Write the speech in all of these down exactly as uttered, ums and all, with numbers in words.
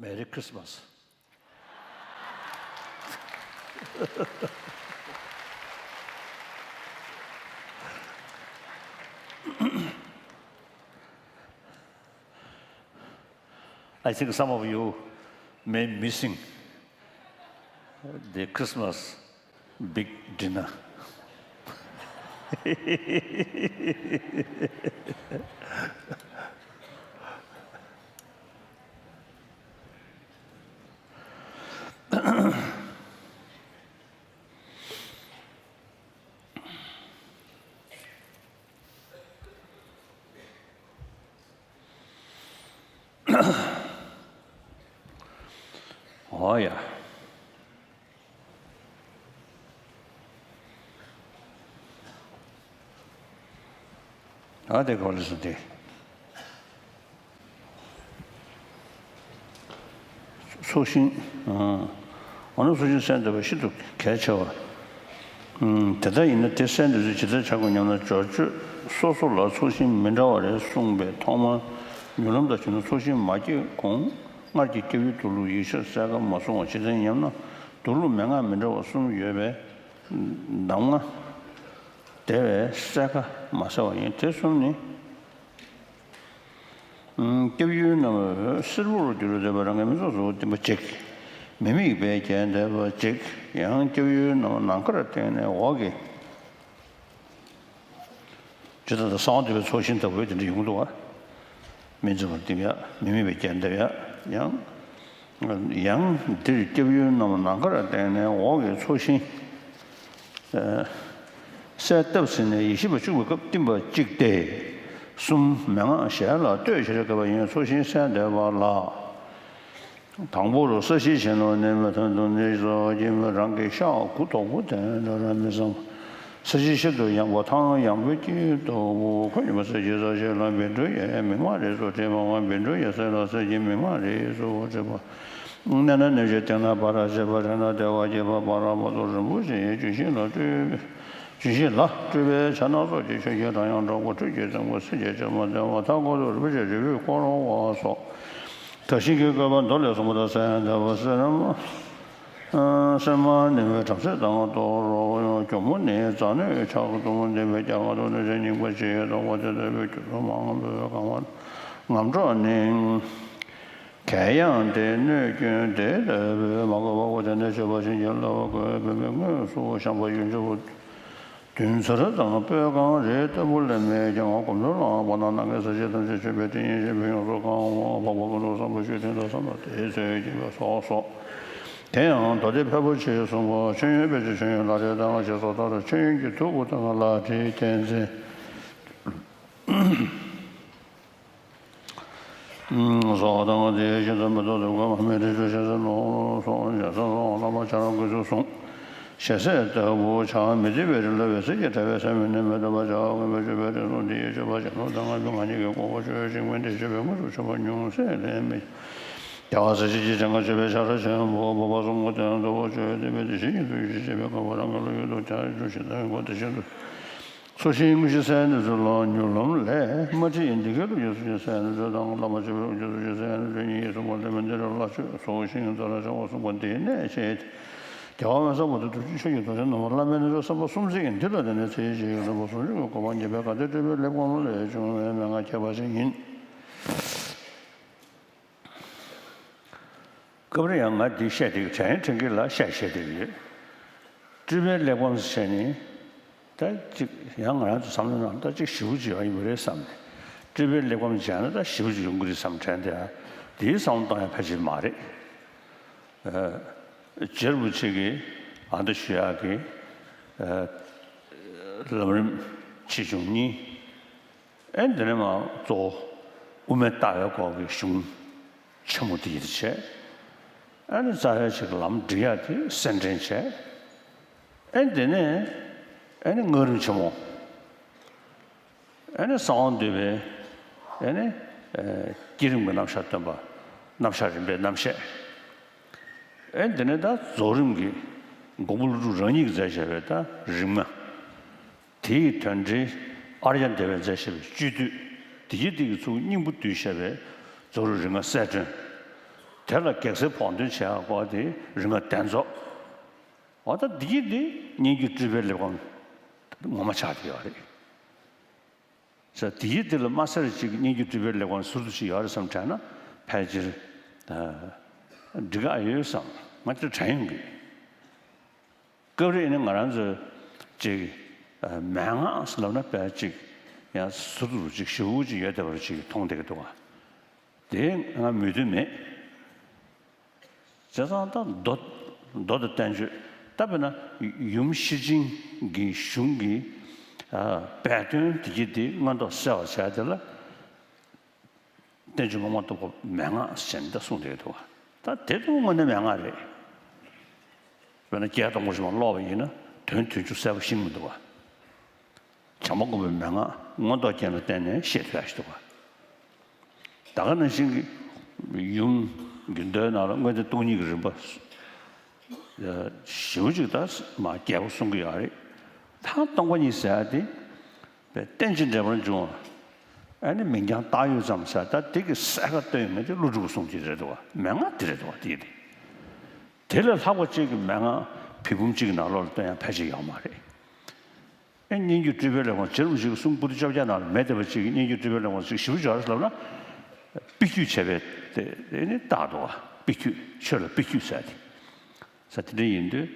Merry Christmas. I think some of you may missing the Christmas big dinner. ཨོ་ཡ། ཨ་དེ་གོ་ལི་སུ་དེ། ཚོགས་ཞིང་། ཨ་ནི་ཚོགས་ཞིང་གསལ་འདེབས་པ་ཤིན་ཏུ་གལ་ཆེ་བ། ཨུམ། དེ་ལྟར་ཡིན་ན་དེ་གསལ་འདེབས་ཚུལ་ཇི་ལྟར་བྱ་དགོས་སྙམ་ན། སྦྱོར་བཅོས་སོ་སོ་ལ་ཚོགས་ཞིང་མི་འདྲ་བ་རེ་གསུངས་པས། ཐོག་མར་མྱུར་ལམ་དང་བྱེད་ནུས་ཚོགས་ཞིང་མ་སྐྱེས་གོང་སྔར་གྱི་སྐྱབས་ཡུལ་དུག་ལོག་ཡིག་ཆ་གསལ་ཁ་མ་སོང་བ་ཇི་ལྟར་ཡིན་སྙམ་ན། དུག་ལོག་མན་ངག་མི་འདྲ་བ་གསུམ་ཡོད་པས་གདམས་ངག་དེ་བས་གསལ་ཁ་མ་གསལ་བ་ཡིན། དེ་གསུམ་ནི། སྐྱབས་ཡུལ་རྣམས་སེར་པོར་གྱུར་བསྡད་པ་རང་གི་མི་ཚོགས་སུ་བསྟན་པ་གཅིག་མི་དམིགས་པས་བརྒྱན་བསྡད་པ་གཅིག་ཡང་སྐྱབས་ཡུལ་རྣམས་ནམ་མཁར་བསྟན་ནས་འོག་གི། ཇི་ལྟར་གསང་བ་འདུས་པའི་ཚོགས་ཞིང་ལྟ་བུ་དེ་འདྲ་ཡོང་འདུག་བ། མི་འཛིན་པར་བསྟན་ཡ། མི་དམིགས་པས་བརྒྱན་བསྡད་ཡ། ཡང་། ཡང་འདིར་སྐྱབས་ཡུལ་རྣམས་ནམ་མཁར་བསྟན་ནས་འོག་གི་ཚོགས་ཞིང་། གསལ་བཏབ་ཟིན་ནས་ཡེ་ཤེས་པ་བཅུག་པའི་སྐབས་བསྟན་པ་གཅིག་སྟེ། གསུམ་མན་ངག་གཞན་ལ་ལྟོས་བྱེད་དགོས་པ་ཡིན། ཚོགས་ཞིང་གསལ་འདེབས་པ་ལ། དང་པོར་ས་གཞི་ཆེ་ནོར་གནས་མེད་ཐང་དུ་གནས་སོགས་ཀྱི་མི་རང་གི་ཤ་ཁུ་དོག་པོ་དེ་འདྲ་རང་མི་བསམ། ས་གཞི་ཤིན་ཏུ་ཡངས་པ་ཐང་ཡངས་པོའི་དཀྱིལ་དུ་ཁོད་ཡངས་པ་གསེར་གྱི་ས་གཞི་ལ་བཻ་ཌཱུརྱའི་མིག་མངས་རིས་སུ་བྲིས་པའང་བཻ་ཌཱུརྱ་གསེར་ལ་གསེར་གྱི་མིག་མངས་རིས་སུ་བྲིས་པ། གནས་ན་གནས་ཀྱི་སྟེང་ན་བར་བྱེད་པ་རེ་ན་བདེ་བ་བསྐྱེད་པ་བར་མ་དོ་རིན་པོ་ཆེའི་ལྗོན་ཤིང་ལ་སྤྲུལ། ལྗོན་ཤིང་ལ་སྤྲུལ་པའི་ཕྱག་ན་སོགས་ཀྱི་ཆོས་ཀྱི་རང་དབྱངས་སྒྲོག་པ་སྤྲུལ་གྱི་སེམས་ཀྱི་སྲིད་ཀྱི་ཕྱག་མ་ལྡན་པ་མཐའ་འཁོར་དུ་རིན་པོ་ཆེ་རིལ་བུས་བསྐོར་བ་སོགས། དག་ཞིང་གི་བཀོད་པ་མདོ་ལས་གསུངས་པ་ལྟར་གསལ་འདེབས་པ་གསེར་མ། གསེར་མ་ནི་བའི་བྲམ་ཟེ་དང་དོ་རོག་གྱོ་མོ་ནི་རྩ་གནོན་ཕྱག་གསུམ་ལྡན་པའི་རྒྱ་གར་དུ་གནོད་བྱེད་སྙིང་པོ་ཆེ་ཡི་དོགས་པ་དེ་ལྟ་བུའི་རྒྱུ་ཚོགས་མང་པོས་གང་བ་ངམ་གྲོགས་ནི། གད་ཡངས་ཏེ་གནོད་སྐྱོན་དེ་ལྟ་བུའི་མ་གོས་པ་པོ་དེ་ནས་བྱེད་པ་བཞིན་གྱི་ལ་བ་གོས་པའི་དངོས་སུ་བཤམས་པ་ཡུལ་འཇམ་པོ། བདུན་ཚར་དང་སྤོས་དཀར་རི་ལྟ་བུ་ལས་མེད་ཀྱང་། གོམ་བགྲོད་ལའང་བར་སྣང་ནམ་མཁའི་ས་གཞི་ཐམས་ཅད་མཆོད་པའི་ཏིང་ངེ་འཛིན་པས་ཡོངས་སུ་གང་བ། འཕགས་པ་ཀུན་ཏུ་བཟང་པོ་ཆོས་ཀྱི་དོན་དུ་བསམ་པ་དེའི་ཚེ་བགྱིས་པ་སོགས་སོ། དེ་ཡང་མདོ་སྡེ་ཕལ་པོ་ཆེས་གསུངས་པ། མཆོད་ཡོན་དཔེ་ཆ་མཆོད་ཡོན་ལག་རྗེས་གདམས་ངག་ཞེས་སོགས་ལྟར་མཆོད་ཡོན་གྱི་ཐུགས་ཁུར་དང་ལག་རྗེས་རྒྱལ་མཚན། སོགས་དང་དེ་བཞིན་དུ་མེ་ཏོག་ལྡུམ་ཀ་མ་སྨད་རིལ་བུ་ཞལ་ཟས་ལོངས་སྤྱོད་སོགས་ཞལ་ཟས་སོགས་བླ་མ་བྱ་རོག་གིས་ཚུལ་གསུངས། ཞལ་ཟས་ལྟ་བུ་ཆ་མི་བདེ་བའི་རིགས་ལ་འོད་ཟེར་གྱི་དྲ་བས་སད་མི་ནུས་མེ་ཏོག་པ་བྱ་བ་ཀུན་ཕན་མཆོད་པའི་རིགས་སུ་འདི་ཡི་མཆོད་པ་བྱིན་རླབས་དང་ང་རྒྱལ་ང་ཉིད་ཀྱི་དགོངས་པ་ཆོས་ཅན། མི་འདི་མཆོད་པའི་དངོས་སུ་མཆོད་པ་ཉུང་ཟད་ལས་མི་རྒྱལ་བ་སྲས་བཅས་ཀྱི་སྤྱན་སྔར་མཆོད་པའི་ཕྱག་ར་ཆེན་པོ་འཕགས་པ་གསུམ་མགོན་དེ་ཡང་རྫོགས་པ་ཆོས་དད་པའི་དེ་བཞིན་ཉིད་དུ་ཡིད་ཆེས་བྱེད་པའི་དགོས་པ་རང་གི་བློ་ཡུལ་དུ་བྱ་རྒྱུ་ཞེས་དང་གོ་དེ་བཞིན་དུ། ཚོགས་ཞིང་དངོས་གཞི་གསལ་འདེབས་ཚུལ་ལ་མྱུར་ལམ་ལས་མ་བྲིས་འདི་སྐད་ལུགས་ཀྱི་ཚོགས་ཞིང་གསལ་འདེབས་ཚུལ་དང་བླ་མ་སྤྱི་བོས་ཀྱི་ཚོགས་ཞིང་གསལ་འདེབས་ཚུལ་གཉིས་གསུངས་པ་ལས་མི་འདི་རུ་བླ་མཆོད་ཚོགས་ཞིང་ཙཱ་ར་བྱ་བ་གསུངས་པ་འདིའི་གནད་བཤད་དེ། རྒྱལ་བ་མེ་བསང་མུ་སྟེགས་དུར་ཁྲོད་ཆོས་ཀྱི་རྡོ་རྗེ་ནང་པ་བླ་མའི་རྣལ་འབྱོར་བསམ་པ་གསུམ་ཚིག་འདི་ལ་བརྟེན་ནས་ཚེ་ཡི་ཞིང་རིན་པོ་ཟུང་འཇུག་གི་གོ་འཕང་རྒྱས་པའི་ག་དེ་སྤྲུལ་པའི་ལེགས་པའམ་ལས་བྱུང་བའི་མན་ངག་ཁྱད་པར་ཅན་ཡིན། སྐབས་རེ་ཡང་ང་འདི་བཤད་བསྡད་ཀྱི་དྲན་དྲན་གྱི་ལ་བཤད་བཤད་བསྡད་ཀྱི་ཡོད། སྤྲུལ་པའི་གླེགས་བམ་ཟེར་ནི། ད་ཅིག་ཡང་ང་རང་ཚོ་བསམ་བློ་ནང་ད་ཅིག་ཞེ་པོ་ཅིག་ཡོང་གི་མ་རེད་བསམ་ནས། སྤྲུལ་པའི་གླེགས་བམ་མཇལ་ན་ད་ཞེ་པོ་ཅིག་ཡོང་གི་རེད་བསམ་དྲན་དེ། དེའི་བསམ་བློ་བཏང་ཡ་ཕལ་ཆེར་མ་རེད། ཨ། རྗེ་རིན་པོ་ཆེ་གིས་ཨ་མདོ་ཞུ་ཡག་གི། ཨ། ལམ་རིམ་ཆེ་ཆུང་གཉིས། ཨེ་འདི་ནས་མར་གཙོ་བོ་དབུ་མའི་ལྟ་བའི་སྐོར་གྱི་གཞུང་ཆེན་མོ་འདི་ཡིད་བྱས། ཨེ་ནི་རྩ་བའི་ཆེད་ཀྱི་ལམ་འབྲི་ཡག་དེ་གསན་འདྲེན་བྱས། ཨེ་འདི་ནས་ཨེ་ནི་སྔགས་རིམ་ཆེན་མོ། ཨེ་ནི་གསང་བ་འདུས་པའི་ཨེ་ནི་བསྐྱེད་རིམ་གྱི་རྣམ་གཞག་སྟོན་པ། རྣམ་གཞག་རིམ་པའི་རྣམ་བཤད། ཨེ་འདི་ནས་ད་རྫོགས་རིམ་གྱི་མགོན་པོ་ཀླུ་སྒྲུབ་རང་ཉིད་ཀྱིས་མཛད་བཞག་པའི་ད་རིམ་ལྔ། དེའི་དོན་འགྲེལ་ཨཱརྱ་དེ་བས་མཛད་བཞག་པའི་བཅུད་བསྡུས། དེ་ཡི་སྟེང་གི་ཚུལ་སྙིང་པོ་བསྡུས་བཞག་པའི་རྫོགས་རིམ་རིམ་ལྔ་གསལ་སྒྲོན། དེ་ལ་གེགས་སེལ་བོགས་འདོན་བྱེད་ཡག་སྐོར་དེ་རིམ་པ་གདན་རྫོགས། འོ་ད་འདི་གི་འདི་སྙན་བརྒྱུད་སྤྲུལ་པའི་ལེགས་པ་ངོ་མ་ཆགས་ཀྱི་ཡོད་རེད། ས་དེའི་དེ་ལ་མ་ཟེར་ཅིག་སྙན་བརྒྱུད་སྤྲུལ་པའི་ལེགས་པ་ཟུར་དུ་ཅིག་ཡོད་རེད་བསམ་དྲན་ན་ཕལ་ཆེར་འགྲིག་ག་ཡོད་བསམ་ང་དེ་དྲན་ཡོང་གི། སྐབས་རེ་ནི་ང་རང་ཚོས་ཅིག་མན་ངག་ལབ་ན་དཔེ་ཅིག་ཡང་ཟུར་དུ་ཅིག་ཞེ་པོ་ཅིག་ཡོད་བསྡད་པ་ཅིག་མཐོང་བསྡད་ཀྱི་འདུག་ག། དེ་ང་མོས་མཐུན་མེད། བྱས་ཙང་ད་མདོ་མདོ་དང་བསྟན་བཅོས་ད་དཔེར་ན་ཡུམ་ཤེར་ཕྱིན་གྱི་གཞུང་གི་སྦས་དོན་དེ་གྱི་དེ་མངོན་རྟོགས་གསལ་བར་བྱས་དེ་ལ་བསྟན་བཅོས་མ་མ་གཏོགས་པ་མན་ངག་ཟེར་ནས་ད་གསུངས་བསྡད་འདུག་ག། ད་དེ་ཚོ་དངོས་གནས་མན་ངག་རེད། དཔེར་ན་རྒྱལ་དང་པོ་ཞིག་མ་ཀློག་པ་ཡིན་ན་དོན་དོན་བཅུ་གསལ་པོ་ཤེས་ཀྱི་མི་འདུག་ག། བྱམས་པ་མགོན་པོའི་མན་ངག་མངོན་རྟོགས་རྒྱན་ལ་བརྟེན་ནས་ཤེས་ཐུབ་ཡག་ཞིག་འདུག་ག། ད་ག་ནང་བཞིན་གྱི་ཡུམ་གྱི་མདོའི་ནང་ལ་མངོན་བརྟན་སྟོང་ཉིད་ཀྱི་རིམ་པ་ཞེ་པོ་ཅིག་ད་མ་རྒྱས་པོ་གསུང་གི་ཡོད་རེད། ད་སྟོང་པ་ཉིད་ཟེར་ཡག་དེ་རྟེན་ཅིང་འབྲེལ་པར་འབྱུང་བ། ཨ་ནི་མིང་རྐྱང་བཏགས་ཡོད་ཙམ་ཟེར་ད་དེ་གི་གསལ་ཁ་སྟོན་ཡོད་མེད་དེ་ཀླུ་སྒྲུབ་གསུང་གི་རེད་འདུག་ག། མན་ངག་དེ་རེད་འདུག་ག། དེ་ཡིན་དེ། དེ་ལས་ལྷག་པ་གཅིག་གི་མན་ངག་བི་འབུམ་གཅིག་གི་ནང་ལོགས་ལ་སྟོན་ཡག་ཕལ་ཆེར་ཡོད་མ་རེད། ཨེ་སྙན་བརྒྱུད་སྤྲུལ་པའི་ལེགས་མ་རྗེ་རིན་པོ་ཆེ་གི་གསུང་པོ་ཏི་བཅོ་བརྒྱད་ནང་ལ་མེད་བསྡད་པ་ཅིག་གི་སྙན་བརྒྱུད་སྤྲུལ་པའི་ལེགས་མ་ཅིག་ཞེ་པོ་ཅིག་ཡོད་རེད་ལབ་ན། དཔེ་བརྒྱུད་བྱས་པའི་དེ་དེ་ནི་རྟགས་འདུག་ག། དཔེ་བརྒྱུད་ཆོས་ལ་དཔེ་བརྒྱུད་ཟེར་དེ། ས་དེ་འདྲ་ཡིན་དུས་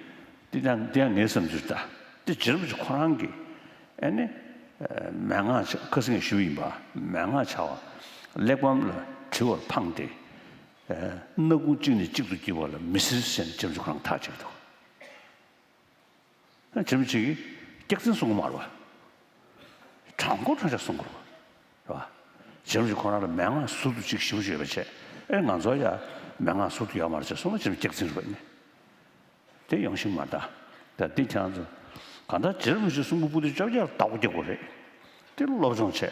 དེ་ཡང་དེ་ཡང་ངའི་བསམ་ཚུལ་ད་དེ་རྗེ་རིན་པོ་ཆེ་ཁོ་རང་གི་ཨེ་ནི་མན་ངག་ཅིག་ཁ་སང་ངས་ཞུས་པ་ཡིན་པ། མན་ངག་བྱ་བ་གླེགས་བམ་ལ་བྲི་བར་འཕངས་ཏེ། སྣ་ཁུང་གཅིག་ནས་གཅིག་ཏུ་བསྐྱིལ་བ་ལ་མི་སྲིད་ཟེར་ནས་རྗེ་རིན་པོ་ཆེ་ཁོ་རང་ཐག་བཅད་འདུག། རྗེ་རིན་པོ་ཆེ་གིས་སྐྱག་རྫུན་གསུང་གི་མ་རེད་པ། དྲང་པོ་དྲང་བཞག་གསུང་གི་རེད་པ། རེད་པ། རྗེ་རིན་པོ་ཆེ་ཁོ་རང་ལ་མན་ངག་ཟུར་དུ་གཅིག་ཞེ་པོ་ཅིག་ཡོད་པ་བྱས། ཨེ་ང་ཚོ་ཡ་མན་ངག་ཟུར་དུ་ཡོད་མ་རེད་ཅེས་གསུངས་ན་རྗེ་རིན་པོ་ཆེ་སྐྱག་རྫུན་རེད་པ་ཡིན་ནའི། དེ་ཡོང་བཞིན་མ་གདའ། ད་འདི་ཁྱེད་རང་ཚོ་གང་ལྟར་རྗེ་རིན་པོ་ཆེའི་གསུང་འབུམ་པོ་ཏི་བཅོ་བརྒྱད་ལ་བདག་པོ་རྒྱག་དགོས་རེད། དེ་སློབ་སྦྱོང་བྱས།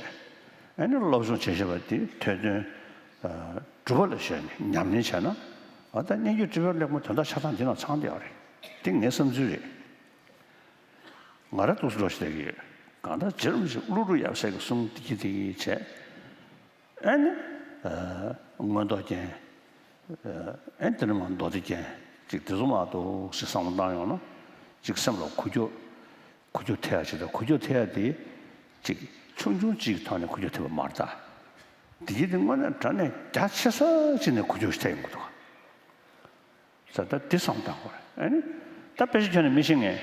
ཨེ་ནི་སློབ་སྦྱོང་བྱས་བྱས་པ་དེ་ཐོས་དོན་གྲུབ་པ་ལ་གཞོལ་ནས་ཉམས་ལེན་བྱས་ན། འོ་ད་སྙན་བརྒྱུད་སྤྲུལ་པའི་ལེགས་མ་དོན་དག་ཆ་ཚང་འདི་ནང་ཚང་བསྡད་ཡོད་རེད། དེ་ངའི་བསམ་ཚུལ་རེད། ང་རང་འདུག་སེ་འགྲོ་ཞིག་བསྡད་ཀྱི་ཡོད། གང་ལྟར་རྗེ་རིན་པོ་ཆེ་ཀླུ་སྒྲུབ་ཡབ་སྲས་ཀྱི་གསུང་འདི་གི་དེ་གི་བྱས། ཨེ་ནི། མངོན་རྟོགས་རྒྱན། ཨེ་དེ་ནས་མར་མདོ་སྡེ་རྒྱན་ཅིག་དེ་ཚོ་མ་གཏོགས་ཞིག་བསམ་བློ་བཏང་ཡོང་ན་ཅིག་སེམས་ལ་འགུལ་སྐྱོད། འགུལ་སྐྱོད་ཐེབས་ཡ་ཅིག་དང་འགུལ་སྐྱོད་ཐེབས་ཡ་དེ་ཅིག་ཆུང་ཆུང་ཅིག་གི་ཐོག་ནས་འགུལ་སྐྱོད་ཐེབས་པ་མ་རེད་ད། དེ་གི་དེ་དངོས་གནས་དྲང་གནས་རྒྱ་ཆེ་ས་ཅིག་ནས་འགུལ་སྐྱོད་ཞིག་ཐེབས་ཡོང་གི་འདུག་ག། ཟེར་ད་འདི་བསམ་བཏང་དགོས་རེད། ཨ་ནི་ད་དཔེ་ཆ་ཁྱོན་ནས་མི་ཤེས་ངེས།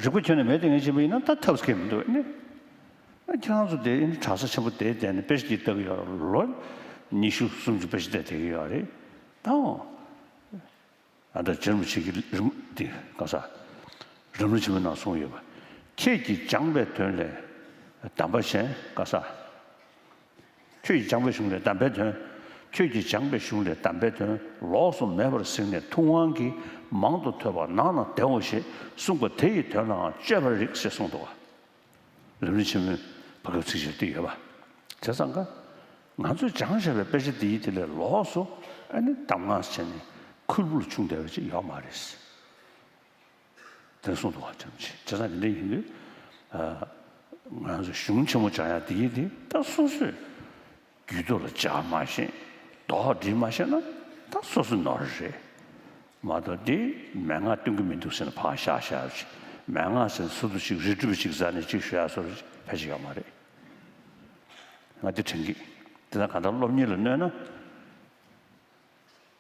རིག་པ་ཁྱོན་ནས་མེད་དེ་ངས་བྱས་པ་ཡིན་ན་ད་ཐབས་སྐྱེ་མི་འདུག་ཨ་ནི། ཨ་ཁྱེད་རང་ཚོ་དེ་ཨ་ནི་གྲྭ་ས་ཆེན་པོ་དེ་བསྡད་ནས་དཔེ་ཆ་འདི་ལྟ་གི་ཡོད་རེད། ལོ་ཉི་ཤུ་སུམ་ཅུ་དཔེ་ཆ་བལྟས་བསྡད་ཀྱི་ཡོད་རེད་ད། ཨ་ད་རྗེ་རིན་པོ་ཆེ་གི་རིམ་འདི་ག་ས་རིམ་གྲོ་ཆེན་མོའི་ནང་གསུངས་ཡོད་པ། ཁྱེད་ཀྱིས་སྦྱངས་པའི་དོན་ལས་གདམས་པ་གཞན་ག་ས། ཁྱོད་ཀྱིས་སྦྱངས་པའི་གཞུང་ལས་གདམས་པའི་དོན། ཁྱོད་ཀྱིས་སྦྱངས་པའི་གཞུང་ལས་གདམས་པའི་དོན་ལོགས་སུ་མེད་པར་གཟིགས་ནས་ཐུབ་དབང་གིས་མང་དུ་ཐོས་པ་ནང་ན་བདེའོ་ཞེས་གསུངས་པ་དེ་ཡི་དོན་ལའང་དཔྱོད་པར་རིགས་ཞེས་གསུངས་འདུག་བ། རིམ་གྲོ་ཆེན་མོའི་བར་སྐབས་ཚིགས་བཅད་འདི་ཡོད་པ། བྱས་ཙང་ཀ། ང་ཚོས་སྦྱངས་བཞག་པའི་དཔེ་ཆ་འདིའི་དེ་ལས་ལོགས་སུ་ཨ་ནི་གདམས་ངག་བྱས་ནས་ཁུར་པོ་ལ་ཕྱུང་བསྡད་པ་ཅིག་ཡོད་མ་རེད། དེ་གསུངས་འདུག་བ། ཅམ་ཆེ་བྱས་ཙང་དེ་འདྲ་ཡིན་དུས། ང་ཚོ་གཞུང་ཆེན་མོ་སྦྱང་ཡག་དེ་ཡིན་དེ་ད་སོ་སོས་རྒྱུད་སྟོད་ལ་སྦྱར་མ་ཤེས། རྡོག་སྒྲིལ་མ་ཤེས་ན་ད་སོ་སོ་ནོར་རེད། མ་གཏོགས་དེ་མན་ངག་སྟོན་གྱི་མི་འདུག་ཟེར་ནས་ཕར་བཞག་བཞག་ཅིག་མན་ངག་ཟེར་ནས་ཟུར་དུ་ཅིག་རིལ་སྒྲུབ་ཅིག་ཟ་ནས་ཅིག་ཞུ་ཡག་སོར་ཕལ་ཆེར་ཡོད་མ་རེད། ང་དེ་དྲན་གི། དེ་ན་གང་ལྟར་སློབ་གཉེར་ལ་གནོད་ན།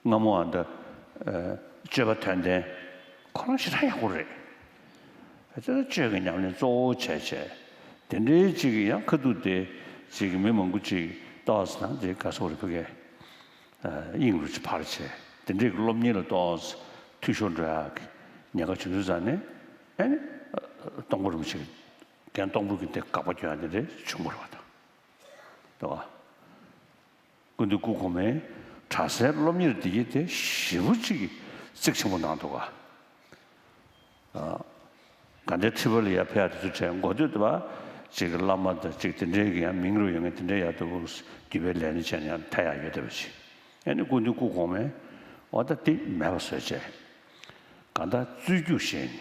སྔ་མོ་ཨ་འདྲ། སྤྱོད་པ་དོན་ལྡན། ཁོ་རང་ཞེ་དྲག་ཡག་པོ་རེད། དེ་ལྟར་སྤྱོད་ཀྱི་ཉམས་ལེན་གཙོ་བོ་བྱས་བྱས། དེ་འདྲའི་ཅིག་གི་ཡང་ཁ་ཐུག་དེ་ཅིག་གི་མི་མང་པོ་ཅིག་ཏོག་ཙམ་དེ་ག་སོག་རེ་ཕ་གི་དབྱིངས་རུ་ཅིག་ཕར་བྱས། དེ་འདྲའི་གི་སློབ་གཉེར་ལ་ཏོག་ཙམ་འཐུས་ཤོར་འགྲོ་ཡག་གི་ཉེན་ཁ་བྱུང་དུས་ཙང་ནས་ཨེ་ནི། སྟོང་པ་རིན་པོ་ཆེ་གི་རྒན་སྟོང་པ་གི་དེ་དགག་པ་སྐྱོན་ཡག་དེ་འདྲ་བྱུང་བ་རེད་བ་དང་། རེད་བ། སྐུ་མདུན་སྐུ་གོང་མས་གྲྭ་སའི་སློབ་གཉེར་འདི་གའི་དེ་ཞེ་པོ་ཅིག་གི་གཙིགས་ཆེན་པོ་གནང་འདུག་ག། ཨ། དགའ་ལྡན་ཁྲི་པ་ལ་ཡར་ཕེབས་ཡག་དེ་ཚོ་གྲས་འགོ་སྟོད་དུ་བ་ཅིག་གི་བླ་མ་དང་ཅིག་དེ་འདྲའི་གི་ཡང་མིང་རུ་ཡོད་མཁན་དེ་འདྲའི་ཡག་འདུག་རྒྱུད་པའི་ལས་སྣེ་བྱས་ནས་ཡང་ཐད་ཡག་ཡོད་བསྡད་པ་ཅིག། ཨ་ནི་སྐུ་མདུན་སྐུ་གོང་མས་འོ་ད་དེ་མེད་པ་བཟོས་བྱས། གང་ལྟར་རྩོད་རྒྱུགས་བྱས་ནས་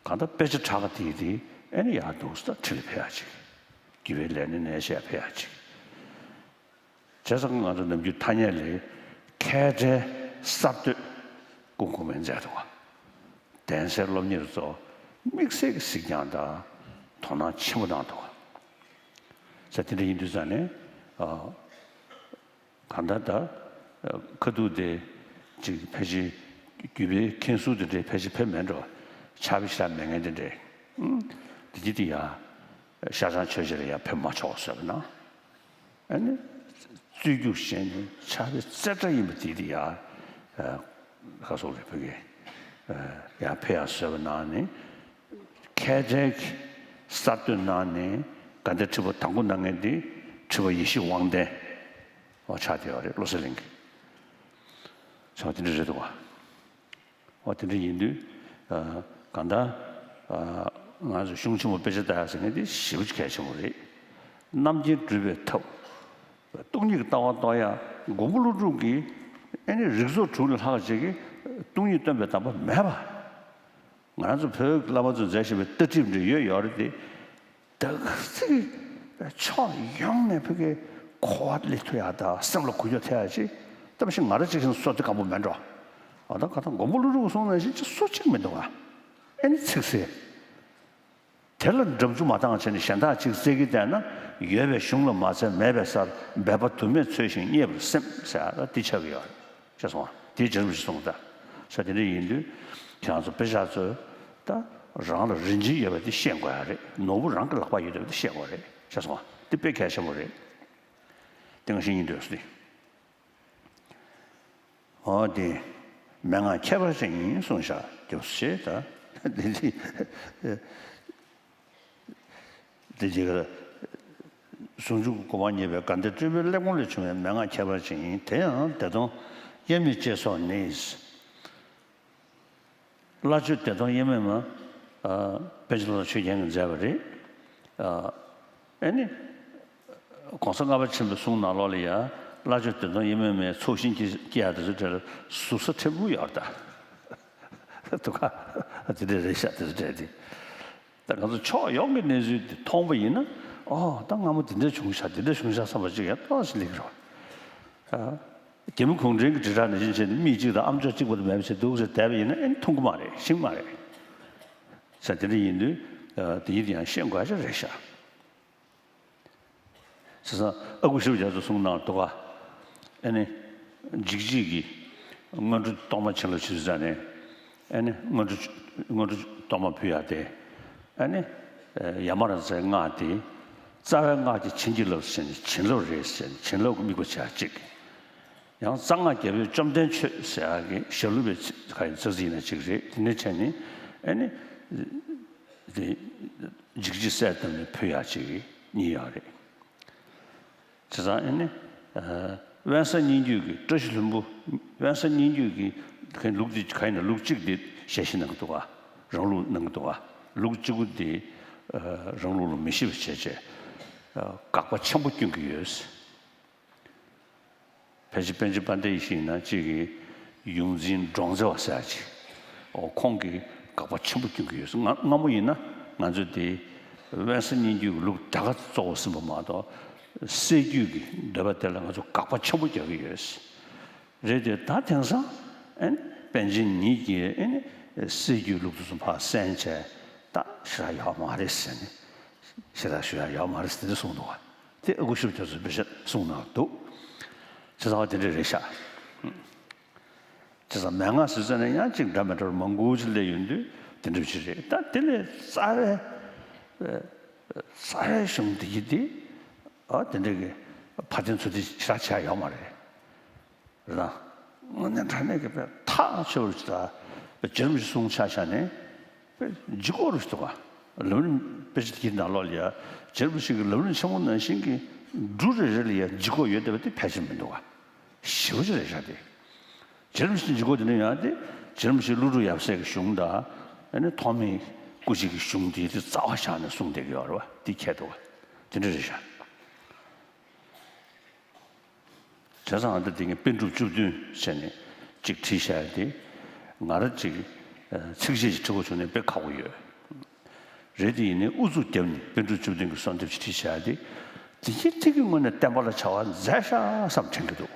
གང་ལྟར་དཔེ་ཆ་ཁྲ་ཁ་དེ་དེ་ཨ་ནི་ཡག་འདུག་ས་ཁྲི་ལ་ཕེབས་ཡག་ཅིག། རྒྱུད་པའི་ལས་སྣེ་ནས་བཤད་ཕེབས་ཡག་ཅིག། བྱས་ཙང་ང་ཚོ་ནམ་རྒྱུན་ཐ་སྙད་ལས་ མཁས་གྲལ་གསར་གཏོད་སྐུ་ཁོང་མས་མཛད་འདུག་ག། གདན་སའི་སློབ་གཉེར་ཚོ་དམིགས་བསལ་གྱི་གཟིགས་སྐྱོང་དང་དོ་སྣང་ཆེན་པོ་གནང་འདུག་ག། ས་དེ་འདྲ་ཡིན་དུས་ཙང་ནས་ཨ། གང་ལྟར་ད་ཁ་ཐུག་དེ་ཅིག་ཕལ་ཆེར་རྒྱུད་པའི་མཁན་ཟུར་དེ་འདྲའི་ཕལ་ཆེར་ཕེབས་མེད་འགྲོ། ཕྱག་དཔེ་ཞེ་དྲག་མེད་མཁན་དེ་འདྲས། ཨུམ། དེ་གྱིས་དེ་ཡ་ཤ་ཆང་མཆོད་མཇལ་ལ་ཡ་ཕེབས་མ་ཆོག་ཟེར་བ་ན། ཨ་ནི་རྩོད་རྒྱུགས་བྱས་ནས་ཕྱག་དཔེ་རྩེ་གྲ་ཡིན་པ་དེ་དེ་ཡ་ཁ་སོག་རེ་ཕེབས་ཀྱི་ཡ་ཕེབས་ཡ་ཟེར་བ་ན་ནི། མཁས་གྲལ་གྱི་གསར་གཏོད་གནང་ནས་དགའ་ལྡན་ཁྲི་པ་དང་པོ་གནང་མཁན་དེ་ཁྲི་པ་ཡེ་ཤེས་དབང་ལྡན་ཨོ་ཆགས་བསྡད་ཡོད་རེད། བློ་གསལ་གླིང་གི་ཆགས་དེ་འདྲ་རེད་འདུག་ག། ཨོ་དེ་འདྲ་ཡིན་དུས་ཨ། གང་ལྟར་ཨ། ང་ཚོ་གཞུང་ཆེན་མོ་དཔེ་ཆ་ལྟ་ཡག་ཟེར་མཁན་དེ་ཞེ་པོ་ཅིག་གལ་ཆེན་པོ་རེད། རྣམ་མཁྱེན་སྒྲུབ་པའི་ཐབས། སྟོང་ཉིད་ཀྱི་ལྟ་བ་རྟོགས་ཡག་མགོན་པོ་ཀླུ་སྒྲུབ་ཀྱིས་ཨ་ནི་རིགས་ཚོགས་དྲུག་ལས་ལྷག་ཅིག་གིས་སྟོང་ཉིད་སྟོན་པའི་གདམས་པ་མེད་པ། ང་རང་ཚོ་བོད་ཀྱི་བླ་མ་ཚོས་མཛད་བཞིན་པའི་ལྟ་གྲིབ་འདྲ་ཡོད་ཡོད་རེད་དེ། ད་ག་ཚིག་ཕྱོགས་ཡོངས་ནས་ཕ་གིའི་གོ་བ་སླེབས་ཐུབ་ཡག་དང་སེམས་ལ་འགུལ་སྐྱོད་ཐེབས་ཡག་ཅིག། ད་མ་གཞི་ང་རང་གཅིག་བཞིན་བསོད་བདེ་སྒམ་པོ་མེད་འགྲོ། འོ་ད་ག་ད་མགོན་པོ་ཀླུ་སྒྲུབ་གསུངས་ནང་བཞིན་ཅིག་བསོད་ཅིག་མི་འདུག་ག། ཨེ་ནི་ཚིག་གསལ། དེ་ལ་འགྲམ་ཆུ་མ་བཏང་བྱས་ནས་གཞན་དག་ཅིག་བཙལ་གྱི་བསྡད་ན། ཡོད་པའི་གཞུང་ལ་མ་བཙལ་མེད་པའི་སར། འབད་པ་དུ་མས་འཚོལ་ཞིང་རྙེད་པར་སེམས་ཟེར་ཡག་ལ་འདི་ཆགས་ཀྱི་ཡོད་རེད། ཤེས་སོང་ང་། དེའི་རྗེ་རིན་པོ་ཆེས་གསུངས་ད། ས་དེ་འདྲ་ཡིན་དུས་ཁྱེད་རང་ཚོ་དཔེ་ཆ་ཚོས་ད་རང་ལ་རིན་ཆེན་ཡོད་པ་དེ་ཤེས་དགོས་ཡག་རེད། ནོར་བུ་རང་གི་ལག་པར་ཡོད་པ་དེ་ཤེས་དགོས་རེད། ཤེས་སོང་ང་། དེ་དཔེ་གལ་ཆེན་པོ་རེད། དེ་ང་ཤེས་ཡིན་འདོད་སྲིད། འོ་དེ། མན་ངག་ཁྱད་པར་ཅན་ཡིན་གསུངས་བཞག་རྒྱབ་ཞེས་ད། དེ་དེ་དེ་ཅིག་ཟུང་འཇུག་གི་གོ་འཕང་བརྙེས་པའི་དགའ་ལྡན་སྤྲུལ་པའི་གླེགས་བམ་ལས་བྱུང་བའི་མན་ངག་ཁྱད་པར་ཅན་ཡིན། དེ་ཡང་བདེ་སྟོང་དབྱེར་མེད་ཅེས་སོགས་ནི། བླ་མཆོད་བདེ་སྟོང་དབྱེར་མེད་མ། ཨ། པཎ་ཆེན་བློ་བཟང་ཆོས་རྒྱན་གྱིས་མཛད་པ་རེད། ཨ། ཨེ་ནི། ༸གོང་ས་ལྔ་པ་ཆེན་པོའི་གསུང་ནང་ལོགས་ལ་ཡང་བླ་མཆོད་བདེ་སྟོང་དབྱེར་མེད་མའི་ཚོགས་ཞིང་སྐྱེ་སྐྱེ་ཡག་དེ་ཚོའི་གྲས་ལ་ཟུར་ཟ་ཕྲན་བུ་ཡོད་རེད་ད། འདུག་ག། དེ་འདྲ་རེད་ཤག་དེ་ཚོའི་གྲས་དེ། ད་ང་ཚོ་ཕྱོགས་ཡོངས་ཀྱི་གནས་ཚུལ་འདི་མཐོང་པ་ཡིན་ན། ཨོ་ད་སྔ་མོ་འདི་འདྲ་བྱུང་ཤག་འདི་འདྲ་བྱུང་ཤག་བསམ་པ་ཅིག་ཡང་ཏོག་ཙམ་སླེབས་ཀྱི་རེད་བ། ཨ། རྒྱ་མི་གུང་ཁྲན་གྱི་དྲིལ་བསྒྲགས་ནང་བཞིན་བྱས་ནས་མིག་གཅིག་དང་ཨམ་ཅོག་གཅིག་པ་དང་མེད་པ་བྱས་འདུག་ཟེར་བསྡད་པ་ཡིན་ན་ཨེ་མཐོང་གི་མ་རེད། ཤེས་ཀྱི་མ་རེད། ས་དེ་འདྲ་ཡིན་དུས་དེ་ཡིན་དུ་ཡང་ཤེས་དགོས་ཡག་ཅིག་རེད་ཤག། བྱས་ཙང་ཨ་ཁུ་ཤེས་རབ་རྒྱ་མཚོ་གསུང་གནང་འདུག་ག། ཨ་ནི། འཇིགས་བྱེད་ཀྱི་སྔོན་འགྲོ་གཏོར་མ་བྱིན་རླབས་བྱེད་དུས་ཙང་ནས། ཨ་ནི་སྔོན་འགྲོ་སྔོན་འགྲོ་གཏོར་མ་ཕུལ་ཡག་དེ། ཨ་ནི། ཡ་མ་ར་ཛའི་སྔགས་དེ། རྩ་བའི་སྔགས་ཀྱི་བྱིན་གྱིས་བརླབས་ཟེར་ནས་བྱིན་རླབས་རེད་ཟེར་ནས་བྱིན་རླབས་ཀྱི་དམིགས་པ་བྱེད་ཡག་གཅིག། ཡང་རྩ་སྔགས་རྒྱལ་པོས་བཅོམ་ལྡན་མཆོད་ཟེར་ཡག་གི་ཞལ་ལུང་པའི་ཚིག་ཁ་ཡི་ཚིག་ཡིན་ན་གཅིག་རེད། དེ་ནས་བྱས་ནས་ཨ་ནི། དེ། འཇིགས་བྱེད་གསལ་བཏབ་ནས་ཕུལ་ཡག་ཅིག་གཉིས་ཡོད་རེད། བྱས་ཙང་ཨ་ནི། ཨ། དབེན་ས་སྙན་བརྒྱུད་ཀྱི་བཀྲ་ཤིས་ལྷུན་པོ། དབེན་ས་སྙན་བརྒྱུད་ཀྱི་ག་ལུགས་འདི་ག་ཡིན་ན་ལུགས་གཅིག་འདི་ཞལ་བཞེས་གནང་གི་འདུག་ག། རང་ལུགས་གནང་གི་འདུག་ག། ལུགས་གཅིག་པུ་འདི། ཨ། རང་ལུགས་ལ་མི་ཤེས་པ་བྱས་བྱས། ཨ། དགག་པ་ཆེན་པོ་སྐྱོན་གྱི་ཡོད། ཕལ་ཆེར་པཎ་ཆེན་དཔལ་ལྡན་ཡེ་ཤེས་ཡིན་ན་གཅིག་གིས་ཡོངས་འཛིན་འབྲོང་རྩེ་བ་ཟེར་ཡག་ཅིག། ཨོ་ཁོང་གིས་དགག་པ་ཆེན་པོ་སྐྱོན་གྱི་ཡོད། སྔ་སྔ་མོ་ཡིན་ན་ང་ཚོས་དེ་དབེན་ས་སྙན་བརྒྱུད་ཀྱི་ལུགས་ད་ག་གཙོ་བོ་ཟིན་པ་མ་གཏོགས། སྲད་བརྒྱུད་ཀྱི་འདོད་པ་དེ་ལ་ང་ཚོ་དགག་པ་ཆེན་པོ་རྒྱག་གི་ཡོད། རེད་དེ་ད་དེང་སང་ཨེ་ནི་པཎ་ཆེན་ཉིད་ཀྱིས་ཨེ་ནི་སྲད་བརྒྱུད་ལུགས་དེ་ཚོ་ཕར་གསན་བྱས་ད་ཞེ་དྲག་ཡོད་མ་རེད་ཟེར་ནས། ཞེ་དྲག་ཞུ་ཡག་ཡོད་མ་རེད་ཟེར་དེ་འདྲ་གསུངས་འདུག་ག། དེ་ཨ་ཁུ་ཤེས་རབ་རྒྱ་མཚོས་དཔེ་ཆ་གསུངས་གནང་འདུག། བྱས་ཙང་དེ་འདྲ་རེད་ཤག། བྱས་ཙང་མན་ངག་ཟེར་ཙམ་ནས་ཡང་ཅིག་འདྲ་མི་འདྲ་བ་མང་པོ་ཅིག་སླེབས་ཡོང་དུས་དེ་འདྲ་ཅིག་རེད། ད་དེ་ལས་རྩ་བའི། རྩ་བའི་གཞུང་འདི་ཡིན་ཏེ། ཨ། དེ་འདྲ་གི་ཕར་འདོན་ཚུར་འདོན་ཞེ་དྲག་བྱས་ཡག་ཡོད་མ་རེད། རེད་ད། དངོས་གནས་དྲང་གནས་ཀྱི་དཔེ་ཐག་ཆོད་པ་ཅིག་ད། རྗེ་རིན་པོ་ཆེའི་གསུང་ཆ་བཞག་ནས། དཔེ་ལྗིད་ཁོག་རུ་ཞིག་འདུག་ག། ལམ་རིམ་དཔེ་ཆ་དེའི་ནང་ལོགས་ལ་ཡ། རྗེ་རིན་པོ་ཆེ་གི་ལམ་རིམ་ཆེན་མོ་ནང་བཞིན་གྱི་འབྲུ་རེ་རེ་ལ་ཡ་ལྗིད་ཁོག་ཡོད་བསྡད་པ་དེ་ཕལ་ཆེར་མི་འདུག་ག། ཞེ་པོ་ཅིག་རེད་ཤག་དེ། རྗེ་རིན་པོ་ཆེའི་ལྗིད་ཁོག་དེ་ནས་ཡང་དེ། རྗེ་རིན་པོ་ཆེ་ཀླུ་སྒྲུབ་ཡབ་སྲས་ཀྱི་གཞུང་དང་། ཨ་ནི་ཐོགས་མེད་སྐུ་མཆེད་ཀྱི་གཞུང་དེ་དེ་རྩ་བ་བཞག་ནས་གསུངས་བསྡད་ཀྱི་ཡོད་རེད་བ། དེ་ཁྱད་དུ་བ། དེ་འདྲ་རེད་ཤག། བྱས་ཙང་ཨ་ད་དེ་ངས་པཎ་གྲུབ་བཅུ་བདུན་ཟེར་ནས་གཅིག་བྲིས་བཞག་ཡ་དེ། ང་རང་གཅིག་ཚིགས་བཅད་ཅིག་འབྲི་དགོས་བྱུང་ནས་དཔེ་ཁག་པོ་ཡོད། རེད་དེ་ཡིན་ནའི་ཨུ་ཚུགས་བརྒྱབ་ནས་པཎ་གྲུབ་བཅུ་བདུན་གྱི་གསོལ་འདེབས་ཅིག་བྲིས་བཞག་ཡ་དེ། དེ་ཁྱེད་ཐིག་གི་ངོས་ནས་བསྟན་པ་ལ་བྱ་བ་མཛད་ཤག་བསམ་དྲན་གྱི་འདུག།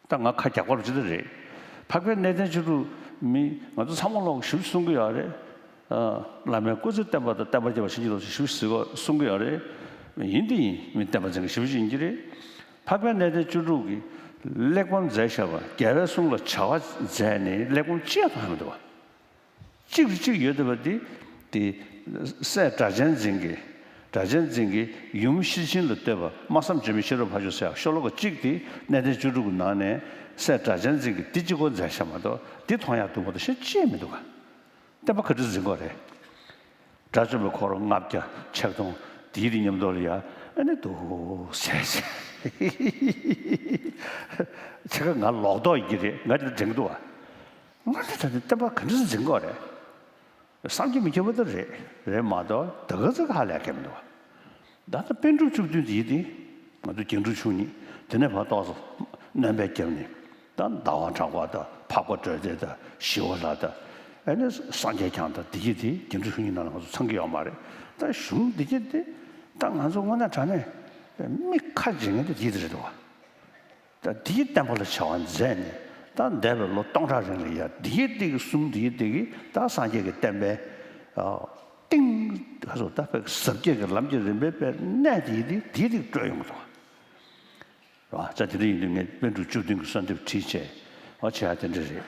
ད་ང་ཁ་རྒྱག་པ་ལ་ཅི་ལྟར་རེད། འཕགས་པའི་གནས་བརྟན་བཅུ་དྲུག་མི་ང་ཚོ་ཚང་མ་ལོག་ཞིབ་གསུང་གི་ཡོད་རེད། ཨ། བླ་མའི་སྐུ་ཚེ་བརྟན་པ་དང་བརྟན་པ་རྒྱས་པ་བྱིན་གྱིས་རློབ་ཅིང་ཞིབ་ཟེར་གསུང་གི་ཡོད་རེད། ཡིན་དེ་ཡིན། མི་བསྟན་པ་འཛིན་མཁན་ཞིབ་ཡིན་གྱི་རེད། འཕགས་པའི་གནས་བརྟན་བཅུ་དྲུག་གིས་གླེགས་བམ་མཛད་བཞག་པ། རྒྱལ་བའི་གསུང་ལ་བྱ་བ་མཛད་ནས་གླེགས་བམ་ཅི་ཡང་མཐོང་ཡ་མི་འདུག་བ། གཅིག་རེ་གཅིག་ཡོད་བསྡད་པ་འདི། དེ་སྲས་སྒྲ་གཅན་འཛིན་གྱིས། སྒྲ་གཅན་འཛིན་གྱིས་ཡུམ་ཤེར་ཕྱིན་ལ་བསྟོད་པ། སྨྲ་བསམ་བརྗོད་མེད་ཤེས་རབ་ཕ་ཆོས་ཟེར་ཡག་ཤོ་ལོ་ཀ་གཅིག་དེ་གནས་བརྟན་བཅུ་དྲུག་གི་ནང་ནས་སྲས་སྒྲ་གཅན་འཛིན་གྱིས་འདི་གཅིག་པོ་མཛད་བཞག་མ་གཏོགས་འདི་མཐོང་ཡག་འདུག་མ་གཏོགས་གཞན་ཅི་ཡང་མི་འདུག་ག། བསྟན་པ་ག་འདྲ་འཛིན་དགོས་རེད། དགྲ་བཅོམ་པའི་འཁོར་ལྔ་བརྒྱ་ཆིག་སྟོང་དེའི་རིང་མཉམ་དུ་ལ་ཡ། ཨ་ནི་འདུག་ཟེར་ཟེར། ཆེ་ཁ་ང་ལོག་རྟོག་ཡིན་གྱི་རེད། ང་དེ་འདྲ་དྲན་གྱི་འདུག་བ། ང་དེ་ད་ནི་བསྟན་པ་ག་འདྲ་འཛིན་དགོས་རེད། བསམ་གྱིས་མི་ཁྱབ་པ་དེ་རེད། རེད་མ་གཏོགས་ད་ག་ཚོད་ཧ་ལས་ཀྱི་མི་འདུག་བ། ད་ལྟ་པཎ་གྲུབ་བཅུ་བདུན་དེ་ཡིན་ཏེ། ང་ཚོ་རྒྱན་དྲུག་མཆོག་གཉིས་དེ་ནས་ཕར་ཏོག་ཙམ་སྣོན་པ་བརྒྱབ་ནས། ད་ཟླ་བ་གྲགས་པ་དང་འཕགས་པ་སྒྲོལ་མ་དང་ཞི་བ་ལྷ་དང་། ཨ་ནི་སངས་རྒྱས་བསྐྱངས་དང་འདི་གྱད་དེ་རྒྱན་དྲུག་མཆོག་གཉིས་ནང་ལ་ང་ཚོ་ཚང་གི་ཡོད་མ་རེད། ད་གཞུང་འདི་གྱད་དེ་ད་ང་ཚོ་དངོས་གནས་དྲང་གནས་མིག་ཁ་འབྱེད་མཁན་དེ་འདི་གྱད་དེ་རེད་འདུག་བ། ད་འདིའི་བསྟན་པ་ལ་བྱ་བ་མཛད་ནས། ད་འདས་པའི་ལོ་སྟོང་ཕྲག་རིང་ལ་ཡ་འདིའི་སྟེང་གི་གསུང་འདིའི་སྟེང་གི་ད་སངས་རྒྱས་ཀྱི་བསྟན་པའི། ཨ། གཏིང་ཁ་སོ་ད་ཕ་གི་ཟབ་རྒྱས་ཀྱི་ལམ་གྱི་རིམ་པའི་དཔེ་གནད་དེ་ཡི་དེ་དེའི་སྟེང་སྤྲོད་ཡོང་གི་འདུག་བ། རེད་བ། ད་དེ་འདྲ་ཡིན་དུས་ངས་པཎ་གྲུབ་བཅུ་བདུན་གྱི་གསོལ་འདེབས་བྲིས་བྱས། ཨ། བྱས་ཡ་དེ་འདྲ་རེད།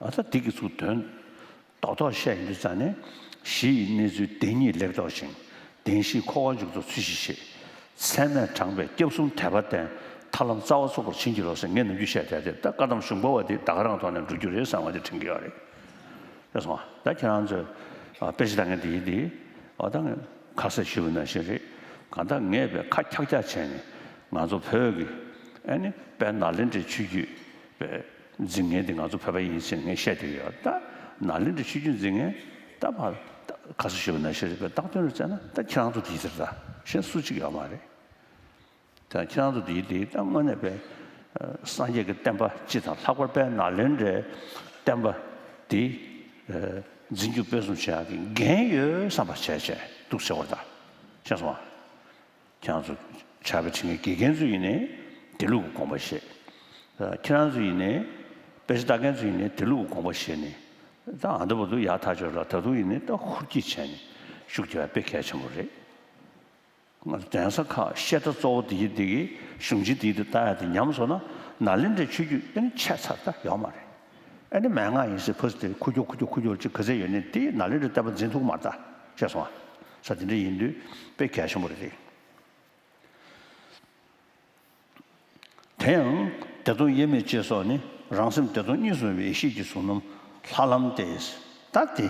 ཨ། ད་འདི་གི་ཚུར་དོན་རྡོག་རྡོག་བཤད་ཡོང་དུས་ཙ་ནས། གཞི་ཡི་གནས་ཚུལ་བདེན་གཉིས་ལེགས་རྟོགས་ཤིང་། བདེན་བཞིའི་འཁོར་བ་མཇུག་རྫོགས་ཚུལ་བཞིན་ཤེས། ཚད་མས་དྲངས་པའི་སྐྱབས་གསུམ་དད་པ་བརྟན། ཐར་ལམ་རྩ་བ་ཚུགས་པར་བྱིན་གྱིས་རློབས་ཟེར་ངས་ནམ་རྒྱུན་བཤད་བསྡད་དེ། ད་བཀའ་གདམས་གཞུང་པ་བ་འདི་ད་ག་རང་ཐོག་ནས་འགྲོ་རྒྱུ་རེད་བསམ་པ་དེ་དྲན་གྱི་ཡོད་རེད། རེད་སོང་། ད་ཁྱེད་རང་ཚོས། ཨ། དཔེ་ཆ་ལྟ་མཁན་དེ་ཡིན་དེ། ཨ། ད་ངས་ཁ་གསལ་ཞུས་པ་ནང་བཞིན་རེད། གང་ལྟར་ངས་དཔེ་ཁ་འཁྱག་འཁྱག་བྱས་ནས་ང་ཚོ་བོད་ཀྱི། ཨ་ནི་དཔལ་ནཱ་ལེནྡྲའི་ཆོས་བརྒྱུད་དཔེ་འཛིན་མཁན་དེ་ང་ཚོ་བོད་པ་ཡིན་ཟེར་ངས་བཤད་བསྡད་ཀྱི་ཡོད། ད་ནཱ་ལེནྡྲའི་ཆོས་བརྒྱུད་འཛིན་མཁན་ད་ཕར་ད་ཁ་གསལ་ཞུས་པ་ནང་བཞིན་རེད། དཔེ་བཏགས་དོན་རེ་བཙལ་ན་ད་ཁྱེད་རང་ཚོ་དེ་ཟེར། ད་གཞན་སུ་གཅིག་ཡོད་མ་རེད། ད་ཁྱེད་རང་ཚོ་དེ་དེ་ད་དངོས་གནས་དཔེ། ཨ། སངས་རྒྱས་ཀྱི་བསྟན་པ་སྤྱི་དང་། ལྷག་པར་དཔལ་ནཱ་ལེནྡྲའི་བསྟན་པ་དེ། ཨ། འཛིན་སྐྱོང་སྤེལ་གསུམ་བྱེད་ཡག་གི་འགན་ཡོད་བསམ་པ་བྱས་བྱས་འདུག་ཟེར་བ་ད། ཤེས་སོང་ང་། ཁྱེད་རང་ཚོ་ཕྱག་དཔེ་ཁྲིད་མཁན་དགེ་རྒན་ཚོ་ཡིན་ནའི་དེ་ལུགས་ཀྱི་དགོངས་པ་བཞེས། ཨ། ཁྱེད་རང་ཚོ་ཡིན་ནའི་དཔེ་ཆ་ལྟ་མཁན་ཚོ་ཡིན་ནའི་དེ་ལུགས་ཀྱི་དགོངས་པ་བཞེས་ནས། ད་ཨ་འདྲ་བ་འདུག་ཡག་ཐག་ཆོད་ལ། ད་དུང་ཡིན་ནའི་ད་ཧུར་བསྐྱེད་བྱས་ནས་ཤུགས་རྒྱག་ཡ་དཔེ་གལ་ཆེན་པོ་རེད། ང་ཚོ་གདན་ས་ཁག་བཤད་གྲྭ་གཙོ་བོ་དེ་གི་དེ་གི་གཞུང་ཆེན་དེ་གི་དེ་ལྟ་ཡ་དེ་ཉམས་སོང་ན། ནཱ་ལེནྡྲའི་ཆོས་བརྒྱུད་ཨ་ནི་ཆད་ཚར། ད་ཡོད་མ་རེད། ཨ་ནི་མན་ངག་ཡིན་ཟེར་ཕར་ཚུར་ཁུར་ཁྱོག་ཁུར་ཁྱོག་ཁུར་ཁྱོག་ཅིག་ག་ཚད་ཡོད་ནའི་དེ་ནཱ་ལེནྡྲའི་བསྟན་པ་འཛིན་ཐུབ་མ་རེད། ད་ཤེས་སོང་ང་། ས་དེ་འདྲ་ཡིན་དུས་དཔེ་གལ་ཆེན་པོ་རེད་དེ། དེ་ཡང་བདེ་སྟོང་དབྱེར་མེད་ཅེས་སོགས་ནི་རང་སེམས་བདེ་སྟོང་གཉིས་སུ་མེད་པའི་ཡེ་ཤེས་ཀྱི་གཟུང་རྣམ་ལྷ་ལམ་སྟེ། ད་དེ།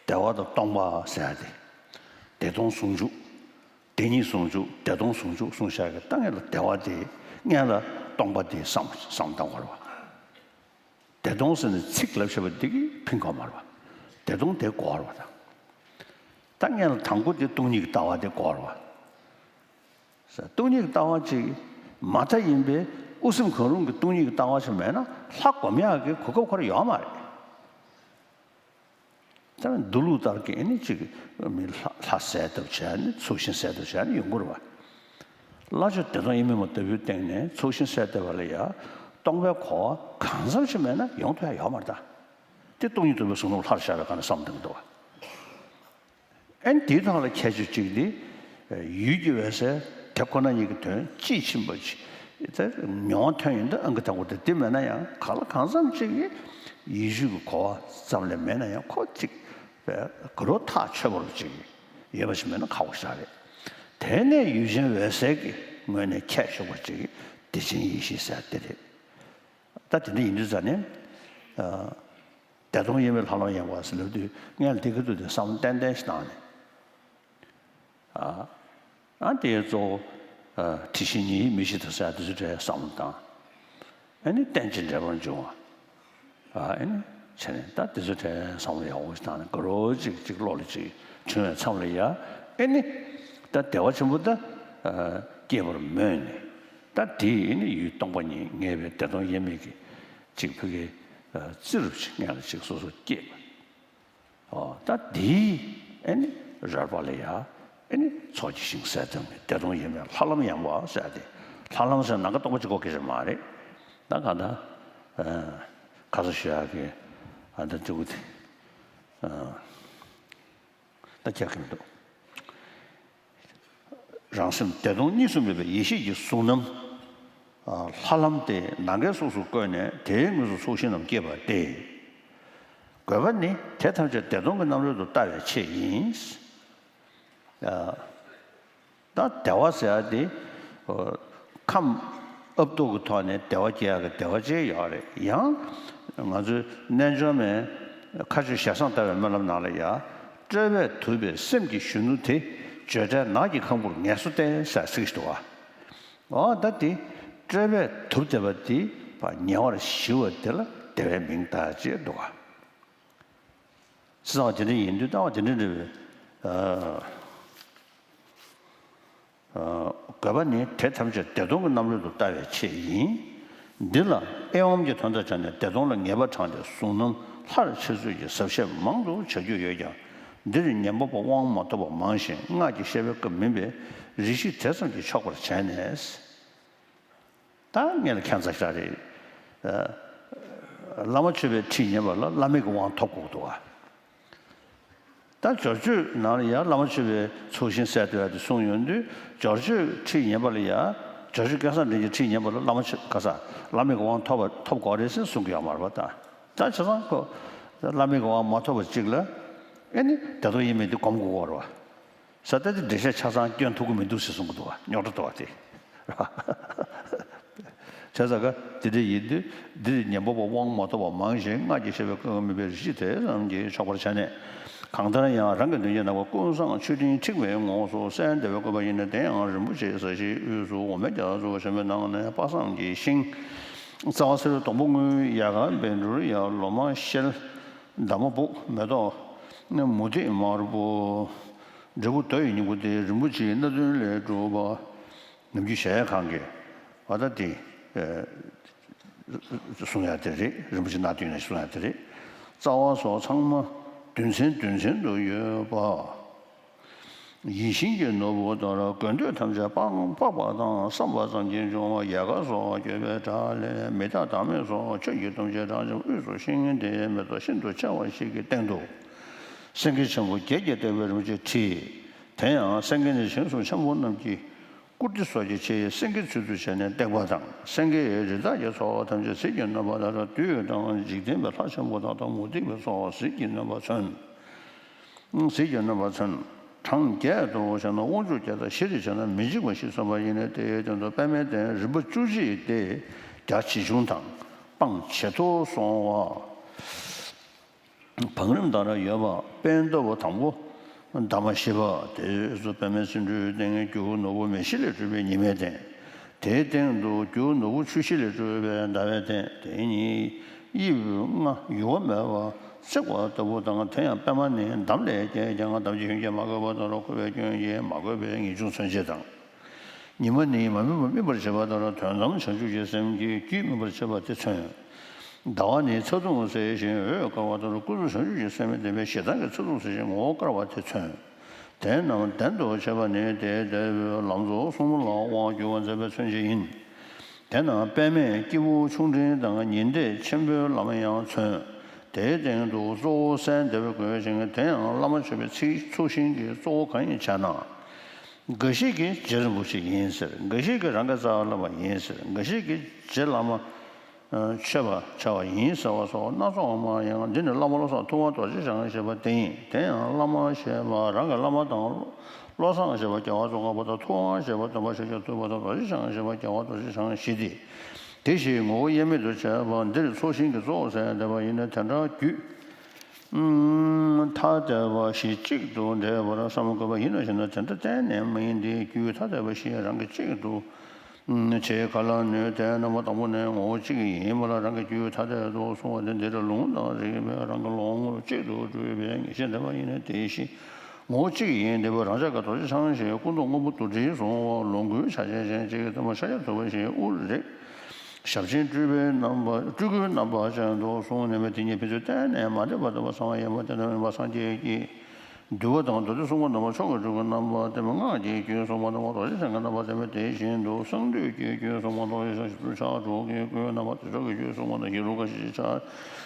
བདེ་བ་དང་སྟོང་པ་ཟེར་ཡ་དེ། བདེ་སྟོང་ཟུང་འཇུག་བདེན་གཉིས་ཟུང་འཇུག་བདེ་སྟོང་ཟུང་འཇུག་གསུངས་བཞག་གི། ད་སྔོན་ལ་བདེ་བ་དེ། སྔོན་ལ་སྟོང་པ་དེ་བསམ་བསམ་བཏང་དགོས་རེད་བ། བདེ་སྟོང་ཟེར་ནས་ཚིག་ལབ་བྱས་པ་དེ་གིས་ཕན་གྱི་མ་རེད་བ། བདེ་སྟོང་དེ་དགོས་རེད་བ་ད། ད་སྔོན་ལ་དང་པོ་དེ་སྟོང་ཉིད་ཀྱི་ལྟ་བ་དེ་དགོས་རེད་བ། སྟོང་ཉིད་ཀྱི་ལྟ་བ་ཅིག་མ་མཐའ་ཡིན་པའི་དབུ་སེམས་གང་རུང་གི་སྟོང་ཉིད་ཀྱི་ལྟ་བ་ཞིག་མེད་ན་ལྷ་སྒོམ་ཡག་གི་གོ་སྐབས་ཁོ་རང་ཡོད་མ་རེད། ད་མདོ་ལུགས་ལྟར་གྱི་ཨ་ནི་ཅིག་མི་ལྷ་ལྷ་གསལ་བཏབ་བྱས་ནས་ཚོགས་ཞིང་གསལ་བཏབ་བྱས་ནས་ཡོང་གི་རེད་བ། བླ་མཆོག་བདེ་སྟོང་དབྱེར་མེད་མ་ལྟ་བུའི་སྟེང་ནས་ཚོགས་ཞིང་གསལ་བཏབ་པ་ལ་ཡ་སྟོང་པའི་གོ་བ་གང་འཚམ་ཞིག་མེད་ན་ཡོང་ཐུབ་ཡ་ཡོད་མ་རེད་ད། དེ་སྟོང་ཉིད་རྟོགས་པའི་གཟུང་རྣམ་ལྷར་ཤར་བའི་སྒང་ནས་བསམ་བཏང་གི་འདུག་བ། ཨ་ནི་དེའི་ཐོག་ལ་ཁྱད་ཆོས་གཅིག་དེ། ཡུལ་གྱི་འོད་གསལ་དེ་ཁོ་ན་ཉིད་ཀྱི་དོན་དཔྱིས་ཕྱིན་པ་ཅིག་དེ་མྱོང་བ་ཐོན་ཡོང་དུས་ཨང་ཀི་དང་པོ་དེ་དེ་མེད་ན་ཡང་། གང་ལ་གང་འཚམ་ཅིག་གི་ཡིད་བཞིན་གྱི་གོ་བ་ཙམ་ལས་མེད་ན་ཡང་། ཁོ་ཅིག་དཔེ་ག་རུ་ཐག་ཆོད་པོ་ཅིག་ཡོད་པ་ཞིག་མེད་ན་ཁག་པོ་ཞིག་རེད། དེ་ནས་ཡུལ་ཅན་འོད་གསལ་གྱི་ངོས་ནས་ཁྱད་ཆོས་པོ་ཅིག་བདེ་ཆེན་ཡེ་ཤེས་ཟེར་དེ་རེད། ད་དེ་འདྲ་ཡིན་དུས་ཙ་ནས། ཨ། བདེ་སྟོང་དབྱེར་མེད་ལྷ་ལམ་ཡངས་པ་ཟེར་ལབ་དུས་སྔོན་ལ་དེ་ག་དུས་དེ་བསམ་བློ་ཏན་ཏན་ཞིག་བཏང་ནས། ཨ། ཨ། དེའི་གཙོ་བོ། ཨ། དྲི་ཞིམ་ཉི་ཡིས་མི་ཤིགས་དང་ཟེར་ཡ་དེ་ཚོའི་གྲས་བསམ་བློ་བཏང་། ཨ་ནི་རྟེན་ཅིང་འབྲེལ་པར་འབྱུང་བ། ཨ། ཨ་ནི་བྱས་ནས་ད་དེ་ཚོའི་གྲས་བསམ་བློ་ཡག་པོ་ཞིག་བཏང་ནས་ག་རུ་ཅིག་ཅིག་བློ་ལ་ཅིག་དྲན་པའི་མཚམས་ལ་ཡ། ཨ་ནི་ད་བདེ་བ་ཆེན་པོ་ད། ཨ། སྐྱེས་པར་མོས་ནས། ད་དེ་ཨ་ནི་ཡུལ་སྟོང་པ་ཉིད་ངེས་པའི་བདེ་སྟོང་དབྱེར་མེད་ཀྱི་ཅིག་ཕ་གི། ཨ། རྩིས་རུ་ཅིག་སྔོན་ལ་ཅིག་སོ་སོ་སྐྱེས་པ། ཨོ། ད་དེའི་ཨ་ནི་རོལ་པ་ལ་ཡ། ཨ་ནི་ཚོགས་ཀྱི་ཞིང་གསལ་བཏབ་ནས་བདེ་སྟོང་དབྱེར་མེད་ལྷ་ལམ་ཡངས་པ་ཟེར་ཏེ། ལྷ་ལམ་ཟེར་ནམ་མཁའ་སྟོང་པ་གཅིག་པོ་སྐད་ཆ་མ་རེད། ད་གང་ལྟར་ཨ་ཁ་ས་ཞུ་ཡག་གི་ཨ་ད་ཅིག་དེ་ཨ་ད་ཁྱབ་ཀྱི་མི་འདུག་རང་སེམས་བདེ་སྟོང་གཉིས་སུ་མེད་པའི་ཡེ་ཤེས་ཀྱི་གཟུགས་རྣམས། ཨ་ལྷ་ལམ་དེ་ནམ་མཁའི་གཟུགས་སུ་བཀོད་ནས་དེའི་ངོས་སུ་ཚོགས་ཞིང་རྣམས་བསྐྱེད་པ་སྟེ། དགོས་པ་ནི་དེ་ཐམས་ཅད་བདེ་སྟོང་གི་རྣམ་རོལ་དུ་ལྟ་བའི་ཆེད་ཡིན། ཨ་ད་བདེ་བ་ཟེར་ཡ་དེ་ཨ་ཁམས་ཨབ་ཏུ་གི་ཐོག་ནས་བདེ་བ་སྐྱེ་ཡག་གི་བདེ་བ་ཅིག་ཡོད་རེད། ཡང་ང་ཚོའི་རྣལ་འབྱོར་མའི་མཁའ་སྤྱོད་ཞལ་བཟང་ལྟ་བའི་སྨོན་ལམ་ནང་ལ་ཡ། སྤྲོས་པས་དུབ་པའི་སེམས་ཀྱི་གཞོན་ནུ་དེ། བརྗོད་བྲལ་ནགས་ཀྱི་ཁང་བུར་ངལ་གསོ་སྟེ་ཟེར་ཚིག་ཞིག་འདུག་བ། འོ་ད་དེ་སྤྲོས་པས་དུབ་བསྡད་པ་དེ་ཉེ་བར་ཞི་བ་དེ་ལ་བདེ་བའི་མིང་བཏགས་ཅེས་འདུག་བ། ཟེར་བ་དེ་འདྲ་ཡིན་དུས་ལྟ་བ་དེ་འདྲ་འདྲ་བའི་ཨ། ཨ་དགོས་པ་ནི་དེ་ཐམས་ཅད་བདེ་སྟོང་གི་རྣམ་རོལ་དུ་ལྟ་བའི་ཆེད་ཡིན། འདི་ལ་ཨེ་ཝཾ་གྱི་དོན་དག་སྦྱར་ནས་བདེ་སྟོང་ལ་ངེས་པ་དྲངས་ཏེ་གཟུགས་རྣམས་ལྷར་འཆར་ཚུལ་གྱི་ཟབ་བཤད་མང་དུ་བྱ་རྒྱུ་ཡོད་ཀྱང་། འདིར་ཉན་པ་པོ་དབང་མ་ཐོབ་པ་མང་ཞིང་སྔགས་ཀྱི་བཤད་པའི་སྐབས་མིན་པས་རིགས་ཤིག་དེ་ཙམ་གྱིས་ཆོག་པར་བྱས་ནས། ད་ངས་ལ་ཁྱད་མཚར་ཞིག་རེད། ཨ་བླ་མ་མཆོད་པའི་ཁྲིད་ཉན་པ་ལ་བླ་མེད་ཀྱི་དབང་ཐོབ་དགོས་འདུག་བ། ད་སྦྱོར་མཆོད་ནང་ལ་ཡང་བླ་མ་མཆོད་པའི་ཚོགས་ཞིང་གསལ་དུ་ཡང་དེ་གསུངས་ཡོང་དུས་སྦྱོར་མཆོད་ཁྲིད་ཉན་པ་ལ་ཡང་སྦྱོར་མཆོད་སྐལ་བཟང་འདྲེན་གྱི་ཁྲིད་ཉན་པ་ལ་བླ་མ་མཆོད་ག་ས་བླ་མེད་ཀྱི་དབང་ཐོབ་པ་ཐོབ་དགོས་རེད་ཟེར་གསུང་གི་ཡོད་མ་རེད་པ། ད་ད་བྱས་ཙང་ཁོ་བླ་མེད་ཀྱི་དབང་མ་ཐོབ་པ་གཅིག་ལ་ཨེ་ནི་བདེ་སྟོང་ཡིན་མིན་དེ་སྒོམ་དགོས་ཀྱི་རེད་བ། ས་ཏ་དེ་འགྲེལ་བཤད་ཆ་ཚང་སྐྱོན་ཐུབ་ཀྱི་མི་འདུག་ཟེར་གསུང་གི་འདུག་བ། རྙོག་དྲ་འདུག་བ་དེ། བྱས་ཙང་ཀ་དེ་འདྲ་ཡིན་དུས་འདིར་ཉན་པ་པོ་དབང་མ་ཐོབ་པ་མང་ཞིང་སྔགས་ཀྱི་བཤད་པའི་སྐབས་མིན་པའི་རིགས་ཤིག་དེ་ཙམ་གྱིས་ཆོག་པར་བྱས་ནས། གང་ལྟར་ཡང་རང་གི་མདུན་གྱི་ནམ་མཁའ་ཀུན་བཟང་མཆོད་སྤྲིན་འཁྲིགས་པའི་ངོགས་སུ་གསལ་འདེབས་པའི་དགོས་པ་ཡིན་ན། དེ་ཡང་རིན་པོ་ཆེའི་ས་གཞིའི་དབུས་སུ་འོ་མའི་རྒྱ་མཚོ་བཞད་པའི་ནང་ནས་དཔག་བསམ་གྱི་ཤིང་། རྩ་བ་སེར་སྡོང་པོ་སྔོན། ཡལ་ག་བཻ་ཌཱུརྱ། ལོ་མ་ཤེལ། འདབ་མ་སྦུག། མེ་ཏོག་མུ་ཏིག་དམར་པོ། འབྲས་བུ་དོ་ཡི་སྙིང་པོ་སྟེ། རིན་པོ་ཆེའི་སྣ་བདུན་ལས་གྲུབ་པ། ནམ་རྒྱུན་གཞལ་ཡས་ཁང་གི་ཨ་ད་དེ་ཨ་གསུང་ཡ་དེ་རེད། རིན་པོ་ཆེ་སྣ་བདུན་ནས་གསུང་ཡ་དེ་རེད། རྩ་བ་སོགས་ཚང་མ་དུས་མཚན་དུས་མཚན་དུ་ཡོད་པ། ཡིད་བཞིན་གྱི་ནོར་བུ་ལྟར་དགོས་འདོད་ཐམས་ཅད་སྤངས་སྤངས་པ་དང་བསམ་པ་ཙམ་གྱིས་འབྱུང་བ། ཡལ་ག་སོགས་འགྱོད་པའི་སྒྲ་ལས་མི་རྟག་བདག་མེད་སོགས་ཆོས་ཀྱི་སྡོམ་བྱེད་གྲངས་ཅན་དབུས་སུ་ཤིང་དེའི་མེ་ཏོག་ཤིན་ཏུ་ཆེ་བ་ཞིག་གི་སྟེང་དུ། སེང་གེ་ཆེན་པོ་བརྒྱད་ཀྱིས་བཏེགས་པའི་རིན་པོ་ཆེའི་ཁྲི། དེ་ཡང་སེང་གེ་ནི་བྱང་སེམས་ཆེན་པོ་རྣམས་ཀྱི་བཀུར་སྟི་སོགས་ཀྱི་ཆེད་སེང་གེའི་ཚུལ་དུ་བྱས་ནས་བཏེགས་པ་དང་། སེང་གེ་ཡི་རི་དྭགས་ཀྱི་ཚོགས་ཐམས་ཅད་ཟིལ་གྱིས་གནོན་པ་ལྟར་བདུད་དང་འཇིག་རྟེན་པའི་ལྷ་ཆེན་པོ་དག་དང་མུ་སྟེགས་པའི་ཚོགས་ཟིལ་གྱིས་གནོན་པ་མཚོན། ཟིལ་གྱིས་གནོན་པ་མཚོན། གྲངས་བརྒྱད་དུ་བྱས་ན་དབང་ཕྱུག་བརྒྱད་དང་བཞི་རུ་བྱས་ན་མི་འཇིགས་པ་བཞི་མཚོན་པ་ཡིན་ནས། དེའི་སྟེང་དུ་པདྨའི་གདན་རིམ་པ་བཅུ་གཅིག་སྟེ་རྒྱ་ཆེ་ཆུང་དང་སྤང་ཇེ་མཐོར་སོང་བ། བང་རིམ་ལྟར་ཡོད་པ། པད་ཟླ་བ་དང་པོ་འདབ་མ་བཞི་པ། དེ་ཚོ་པདྨའི་སིན་འབྲུའི་སྟེང་། རྒྱུ་ནོར་བུ་མེ་བཞི་ལས་གྲུབ་པའི་ཉི་མའི་གདན། དེའི་སྟེང་དུ་རྒྱུ་ནོར་བུ་ཆུ་བཞི་ལས་གྲུབ་པའི་ཟླ་བའི་གདན། དེ་ཉིད་དབྱིབས་ལྔ་ཡུ་བ་མེད་པ་བརྩེགས་པ་ལྟ་བུ་དང་། དེ་ཡང་པདྨ་ནི་འདམ་ལས་སྐྱེས་ཀྱང་འདམ་གྱི་ཡོན་གྱིས་མ་གོས་པ་ལྟར་ཁོ་བོའི་སྐྱོན་གྱིས་མ་གོས་པའི་ངེས་འབྱུང་མཚོན་བྱེད་དང་། ཉི་མ་ནི་མ་སྨིན་པ་སྨིན་པར་བྱེད་པ་ལྟར་དོན་དམ་བྱང་ཆུབ་ཀྱི་སེམས་ཀྱི་རྒྱུད་སྨིན་པར་བྱེད་པ་དེ་མཚོན། ཟླ་བ་ནི་ཚ་གདུང་སེལ་ཞིང་འོད་དཀར་བ་ལྟར་ཀུན་རྫོབ་བྱང་ཆུབ་ཀྱི་སེམས་ལྡན་པས་ཞེ་སྡང་གི་ཚ་གདུང་སེལ་ཞིང་ངོ་བོ་དཀར་བ་དེ་མཚོན། དེ་རྣམས་གདན་དུ་བྱས་པ་ནི་དེའི་འདས་པའི་ལམ་རྫོགས་གསུམ་ལ་དབང་བསྒྱུར་བར་མཛད་པའི་མཚོན་བྱེད་ཡིན། དེ་རྣམས་པདྨའི་སྐྱེས་བུ་ཆུང་འབྲིང་དང་ཉི་ཟླས་ཆེན་པོའི་ལམ་ཡང་མཚོན། དེའི་སྟེང་དུ་གཙོ་བོ་གསལ་འདེབས་དགོས་ཤིང་། དེ་ཡང་བླ་མ་མཆོད་པའི་ཚིག་ཚོགས་ཞིང་གི་གཙོ་བོ་གང་ཡིན་ཞེ་ན། འགའ་ཞིག་གིས་རྗེ་རིན་པོ་ཆེ་ཡིན་ཟེར། འགའ་ཞིག་གིས་རང་གི་རྩ་བ་བླ་མ་ཡིན་ཟེར། འགའ་ཞིག་གིས་རྗེ་བླ་མ་མཆོད་པ་བྱ་བ་ཡིན་ཟེར་བ་སོགས་སྣ་ཚོགས་མང་ཡང་། འདི་ནི་བླ་མ་བློ་བཟང་ཐུབ་དབང་རྡོ་རྗེ་འཆང་ཞེས་པ་དེ་ཡིན། དེ་ཡང་བླ་མ་ཞེས་པ་རང་གི་བླ་མ་དང་། བློ་བཟང་ཞེས་པ་རྒྱལ་བ་ཙོང་ཁ་པ་དང་། ཐུབ་དབང་ཞེས་པ་སྟོན་པ་ཤཱཀྱ་ཐུབ་པ་དང་། རྡོ་རྗེ་འཆང་ཞེས་པ་རྒྱལ་བ་རྡོ་རྗེ་འཆང་བཞི་སྟེ། དེ་བཞིའི་ངོ་བོ་དབྱེར་མེད་དུ་བྱས་པ་འདིར་ཚོགས་ཞིང་གི་གཙོ་བོ་གསལ་འདེབས་པ་ཡིན་ན། དེ་འདྲ་རྒྱུད་ཐ་དད་པ་བཞི་གཅིག་ཏུ་འདྲེས་པར་བསམ་དགོས་པ་ཡིན་ནོ་ཞེ་ན། དེ་འདྲ་གཏན་ནས་མ་ཡིན་ཏེ། རྒྱུད་ཐ་དད་པ་བཞི་རང་གི་གཅིག་ཏུ་ཕྱེ་ག་ལ་ནུས་ཏེ། རྣམ་པ་དང་པོ་ནི་ངོ་བོ་གཅིག་ཡིན་པ་ལ་རང་གི་རྒྱུད་ཐ་དད་དུ་གསུངས་པ་སྟེ། འདིར་ལུང་དང་རིགས་པས་རང་གི་ལོངས་སྐུ་གཅིག་ཏུ་སྤྲུལ་པའི་ངེས་ཤེས་འདྲེས་པ་ཡིན་ན། དེ་བཞི་ངོ་བོ་གཅིག་ཡིན་འདྲེས་པ་རང་ཅག་གི་རྡོ་རྗེ་འཆང་ཞེས་སྐུ་མདོག་སྔོན་པོ་དུ་དྲི་བསུང་བ། ལོངས་སྐུའི་ཆ་ཤས་ཅན་གཅིག་གི་སྟོན་པ་ཤཱཀྱ་ཐུབ་པ་ཞེས་དབུར་རེག་ཞབས་ཆེན་སྤྲུལ་པའི་རྣམ་པ། སྤྲུལ་སྐུའི་རྣམ་པ་ཅན་དུ་གསུངས་ནས་མི་དེ་ཉིད་ཕན་ཚུན་གཏན་ནས་མ་འདྲེས་པ་ལྟ་བུ་ཚང་བ་ཡིན་པ་དེ་ལྟར་མིན་པ་སངས་རྒྱས་ཀྱིས་ འདུལ་བ་དང་མདོ་སྡེ་གསུམ་ཀ་རྣམ་པ་མཆོག་གི་སྤྲུལ་སྐུའི་རྣམ་པ་བསྟན་པའི་སྔགས་ཀྱི་རྒྱུད་གསུངས་པ་དང་། རྡོ་རྗེ་འཆང་གི་རྣམ་པ་བསྟན་པའི་དེ་བཞིན་དུ་གསང་འདུས་ཀྱི་རྒྱུད་གསུངས་པ་དང་། ཡེ་ཤེས་ཕྱག་དྲུག་གི་རྒྱུད་གསུངས་པ་དང་། ཧེ་རུ་ཀ་ཞེས་བྱ་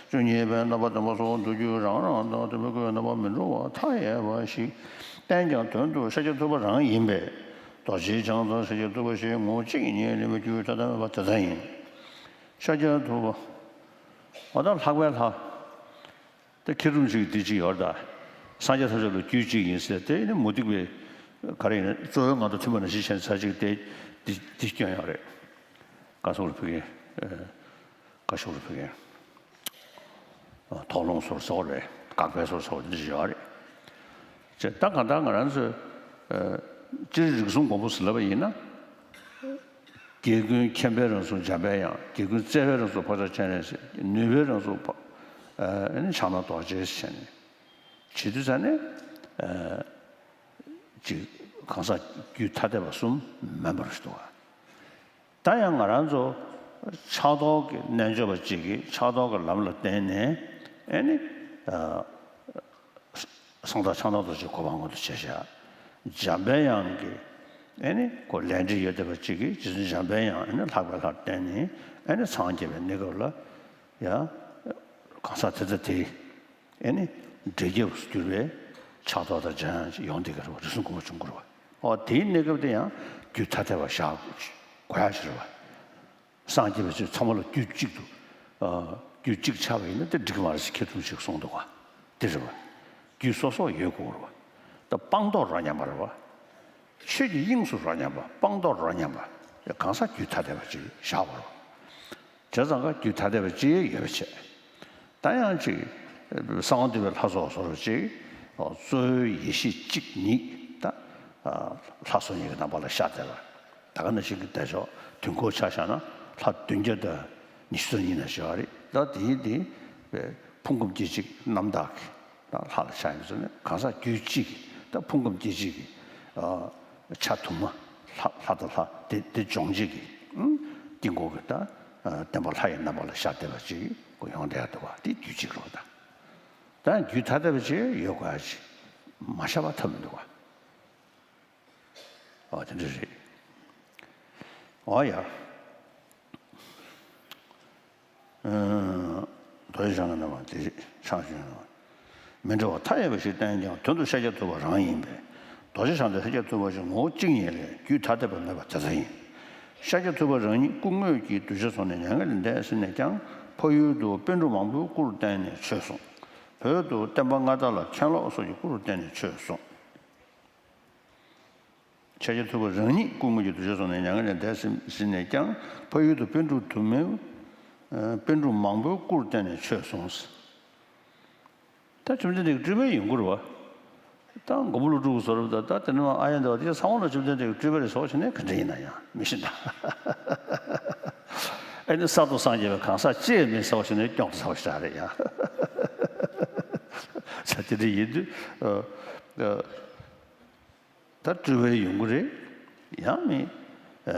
བཅུ་གཉིས་པའི་རྣམ་པ་བསྟན་པ་སོགས་མདོ་རྒྱུད་རང་རང་དང་བསྟན་པའི་སྐུའི་རྣམ་པ་མི་འདྲ་བ་མཐའ་ཡས་པ་ཞིག་བསྟན་ཀྱང་དོན་དུ་ཤཱཀྱ་ཐུབ་པ་རང་ཡིན་པས། རྡོ་རྗེ་འཆང་དང་ཤཱཀྱ་ཐུབ་པ་ཞེས་ངོ་བོ་གཅིག་ཉིད་ལེན་པའི་རྒྱུད་ཐ་དད་མེད་པ་དེ་ལྟ་ཡིན། ཤཱཀྱ་ཐུབ་པ། འོ་ད་ལྷག་པའི་ལྷ། དེ་མཁས་གྲུབ་ཅིག་འདི་གཅིག་ཡོད་རེད་ད། སངས་རྒྱས་ཐམས་ཅད་ལ་རྒྱུད་གཅིག་ཡིན་ཟེར་དེ་ནི་མུ་སྟེགས་པའི་ག་རེ་ཡིན་ན་རྩོད་པའི་ངང་དུ་ཐིམ་པ་ནང་བཞིན་བྱས་ནས་ཚར་གཅིག་དེ་འདི་འདི་སྐྱོན་ཡོད་རེད། བཀའ་ཤོག་ལ་ཕུལ་མཁན། ཨ། བཀའ་ཤོག་ལ་ཕུལ་མཁན། ཨ། དོགས་སློང་སོར་སོར་རེད། དགག་པའི་སོར་སོར་འདི་བཞིན་ཡོད་རེད། ཅེས་ད་གང་ལྟར་ང་རང་ཚོས། ཨ། སྤྱིར་རིགས་གསུམ་མགོན་པོ་ཟེར་ལབ་པ་ཡིན་ན། རྒྱལ་ཀུན་མཁྱེན་པའི་རང་གཟུགས་འཇམ་པའི་དབྱངས། རྒྱལ་ཀུན་བརྩེ་བའི་རང་གཟུགས་འཕགས་པ་སྤྱན་རས་གཟིགས། ནུས་པའི་རང་གཟུགས་འཕགས། ཨ་ནི་ཕྱག་ན་རྡོ་རྗེ་ཟེར་ནས། བྱེད་དུས་ཙ་ནས། ཨ། ཅིག་གང་ཟག་རྒྱུད་ཐ་དད་པ་གསུམ་མིན་པར་ཞུ་འདུག་ག། ད་ཡང་ང་རང་ཚོ་ཕྱག་རྡོར་གྱི་རྣལ་འབྱོར་པ་གཅིག་གིས་ཕྱག་རྡོར་གྱི་ལམ་ལ་བརྟེན་ནས་ཨེ་ནི། ཨ། གསང་བདག་ཕྱག་ན་རྡོ་རྗེའི་གོ་འཕང་མངོན་དུ་བྱས་ཤག། འཇམ་པའི་དབྱངས་ཀྱི་ཨེ་ནི་ཁོ་ལས་འབྲས་ཡོད་བསྡད་པ་གཅིག་གིས་རྗེ་བཙུན་འཇམ་པའི་དབྱངས་ཨེ་ནི་ལྷག་པའི་ལྷར་བརྟེན་ནས་ཨེ་ནི་འཚང་རྒྱ་བའི་གནས་སྐབས་ལ་ཡང་གང་ཟག་དེ་དང་དེ། ཨེ་ནི། འབྲས་རྒྱས་སུ་གྱུར་པའི་ཕྱག་རྡོར་དང་འཇམ་དབྱངས་ཡོང་བསྡད་ཀྱི་རེད་བ། རིགས་གསུམ་མགོན་པོ་བྱུང་གི་རེད་བ། ཨོ་དེའི་གནས་སྐབས་དེ་ཡང་རྒྱུད་ཐ་དད་པ་བཞག་དགོས་ཡ་ཞིག་རེད་བ། སངས་རྒྱས་པ་ཚོས་ཚང་མ་ལ་རྒྱུད་གཅིག་ཏུ། ཨ། རྒྱུད་གཅིག་ཆགས་པ་ཡིན་ན་དེ་འགྲིག་གི་མ་རེད་ཟེར་མཁས་གྲུབ་ཅིག་གསུངས་འདུག་བ། དེ་རེད་བ། རྒྱུད་སོ་སོ་ཡོད་དགོས་རེད་བ། ད་སྤངས་རྟོགས་རོ་མཉམ་པ་རེད་བ། ཆོས་ཀྱི་དབྱིངས་སུ་རོ་མཉམ་པ། སྤངས་རྟོགས་རོ་མཉམ་པ། གང་ཟག་རྒྱུད་ཐ་དད་པ་ཅིག་བཞག་དགོས་རེད་བ། བྱས་ཙང་ཀ་རྒྱུད་ཐ་དད་པ་ཅིག་ཡོད་པ་བྱས། ད་ཡང་ཅིག་གསང་བ་འདུས་པའི་ལྷ་ཚོགས་བཟོ་འདྲ་ཅིག་གཙོ་བོའི་ཡེ་ཤེས་གཅིག་ཉིད་ད་ལྷ་སོ་གཉིས་ཀྱི་རྣམ་པ་ལ་ཤར་བསྡད་པ། ད་ག་ནང་བཞིན་གྱི་བདེ་མཆོག་དུས་འཁོར་ཆ་བཞག་ན་ལྷ་བདུན་བརྒྱ་དང་ཉི་ཤུ་རྩ་གཉིས་ན་བཞག་རེད། ད་དེའི་དེ་ཕུང་ཁམས་སྐྱེ་མཆེད་རྣམ་དག་གི། ད་ལྷ་ལ་ཆགས་ཡོང་ཟེར་ནས་གང་ཟག་རྒྱུད་གཅིག་གི་ད་ཕུང་ཁམས་སྐྱེ་མཆེད་ཀྱི། ཨ། ཆ་དུ་མ། ལྷ་ལྷ་དང་ལྷ་དེ་དེ་སྦྱོང་བྱེད་ཀྱི། ཨང་། དཀྱིལ་འཁོར་གྱི་ད། ཨ། བདེན་པ་ལྷ་ཡི་རྣམ་པ་ལ་ཤར་བསྡད་པ་ཅིག་གོ་ཡོང་བསྡད་ཡ་འདུག་བ། དེ་རྒྱུད་གཅིག་རེད་བ་ད། ད་རྒྱུད་ཐ་དད་པ་ཅིག་ཡོད་དགོས་ཡ་ཅིག་མ་ཤར་བ་ཐབས་མི་འདུག་བ། ཨོ་དེ་འདྲ་རེད། ཨོ་ཡ། ཨ། རྡོ་རྗེ་འཆང་གི་རྣམ་པ་དེ་ཕྱག་ཞུ་ན། མི་འདྲ་བ་མཐའ་ཡས་པ་ཞིག་བསྟན་ཀྱང་དོན་དུ་ཤཱཀྱ་ཐུབ་པ་རང་ཡིན་པས། རྡོ་རྗེ་འཆང་དང་ཤཱཀྱ་ཐུབ་པ་ཞེས་ངོ་བོ་གཅིག་ཉིད་ལས་རྒྱུད་ཐ་དད་པ་མེད་པ་དེ་ལྟ་ཡིན། ཤཱཀྱ་ཐུབ་པ་རང་ཉིད་སྐུ་དངོས་ཀྱིས་གདུལ་བྱ་ཚོ་ནས་མྱ་ངན་ལས་འདས་ཟིན་ནས་ཀྱང་ཕ་ཡུལ་དུ་པཎ་གྲུབ་མང་པོའི་སྐུར་བསྟན་ནས་ཆོས་གསུངས། བོད་དུ་བསྟན་པ་མངའ་བདག་ལ་མཁན་སློབ་སོགས་ཀྱི་སྐུར་བསྟན་ནས་ཆོས་གསུངས། ཤཱཀྱ་ཐུབ་པ་རང་ཉིད་སྐུ་དངོས་ཀྱིས་གདུལ་བྱ་ཚོ་ནས་མྱ་ངན་ལས་འདས་ཟིན་ཟིན་ནས་ཀྱང་ཕ་ཡུལ་དུ་པཎ་གྲུབ་དུ་མའི། ཨ། པཎ་གྲུབ་མང་པོའི་སྐུར་བསྟན་ནས་ཆོས་གསུངས། ད་བཅོམ་ལྡན་འདས་ཀྱི་སྤྲུལ་པ་ཡིན་དགོས་རེད་བ། ད་མགོན་པོ་ཀླུ་སྒྲུབ་ཀྱི་བཟོ་འདྲ་ད་ད་དེ་ནས་མར་ཨ་ཡ་འདྲ་བ་དེ་ཚང་མ་ལ་བཅོམ་ལྡན་འདས་ཀྱི་སྤྲུལ་པ་རེད་ཟེར་བ་ཞིག་ནས་ག་འདྲ་ཡིན་ན་ཡང་མི་ཤེས་ད། ཨ་ནི་གསར་དུ་སངས་རྒྱས་པའི་གང་ཟག་ཅིག་མིན་ཟེར་བ་ཞིག་ནས་སྐྱོན་དུ་ཟེར་བ་ཞིག་རེད་ཡ། ས་དེ་འདྲ་ཡིན་དུས། ཨ། ཨ། ད་སྤྲུལ་པའི་ཡོང་གི་རེད། ཡང་མི། ཨ།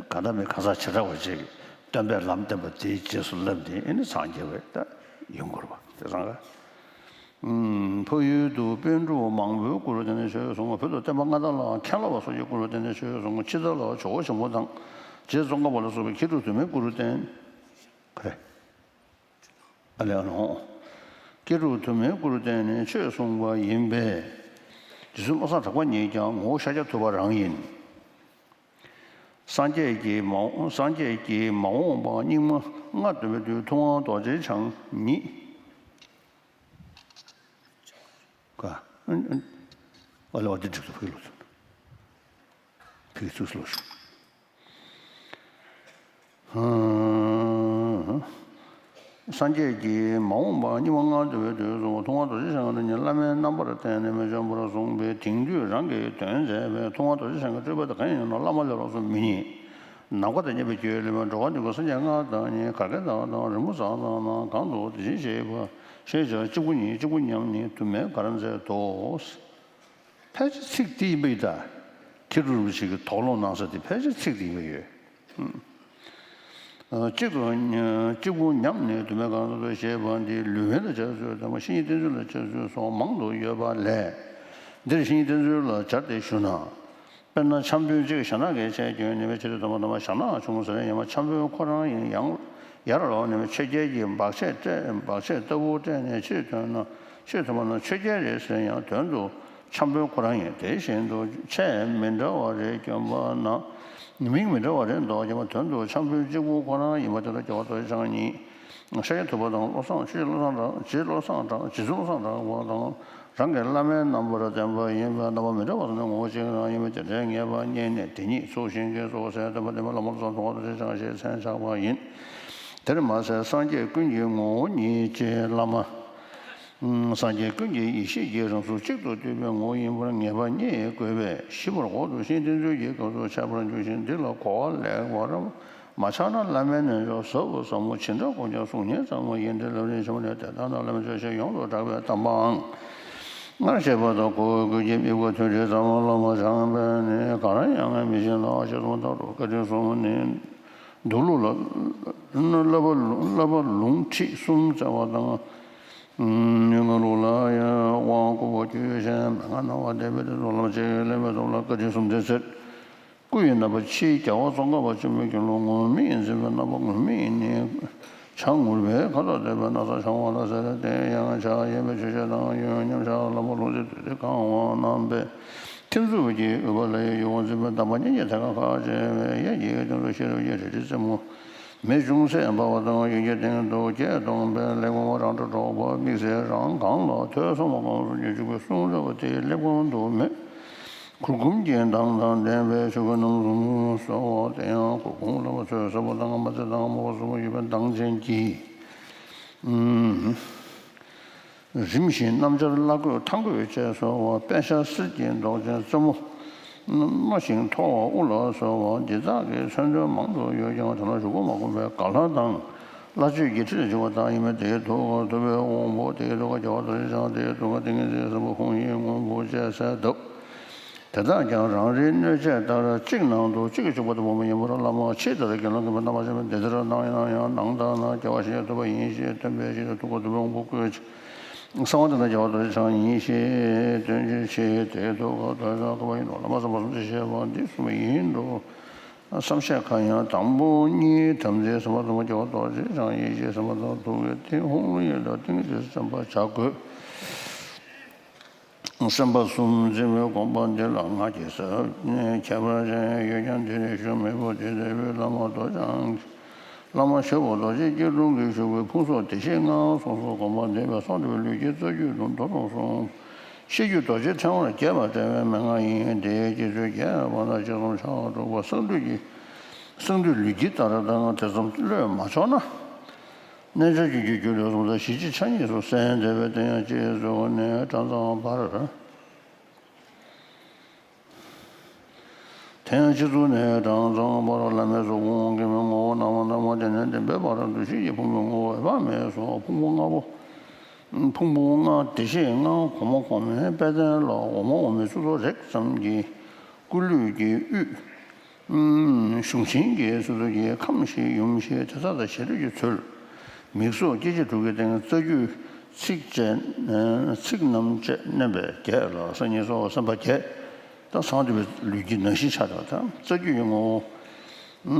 གང་ལྟར་མི་གང་ཟག་བྱེ་བྲག་པ་ཅིག་གིས་སྟོན་པའི་ལམ་བསྟན་པ་དེའི་རྗེས་སུ་བསླབས་ཏེ་ཨེ་ནི་སངས་རྒྱས་པའི་ད་ཡོང་གི་རེད་བ། དེ་ཚང་ཀ། ཨུམ། ཕ་ཡུལ་དུ་པཎ་གྲུབ་མང་པོའི་སྐུ་རུ་བསྟན་ནས་ཆོས་གསུངས། བོད་དུ་བསྟན་པ་མངའ་བདག་ལ་མཁན་སློབ་པ་སོགས་ཀྱི་སྐུ་རུ་བསྟན་ནས་ཆོས་གསུངས། ཕྱི་དར་ལ་ཇོ་བོ་ཆེན་པོ་དང་། རྗེ་ཙོང་ཁ་པ་ལ་སོགས་པའི་མཁས་གྲུབ་དུ་མའི་སྐུ་རུ་བསྟན། ག་རེ། ཨ་ལས་ཨ་ལོང་། མཁས་གྲུབ་དུ་མའི་སྐུ་རུ་བསྟན་ནས་ཆོས་གསུངས་པ་ཡིན་པས། རྗེ་བཙུན་བློ་བཟང་གྲགས་པ་ཉིད་ཀྱང་ངོ་བོ་ཤཱཀྱ་ཐུབ་པ་རང་ཡིན། སངས་རྒྱས་ཀྱིས་མ་འོངས་སངས་རྒྱས་ཀྱིས་མ་འོངས་པ་སྙིགས་མ་ལྔ་སྟོན་པའི་དུས་ཐུབ་དབང་རྡོ་རྗེ་འཆང་ཉིད། ཀ། ཨ་ལས་འོ་དེ་འགྲིག་ཏུ་ཕུལ་ལོ། ཕུལ་ཚུལ་ལོ་ཞུ། སངས་རྒྱས་ཀྱིས་མ་འོངས་པ་སྙིགས་མ་ལྔ་སྟོན་པའི་དུས་སུ་ཐུབ་དབང་རྡོ་རྗེ་འཆང་རང་ཉིད་བླ་མའི་རྣམ་པར་བསྟན་ནས་མི་འབྱུང་བར་གསུངས་པས། དེང་དུས་རང་གི་དོན་མཛད་པའི་ཐུབ་དབང་རྡོ་རྗེ་འཆང་གི་སྤྲུལ་པ་དེ་གང་ཡིན་ན་བླ་མ་ལས་ལོགས་སུ་མི་རྙེད། ནམ་མཁའ་དང་མཉམ་པའི་རྒྱུད་ལས་འགྲོ་བ་འདུལ་བའི་སངས་རྒྱས་ལྔ་དང་གཉིས། གར་མཁན་དག་དང་རི་མོ་བཟང་དག་རྣམས་གང་དུ་དེ་བཞིན་གཤེགས་པ་ཞེས་བྱ་གཅིག་པུ་ཉིད་གཅིག་པུ་མཉམ་ཉིད་དུ་མས་གར་མཛད་དོ། ཕལ་ཆེར་ཚིག་འདི་ཡིན་པ་ཡིན་ད། མཁས་གྲུབ་རིན་པོ་ཆེ་གིས་དོགས་སློང་གནང་ས་དེ་ཕལ་ཆེར་ཚིག་འདི་ཡིན་པ་ཡོད། ཨ། གཅིག་ཏུ་གཅིག་པུ་མཉམ་ནི་དུ་མས་གང་དུ་ཞེས་པ་འདི་ལུས་དབེན་ལ་སྦྱར་ཚུལ་དང་བཤེས་གཉེན་བསྟེན་ཚུལ་ལ་སྦྱར་ཚུལ་སོགས་མང་དུ་ཡོད་པ་ལས། འདིར་བཞིན་དེ་ཚུལ་ལ་སྦྱར་ཏེ་ཞུ་ན། དཔེར་ན་འཆམ་དཔོན་གཅིག་ཞྭ་ནག་གི་ཆས་གྱོན་ནས་ཆེ་དུས་དམ་པ་དམ་པ་ཞྭ་ནག་ཆུང་ཟེར་ཡང་མ་འཆམ་དཔོན་ཁོ་རང་ཡིན་ཡང་ཡར་ལོག་ནས་ཆོས་རྒྱལ་གྱི་འབག་ཆས་སྤྲད་འབག་ཆས་ལྟ་བུ་སྤྲད་ནས་ཕྱིར་ཐོན་ན་ཕྱིར་ཐོན་པ་ན་ཆོས་རྒྱལ་རེད་ཟེར་ཡང་དོན་དུ་འཆམ་དཔོན་ཁོ་རང་ཡིན། དེ་བཞིན་དུ་ཆས་མི་འདྲ་བ་རེ་གྱོན་པ་ན་མིང་མི་འདྲ་བ་རེ་འདོགས་ཀྱང་དོན་དུ་འཆམ་དཔོན་གཅིག་པུ་ཁོ་རང་ཡིན་པ་དེ་ལ་རྒྱལ་བ་རྡོ་རྗེ་འཆང་ཉིད། ཤཱཀྱ་ཐུབ་པ་དང་བློ་བཟང་ཆོས་རྗེ་བློ་བཟང་གྲགས་རྗེ་བློ་བཟང་གྲགས་རྗེ་བཙུན་བློ་བཟང་གྲགས་པ་དང་རང་གི་བླ་མའི་རྣམ་པར་བསྟན་པ་ཡིན་པས་རྣམ་པ་མི་འདྲ་བ་དང་ངོ་བོ་གཅིག་རང་ཡིན་པས་དེ་འདྲའི་ངེས་པ་རྙེད་ནས་དེ་ཉིད་ཚུལ་བཞིན་གྱི་གཙོ་བོ་སའི་སྟོན་པ་འདི་མ་བླ་མ་བློ་བཟང་ཐུབ་པ་རྡོ་རྗེ་འཆང་ཞེས་མཚན་ཆགས་པ་ཡིན། དེར་མ་ཟད་སངས་རྒྱས་ཀུན་གྱི་ངོ་བོ་ཉིད་ཅེས་བླ་མ། སངས་རྒྱས་ཀུན་གྱི་ཡེ་ཤེས་ཀྱི་རང་གཟུགས་གཅིག་ཏུ་བསྡུས་པའི་ངོ་བོ་ཡིན་པར་ངེས་པ་རྙེད་དགོས་པས་ཞིབ་པར་འོག་ཏུ་ཤིང་རྟ་མཛོད་ཀྱི་སྐབས་སུ་འཆད་པར་འགྱུར་ཞིང་འདི་ལ་གོ་བ་ལེགས་པར། མ་ཆགས་ན་བླ་མའི་རྣལ་འབྱོར་ཟབ་བོ་ཟབ་མོ་ཇི་འདྲ་དཀོན་ཀྱང་གཟུགས་བརྙན་ཙམ་མོ་ཡིན་ཏེ་ལམ་རིམ་ཆེན་མོ་ལས་དེ་ལྟ་ན་བླ་མའི་སྤྱོད་བཞིན་ཡོངས་སུ་གྲགས་པའི་གདམས་པའང་སྔར་བཤད་པ་དང་གོ་བའི་ཀུན་གྱི་དམིགས་པ་མཐུན་སྒྲིལ་ཙམ་མོ་བླ་མ་བྱང་པས་ནི་ག་རང་ཡང་ངས་མི་ཤེས་ལ་ཞེས་གསུངས་ལྟར་དུ་བཀའ་དྲིན་གསུམ་ནི་མདོ་ལུགས་ལ་བསླབ་པ་བསླབ་པ་ལུང་ཁྲིད་གསུམ་བསྩལ་བ་དང་། ཡུལ་ལྔ་ལུགས་ལ་ཡང་དབང་བསྐུར་བ་བཅུ་ཡོད་ཅིང་མན་ངག་རྣ་བ་བསྡད་པའི་དེ་ཚོ་ལམ་ཆེན་གྱི་བསླབ་པའི་ཐོག་ལ་བཀའ་དྲིན་གསུམ་ལྡན་ཟེར། སྐུ་ཡི་རྣམ་པ་ཕྱིའི་རྒྱལ་བ་ཙོང་ཁ་པ་ཆེན་པོའི་དགེ་སློང་ངུར་སྨྲིག་འཛིན་པའི་རྣམ་པ་ངུར་སྨྲིག་ནི། བྱ་ངུར་པའི་ཁ་དོག་ལྡན་པའི་ན་བཟའ་འཆང་བ་ལ་ཟེར། དེ་ཡང་ཕྱག་གཡས་པས་ཆོས་འཆད་དང་གཡོན་མཉམ་བཞག་ལྷ་མོ་ལུག་རྫི་བདུད་རྩི་གང་བ་བསྣམས་པས། མཐེབ་མཛུབ་ཀྱིས་དབུས་པ་ལ་ཡི་ཡུལ་དབང་འཛིན་པའི་གདམས་པ་སྙན་གྱི་ཐད་ཀར་ཁ་བྱེ་བའི་གཡས་ཀྱི་སྟེང་དུ་ཤེས་རབ་ཀྱི་རལ་གྲི་རྩེ་མོ། མེ་ཅུང་ཟད་འབར་བ་དང་ཡུལ་གྱི་སྟེང་དུ་བརྒྱད་སྟོང་པའི་ལེགས་འོང་བ་རང་སྒྲ་སྒྲོག་པ་དམིགས་བསལ་རང་གང་ལ་ཐོས་བསམ་པ་སྒོམ་གསུམ་གྱི་འཇུག་པའི་གསུང་རབ་དེའི་སླེབས་ཁུངས་དུ་མོད། གུར་གུམ་གྱི་མདངས་དང་ལྡན་པའི་ཆོ་ག་རྣམ་གསུམ་སོགས་དེ་ཡང་གུར་གུམ་ལ་བ་ཚོས་ཟབ་པ་དང་མ་ཚེ་དང་མ་བ་གསུམ་ཡོད་པའི་མདངས་ཅན་གྱི། རིམ་བཞིན་སྣམ་སྦྱར་བླ་གོས་ཐང་གོས་བཅས་སོ། པད་ཤག་གསེར་གྱི་མདོག་ཅན་རྩེ་མོ། རྣོ་ཞིང་མཐོ་བ་དབུ་ལ་སོགས་པ་འདི་དག་གི་མཚོན་དོན་མང་དུ་ཡོད་ཀྱང་དེ་ལ་གཞུག་གུ་མ་གོམས་པའི་ག་ལ་དང་བླ་མཆོད་ཀྱི་ཁྲི་ལ་འབྱུང་བ་དག་ཡིན་པས་དེའི་ཐུགས་ཀར་ཐུབ་པའི་དབང་པོ། དེའི་ཐུགས་ཀར་རྒྱལ་བ་རྡོ་རྗེ་འཆང་། དེའི་ཐུགས་ཀར་ཏིང་ངེ་འཛིན་སྲིན་པོ་ཧཱུྃ་ཡིག་སྔོན་པོ་བཅས་གསལ་གདབ། དེ་དག་ཀྱང་རང་རེའི་སྣོད་ཆས་ལྟར་གཅིག་ནང་དུ་གཅིག་གིས་ཕྱུག་པ་དང་སྦོམ་པ་ཡིན་པར་བླ་མ་ཕྱིས་ལྟར་དགེ་སློང་གིས་རྣམ་པར་ཤེས་པ་འདི་ལྟར་སྣང་ཡང་ཡང་སྣང་དག་ན་རྒྱལ་བ་ཞིང་ཁྱབ་ཐུབ་པ་ཡིན་ཞེས་སྟོན་པའི་ཕྱིར་དུ་ཐུགས་ཀར་ཐུབ་པའི་དབང་པོ་བཀོད་ཅིང་གསང་བ་འདི་ན་རྒྱལ་བ་རྡོ་རྗེ་འཆང་ཡིན་ཞེས་སྟོན་ཕྱིར་ཆེ། དེའི་ཐུགས་ཀར་རྡོ་རྗེ་འཆང་བཀོད་པ་ཡིན་ནོ། བླ་མ་བསམ་པ་གསུམ་ཞེས་བྱ་བ་འདི་གསུངས་པ་ཡིན་འགྲོ། བསམ་ཤེས་ཁ་ཡང་དང་པོ་གཉིས་དམ་ཚིག་བསམ་པ་གསུམ་པ་རྒྱལ་བ་རྡོ་རྗེ་འཆང་ཡིན་ཞེས་བསམ་པ་དང་ཐུགས་ཀའི་ཏིང་ཧཱུྃ་ཡིག་དང་ཏིང་ངེ་འཛིན་བསམ་པ་བྱ་དགོས། སེམས་པ་གསུམ་འཛིན་པའི་དགོངས་པ་འདི་ལ་ང་རྒྱལ་ཟབ་ནས་ཁྱད་པར་ཅན་ཡོད་ཀྱང་འདི་ནི་ཞུ་མི་དགོས། དེ་ལྟ་བུའི་བླ་མ་རྡོ་རྗེ་འཆང་། བླ་མ་ཞབས་པུ་རྡོ་རྗེ་སྐྱིལ་ཀྲུང་གིས་ཞུ་བའི་ཕུང་སོགས་བདེ་གཤེགས་ལྔའམ་གསུང་སོགས་དགོངས་པ་འདི་ལ་གསང་འདུས་པའི་ལུས་ཀྱི་རྩ་རྒྱུད་དུ་མདོ་དང་གསུངས། ཤེས་རྒྱུད་རྡོ་རྗེ་ཕྲེང་བར་རྒྱས་པར་བཀྲལ་བའི་མན་ངག་ཡིན། དེའི་རྗེས་སུ་རྒྱས་པ་དང་གཅིག་མཚུངས་ཆགས་དྲུག་པ་གསང་འདུས་ཀྱི། གསང་འདུས་ལུས་ཀྱི་ལྟར་དང་དེ་ཙམ་བློས་མ་ཆོག་ན། རྣལ་འབྱོར་གྱི་རྒྱུད་རྒྱུད་ལས་གསུངས་ཏེ་གཞི་ཆེ་ཆ་གཉིས་སུ་གསན་བསྡད་པས་དེ་ཡང་སྤྱི་གཙུག་ནས་གྲངས་ཚང་བར། དེ་ཡང་སྤྱི་གཙུག་ནས་གྲངས་ཚང་བར་བླ་མའི་གཟུགས་ཕུང་དགེ་བའི་ངོ་བོ་རྣམ་པར་སྣང་བ་དེ་ནས་བདེན་པའི་བར་འདུ་ཤེས་ཀྱི་ཕུང་པོའི་ངོ་བོ་འོད་དཔག་མེད་སོགས་ཕུང་པོ་ལྔ་པོ། ཕུང་པོ་ལྔ་བདེ་གཤེགས་ལྔ་གོང་མ་གོང་མའི་དཔལ་ལྡན་ལ་འོག་མ་འོག་མིན་ཚོགས་གཙོ་རེག་ཙམ་གྱི་སྐུ་ལུས་ཀྱི་དབུས། གཞུང་ཆེན་གྱི་སོ་སོ་ཡི་ཁམས་ཤིག་ཡུམ་ཤིག་དེ་དག་དང་ཞེ་འགྲོས་ཀྱི་ཚུལ། མིག་སོགས་སྐྱེ་མཆེད་དྲུག་གི་སྟེང་རྩ་རྒྱུད་ཚིགས་བཅད་ཚིགས་རྣམ་བཅད་བསྣན་པས་བརྒྱད་ལ་སང་ཉིན་སོགས་སེམས་དཔའ་བརྒྱད། ད་གསང་འདུས་པའི་ལུས་ཀྱི་ནང་བཞིན་ཆགས་པ་དང་རྩ་རྒྱུད་ཀྱི་ངོ་བོ།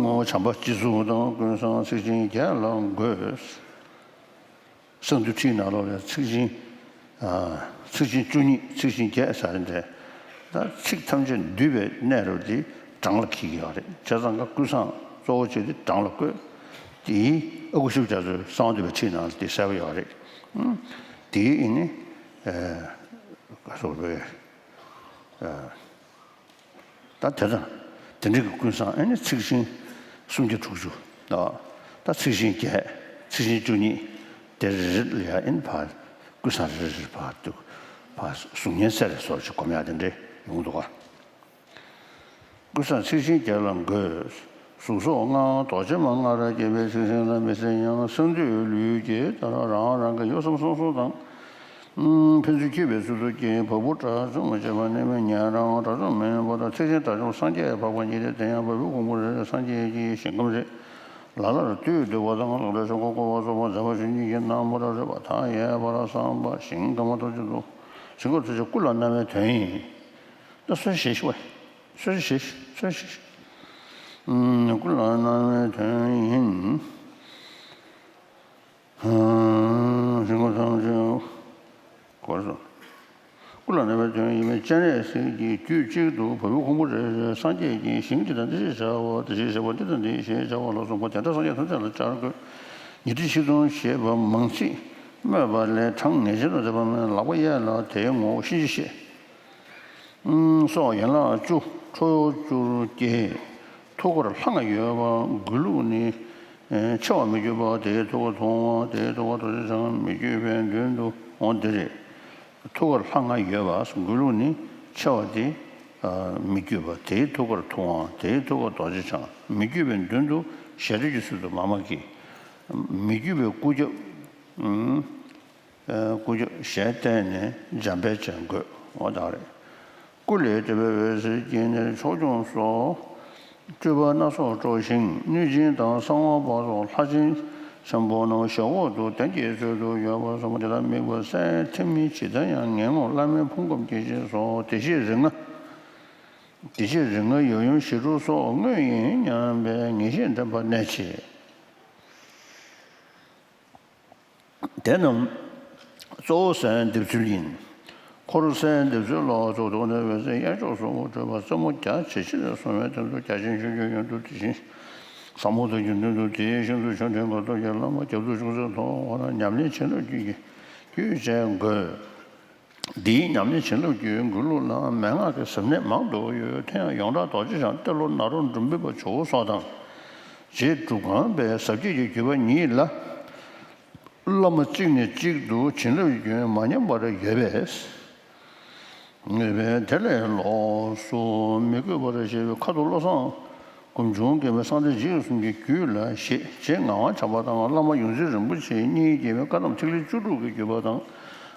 ངོ་བོ་བྱམས་པ་སྤྱི་གཙུག་དང་ཀུན་བཟང་ཚིགས་ཆེན་བརྒྱད་ལ་འགོད། གསང་འདུས་ཁྲིད་ནང་ལོགས་ལ་ཚིགས་ཆེན། ཚིགས་ཆེན་བཅུ་གཉིས་ཚིགས་ཆེན་བརྒྱད་ཟེར་འདྲ། ད་ཚིག་ཐམས་ཅད་འདུས་པའི་གནས་རབ་འདི་བྲང་ལ་འཁེལ་གྱི་ཡོད་རེད། བྱས་ཙང་ཀ་ཀུན་བཟང་གཙོ་བོ་བྱས་ཏེ་བྲང་ལ་བཀོད། དེའི་ཨ་ཁུ་ཤུགས་རྒྱ་མཚོས་གསང་འདུས་པའི་ཁྲིད་ནང་ལ་དེ་གསལ་པོ་ཡོད་རེད། དེའི་ཨེ་ནི། ག་སོགས་པའི། ད་དེ་དང་། དེ་འདྲ་གི་ཀུན་བཟང་ཨེ་ནི་ཚིགས་ཆེན་སུམ་བརྒྱ་དྲུག་ཅུ། ད་ཚིགས་ཆེན་བརྒྱད། ཚིགས་ཆེན་བཅུ་གཉིས། དེ་རེ་རེ་ལ་ཡ་ཨེ་ནི་ཕར་ཀུན་བཟང་རེ་རེ་ཕར་འདུག་ཕར་གཟུགས་བརྙན་གསལ་རེ་སོར་ཅིག་སྒོམ་ཡག་དེ་འདྲ་ཡོང་འདུག་ག་ཀུན་བཟང་ཚིགས་ཆེན་བརྒྱད་ལ་འགོད། གཟུགས་སོགས་ལྔའམ་རྡོ་རྗེ་མ་ལྔ་ར་རྒྱས་པའི་ཚིགས་ཆེན་ལ་མི་ཟད་ཡང་གསང་འདུས་ལུས་ཀྱི་ལྟར་རང་རང་གི་གཡོ་བསམ་གསུང་གསུང་དང་། ཕན་ཚུན་འཁྱུད་པའི་ཚུལ་དུ་སྐྱེས་བ་སྤུ་དགྲ་བཅོམ་པ་བྱས་པ་ནི་མི་ཉན་རང་དགྲ་བཅོམ་མིན་པ་དང་ཚིགས་ཆེན་དགྲ་བཅོམ་སངས་རྒྱས་འཕགས་པ་ཉིད་དེ་དེ་ཡང་བ་སྤུའི་ཕུང་པོ་རེ་རེ་སངས་རྒྱས་ཀྱི་ཞིང་ཁམས་རེ་ལ་ལར་བཏུད་འདུས་པ་དང་ལོག་འདྲེན་ཆོ་ག་བསྐོར་བ་སོགས་པ་མཛད་པ་ཆོས་ཉིད་ཀྱི་རྣམ་པར་རོལ་པ་མཐའ་ཡས་པར་བསམ་པ་ཞིང་ཁམས་ཐམས་ཅད་དུ་ ཞིང་ཁམས་ཐམས་ཅད་སྐུ་ལ་སྣང་བའི་དོན་ཡིན། ད་གསོལ་ཞེས་ཞུ་བ། གསོལ་ཞེས་གསོལ་ཞེས། ཨུམ། སྐུ་ལ་སྣང་བའི་དོན་ཡིན། ཞིང་ཁམས་ཐམས་ཅད་གོ་སོང་། སྐུ་ལ་སྣང་བའི་དོན་ཡིན་པས་སྤྱན་རས་གཟིགས་ཀྱི་རྒྱུད་གཅིག་ཏུ་བ་སྤུའི་ཁུང་བུ་རེ་རེར་སངས་རྒྱས་ཀྱི་ཞིང་གཅིག་དང་འདི་ཞེས་བྱ་བ། འདི་ཞེས་བྱ་བ། འདི་དང་འདི་ཞེས་བྱ་བ་ལ་སོགས་པ་དེ་འདྲ་སངས་རྒྱས་ཐམས་ཅད་ལ་སྦྱར་དགོས། ཉི་ཁྲི་ཆིག་སྟོང་ཞེས་པ་མང་ཚིག་སྨོས་པ་ལས་གྲངས་ངེས་ཅན་དུ་བསྟན་པ་མིན། ལག་པ་གཡས་ལ་དེའི་ངོ་བོ་གཤིན་རྗེ་གཤེད། ཨུམ། སོགས་ཡན་ལག་བཅུ། ཁྲོ་བོ་བཅུར་སྐྱེ། ཐུགས་ཀར་ལྷ་ལྔ་ཡོད་པ། མགུལ་ལུགས་ནི། ཨེ། ཆེ་བ་མི་བསྐྱོད་པ། དེའི་ཐུགས་ཀར་ཐུབ་དབང་། དེའི་ཐུགས་ཀར་རྡོ་རྗེ་འཆང་། མི་བསྐྱོད་པའི་མདུན་དུ། འོ་འདི་རེད། ཐུགས་ཀར་ལྷ་ལྔ་ཡོད་པ། མགུལ་ལུགས་ནི་ཆེ་བ་དེ། ཨ། མི་བསྐྱོད་པ། དེའི་ཐུགས་ཀར་ཐུབ་དབང་། དེའི་ཐུགས་ཀར་རྡོ་རྗེ་འཆང་། མི་བསྐྱོད་པའི་མདུན་དུ་ཞལ་སྟོད་ཀྱི་ཚུལ་དུ་མཱ་མ་ཀཱི། མི་བསྐྱོད་པའི་སྐུ་རྒྱབ། ཨུམ། ཨ། སྐུ་རྒྱབ་ཞལ་བསྟན་ནས་འཇམ་དཔལ་ཅན་བཀོད། འོ་ད་རེད། སྐུ་ལས་འདོད་པའི་འོད་ཟེར་སྐྱེས་ནས་ཕྱོགས་སྐྱོང་སོགས། སྤྲུལ་པ་སྣ་ཚོགས་སྤྲོ་ཞིང་གནོད་སྦྱིན་དང་གསང་བ་པ་སོགས་ལྷ་ཆེན་ཆེན་པོ་རྣམས་ཞབས་འོག་ཏུ་གདན་གྱི་ཚུལ་དུ་ཡོད་པ་གསུངས་པ་དེ་དག་དམིགས་པ་གསལ་ཐིམ་མིན་ཇི་ལྟར་ཡང་ངན་ངོ་། བླ་མའི་ཕུང་ཁམས་སྐྱེ་མཆེད་སོགས་བདེ་གཤེགས་རིགས་ལྔ། བདེ་གཤེགས་རིགས་ལྔ་ཡབ་ཡུམ་ཞི་ཁྲོ་སོགས་དངོས་ཡིན་སྙམ་པའི་ངེས་ཤེས་འདྲེན་པ་གནད་ཆེ། དེ་རྣམས་གཙོ་བོ་གསལ་འདེབས་ཚུལ་ཡིན། འཁོར་གསལ་འདེབས་ཚུལ་ལ་གཙོ་བོ་ཐུགས་ཀར་འོད་ཟེར་གཡས་ཕྱོགས་སུ་འཕྲོས་པ་རྩེ་མོ་རྒྱ་ཆེ་ཆེར་སོང་བའི་དོན་དུ་བརྒྱ་བྱིན་ཆོས་ཀྱི་ཡོན་དུ་དེ་བཞིན་ཟབ་མོ་ཐུགས་ཀྱི་མདུན་དུ་དེའི་ཤིན་ཏུ་མཆོག་ཕྲན་གོ་ཏོག་གི་བླ་མ་རྒྱ་མཚོ་ཅུང་ཟད་མཐོ་བ་ན་ཉམས་ལེན་བྱིན་རླབས་རྒྱུད་ཀྱི་རྒྱུད་བཅས་དགོས། འདིའི་ཉམས་ལེན་བྱིན་རླབས་ཀྱི་མགུར་གླུ་ལ་མན་ངག་གི་ཟབ་གནད་མང་དུ་ཡོད། དེ་ཡང་ཡོངས་གྲགས་རྡོ་རྗེ་འཆང་ཏེ་ལོ་ནཱ་རོ་འབྲུམ་བུས་པ་ཇོ་བོ་སོགས་དང་། རྗེ་སྒྲུབ་ཁང་པའི་ཟབ་རྒྱས་ཀྱི་བརྒྱུད་པ་ཉིད་ལ། བླ་མ་གཅིག་ནས་གཅིག་ཏུ་བྱིན་རླབས་རྒྱུན་མ་ཉམས་པར་ཡོད་པས། ངེས་པས་དེ་ལས་ལོགས་སུ་མི་དགོས་པར་ཞེས་པའི་ཁ་དོག་བློ་བཟང་སྒོམ་བྱུང་མགོན་པོའི་གསང་བདེ་རྗེ་གསུམ་གྱི་རྒྱུད་ལ་ཞེས་རྗེ་ངག་དབང་བྱམས་པ་དང་བླ་མ་ཡོངས་འཛིན་རིན་པོ་ཆེ་གཉིས་ཀྱིས་བཀའ་གདམས་ཐིག་ལེ་བཅུ་དྲུག་གི་བརྒྱུད་པ་དང་།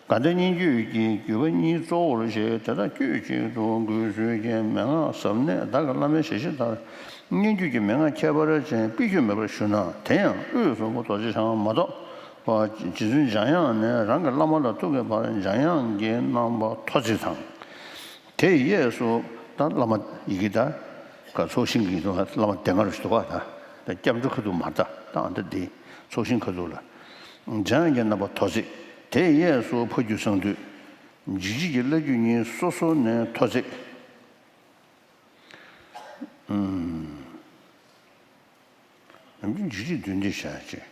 དགའ་ལྡན་སྙན་བརྒྱུད་ཀྱི་བརྒྱུད་པ་གཉིས་གཙོ་བོར་བྱས་དེ་དག་དཀྱུས་གཅིག་ཏུ་འགོད་ཚུལ་གྱི་མན་ངག་ཟབ་གནད་བདག་གི་བླ་མའི་ཞལ་བཞེས་ལྟར་སྙན་བརྒྱུད་ཀྱི་མན་ངག་ཁྱད་པར་ཅན་སྤེལ་རྒྱུ་མེད་པར་ཞུ་ན། དེ་ཡང་དབུས་སུ་རྡོ་རྗེ་འཆང་མ་གཏོགས་པ་རྗེ་བཙུན་འཇམ་དབྱངས་ནས་རང་གི་བླ་མ་ལ་ཐུག་གི་བར་འཇམ་དབྱངས་ཀྱི་རྣམ་པ་ཐོ་བརྩེགས་དང་། དེའི་གཡས་སུ་ད་བླ་མ་ཡི་གེ་ད་ག་ཚོགས་ཞིང་གི་བླ་མ་སྡེ་ལྔ་རུ་ཞིག་འདུག་ག་ད་ད་སྐྱབས་འགྲོ་ཁ་ཐུག་མར་ད་ད་ཨ་ད་འདི་ཚོགས་ཞིང་ཁ་ཐུག་ལ་འཇམ་དབྱངས་ཀྱི་རྣམ་པ་ཐོ་བརྩེགས། དེའི་གཡས་སུ་ཕ་རྒྱུད་གསང་འདུས། འཇིགས་བྱེད་ཀྱི་བླ་རྒྱུད་གཉིས་སོ་སོ་ནས་ཐོ་བརྩེགས། ཨུམ། ནམ་རྒྱུན་འཇིགས་བྱེད་བདུད་འདི་བྱ་ཅེས།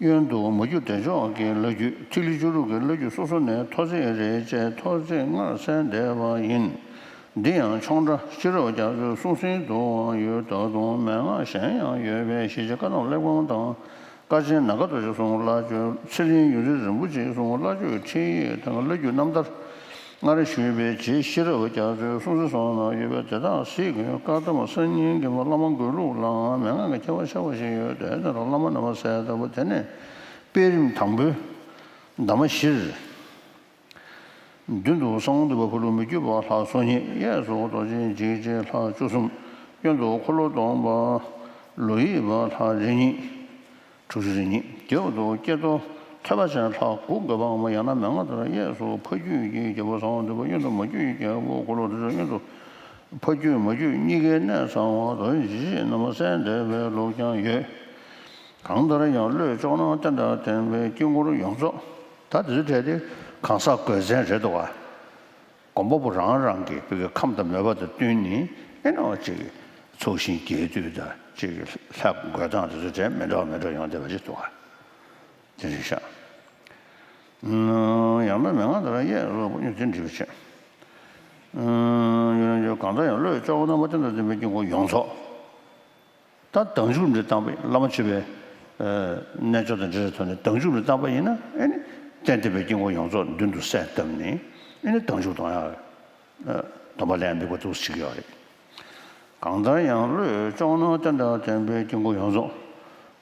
གཡོན་དུ་མ་གྱུར་བདེ་མཆོག་གི་བླ་རྒྱུད། ཐིག་ལེ་བཅུ་དྲུག་གི་བླ་རྒྱུད་སོ་སོ་ནས་ཐོ་བརྩེགས་རེ་བཅས་ཐོ་བརྩེགས་ལྔར་གསལ་འདེབས་པ་ཡིན། འདི་ཡང་ཆོག་འདྲ་ཤེས་རབ་རྒྱ་མཚོའི་གསུང་ཟིན་དུའང་ཡོད། ད་དུང་མན་ངག་གཞན་ཡང་ཡོད་པས་ཞེས་བྱ་བཀའ་གདམས་ཀླད་ཀོར་དང་། དཀའ་ཆེན་ནཱ་ག་རྡོ་རྗེ་གསུང་བླ་བརྗོད། ཚེ་རིང་ཡོངས་འཛིན་རིན་པོ་ཆེའི་གསུང་བླ་བརྗོད་ཁྲིད་ཡིག་དང་བླ་བརྒྱུད་རྣམ་ཐར་སྔར་ཞུས་པའི་རྗེ་ཤེས་རབ་རྒྱ་མཚོའི་གསུང་ཚིག་སོགས་ནང་ཡོད་པས་དེ་དག་གཟིགས་དགོས། བཀའ་གདམས་གསར་རྙིང་གི་བླ་མ་མགུར་གླུ་ལའང་མན་ངག་གི་ཁྱད་པར་ཆེ་བ་ཞིག་ཡོད་དེ་ལྟར་བླ་མ་རྣམ་པ་གསལ་ལྟ་བུ་དེ་ནས་དཔལ་རིམ་དང་པོའི་འདབ་མ་བཞིར། མདུན་དུ་གསང་བ་འདུས་པ་ཕ་རོལ་མི་བསྐྱོད་པ་ལྷ་སོ་གཉིས། གཡས་སུ་རྡོ་རྗེ་འཇིགས་བྱེད་ལྷ་བཅུ་གསུམ། གཡོན་དུ་འཁོར་ལོ་སྡོམ་པ་ལོ་ཡི་བ་ལྷ་རེ་གཉིས། དྲུག་ཅུ་རེ་གཉིས། རྒྱབ་ཏུ་ཀྱེ་རྡོར་ཐོད་པ་ཅན་ལྷ་དགུ་བཀོད་པའམ། ཡང་ན་མན་ངག་ལྟར་གཡས་སུ་ཕ་རྒྱུད་ཀྱི་རྒྱལ་པོ་གསང་བ་འདུས་པ། གཡོན་དུ་མ་རྒྱུད་ཀྱི་རྒྱལ་པོ་འཁོར་ལོ་རྡོ་རྗེ། གཡོན་དུ་ཕ་རྒྱུད་མ་རྒྱུད་གཉིས་ཀའི་གནས་གསང་བ་རྡོ་རྗེ་འཇིགས་བྱེད་རྣམ་པ་གསལ་འདེབས་པའི་ལུགས་ཀྱང་ཡོད། གང་ལྟར་ཡང་བློས་ལྕོགས་ན་རྟེན་དང་བརྟེན་པའི་དཀྱིལ་འཁོར་ཡོངས་རྫོགས། ད་དེ་ཚོ་གྲས་དེ་གང་ཟག་དགོས་མཚན་རེད་འདུག་ག། དགོན་པ་པོ་རང་རང་གི་བོད་ཀྱི་ཁམས་དང་མོས་པ་དང་བསྟུན་ནས་ཨེ་ནོ་ཅིག་ཚོགས་ཞིང་རྒྱས་བསྡུས་དང་ཅིག་ལྷ་འགོད་སྟངས་དེ་ཚོ་གྲས་མི་འདྲ་བ་མི་འདྲ་ཡོང་བསྡད་པ་ཅིག་འདུག་ག། དེ་རེད་ཤག། ཡང་ན་མན་ངག་ལྟར་གཡས་སུ་ཕ་རྒྱུད་འཇིགས་བྱེད། གང་ལྟར་ཡང་བློས་ལྕོགས་ན་རྟེན་དང་བརྟེན་པའི་དཀྱིལ་འཁོར་ཡོངས་རྫོགས། ད་བདག་འཇུག་འདི་བཏང་པ་ཡིན། བླ་མ་མཆོད་པའི་ཨ་རྣལ་འབྱོར་དང་འབྲེལ་བའི་ཐོག་ནས་བདག་འཇུག་འདི་བཏང་པ་ཡིན་ན་ཨེ་ནི་རྟེན་བརྟེན་པའི་དཀྱིལ་འཁོར་ཡོངས་རྫོགས་མདུན་དུ་གསལ་བཏབ་ནས་ཨེ་ནི་བདག་འཇུག་གཏོང་ཡག་ཨ་སྡོམ་པ་ལེན་དམིགས་པ་འདུག་སེ་བྱེད་ཀྱི་ཡོད་རེད། གང་ལྟར་ཡང་བློས་ལྕོགས་ན་རྟེན་དང་བརྟེན་པའི་དཀྱིལ་འཁོར་ཡོངས་རྫོགས་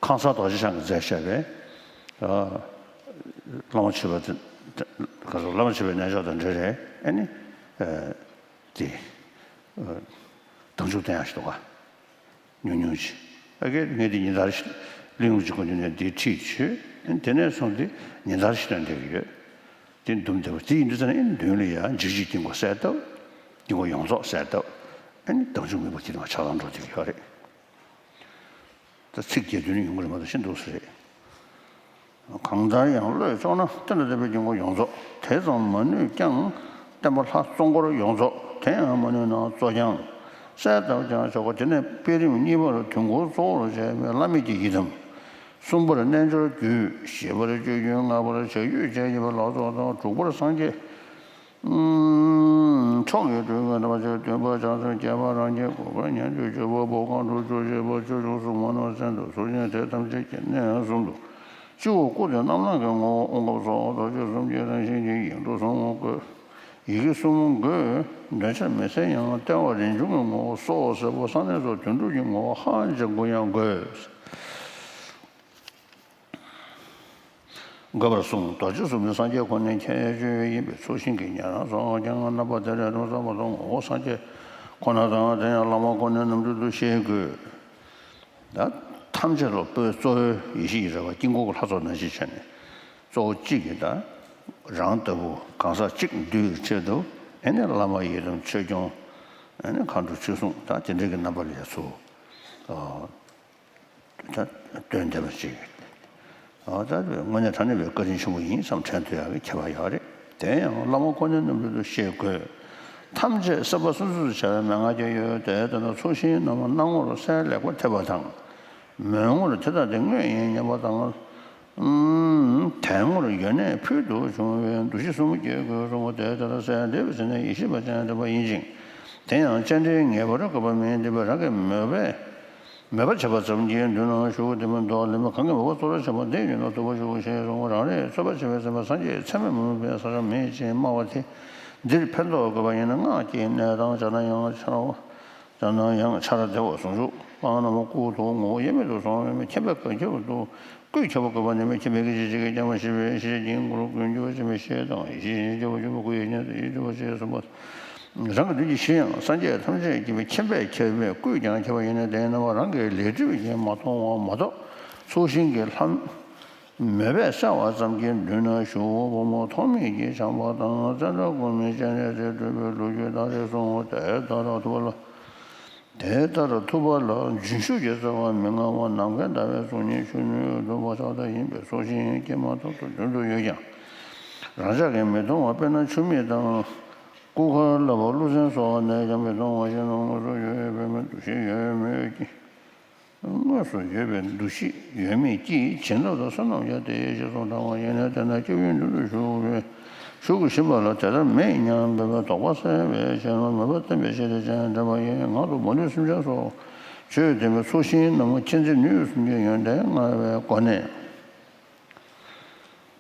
ཁང་གསར་རྡོ་རྗེ་འཆང་གིས་མཛད་བཞག་པའི་ཨ་བླ་མ་མཆོད་པ་དེ་ག་ཚོད་བླ་མ་མཆོད་པའི་རྣལ་འབྱོར་དང་འབྲེལ་རེད། ཨེ་ནི་ཨ་དེ་ཨ་བདག་འཇུག་བསྟན་ཡག་ཞིག་འདུག་ག། ཉུང་ཉུང་ཅིག། ཨ་ཀེ་ངས་འདི་ཉིན་ལྟར་ཞིག་གླེང་ལུགས་ཀྱི་སྒོ་ནས་འདི་ཁྲིད་བྱོས། དེ་ནས་བཟུང་སྟེ་ཉིན་ལྟར་ཞིག་སྟོན་བསྡད་ཀྱི་ཡོད། འདུམ་བསྡད་པ་དེ་ཡིན་དུས་ཙང་ནས་མདུན་ལ་ཡང་འཇིགས་བྱེད་དཀྱིལ་འཁོར་གསལ་བཏབ། དཀྱིལ་འཁོར་ཡོངས་རྫོགས་གསལ་བཏབ། ཨ་ནི་བདག་འཇུག་མེད་པ་དེ་ནས་ཆགས་སྡང་འགྲོ་བསྡད་ཀྱི་ཡོད་རེད། ད་ཚིག་བརྒྱད་བདུན་ཡོང་གི་རེད་མ་གཏོགས་ཤིན་ཏུ་སུ་རེད། གང་ལྟར་ཡང་བློས་ཕྱོགས་ན་བརྟན་དང་ལྡན་པའི་དཀྱིལ་འཁོར་ཡོངས་རྫོགས། དེ་ཙམ་མ་ནུས་ཀྱང་བརྟན་པ་ལྷ་གཙོ་འཁོར་ཡོངས་རྫོགས། དེ་ཡང་མ་ནུས་ན་གཙོ་རྐྱང་གསལ་བཏབ་ཀྱང་ཆོག་གོ། དེ་ནས་དཔེ་རིམ་གཉིས་པར་དུས་འཁོར་གཙོ་བོར་བྱས་པའི་བླ་མེད་ཀྱི་ཡི་དམ། གསུམ་པར་རྣལ་འབྱོར་རྒྱུད། བཞི་པར་སྤྱོད་བརྒྱུད། ལྔ་པར་བྱ་རྒྱུད་ཅེས་བརྒྱད་པ་ལ་སོགས་དང་། དྲུག་པར་སངས་རྒྱས། མཆོག་གི་སྤྲུལ་སྐུ་རྣམ་པ་བཅུ། བདུན་པར་བྱང་སེམས། བརྒྱད་པར་རང་རྒྱལ། དགུ་པར་མཉམ་སྤྱོད། བཅུ་པར་བོད་ཁམས་དྲུག་ཅུ། བཞི་པར་ཆོས་སྐྱོང་སྲུང་མ་རྣམས་གསན་དུ་གསོལ་ཞིང་། དེ་ཐམས་ཅད་ཀྱི་གནས་གསུམ་དུ་སྤྱི་བོ་སྐུ་དེ་རྣམ་སྣང་གི་ངོ་བོ་དབང་གབ་སོགས་རྡོ་རྗེ་གསུམ་གྱི་རང་བཞིན་གྱི་ཡིག་འབྲུ་གསུམ་བཀོད། ཡི་གེ་གསུམ་བཀོད། འདོད་ཆགས་མེད་སེམས་ཡང་ལྟེ་བ་རིན་འབྱུང་གི་ངོ་བོ། སྲོག་སེར་པོ་གསང་གནས་སོགས་དོན་གྲུབ་ཀྱི་ངོ་བོ་ཧ་ཅང་གུ་ཡངས་བཀོད། དགོས་པར་གསུངས། རྡོ་རྗེ་གསུམ་ནི་སངས་རྒྱས་ཁོ་ནའི་ཁྱད་ཆོས་ཡིན་པས་ཚུལ་བཞིན་གྱིས་ཉན་རང་སོགས་ཀྱང་རྣམ་པ་དེ་ལས་རུང་བསམ་པ་དང་། ངོ་བོ་སངས་རྒྱས་ཁོ་ན་དང་། དེ་ཡང་བླ་མ་ཁོ་ནའི་རྣམ་འགྱུར་དུ་ཤེས་དགོས། ད་ཐམས་ཅད་ལ་དཔེ་གཙོ་བོའི་ཡེ་ཤེས་ཀྱི་རེ་བ་དཀྱིལ་འཁོར་གྱི་ལྷ་ཚོགས་ནང་བཞིན་བྱས་ནས། གཙོ་བོ་གཅིག་གིས་ད་རང་ལྟ་བུ་གང་ཟག་གཅིག་འདུལ་བའི་ཆེད་དུ། ཨེ་ནས་བླ་མ་ཡི་དམ་ཆོས་སྐྱོང་། ཨེ་ནས་མཁའ་འགྲོ་ཆོས་སྲུང་། ད་དེ་འདྲའི་གི་རྣམ་པ་ལ་ཡ་ཚུལ། ད་སྟོན་བསྡད་པ་ཅིག་ཨ་ད་དངོས་གནས་དྲང་གནས་པའི་བཀའ་དྲིན་ཆེན་པོ་ཡིན་བསམ་དྲན་ཐུབ་ཡག་གི་ཁྱད་པར་ཡོད་རེད། དེ་ཡང་བླ་མ་ཁོ་ནའི་རྣམ་འགྱུར་དུ་ཤེས་དགོས། ཐམས་ཅད་སེམས་པ་སོ་སོར་བྱ་བའི་མན་ངག་ཀྱང་ཡོད་དེ། དེ་ལྟར་ཚུལ་བཞིན་རྣམ་སྣང་ངོར་གསལ་ལེགས་པར་ཐེབས་པ་དང་། མོས་ངོར་དེ་ལྟ་སྟེ་དངོས་ཡིན་སྙམ་པ་དང་། དོན་ངོར་ཡོད་གནས་ཕུལ་དུ་བྱུང་བའི་འདུ་ཤེས་གསུམ་སྐྱེ་དགོས་གསུངས་པ་དེ་ལྟར་གསལ་འདེབས་ཟིན་ནས་ཡེ་ཤེས་པ་ཅན་འདྲེན་པ་ཡིན་ཅིང་། དེ་ཡང་སྤྱན་འདྲེན་ངེས་པར་དགོས་པ་མིན། འདི་པའི་རང་གི་མོས་པས་མོས་པ་བྱས་པ་ཙམ་གྱིས་མདུན་ན་བཞུགས། དེ་མིན་འདོར་ལེན་པ་གང་གིས་མོས་པ་གཙོ་བོར་བྱས་པ་འདི་ཉིད་ལ་ཐུགས་ཕར་ཞུགས་ཞེས་གསུངས། རང་རེས་རྩོད་པ་བྱས་པའི་སེམས་པ་སངས་རྒྱས་ཚད་མས་མི་ཕམ་པའི་ས་མཆོག་མེད་ཅེས་སྨྲ་བ་དེ། འདིར་ཕན་འདོགས་དགོས་པ་ཡིན་ན་སྔགས་ཀྱི་གནས་དང་། བྱས་ན་ཡང་ཕྱར་བ། བྱས་ན་ཡང་ཕྱར་བདེ་བ་ཟུང་འཇུག་སྤང་རྣམས་སྐུ་ཐོག་ངོ་བོ་དབྱེར་མེད་དུ་སོང་བའི་མཁྱེན་པས་བཀའ་ཁྱབ་ཏུ། སྐུས་ཁྱབ་པ་དགོས་པ་ནི་མི་མཁྱེན་པའི་སྐད་ཅིག་གཅིག་གིས་ཀྱང་མ་ཤེས་པའི་ཤེས་བྱེད་ཀྱི་ངོ་བོར་ཀུན་གྱུར་པ་ཅན་མི་ཤེས་དང་། ཡེ་ཤེས་ཀྱི་སྐྱེ་བ་བཅུ་པོ་སྐུ་ཡི་གནས་སུ་ཡིད་སྤྲུལ་པ་ཞེས་གསུངས་པ། རང་གི་དོན་གྱི་གཞི་ཡང་སངས་རྒྱས་ཐམས་ཅད་མཁྱེན་པའི་ཁྱབ་པས་སྐུས་ཀྱང་ཁྱབ་པ་ཡིན་ནོ། དེ་ཡིན་ན་རང་གི་ལས་སྒྲིབ་ཀྱིས་མ་མཐོང་བ་མ་གཏོགས་ཚུལ་བཞིན་གྱི་ལྷ་མོས་པས་གསལ་བ་ཙམ་གྱིས་མདུན་ན་བཞུགས། བུ་མོ་ཐོགས་མེད་ཀྱིས་བྱམས་པ་དང་། ཙནྡྲ་གོ་མིའི་སྤྱན་རས་གཟིགས་སྤྲུལ་པའི་ལོ་རྒྱུས་དག་རེ་གསུངས། དེ་ལྟར་ཐུབ་པ་ལ། དེ་ལྟར་ཐུབ་པ་ལ་རྒྱུན་ཞུགས་ཀྱི་རྩ་བ་མི་མངའ་བ་ནམ་མཁའི་ཟླ་བའི་གཟུགས་བརྙན་ཆུ་སྣོད་དུ་མ་ཆགས་པ་ཡིན་པས་ཚུལ་བཞིན་སྐྱེས་མ་ཐག་ཏུ་རྒྱུན་དུ་ཡོད་ཀྱང་། རང་ཅག་གིས་མི་མཐོང་བ། དཔེར་ན་ཆུ་མིག་དང་། སྐུ་མཁར་ལ་བ་ཀླུ་བཙན་སོགས་ནས་ཀྱང་མི་མཐོང་བ་ཞིག་ནང་དངོས་སུ་ཡོད་པའི་འདུ་ཤེས་ཡོད་མོད་ཀྱི། དངོས་སུ་ཡོད་པའི་འདུ་ཤེས་ཡོད་མེད་ཀྱིས་བྱིན་རླབས་དང་བསོད་ནམས་ཀྱང་དེ་ཡི་རྗེས་སུ་འབྲང་བ་ཡིན་ནས། དེ་ན་སྐྱེ་བོའི་མདུན་དུ་ཞུགས་པའི་ཞུགས་བཞིན་པ་ལ་དེ་ལྟར་མེད་སྙམ་པའི་དོགས་པ་སེལ་བའི་ཕྱིར་མོས་པ་བསྟན་པའི་ཕྱིར་ཏེ་སྤྱན་འདྲེན་པ་ཡིན། ངག་ཏུ་མ་ལུས་སེམས་ཅན་སོགས་ཆོས་སྟོན་པའི་ཚུལ་བཞིན་ནམ་མཁྱེན་བརྩེ་ནུས་གསུམ་གྱི་ཡོན་ཏན་མངའ་བའི་སྒོ་ནས།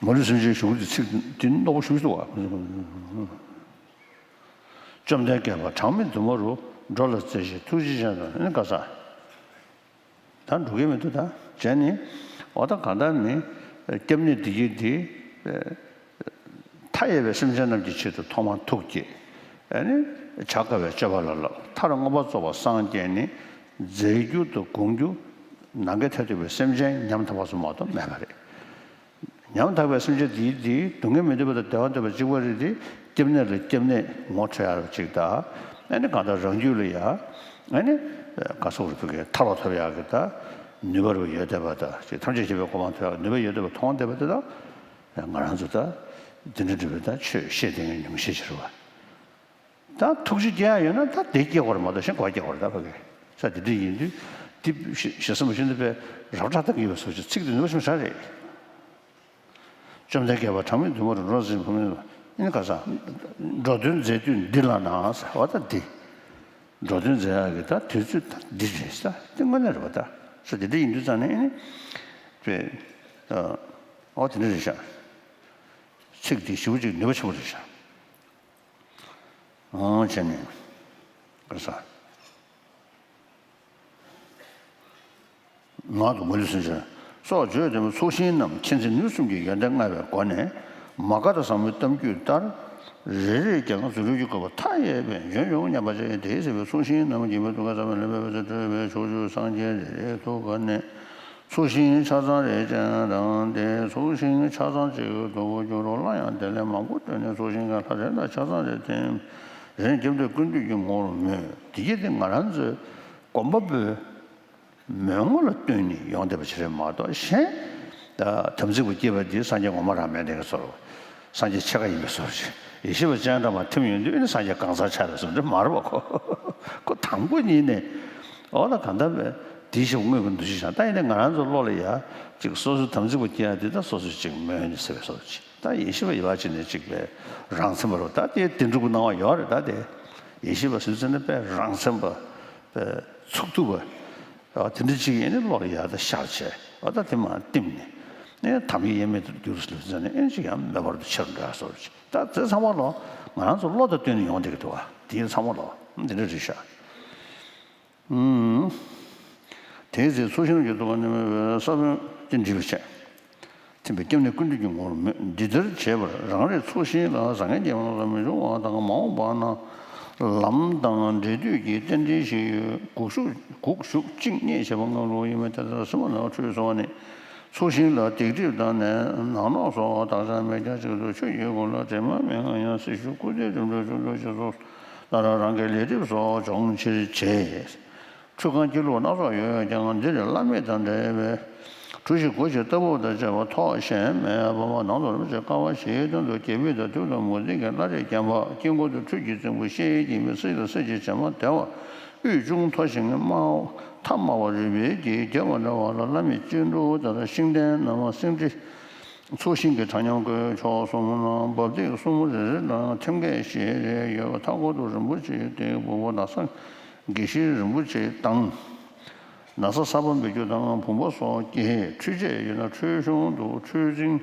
མ་ལུས་སེམས་ཅན་ཞུགས་ཏེ་ཚིག་འདི་རྣོ་པོ་ཞུ་ཞུ་བ། བཅོམ་ལྡན་བསྐལ་པ་གྲངས་མེད་དུ་མ་རུ་འགྲོ་ལ་མཛད་ཅིང་ཐུགས་རྗེ་ཅན་དང་། ཨེ་ནི་ག་ས། ད་འགྲོ་གི་མི་འདུག་ད་བྱས་ནི། འོ་ད་གང་ལྟར་ནི་སྐྱབས་གནས་འདི་ཡི་འདི་མཐའ་ཡས་པའི་སེམས་ཅན་རྣམས་ཀྱི་ཆེད་དུ་ཐོག་མར་ཐུགས་བསྐྱེད། ཨེ་ནི་བྱ་དཀའ་བའི་སྤྱོད་པ་ལ་བསླབ། མཐར་མངོན་པར་རྫོགས་པར་སངས་རྒྱས་ནས་མཛད་རྒྱུ་དང་དགོངས་རྒྱུ་ནམ་མཁའི་མཐས་གཏུགས་པའི་སེམས་ཅན་ཉམ་ཐག་པ་ཙམ་མ་གཏོགས་མེད་པ་རེད། ཉམ་ཐག་པའི་སེམས་ཅན་དེའི་དེའི་སྡུག་བསྔལ་མི་འདོད་པ་དང་བདེ་བ་འདོད་པ་གཅིག་པ་རེད་དེ། སྐྱབས་གནས་ལ་སྐྱབས་གནས་ངོ་འཕྲོད་ཡག་ཅིག་དང་། ཨ་ནི་གང་ལྟར་རང་རྒྱུད་ལ་ཡ། ཨ་ནི་ག་སོགས་རུ་ཕུག་གི་ཐར་བ་ཐོབ་ཡག་གི་ད་ནུས་པ་རུ་ཡོད་བསྡད་པ་དང་ཅིག་ཐམས་ཅད་མཁྱེན་པའི་གོ་འཕང་ཐོབ་ཡག་ནུས་པ་ཡོད་བསྡད་པ་མཐོང་བསྡད་པ་དེ་དག་ང་རང་ཚོ་ད་འདི་འདྲ་འདྲ་བའི་ད་ཆོས་བཤད་བསྡད་མཁན་ཉུང་ཤས་ཅིག་རེད་བ། ད་ཐུགས་རྗེ་སྐྱེ་ཡག་ཡོད་ན་ད་དེ་སྐྱེ་དགོས་རེད་མ་གཏོགས་གཞན་ག་པར་སྐྱེ་དགོས་རེད། ད་ཕ་གི་ས་དེ་འདྲ་ཡིན་དུས་དེ་ཞེ་ས་མ་ཤེས་འདི་པའི་རབ་དྲག་ཏང་གི་ཡོད་པའི་བཟོ་ཅིག་ཚིག་དེ་ནུས་པ་ཞིག་མ་ཤར་རེད། བཅོམ་ལྡན་བསྐལ་པ་གྲངས་མེད་དུ་མ་རུ་འགྲོ་ཟིན་བུ་མོ་ཨེ་ནི་ག་ས། འགྲོ་དོན་མཛད་དུས་འདི་ལ་ན་ཟེར་བ་ད་འདི། འགྲོ་དོན་མཛད་ཡག་གི་ད་དུས་ཚོད་ད་འདི་རེད་ས་དེ་དངོས་གནས་རེད་བ། ད་ས་དེ་འདྲ་ཡིན་དུས་ཙང་ནས་ཨེ་ནི། པའི། ཨོ་དེ་འདྲ་རེད་ཤག་ཚིག་འདི་ཞེ་པོ་ཅིག་ནུས་པ་ཆེན་པོ་རེད་ཤག་ཨང་བྱས་ནས། ག་ས། ངག་ཏུ་མ་ལུས་སེམས་ཅན་སོགས་བརྗོད་དེ་མོ་ཚུལ་བཞིན་རྣམས་མཁྱེན་བརྩེ་ནུས་གསུམ་གྱི་ཡོན་ཏན་མངའ་བའི་སྒོ་ནས། མ་ག་དྷ་བཟང་པོའི་གཏམ་རྒྱུད་ལྟར། རེ་རེས་ཀྱང་རྫུ་འཕྲུལ་གྱི་བཀོད་པ་མཐའ་ཡས་པའི་འཇོན་ཡོང་སྙམ་པ་བྱས། དེའི་ཟེར་བའི་ཚུལ་བཞིན་རྣམས་ཀྱིས་མི་སྡུག་ག་ཟབ་མོ་ལེགས་པའི་འོད་ཟེར་སྤྲོས་པས་ཕྱོགས་བཅུའི་སངས་རྒྱས་རེ་རེའི་ཐུགས་ཀ་ནས། ཚོགས་ཞིང་ཆ་ཚང་རེ་ཅན་དང་། དེ་ཚོགས་ཞིང་ཆ་ཚང་གཅིག་ཏུ་འགྱུར་རོ། སླར་ཡང་དེ་ལས་མང་པོ་བཏོན་ནས་ཚོགས་ཞིང་གི་ལྷ་རེ་ལ་ཆ་ཚང་རེ་ཐིམ་རེ་བརྒྱབ་སྟེ་ཀུན་འདུས་ཀྱི་ངོ་བོར་མོས། དེ་གྱིས་དེ་ང་རང་ཚོའི་སྒོམ་པ་པོའི་མོས་ངོ་ལ་བསྟུན་ནས་ཡོང་བསྡད་པ་ཞིག་རེད་མ་གཏོགས། གཞན་དམ་ཚིག་པ་སྐྱེས་པ་འདི་སངས་རྒྱས་ངོ་མ་རང་མིན་དེ་ག་ཚོར། སངས་རྒྱས་ཕྱེད་ཀ་ཡིན་པའི་བཟོ་ཅིག་ཡེ་ཤེས་པ་སྤྱན་དྲངས་མ་ཐིམ་ཡོང་དུས་ཨེ་ནི་སངས་རྒྱས་གང་ཟག་ཆགས་པའི་བཟོ་འདྲ་མ་རེད་པ་ཁོ། ཁོ་དང་པོ་ཉིད་ནས་འོ་ད་གང་ལྟར་བས་དེའི་ཞབས་དངོས་ཀྱི་འདུ་ཤེས་བྱང་། ད་ཡིན་ནའི་ང་རང་ཚོ་བློ་ལ་ཡ་ཅིག་སོ་སོའི་དམ་ཚིག་པ་སྐྱེ་ཡ་དེ་ད་སོ་སོས་ཅིག་མོས་ནས་ཟེར་བའི་བཟོ་ཅིག་ད་ཡེ་ཤེས་པ་ཡོད་པ་ཅིག་ནས་ཅིག་པའི་རང་མཚན་པ་རུ་ད་དེ་དེ་འགྲུབ་པའི་སྣང་བ་ཡོད་རེད། ད་དེ་ཡེ་ཤེས་པ་ཟེར་ཚེ་ནི་དཔེ་རང་མཚན་པ་དཔེ་ཚུགས་ཐུབ་པ། ཨ་དེ་འདྲ་ཅིག་ཡིན་ནི་བློ་ལ་ཡར་དང་ཤར་བྱས། ཨ་ད་དེ་མར་བསྟིམ་ནས་ཨེ་དམ་ཡེ་དབྱེར་མེད་དུ་གྱུར་ཟེར་ནས་ཨེ་ཅིག་ཡང་མེ་འབར་དུ་ཆེར་འགྲོ་ཡ་བཟོ་འདྲ་ཅིག་ད་དེ་ཚང་མ་ལོ་ང་རང་ཚོ་བློ་དང་བསྟུན་ནས་ཡོང་བསྡད་ཀྱི་འདུག་བ། དེ་ཚང་མ་ལོ་འདི་འདྲ་རེད་ཤག་ཨུམ། དེའི་ཚེ་ཚོགས་ཞིང་གི་ཐོག་ནས་ས་བོན་ཏེ་འདྲིས་པ་བྱས། ཐིམ་པས་བསྐྱབས་ནས་ཀུན་འདུས་ཀྱི་ངོ་བོར་མོས། འདི་ལྟར་བྱས་པར་རང་རེའི་ཚོགས་ཞིང་ལ་བཟང་ངན་གྱི་དབང་དུ་མི་འབྱུང་བ་དང་། མ་འོངས་པ་ན་ལམ་དང་འབྲེལ་མཐུད་ཀྱི་རྟེན་འབྲེལ་ཞིག་ཡོད། དགུག་གཞུག་དགུག་གཞུག་གཅིག་རྙེད་བྱེད་པ་སྔ་ལུགས་ཡིན་པས། དེ་ལྟར་སེམས་པ་ནང་ཁྲུས་གསོལ་བ་ནི། ཚོགས་ཞིང་ལ་སྡིག་སྒྲིབ་དང་ནས་ནག་ནོག་སོགས་དག་ཆ་མེད་རྐྱང་གཅིག་ཏུ་ཆོས་ཀྱི་སྒོ་ལ་དྲི་མ་མེད་ངང་ཡང་སྲི་ཞུ་སྐུར་སྟོན་རིམ་གྲོ་བཅུ་གྲོགས་ཞེས་སོགས་སླར་རང་གི་ལས་སྒྲིབ་སོགས་སྦྱོང་ཕྱིར་བྱེད། ཁྲུས་ཁང་སྐྱིད་ལུགས་སྣ་ཚོགས་ཡོད་ཀྱང་འདིར་བླ་མེད་དང་འབྲེལ་བའི་གྲུ་བཞི་སྒོ་བཞི་ལྟ་བུ་དང་བཅས་པ་ཐོག་གཞན་མེད་པ་ནང་དུ་རིམ་གྱིས་དཀའ་བ་བཞིའི་སྟེང་དུ་རྒྱལ་བུ་དང་ཐུགས་དམ་ངོས་འཛིན་གྱི་བླ་རེ་བརྒྱན་པ། དཀྱིལ་འཁོར་དུ་ཁྲུས་ཀྱི་རྫིང་བུ་ཤེལ་གྱི་མེ་བསིལ་དང་བསིལ་གྱི་བྱེ་མ་བརྡལ་བ། དབུས་ཅུང་མཐོ་ཞིང་དམའ་མཐའ་དམའ་བ་རུས་སྦལ་གྱིས་བརྒྱན་པ་འདྲ་བ་ལ་བླ་མེད་སྤྱི་འགྲོ་ལྟར་ཤིང་རྟའི་རྣམ་པ་སེང་ཁྲི། ཚོགས་ཞིང་གི་གྲྭ་ཉམས་སྒོའི་ཕྱོགས་གསུམ་ན་འབབ་སྟེགས་གསུམ་རེ་རེ་ལ་ཐེམ་སྐས་བཞི་རེ་ཡོད་པ། མཐའ་སྐོར་དུ་རིན་པོ་ཆེའི་སྟེགས་བུ་པོ་ན་བཟའ་དགེ་བཤེས་རིན་པོ་ཆེ་དང་། ན་བཟའ་ས་པམ་པའི་རྒྱུ་དང་བུམ་པ་སོགས་ཀྱི་ཁྲུས་ཆས་ཡོད་ན་ཁྲུས་གཞོང་དུ་ཁྲུས་རྫིང་།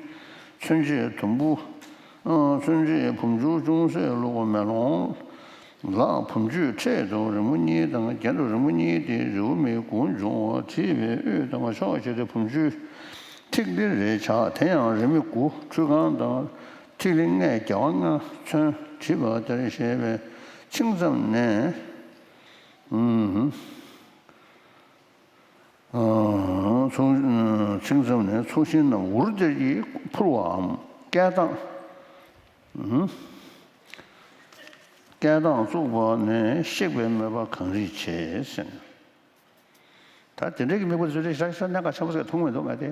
མཚོན་ཆས་དུམ་བུ། མཚོན་ཆས་བུམ་ཆུང་ཅུང་ཟད་བླུགས་པ་མེ་ལོང་། ལག་བུམ་ཆུའི་འཕྲེད་དུ་རི་མོ་གཉིས་དང་། གྱེན་དུ་རི་མོ་གཉིས་ཏེ་རེའུ་མིག་དགུ་འབྱུང་བ་བྲིས་པའི་དབུས་དང་ཕྱོགས་བཞི་སྟེ་བུམ་ཆུའི་ཐིག་ལེ་རེ་བྱ། དེ་ཡང་རེའུ་མིག་དགུ་ཁྲུས་ཁང་དང་ཐིག་ལེ་ལྔས་རྒྱལ་བ་ལྔ་མཚོན་བྲིས་པ་དེར་བཞེས་པའི་ཚིགས་མཚམས་ནས། ཚོགས་ཚིགས་མཚམས་ནས་ཚོགས་ཞིང་རྣམས་འུར་དེ་ཡིས་འཕུར་བའམ་སྐད་གདངས། སྐད་གདངས་བཙུགས་པ་ནས་གཤེགས་པའི་དམིགས་པ་གང་རིགས་བྱེད་ཟེར་ནས། ད་དེ་འདྲའི་གི་དམིགས་པ་ཚོ་རེ་ཞག་ཞག་གནད་འགག་ཆེན་པོ་ཟེར་མཐོང་མི་འདུག་ང་དེ།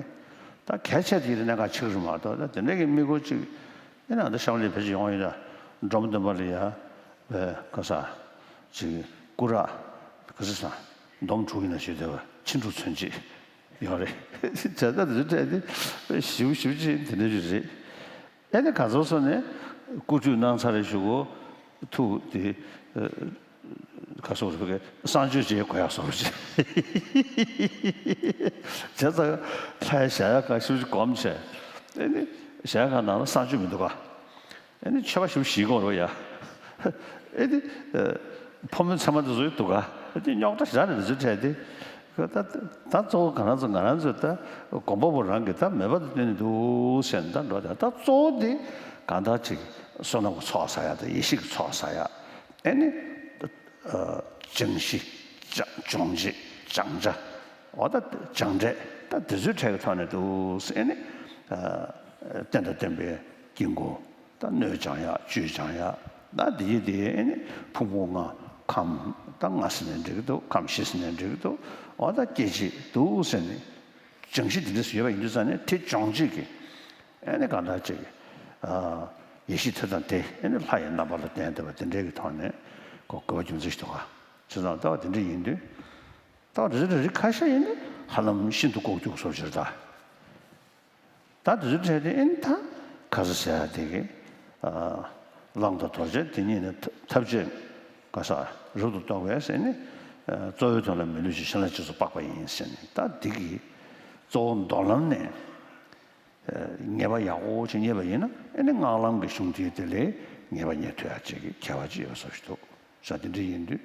ད་གལ་ཆེ་དེ་ཡི་གནད་འགག་ཆེ་གི་རེད་མ་གཏོགས། ད་དེ་འདྲའི་གི་དམིགས་པ་ཅིག་ཡིན་ན་ད་ཤམ་ལས་ཕལ་ཆེར་ཡོང་ཡོད་ད། འབྲོམ་སྟོན་པ་ལ་ཡ། བས་ག་ས། ཅིག་སྐུ་རག་ག་ས་ས། འདོམ་དྲུག་ཡིན་ན་ཞུ་བདེ་བ་ཕྱིན་དྲུག་ཚུན་ཆད་ཡོད་རེད། བྱས་ཙང་དེ་ཚོ་སྤྲད་དེ་ཞིབ་ཞིབ་ཅིག་དེ་འདྲ་ཞིག་རེད། ཨེ་ནི་ག་ཚོད་སོང་ནས་སྐུ་ཁྲུས་གནང་ཚར་རེ་ཞུ་གོ། ཐུགས་དེ་ག་སོགས་རེ་བསང་མཆོད་བྱེད་དགོས་ཡག་སོགས་རེ་བྱས། བྱས་ཙང་ལྷའི་ཞབས་ཡག་ག་ཞིབ་ཅིག་སྒོམ་བྱས། ཨེ་ནི་ཞབས་ཡག་ག་ནང་ལ་བསང་མཆོད་མི་འདུག་ག་ཨེ་ནི་མཆོད་པ་ཞིབ་ཞིག་དགོས་རོགས་ཡ། ཨེ་ནི། ཕོ་མོའི་མཚན་མ་དེ་ཚོ་ཡོད་འདུག་ག་ཨེ་ནི་རྙོག་དྲ་ཞེ་དྲག་རེད་འདི་ཚོ་འཕྲད་དེ། ད་ད་གཙོ་བོ་ག་རང་ཚོ་ང་རང་ཚོ་ད་དགོན་པ་པོ་རང་གི་ད་མོས་པ་དེ་བསྟན་ནས་འདུག་ཟེར་ནས་ད་འགྲོ་དེ། ད་གཙོ་བོ་དེ་གང་ལྟར་ཅིག་བསོད་ནམས་ཀྱི་ཚོགས་བསགས་ཡ་དང་ཡེ་ཤེས་ཀྱི་ཚོགས་བསགས་ཡ། ཨེ་ནི། སྦྱང་གཞི། སྦྱང་སྦྱོང་བྱེད། སྦྱང་བྱ། འོ་ད་སྦྱངས་འབྲས་ད་དེ་ཚོའི་གྲས་ཀྱི་ཐོག་ནས་འདུག་ཟེར་ནས། རྟེན་དང་བརྟེན་པའི་དཀྱིལ་འཁོར་ད་སྣོད་སྦྱང་ཡག་བཅུད་སྦྱང་ཡག་ད་འདི་ཡི་དེ་ནི་ཕུང་པོ་ལྔ་ཁམས་ད་ལྔ་ཟེར་ནས་འགྲིག་གི་འདུག་ཁམས་བཞི་ཟེར་ནས་འགྲིག་གི་འདུག་འོ་ད་སྐྱེ་མཆེད་འདུག་ཟེར་ནས་སྦྱང་གཞི་འདི་འདྲ་ཞིག་ཡོད་པ་ཡིན་དུས་ཙང་ནས་དེ་སྦྱོང་བྱེད་ཀྱི། ཨེ་ནི་གང་ལྟར་ཅིག་ཡེ་ཤེས་དེ་དང་དེ་ཨེ་ནི་ལྷ་ཡི་རྣམ་པ་ལ་བརྟེན་བསྡད་པ་དེ་འདྲའི་གི་ཐོག་ནས་ཁོ་དགོས་པ་རྒྱུ་མཚན་ཞིག་འདུག་ག་བྱས་ཙང་ལྟ་བ་དེ་འདྲ་ཡིན་དུས། ལྟ་བ་དེ་ཚོ་རིགས་ཁ་ཤས་ཡིན་དུས་ཧ་ལམ་ཤིན་ཏུ་ལྐོག་གྱུར་བཟོ་ཕྱིར་ད། ད་དེ་ཚོ་འཕྲད་དེ་ཨེ་ནི་ད་ག་ས་ཟེར་ཡ་དེ་གི་བླང་དང་དོར་བྱ་དེ་གཉིས་ནི་ཐ་ཐབས་ཅད་ག་ས་རབ་ཏུ་རྟོགས་པས་ཟེར་ནས། གཙོ་བོའི་དོན་ལ་མི་ལུས་ཤིང་གཞན་ལ་རྗེས་སུ་དཔག་པ་ཡིན་ཟེར་ནས། ད་འདི་གི་གཙོ་བོ་མདོ་ལམ་ནས། ངེས་པ་ཡག་པོ་ཅིག་རྙེད་པ་ཡིན་ན་ཨེ་ནི་སྔགས་ལམ་གྱི་གཞུང་དེ་དེ་ལས་ངེས་པ་རྙེད་ཐུབ་ཡག་ཅིག་གི་ཁྱད་པར་ཅིག་ཡོད་བཟོ་ཞིག་འདུག་ས་དེ་འདྲ་ཡིན་དུས་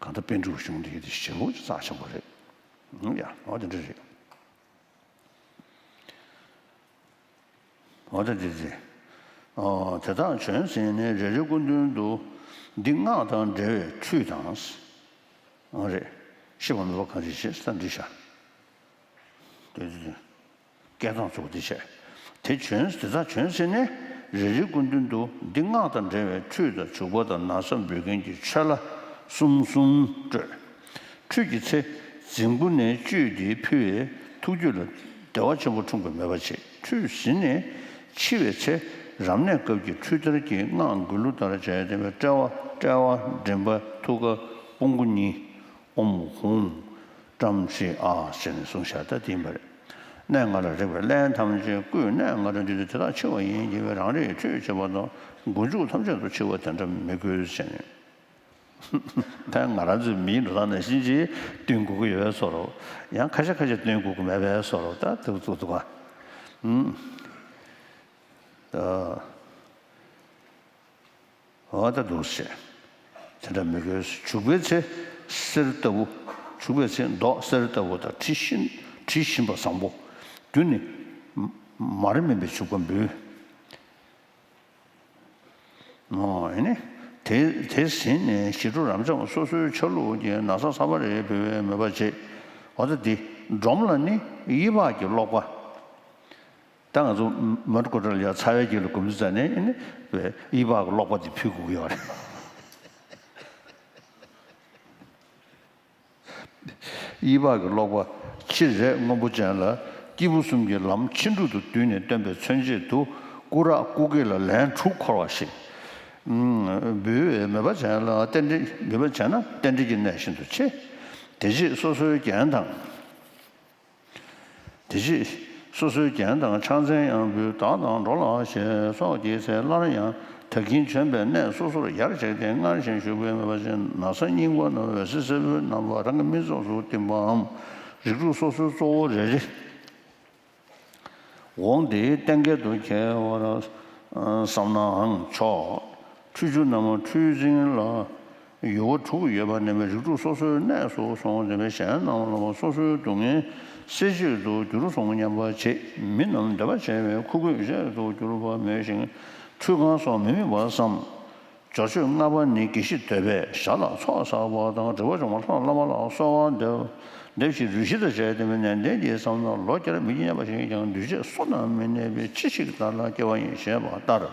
གང་ལྟར་པཎ་གྲུབ་གཞུང་དེ་དེ་ཞེ་པོ་ཅིག་རྩ་ཆེན་པོ་རེད། ཡ་འོ་དེ་འདྲ་རེད། འོ་དེ་འདྲ་རེད། འོ་དེ་དག་བྱོན་ཟིན་ནས་རེ་རེ་སྐུ་མདུན་དུ་འདི་སྔགས་དང་འབྲེལ་བའི་ཁྲུས་དང་། འོ་རེད། ཤེས་པ་མོས་པ་གང་རིགས་བྱེད་ས་འདྲི་བྱ། དེ་སྐད་གཏོང་ཚུགས་དེ་བྱས། དེ་བྱོན་དེ་དག་བྱོན་ཟིན་ནས་རེ་རེའི་སྐུ་མདུན་དུ་འདི་སྔགས་དང་འབྲེལ་བའི་ཁྲུས་དང་བྱུག་པ་དང་ན་བཟའ་འབུལ་མཁན་གྱི་ཆོས་ལ་གསུམ་གསུམ་སྤྲོད། ཁྲུས་ཀྱི་ཚེ་རྫིང་བུ་ནས་བཅུད་དེ་ཕུལ་བས་ཐུགས་རྒྱུད་ལ་བདེ་བ་ཆེན་པོ་འཁྲུངས་པའི་མོས་པ་བྱེད། ཁྲུས་ཟིན་ནས་འཆི་བའི་ཚེ་རབ་གནས་སྐབས་ཀྱི་ཁྲུས་ཐར་གྱི་སྔགས་འགུལ་གླུ་ལྟར་བྱས་ཏེ་དཔྲལ་བ་དཔྲལ་བ་མགྲིན་པ་ཐུགས་ཀ་དཔུང་པོ་གཉིས། ཨོཾ་ཧཱུྃ་ཀྲམ་ཧྲཱིཿ་ཨཱཿ་ཟེར་ནས་གསུངས་བཞག་ད་དེ་ཡིན་པ་རེད། གནས་ལྔ་ལ་རེག་པའི་རླན་ཐམས་ཅད་བསྐུས་ནས་གནས་ལྔ་ལ་འདུས་ཏེ་དེ་དག་འཆི་བ་ཡིན་ཞེས་པའི་རང་རེས་ཁྲུས་བྱེད་པ་དང་མགོ་མཇུག་ཐམས་ཅད་དུ་འཆི་བ་དེ་འདྲ་མི་དགོས་ཟེར་ནས། ད་ང་རང་ཚོའི་མིའི་འགྲོ་སྟངས་ནང་བཞིན་གྱིས་སྟོན་དགོས་ཀྱི་ཡོད་པའི་བཟོ་འདྲ། ཡང་ཁ་ཤས་ཁ་ཤས་སྟོན་དགོས་ཀྱི་མེད་པའི་བཟོ་འདྲ། ད་འདུག་འདུག་འདུག་ག་ད། འོ་ད་འདུག་སེ། དེ་འདྲ་མི་དགོས། བྱུག་པའི་ཚེ་གསེར་ལྟ་བུ། བྱུག་པའི་ཚེ་མདོག་གསེར་ལྟ་བུ་དང་དྲི་ཞིམ་དྲི་ཞིམ་པ་བཟང་པོ། རྒྱུ་ནི་མར་སྨིན་པའི་བྱུག་པ་འབུལ། ཨོ་ཨེ་ནི། དེ་དེ་ཟིན་ནས་ཞི་ཁྲོ་རབ་འབྱམས་སོ་སོའི་ཆ་ལུགས་ཀྱི་ན་བཟའ་ཚ་བ་རེ་འབུལ་བའི་མོས་པ་བྱེད། འོ་ད་འདི་སྒྲོམ་ལ་ནི་ཡི་བག་གི་ཀློག་པ། ད་ང་ཚོ་མ་ཊུ་ཀོ་ཊ་ལ་ཡ་ཚ་བའི་དཀྱིལ་ལ་སྒོམ་ཙམ་ནས་ཨེ་ནི་ཡི་བག་གི་ཀློག་པ་དེ་ཕུལ་དགོས་ཀྱི་ཡོད་རེད། ཡི་བག་གི་ཀློག་པ། ཕྱི་རས་སྔོན་པོ་ཅན་ལ་སྐྱེས་བུ་གསུམ་གྱི་ལམ་ཕྱིན་དྲུག་ཏུ་བསྡུས་ནས་སྟོན་པའི་མཚོན་བྱེད་དུ་སྐུ་རགས་སྐུ་སྐེགས་ལ་ལན་དྲུག་འཁོར་བ་ཞིག་འབུལ་བའི་མོས་པ་བྱས་ལ་རྟེན་འབྲེལ་འབུལ་བ་བྱས་ན་རྟེན་འབྲེལ་གྱི་གནས་ཤིན་ཏུ་ཆེ། དེ་རྗེས་སོ་སོའི་རྒྱན་དང་། དེ་རྗེས་སོ་སོའི་རྒྱན་དང་ཕྱག་མཚན་ཡང་འབུལ། བདག་དང་འགྲོ་ལ་ཞེས་སོགས་ཀྱི་ཚེ་སླར་ཡང་ད་གིན་བྱོན་པའི་གནས་སོ་སོར་ཡར་བཅར་ཏེ་སྔར་བཞིན་བཞུགས་པའི་མོས་པ་ཅན་ན་བཟའ་རྙིང་པ་རྣམས་འོད་ཟེར་སེར་པོའི་རྣམ་པ་རང་གི་མིག་ཙོགས་སུ་བསྟིམ་པའམ་རིགས་དྲུག་སོ་སོའི་གཙོ་བོ་རེ་རེ། འོང་དེའི་རྟེན་སྐལ་དུ་འཁེལ་བར་བསམ་ནའང་ཆོག་ཁྲུས་ཆུ་རྣམས་ཁྲུས་རྫིང་ལ་ཡུ་བ་དྲུག་ཡོད་པ་ནས་རིགས་དྲུག་སོ་སོའི་གནས་སུ་སོང་སྟེ་གཞན་རྣམས་ལ་སོ་སོའི་སྡུག་བསྔལ་སེལ་བྱེད་དུ་གྱུར་སོང་སྙམ་པ་བྱེད། མི་རྣམས་འདོད་པ་བྱས་པའི་ཁུ་ཁུ་ཤ་ཡི་དུ་གྱུར་པ་མོས་ཤིང་ཁྲུས་ཁང་སོགས་མི་དམིགས་པར་བསམ། སྦྱོར་ཆོས་ལྔ་པ་ནི་དགེ་བཤེས་འདོད་པས་ཞར་ལ་ཚོགས་བསགས་པ་དང་སྒྲིབ་པ་སྦྱོང་བ་ལྷ་བླ་མ་ལ་གསོལ་བ་འདེབས་འདེབས་ཤིང་རུས་ཞིག་ཏུ་བྱས་ཏེ་ནན་ཏན་གྱིས་བསམ་ན་ལོ་བརྒྱར་མི་སྐྱེ་སྙམ་པ་ཞིག་ཀྱང་འདུས་བྱས་བསོད་ནམས་མི་གནས་པའི་འཆི་ཞིག་བདག་ལ་སྐྱེ་བ་ཡིན་ཞེས་པ་ལྟར།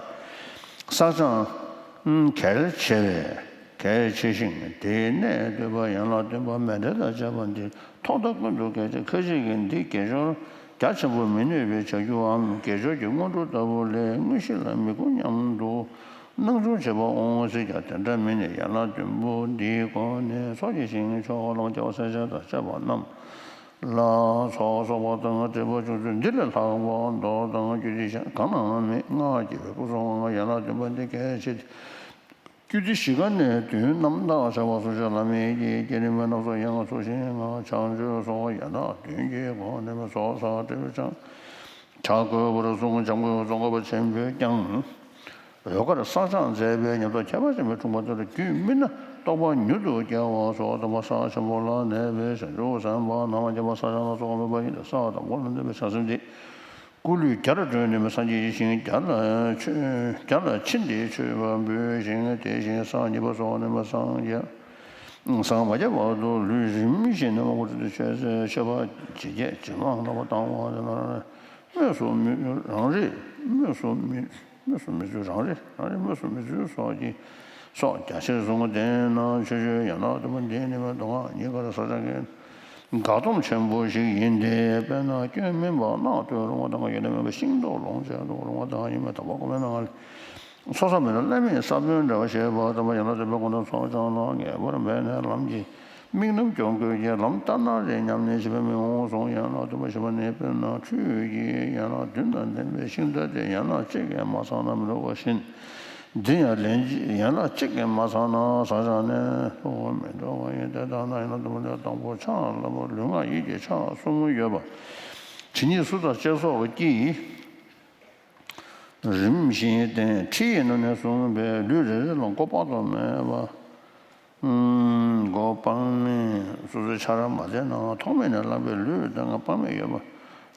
བསགས་སྦྱང་གལ་ཆེ་བས་གལ་ཆེ་ཞིང་དེའི་གནད་བསྟོད་པ་ཡན་ལག་བདུན་པ་མཎྜལ་དང་བཅས་པ་འདི་ཐོག་མཐའ་ཀུན་ཏུ་གལ་ཆེ། ཁ་ཅིག་གིས་འདི་དགེ་སྦྱོར་རྒྱ་ཆེན་པོ་མི་ནུས་པའི་བྱ་རྒྱུའམ་དགེ་སྦྱོར་གྱི་སྔོན་འགྲོ་ལྟ་བུ་ལས་དངོས་གཞི་ལ་མི་དགོས་སྙམ་དུ་སྣང་ཆུང་བྱེད་པ་འོང་སྲིད་ཀྱང་དེ་འདྲ་མིན་ནས་ཡན་ལག་བདུན་པོ་འདིའི་སྒོ་ནས་ཚོགས་ཀྱི་ཞིང་མཆོག་བླ་མ་རྒྱལ་བ་སྲས་བཅས་དང་བཅས་པ་རྣམས་ལ་ཚོགས་གསོག་པ་དང་སྤྲད་པ་བྱུང་ཚུལ་འདི་ལས་ལྷག་པ་མདོ་དང་རྒྱུད་སྡེ་གཞན་གང་ནའང་མེད། སྔགས་རྒྱལ་བའི་སྐུ་གསུང་ཡན་ལག་བདུན་པ་འདི་གལ་ཆེ། རྒྱུད་སྡེ་བཞི་ཀ་ནས་བདུན་རྣམ་དག་བྱ་བ་སོ་སོའི་བླ་མེད་ཀྱི་བསྐྱེད་རིམ་རྣམ་གསུམ་ཡན་ལག་ཚུལ་བཞིན་སྔགས་བྱང་ཆུབ་སོགས་ཡན་ལག་བདུན་གྱི་སྒོ་ནས་ཚོགས་བསགས་སྤྲད་པའི་ཕྱག་བྱ་དགོས་པར་གསུངས། བྱ་དགོས་གསུང་དགོས་པ་ཆེན་པོས་ཀྱང་། འོད་དཀར་བསགས་སྦྱང་མཛད་པའི་ཉམས་རྟོགས་ཁྱད་པར་ཅན་མི་འཁྲུངས་པ་ལྟར་རྒྱུད་སྨིན་ན་རྟོགས་པ་མྱུར་དུ་སྐྱེ་བ་སོགས་དམ་པ་ས་ཆེན་པོ་ལ་གནས་པའི་བྱང་ཆུབ་སེམས་དཔའ་ནང་པ་རྒྱལ་བ་ས་སྐྱ་ལ་སོགས་པའི་མོས་པ་ཡིན་ཏེ་ས་དང་པོ་ལ་གནས་པའི་བྱང་སེམས་འདི། སྐུ་ལུས་བརྒྱར་བསྒྲོན་ནས་སངས་རྒྱས་ཀྱི་ཞིང་བརྒྱ་ལ་མཆོད་བརྒྱ་ལ་ཕྱིན་ཏེ་མཆོད་པ་འབུལ་ཞིང་། དེ་བཞིན་ས་གཉིས་པ་སོགས་ནས་སངས་རྒྱས་སངས་མ་རྒྱས་བར་དུ་ལུས་རིམ་བཞིན་ནས་དབང་པོ་སྤྲུལ་ཏེ་མཆོད་བྱ་མཆོད་པ་ཇི་སྐད་ཇི་མ་ལགས་པར་བཏང་བ་དེ་ལ་སྨོས་སུ་མི་རང་རེ་སྨོས་སུ་མི་སྨོས་སུ་མི་ཚུད། རང་རེ་རང་རེ་སྨོས་སུ་མི་ཚུད་སོགས་ཀྱི་སོགས་རྒྱ་ཆེར་གསུངས། དེས་ན་ཆོས་སྤྱོད་ཡན་ལག་བདུན་པོ་འདི་ནི་མདོ་སྔགས་གཉིས་ཀར་བསགས་སྦྱང་གི་འགག་སྡོམ་ཆེན་པོ་ཞིག་ཡིན་ཏེ། དཔེར་ན་སྐྱོན་མིན་པ་རྣག་གཏོར་རུང་བ་དང་། ཡོན་ཏན་མེད་པ་ཤིང་ཏོག་ལོངས་སྤྱད་དུ་རུང་བ་དང་། ཡིན་མིན་དམ་པ་དཀོན་མཆོག་ནང་ལ་ཚོགས་བསགས་མེད་ན་བླ་མེད་ས་བོན་འདྲ་བ་ཞེས་པ་དམ་པ་ཡན་ལག་བདུན་པའི་སྒོ་ནས་ཚོགས་བསགས་ན་ངེས་པར་འབད་ནས་ལམ་གྱི་དམིགས་རྣམ་སྐྱོང་དགོས་ཀྱི། ལམ་ལྟར་སྣང་རེ་སྙམ་ནས་བྱེད་པ་མི་འོང་གསུངས། ཡན་ལག་བདུན་པ་བཞི་པ་ནི་དཔེར་ན་ཁྲུས་ཀྱི་ཡན་ལག་བདུན་དང་ལྡན་པའི་ཤིང་རྟ་སྟེ། ཡན་ལག་གཅིག་གིས་མ་ཚང་ན་མི་འགྲོ་བ་བཞིན། འདི་ཡང་ལན་གཅིག་ཡན་ལག་གཅིག་གིས་མ་ཚང་ན་བསགས་སྦྱང་ནི་ཐུགས་མི་འགྲོ་བ་ཡིན། དེ་ལྟར་ན་ཡན་ལག་བདུན་པོ་ལས་དང་པོ་ཕྱག་ལ་ལུས་ངག་ཡིད་ཀྱི་ཕྱག་གསུམ་ཡོད་པ། ཇི་སྙེད་སུ་དང་ཅེས་སོགས་ཀྱིས་རིམ་བཞིན་བསྟན། ཁྲིད་ཡིག་ནང་ནས་གསུངས་པའི་ལུས་རེ་རེ་ལ་མགོ་དཔག་ཏུ་མེད་པ། མགོ་དཔག་མེད། སོ་སོའི་ཆ་ར་མ་བསྟན་ནའང་ཐོག་མེད་ནས་བསླངས་པའི་ལུས་དང་དཔག་མེད་ཡོད་པ།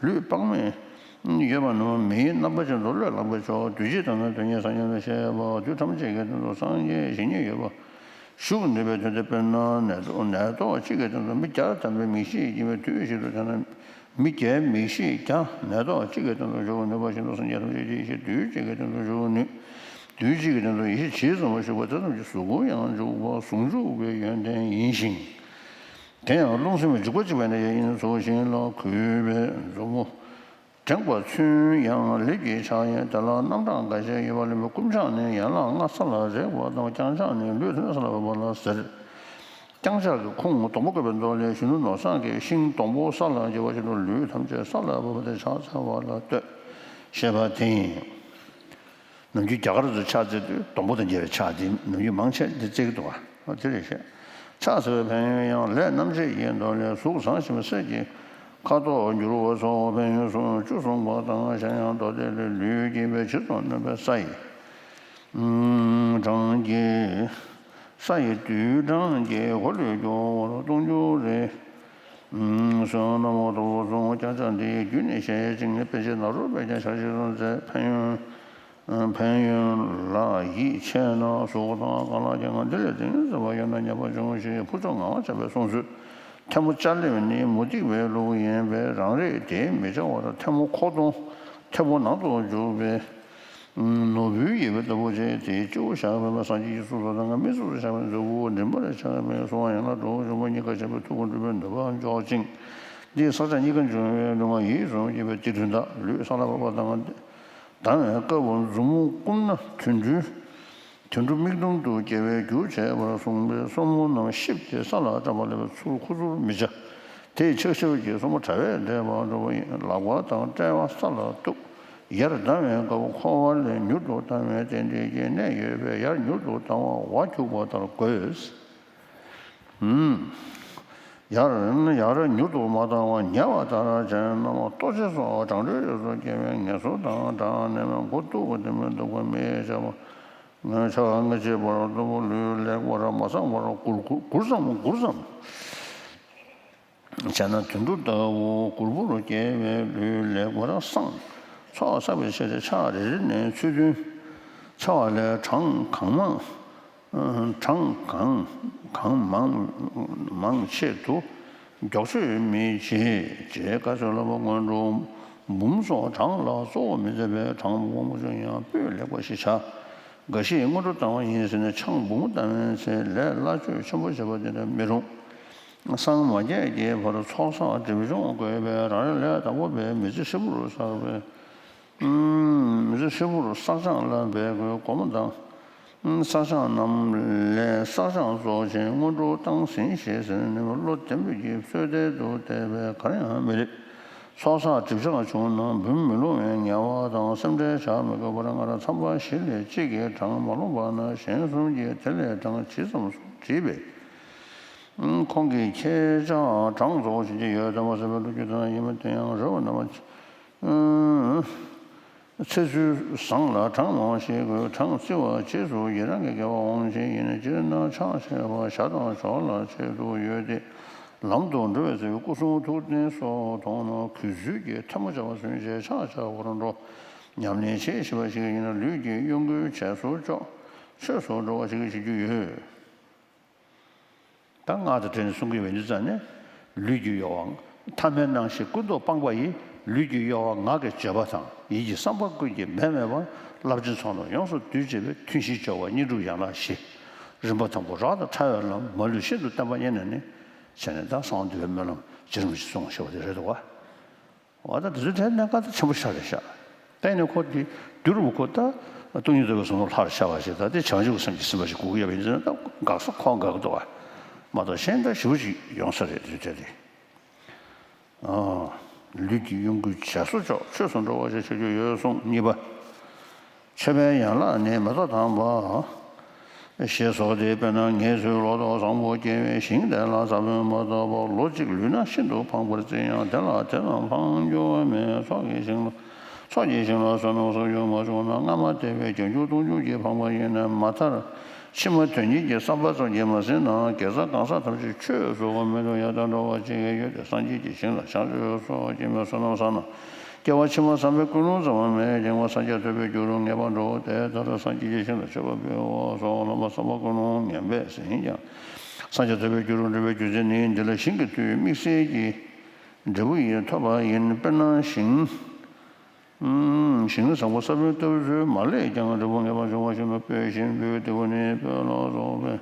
ལུས་དཔག་མེད་ཡོད་པ་རྣམས་མིའི་རྣམ་པ་ཅན་དུ་བློས་བསླངས་པས་ཆོག་འདུས་བྱས་དང་ནི་དོན་གཉིས་སངས་རྒྱས་ལ་བཤད་པ། དུས་ཐམས་ཅད་ཀྱི་སྟེང་དུ་སངས་རྒྱས་ཞི་གནས་ཡོད་པ། བཞུགས་ནུས་པའི་དོན་དེ། དཔེར་ན་ནད་ཐོག་ནད་ཐོག་གཅིག་གི་སྟེང་དུ་མི་བརྒྱ་ཐམ་པའི་མིག་ཤེས་ཀྱིས་དུས་གཅིག་ཏུ་ཐོན་ན། མི་བརྒྱའི་མིག་ཤེས་བརྒྱ། མེ་ཏོག་གཅིག་གི་སྟེང་དུ་འཇུག་ནུས་པ་བཞིན་དུ། སངས་རྒྱས་ཐམས་ཅད་ཀྱི་ཡེ་ཤེས་རྡུལ་གཅིག་གི་སྟེང་དུ་འཇུག་ནུས། རྡུལ་གཅིག་གི་སྟེང་དུ་ཡེ་ཤེས་ཇི་ཙམ་པར་ཞུགས་པ་དེ་ཙམ་གྱིས་གཟུགས་ཀུན་ཡང་འཇུག་པ། ཟུང་འཇུག་པའི་ཡོན་ཏན་ཡིན་ཞིང་། དེ་ཡང་རླུང་སེམས་འཇུག་པ་གཅིག་པ་ནི་ཡང་ཡིན་ཚུལ་བཞིན་ལ། གུས་པས་མཛུབ་མོ་བསྒྲེངས་པ་ཚུན་ཡང་ལེབ་ཀྱི་ཆ་ཡིན། དེ་ལ་རྣམ་གྲངས་འགའ་ཤས་ཡོད་པ་ལ། མི་བསྐུམ་ཕྱག་ནི་ཡན་ལག་ལྔ་ས་ལ་རེག་པ་དང་། བརྐྱང་ཕྱག་ནི་ལུས་ཐམས་ཅད་ས་ལ་བབས་པ་ལ་ཟེར། བརྐྱང་ཕྱག་གི་ཁུངས་སྡོང་པོ་བཀོད་པའི་མདོ་ལས། གཞོན་ནུ་ནོར་བཟང་གིས་ཤིང་སྡོང་པོ་ས་ལ་འགྱེལ་བ་བཞིན་དུ་ལུས་ཐམས་ཅད་ས་ལ་བབས་པ་དེ་ཕྱག་འཚལ་བ་ལ་ལྟོས་ཞེས་པ་དེ་ཡིན། ནམ་རྒྱུན་རྒྱ་གར་དུ་ཕྱག་འཚལ་དུས་སྡོང་པོ་དང་འགྱེལ་བའི་ཕྱག་དེ་ནམ་རྒྱུན་མང་ཆེ་འདི་བརྩི་གི་འདུག་ག་དེ་རེད་ཤག་ཕྱག་འཚལ་བའི་ཕན་ཡོན་ཡང་ལས་རྣམ་འབྱེད་ཀྱི་མདོ་ལས། གཟུགས་བཟང་ཞིང་གསེར་གྱི་ཁ་དོག་འགྱུར་བ་སོགས་ཕན་ཡོན་སུམ་ཅུ་གསུངས་པ་དང་། གཞན་ཡང་མདོ་སྡེ་ལས། ལུས་དགྱེས་པའི་ཕྱིར་དུ་ནོན་པའི་ས་ཡི་གྲངས་ཀྱིས། ས་ཡི་རྡུལ་གྲངས་ཀྱིས་འཁོར་ལོས་སྒྱུར་བར་གཏོང་འགྱུར་རེ། བསོད་ནམས་མཐུ་བོ་གསུམ་བརྐྱང་ཕྱག་འདི་ཡི་རྒྱུད་ནས་བཤད་ཅིང་། དཔེ་ཆའི་ནང་རོལ་པས་ཀྱང་ཕྱག་བཞི་གསུངས་མཛད། ཕན་ཡོན། ཕན་ཡོན་ལ་ཡིད་ཆེས་ན་གཟུགས་དང་རྐང་ལག་གི་ངང་འདི་ལས་དེ་ཉིད་གསལ་བ་ཡོད་ན་ཉེས་པ་འབྱུང་ཞེས་ཕུར་ལྕོག་ངག་དབང་བྱམས་པས་གསུངས་ཚུལ། ཐལ་མོ་སྦྱར་ལེན་ནི་མུ་སྟེགས་པའི་ལུགས་ཡིན་པས། རང་རེས་དེ་མི་བྱ་བར་ཐལ་མོ་ཁོག་དོང་ཐལ་མོ་ནང་དུ་འཇུག་པའི་ནོར་བུའི་ཡོལ་བ་ལྟ་བུ་བྱས། དེའི་སྤྱི་བོར་བཞག་པས་སངས་རྒྱས་ཀྱི་གསུང་སོགས་དང་། མིག་གཟུགས་སུ་བཞག་པས་མཛུབ་གུ་མགྲིན་པར་བཞག་པས་གཟུགས་ཡན་ལག་དྲུག་འཇུག་པ་གཉིས་ཀ་བྱས་པས་ཐུགས་ཀྱི་འགྲུབ་པའི་ནུས་པ་འཇོག་ཅིང་། འདིས་བསགས་སྦྱང་གཉིས་ཀ་འབྱུང་བའི་ལུས་ངག་ཡིད་གསུམ་སྐྱེས་པས་དེ་དྲུག་འདག་ལུས་ས་ལ་བབས་པ་དང་། ལྡང་བའི་སྐབས་མཛུབ་མོ་བསྐུམ་ན་དུད་འགྲོའི་དུད་འགྲོ་མིག་ཟུང་དུ་སྐྱེ་བའི་རྒྱུ་བྱེད་པར་གསུངས་པས། སོར་མོ་རྣམས་གཤིབས་ཏེ་ས་ལ་བཀྲམ་པ་ལས་ཚུར་ཁུ་ཚུར་མི་བྱ། དེས་ཆག་ཆག་གི་སོར་མོ་དྲ་བས་འདྲེད་པར་འགྲོ་བ་ཡིན། ལག་པ་དང་དཔྲལ་བ་ས་ལ་གཏུབ། ཡར་ལྡང་བའི་སྐབས་འཁོར་བ་ལས་མྱུར་དུ་ལྡང་བའི་རྟེན་འབྲེལ་གྱི་གནད་ཡོད་པས། ཡར་མྱུར་དུ་ལྡང་བ་འོག་འཁྱུག་པ་ལྟར་དགོས། ཡར་ཡར་མྱུར་དུ་མ་ལྡང་བར་ཉལ་བ་ལྟར་བྱས་ན། ལྟོ་འཕྱེ་སོགས་གྲང་དྲོད་ཡོངས་སུ་སྐྱེ་བའི་ངལ་གསོ་དང་འདྲ། ནད་མེད་མགོ་གཏུགས་པ་དེ་མི་སྡུག་པ་མི་བྱ་བ། ངན་ཆགས་ངལ་བྱེད་པར་ལྟོ་ལུས་ལེགས་པར་མ་བསྲང་བར་མགུར་མགུར་མགུར་ཙམ་མགུར་ཙམ་བྱས་ན། དུད་འགྲོ་ལྟ་བུ་མགུར་པོར་སྐྱེ་བའི་ལུས་ལེགས་པར་བསྲང་། ཚོགས་བསགས་པའི་ཆེད་དུ་ཕྱག་རེ་རེ་ནས་ཚུལ་མཐུན་འཚལ་བ་ལས་གྲངས་གང་མང་། གྲངས་གང་གང་མང་མང་ཆེད་དུ་མགྱོགས་བཅོས་མི་བྱེད་ཅེས་བཀའ་སྩལ་ལ། སྔོན་འགྲོ་འབུམ་སོགས་གྲངས་ལ་གཙོ་བོ་མི་མཛད་པས། གྲངས་འབུམ་ཆུང་ཡང་སྤོས་ལེགས་པ་ཞེས་བྱ། འགའ་ཞིག་སྔོན་འགྲོ་བཏང་བ་ཡིན་ཟེར་ནས་ཆང་འབུམ་བཏང་བའི་ཚེ་ལས་སླ་བཅོས་ཆེན་པོ་བྱེད་པ་དེ་འདྲ་མི་རུང་། སངས་མ་རྒྱས་ཀྱི་བར་ཚོགས་བསགས་སྒྲིབ་སྦྱོང་དགོས་པས། རང་རེ་ལས་དང་པོ་པས་མི་ཚེ་ཧྲིལ་པོར་བསགས་པའི། མི་ཚེ་ཧྲིལ་པོར་བསགས་སྦྱང་ལ་འབད་དགོས། སྒོམ་དང་བསགས་སྦྱང་རྣམས་ལས་བསགས་སྦྱང་རྫོགས་ཕྱིན་སྔོན་འགྲོ་བཏང་ཟིན་ཞེས་ཟེར་ནས་བློ་བདེ་མོད་ཀྱི་ཚོད་ལྟའི་དུ་བལྟས་པས་གར་ཡང་མི་སླེབས། ཚོགས་བསགས་སྒྲིབ་སྦྱང་བྱུང་ན་འབུམ་མི་ལོང་བའི་ངལ་བ་དང་སེམས་ཁྲལ་བྱ་མི་དགོས་པར་སྔར་ཚངས་པ་བཞི་ལས་གཅིག་གི་གྲངས་མ་ལོངས་པ་ན་གཞན་གསུམ་གྱིས་དེ་ལས་གྲངས་ཇི་ཙམ་སོང་བྲིས་པས། ཁོང་གིས་ཁྱེད་ཅག་གྲངས་རྫོགས་བྱེད་ཀྱི་ཡོད་དམ་ཟེར་བའི་ལོ་རྒྱུས་དེ་ཡིན་པ་དེ་ཡང་རེ་བ་རྣམ་པ། ཚེ་ཚུལ་བཟང་ལ་གྲངས་མང་ཞིག་དགོས། གྲངས་བརྩི་བ་རྗེས་སུ་ཡི་རང་གི་དགེ་བ་དབང་ཆེན་ཡིན། སྤྱིར་ན་ཕྱག་བྱེད་པ་ཞར་དང་ཞོར་ལ་བྱེད་དུ་ཡོད་དེ། ལམ་དུ་འགྲོ་བའི་ཚེ་སྐུ་གསུང་ཐུགས་རྟེན་སོགས་མཐོང་ན་གུས་བསུ་གྱིས་ཐལ་མོ་སྦྱར་བ་བཟུང་བྱས་ཕྱག་བྱ་བར་འགྲོ། ཉམས་ལེན་བྱེད་ཤེས་པ་ཞིག་ཡིན་ན་ལུས་ཀྱི་གཡོ་འགུལ་བྱས་སུ་ཆོག་ཆོས་སུ་འགྲོ་བ་ཞིག་བྱེད་རྒྱུ་ཡོད། ད་སྔགས་དང་འབྲེལ་ནས་གསུང་གི་ཡོད་པ་ཡིན་དུས་ཙང་ནས། ལུས་ཀྱི་གཡོ་བ། ཐ་མལ་སྣང་ཞེན་ཀུན་རྟོག་སྤངས་པ་ཡིས་ལུས་ཀྱི་གཡོ་བ་ངག་གི་བརྗོད་པ་དང་ཡིད་ཀྱི་བསམ་པ་ཀུན་གྱིས་མེད་མེད་པར་རླབས་ཆེན་ཚོགས་རྣམས་ཡོངས་སུ་འདུས་བྱས་པའི་ཐུན་བཞིའི་སྦྱོར་བ་བསྙེན་སྒྲུབ་ཡན་ལག་བཞི། རིམ་པ་དང་པོ་རགས་དང་ཕྲ་བའི་ལམ་མ་ལུས་ཤིན་ཏུ་བརྟན་པ་རྙེད་ནས་ནི། བྱས་ནས་ད་གསང་བ་འདུས་པའི་སྨོན་ལམ་ཇི་རིམ་བཞིན་གསུངས་ཞེས་པ་དེ་རེད་འདུག་ག་འོ་ད་དེ་ཚོའི་གྲས་གནད་འགག་ད་ཆེན་པོ་ཆགས་རེད་ཤག་དེ་ནས་ཁོ་དེ་བསྒྱུར་བ་ཁོ་ད་སྟོང་ཉིད་རྟོགས་པའི་གཟུངས་སློབ་ལྷར་ཤར་བ་ཞིག་ད་དེ་བྱང་ཆུབ་ཀྱི་སེམས་ཀྱིས་ཟིན་པ་ཞིག་དགོས་ཀྱི་ཡོད་པ་ཡིན་ཙང་ད་དགག་ས་ཁོ་དགག་གི་འདུག་བ། མ་གཏོགས་གཞན་ད་ཞེ་པོ་ཅིག་ཡོང་ས་རེད་དེ་དེ་རེད། ཨ། ལུས་ཀྱི་གཡོ་འགུལ་བྱས་སུ་ཆོག་ཆོས་སུ་འགྲོ་བ་ཞིག་བྱེད་རྒྱུ་ཡོད་གསུངས། གཉིས་པ། མཆོད་པའི་ཡན་ལག་ནི་མེ་ཏོག་དམ་པ། ཞེས་སོགས་ཏེ། དཔེར་ན་ངལ་གསོའི་ལོ་ཏོག་བཟང་པོ་སྐྱེ་བའི་ཞིང་དེ་ལ་ས་བོན་མ་བཏབ་པར་ལོ་གཅིག་ལུས་ན་ཤིན་ཏུ་ཕངས་པར་བརྩི་ཡང་། དེ་ལ་དེ་ཙམ་ཕངས་འགྱུར་བ་མེད། ཚོགས་ཀྱི་ཞིང་ལ་ཚོགས་ཀྱི་ཞིང་ལ་བསོད་ནམས་བསགས་རྒྱུ་མ་བྱུང་ན་སྔ་མ་དེ་བས་བརྒྱ་འགྱུར་སྟོང་འགྱུར་གྱིས་ཕངས་པ་ཡིན་ན་མ་མཐར། ཕྱི་མ་དོན་གཉེར་གྱི་བསམ་པ་ཙམ་གྱིས་མ་ཟིན་ན་དགེ་རྩ་གང་བསགས་ཐམས་ཅད་ཆོས་སུ་མི་འགྲོ་ཡང་དག་འགྲོ་བ་ཅིག་ཡོད་དེ། སངས་རྒྱས་ཀྱི་ཞིང་ལ་བྱང་ཆུབ་སོགས་ཀྱི་མི་བསོད་ནམས་བསགས་ན། སྐྱེ་བ་ཕྱི་མ་བསམ་པའི་ཀུན་སློང་ཙམ་མེད་ཀྱང་སངས་རྒྱས་ཐོབ་པའི་རྒྱུ་རུ་ངེས་པར་འགྲོ། དེ་ལྟར་སངས་རྒྱས་ཀྱི་ཞིང་ལ་མཆོད་པ་འབུལ་བ་སོགས་སློབ་མ་བསམ་པ་ཀུན་སློང་ངན་པས་ཟིན་ཀྱང་། སངས་རྒྱས་ཐོབ་པའི་རྒྱུ་རུ་འགྲོ་བའི་རྒྱུ་མཚན་ནི་འདི་ལ་ཞིང་གི་དུས་དམིགས་བསལ་གྱི་ འབྲས་བུ་ཡིས་ཐོབ་པ་ཡིན། དཔེར་ན་ཞིང་། ཞིང་བཟང་པོ་ས་བོན་ལྟ་བུའི་ཚུལ། མ་ལས་ཀྱང་འབྲས་བུ་ངེས་པར་འབྱུང་བ་བཞིན་དུ། སྤོས་ཤིང་སྤོས་ཡུལ་ལྟ་བུ་ནི། སྤོས་ལ་སོགས་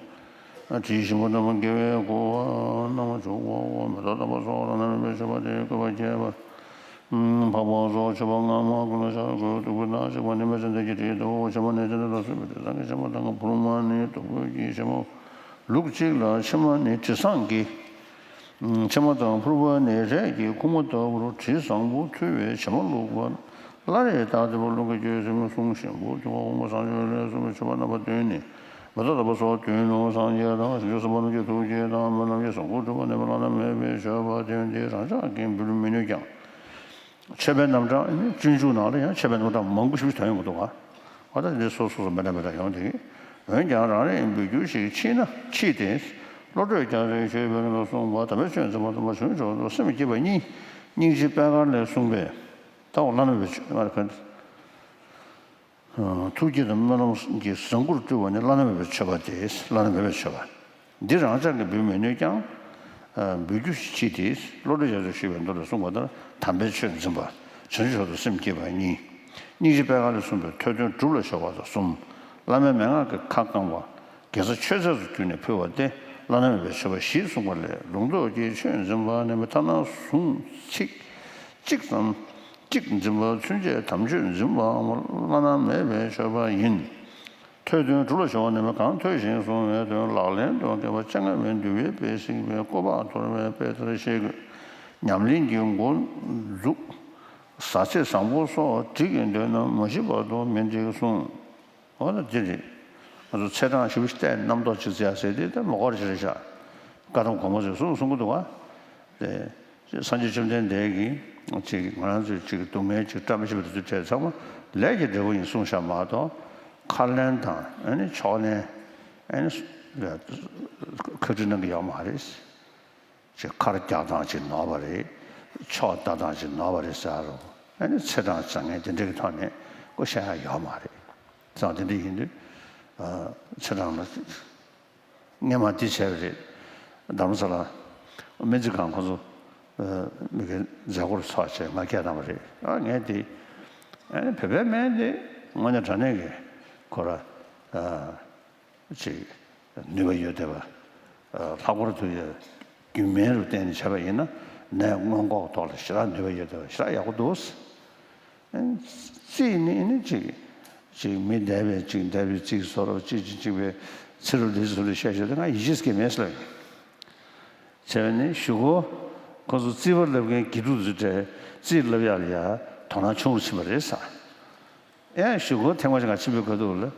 པའི་དྲི་ཞིམ་པོ་རྣམས་དགེ་བའི་རྒོལ་བ་རྣམས་བྱུག་པའོ། མེ་ཏོག་བསྟན་པ་སོགས་བླ་ན་མེད་པའི་མཆོད་པ་སྟེ། བཀོད་པ་རྒྱས་པ། འཕགས་པ་སོགས་མཆོད་པ་སྔ་མ་ཀུན་ལ་ཤར་གོས་སྟུག་པོའི་ནང་གཤེགས་པ་ནི་མེ་བཙན་ཏེ་གི་དྲིས་ལྟ་བུའོ། ཕྱེ་མ་ནི་ཙན་དན་ལ་སོགས་པའི་དྲི་བཟང་གི་ཕྱེ་མ་དང་། ཕུར་མ་ནི་སྟུག་པོའི་གི་ཕྱེ་མ། ལུགས་གཅིག་ལ་ཕྱེ་མ་ནི་དྲི་བཟང་གི་ཕྱེ་མ་དང་། ཕུར་པ་ནི་རས་ཀྱི་ཁུག་མ་ལྟ་བུར་དྲི་བཟང་པོ་འཐུལ་བའི་བྱེ་མ་བླུགས་པ། སླར་ཡང་བརྟགས་ཏེ་བློ་ཀུན་བསྐྱོད་ཟིན་གསུངས་ཤིང་། འབུར་འཁྱུ་བ་འོ་མ་བཟང་སྤྱོད་ལས་གསུངས་པའི་མཆོད་པ་རྣམ་པ་བདུན་ནི། མེ་ཏོག་བསྟན་པ་སོགས་བདུན་ནོ། སངས་རྒྱས་དང་བྱང་ཆུབ་སེམས་དཔའ་རྣམས་ཀྱི་ཐུགས་རྗེ་དང་། སྨོན་ལམ་གྱི་བཟང་པོ་སྒྲུབ་པ་ནི་བླ་ན་མེད་པའི་མཆོད་པ་སྟེ། འདི་རང་ཅག་གིས་འབུལ་མི་ནུས་ཀྱང་། མཆོད་པའི་རྣམ་གྲངས་ནི་སྤྱོད་འཇུག་ནང་ལ་ཡང་མཆོད་པའི་རྣམ་གྲངས་མང་པོ་ཞིག་ཐོན་ཡོང་གི་འདུག་ག་འོ་ད་འདི་སོ་སོ་སོ་མི་འདྲ་མི་འདྲ་ཡོང་དེ། འོན་ཀྱང་རང་རེའི་འབུལ་རྒྱུ་ཞིག་མཆིས་ན་མཆིས་ཏེ། བློ་གྲོས་རྒྱ་མཚོས་ཞུས་པའི་ལུགས་གསུངས་པ། དམ་པའི་ཆོས་འཛིན་པ་དང་བྱང་ཆུབ་མཆོག་ཏུ་སེམས་བསྐྱེད་པ་གཉིས། སྙིང་རྗེ་པད་དཀར་ལས་གསུངས་པའི། ད་འོ་བླ་ན་མེད་པའི་ཆོས་ང་ལ་ག་ཐུགས་བསྐྱེད་དང་སྨོན་ལམ་གྱི་བཟང་པོར་སྤྲུལ་བ་ནི་བླ་ན་མེད་པའི་མཆོད་པ་སྟེ། བླ་ན་མེད་པའི་མཆོད་པ། འདི་རང་ཅག་གིས་འབུལ་མི་ནུས་ཀྱང་། འབུལ་རྒྱུ་ཞིག་མཆིས་ཏེ། བློ་གྲོས་རྒྱ་མཚོས་ཞུས་པའི་མདོ་ལས་གསུངས་པ་ལྟར། དམ་པའི་ཆོས་འཛིན་པ། བྱང་ཆུབ་མཆོག་ཏུ་སེམས་བསྐྱེད་པ་གཉིས། སྙིང་རྗེ་པད་དཀར་ལས་གསུངས་པའི་ཐོས་དོན་སྒྲུབ་ལ་གཞོལ་བ་དང་གསུམ། བླ་མའི་མན་ངག་གིས་ཁ་བསྐང་བ། དགེ་རྩ་མཆོད་རྫས་སུ་གྱུར་ནས་ཕུལ་བ་སྟེ། བླ་ན་མེད་པའི་མཆོད་པ་བཞི་གསུངས་པ་ལས། ལུང་རྟོགས་ཀྱི་ཆོས་འཛིན་པ་ནི་ཐ་ན་ཟུང་ཚིག་གཅིག་ཙམ་གཅིག་འཛིན་པ་ཚུན་ཆད་དམ་ཆོས་འཛིན་པའང་བླ་ན་མེད་པའི་མཆོད་པ་ཡིན། ཐོས་དོན་སྒྲུབ་ལ་གཞོལ་བ་ནི་གང་ཐོས་ཤིང་གསུངས་པའི་དོན་ལག་ལེན་དུ་འགེལ་བ་སྤྱན་སྔ་བའི་འདུལ་བའི་དཔེས་གཟིགས་པའི་བཀོད་པ་དོར་བའི་དཔེ་ལྟར་ཤེས་དགོས། ཉམས་ལེན་གྱི་འགོ་འཛུགས། ཟ་ཚེ་བཟང་པོ་སོགས་དྲི་གི་འདོད་རྣམས་མ་ཞི་བར་དུ་མི་འགྲིག་གསུངས། འོ་ན་འདི་རེད། ང་ཚོ་ཚེས་གྲངས་ཞིབ་ཞིབ་བལྟས་རྣམ་རྟོག་ཅིག་བཙལ་ཟེར་དེ་ད་མ་གོ་ར་ཅི་རེད་ཤག་བཀའ་གདམས་གོང་མ་ཚོས་གསུངས་གསུང་གི་འདུག་ག་དེ་སངས་རྒྱས་བཅོམ་ལྡན་འདས་ཀྱིས་ཅིག་ང་རང་ཚོས་ཅིག་སྡུག་བསྔལ་ཅིག་བཀྲ་མི་ཤིས་པ་དེ་ཚོའི་གྲས་ཚང་མ་ལས་ཀྱི་འབྲས་བུ་ཡིན་གསུངས་ཤག་མ་གཏོགས། ཁ་ལན་དང་ཨ་ནི་ཕྱོགས་ལན། ཨ་ནི་ཁ་ཁྲིད་གནང་གི་ཡོད་མ་རེད། ཅིག་ཁར་རྒྱག་སྟངས་ཅིག་ནོར་བ་རེད། ཕྱོགས་ལྟ་སྟངས་ཅིག་ནོར་བ་རེད་ཟེར་རོ། ཨ་ནི་ཚེས་གྲངས་བཟང་ངན་དེ་འདྲ་གི་ཐོག་ནས་ཀོ་བཤད་ཡ་ཡོད་མ་རེད། ཙང་དེ་འདྲ་ཡིན་དུས། ཚེས་གྲངས་ལ་སྔས་མ་དེ་བྱས་པ་རེད། རྡ་རམ་ས་ལ་སྨན་རྩིས་ཁང་ཁོ་ཚོ་མི་གི་མཛད་སྒོར་ཚོགས་བྱས་ང་སྐད་བཏང་བ་རེད། ཨ་ངས་དེ་ཨ་ནི་བོད་པའི་སྨན་དེ་དངོས་གནས་དྲང་གནས་ཀྱི་ཁོ་ར། ཅིག་ནུས་པ་ཡོད་བསྡད་པ། ལྷག་པར་དུ་ཡ་རྒྱུན་སྨན་རུ་བསྟེན་ནས་བྱས་པ་ཡིན་ན་ནད་སྔོན་འགོག་ཐོག་ལ་ཞེ་དྲག་ནུས་པ་ཡོད་བསྡད་པ་ཞེ་དྲག་ཡག་པོ་འདུག་རྩིས་ནི་ནི་ཅིག་ཅིག་མི་འདས་པའི་ཅིག་འདས་པའི་རྩིས་བཟོ་རོགས་ཅིག་ཅིག་ཅིག་པའི་ཚེ་རུ་ལི་ཚུ་ལ་བཤད་བཤད་དེ་ང་ཡིད་ཆེས་སྐྱེ་མེད་ཟེར་ལབ་ཡིན། བྱས་པ་ནི་གཞུག་གུ་ཁོ་ཚོ་རྩིས་པ་ལབ་མཁན་དགེ་ཕྲུག་ཚོའི་གྲས་རྩིས་ལབ་ཡག་ལ་ཡ་དོ་སྣང་ཆུང་རུ་ཕྱིན་པ་རེད་ས། ཡང་གཞུག་གུ་ཐེངས་མ་ཞིག་ང་ཕྱིན་པའི་ཁ་ཐུག་ལ་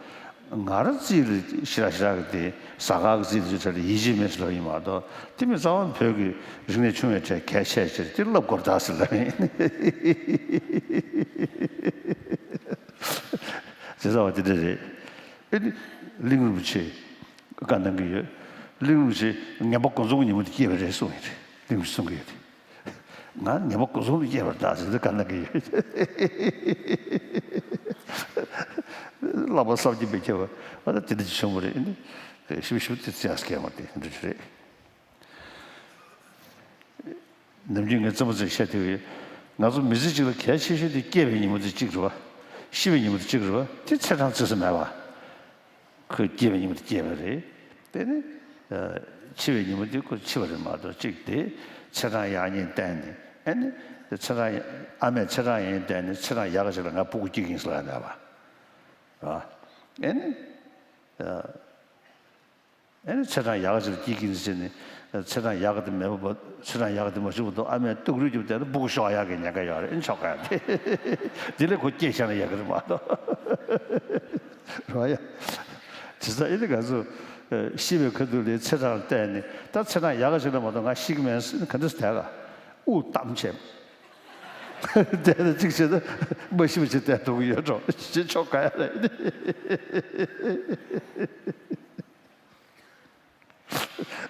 ང་རང་རྩིས་ལ་ཞེ་དྲག་ཞེ་དྲག་གི་དེ་ཟ་ཁང་གི་རྩིས་དེ་ཚོའི་གྲས་ལ་ཡིད་ཆེས་མེད་ཟེར་ལབ་ཡིན་མ་གཏོགས། དེ་མིན་རྩ་བ་བོད་ཀྱི་རིག་གནས་ཆུང་བའི་གྲས་གལ་ཆེ་ཆེར་དེ་བསླབ་དགོས་རེད་ད་ཟེར་ལབ་ཡིན། བྱས་ཙང་བ་དེ་འདྲ་རེད། ཨེ་ནི་གླིང་རིན་པོ་ཆེ་བཀའ་གནང་གི་ཡོད། གླིང་རིན་པོ་ཆེ་ངན་པ་དགོ་ཚོང་གི་ཉིན་མོ་དེ་སྐྱེས་པ་རེད་གསུངས་ཡོད་རེད། གླིང་རིན་པོ་ཆེ་གསུང་གི་ཡོད་རེད། ང་ངན་པ་དགོ་ཚོང་དུ་སྐྱེས་པ་རེད་ད་ཟེར་ཏེ་བཀའ་གནང་གི་ཡོད། ལག་པ་གསར་སྐྱེས་པའི་སྐྱེས་པ་ཨ་ད་དེ་འདྲ་ཅིག་བྱུང་བ་རེད། ཨེ་ནི་ཞིབ་ཞིབ་དེ་བཙལ་སྐད་མ་དེ་འདྲ་ཅིག་རེད། ནམ་རྒྱུན་ངས་རྩེད་མོ་རྩེ་བཤད་དེ་ཡོད། ང་ཚོ་མི་ཚེ་གཅིག་ལ་གལ་ཆེ་ཤོས་དེ་སྐྱེས་པའི་ཉིན་མོ་དེ་གཅིག་རེད་བ། ཤི་བའི་ཉིན་མོ་དེ་གཅིག་རེད་བ། དེ་ཚེས་གྲངས་བརྩི་ས་མེད་བ། ཁོས་སྐྱེས་པའི་ཉིན་མོ་དེ་སྐྱེས་པ་རེད། དེ་ནི། འཆི་བའི་ཉིན་མོ་དེ་ཁོ་འཆི་བ་རེད་མ་གཏོགས་གཅིག་དེ་ཚེས་གྲངས་ཡག་ཉེས་བསྟན་ནས་ཨེ་ནི། ཚེས་གྲངས་ཨ་མས་ཚེས་གྲངས་ཡག་ཉེས་བསྟན་ནས་ཚེས་གྲངས་ཡག་ག་ཅིག་ལ་ང་སྤུ་གུ་སྐྱེ་གི་ཡིན་ཟེར་ལབ་ཡ་མེད་བ། རེད་བ། ཨེ་ནི། ཨེ་ནི་ཚེས་གྲངས་ཡག་ག་ཅིག་ལ་སྐྱེ་གི་ཡིན་ཟེར་ནས་ཚེས་གྲངས་ཡག་ག་དེ་མེད་པ་ཚེས་གྲངས་ཡག་ག་དེ་མ་བྱུང་བ་དང་ཨ་མས་སྟུག་རུས་རྒྱབ་བསྡད་ན་སྤུ་གུ་ཤོར་ཡག་གི་ཉེན་ཁ་ཡོད་རེད། ཨེ་ཆོག་ག་ཡ་དེ་དེ་ལས་ཁོ་སྐྱེས་ཤག་ན་ཡག་གི་རེད་མ་གཏོགས། རེད་བ་ཡ། བྱས་ཙང་ཨེ་ནི་ང་ཚོ་ཤི་བའི་ཁ་ཐུག་ལ་ཚེས་གྲངས་བལྟས་ནས་ད་ཚེས་གྲངས་ཡག་ག་ཅིག་ལ་མ་གཏོགས་ང་ཤི་གི་མེད་ཟེར་ནས་ག་འདྲ་སེ་བསྡད་ག་དབུགས་བསྡམས་བྱས། བསྡད་ན་གཅིག་བྱས་ན་མ་ཤི་བ་ཅིག་བསྡད་ཐུབ་ཀྱི་ཡོད་འགྲོ་ཞེས་ཆོག་ག་ཡ་རེད།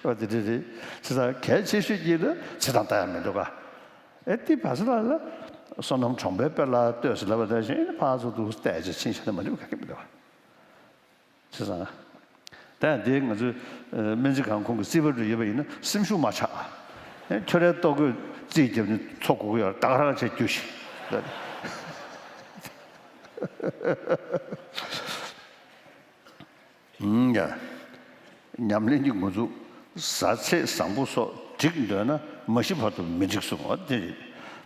འོ་དེ་འདྲ་རེད། བྱས་ཙང་གལ་ཆེ་ཤོས་ཀྱི་ལ་ཚེས་གྲངས་ལྟ་ཡ་མི་འདུག་ག་ཨེ་ཏི་བ་ཚ་ལ་ལ་བསོད་ནམས་གྲོང་པའི་དཔལ་ལ་ལྟོས་ཟེར་ལབ་པ་དེ་བཞིན་ཕར་ཚུར་དུ་བལྟས་བྱས་ཕྱིན་བྱས་ན་མ་འགྲིག་པ་ག་གེ་མི་འདུག་ག་བྱས་ཙང་། ད་ཡང་དེ་ང་ཚོའི་སྨན་རྩིས་ཁང་ཁོང་གི་རྩིས་པ་རུ་ཡོད་པ་ཡིན་ན་སེམས་ཤུགས་མ་ཆག་ཨེ་ཁྱོད་རའི་ལྟོ་གོས་ རྩིས་བརྒྱབ་ནས་འཚོ་དགོས་ཀྱི་ཡོད་རེད། ད་ག་རང་བྱས་རྒྱུ་ཞིག་ཨུམ་ཡ། ཉམས་ལེན་གྱི་འགོ་འཛུགས། བཟའ་ཚེས་བཟང་པོ་སོགས་འགྲིག་འདོད་ན་མ་ཤི་བར་དུ་མི་འགྲིག་གསུངས་པ་དེ་རེད།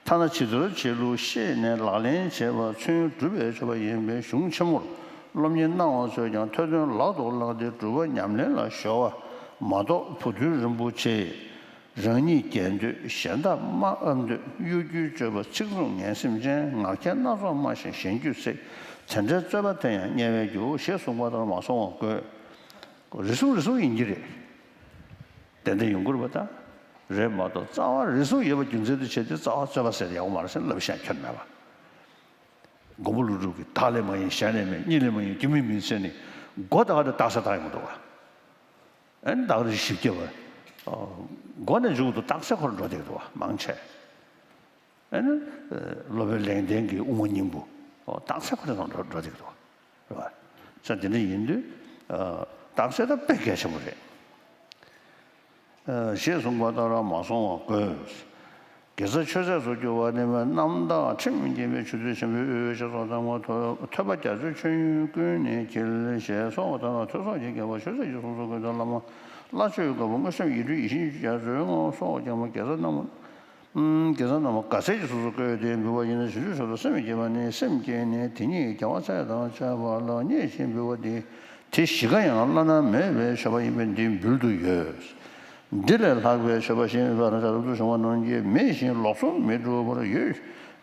ཐ་ན་བྱི་དོར་བྱེད་ལུགས་ཤེས་ནས་ལག་ལེན་བྱས་པ་ཚུན་སྒྲུབ་པའི་མཆོད་པ་ཡིན་པས་གཞུང་ཆེན་མོར་སློབ་གཉེར་གནང་བ་ཚོས་ཀྱང་ཐོས་དོན་ལག་ཏུ་བླངས་ཏེ་སྒྲུབ་པ་ཉམས་ལེན་ལ་གཞོལ་བ་མ་གཏོགས་བུ་སྟོན་རིན་པོ་ཆེས། རང་ཉིད་རྒྱལ་འདོད་གཞན་དག་མ་ཨ་འདོད་གཡོ་སྒྱུའི་སྤྱོད་པ་ཚིག་རྩུབ་ངན་སེམས་ཅན་ངར་ཁྱད་སྣ་ཚོགས་སྨྲ་ཞིང་གཞན་རྒྱུད་བསྲེག་དེ་འདྲའི་རྩོད་པ་དེ་ཡང་དམྱལ་བའི་རྒྱུའོ་ཞེས་གསུངས་པ་ལྟར་མ་སོང་བ་དགོས། རེ་ཟུང་རེ་ཟུང་ཡིན་གྱི་རེད། དེ་འདྲ་ཡོང་གི་རེད་པ་ད། རེད་མ་གཏོགས་རྩ་བ་རེ་ཟུང་ཡོད་པ་རྒྱུ་མཚན་དུ་བྱས་ཏེ་རྩ་བ་རྩོད་པ་ཟེར་ཡག་པོ་མ་རེད་ཟེར་ལབ་བཤད་ཁྱོན་མེད་པ། མགོན་པོ་ཀླུ་སྒྲུབ་ཀྱིས་བདག་ལས་མ་ཡིན་གཞན་ལས་མེད་གཉིས་ལས་མ་ཡིན་རྒྱུ་མེད་མིན་ཟེར་ནས་མགོ་བཏགས་ཏེ་རྟགས་གསལ་བཏགས་ཡོང་གི་འདུག་བ། ཨ་ནི་བདག་རིགས་བཞི་བརྒྱ་པ། མགོ་ནས་མཇུག་ཏུ་རྟགས་གསལ་ཁོ་རང་འགྲོ་བསྡད་འདུག་བ་མང་ཆེ། ཨ་ནི་སློབ་དཔོན་ལེགས་ལྡན་གྱི་དབུ་མ་སྙིང་པོ་རྟགས་གསལ་ཁོ་རང་འགྲོ་འགྲོ་བསྡད་འདུག་བ། རེད་བ། ས་དེ་འདྲ་ཡིན་དུས་རྟགས་གསལ་ད་དཔེ་གལ་ཆེན་པོ་རེད། ཞེས་གསུངས་པ་ལྟར་མ་སོང་བ་དགོས། དགེ་རྩ་ཆོས་ཟད་སུ་གྱུར་པ་ནི་རྣམ་དག་ཁྲིམས་བསྐྱེད་པའི་ཆུ་ཚོད་ཆེན་པོའི་དབུས་ཞེས་སོགས་དང་པོ་ཐོས་པ་རྒྱ་མཚོའི་མཆོད་ཡོན་ཀུན་ནས་འཁྱིལ་ཞེས་སོགས་དང་ཐོས་བསམ་གྱི་དགེ་བ་ཆོས་ཟད་ཀྱི་གསུང་སོགས་ཀུན་ཏུ་བླ་མ་བླ་མཆོད་དཀར་པོ་དངོས་བཤམས་ཡིད་སྤྲུལ་ཡིད་བཞིན་རྒྱ་མཚོའི་ངོ་སོགས་ཀྱང་དགེ་རྩ་རྣམས། དགེ་རྩ་རྣམས་དགའ་ཚལ་གྱི་ཚོགས་སུ་བཀོད་དེ་འབུལ་བ་ཡིན་ན་བྱང་ཆུབ་མཆོག་ཏུ་སེམས་བསྐྱེད་པ་ནི་སེམས་བསྐྱེད་ནས་དེ་ཉིད་ཀྱི་རྒྱལ་བ་སྲས་དང་བཅས་པ་ལ་བརྙས་ཤིང་འབུལ་བ་སྟེ། དེ་བཞི་ཀ་ཡང་བླ་ན་མེད་པའི་མཆོད་པ་ཡིན་པས་འདི་འབུལ་དུ་ཡོད། འདི་ལས་ལྷག་པའི་མཆོད་པ་གཞན་མེད་པར་བྱ་རབ་ཏུ་བྱུང་བ་རྣམས་ཀྱིས་མེད་ཅིང་ལོགས་སུ་མི་འགྲུབ་པར་ཡོད་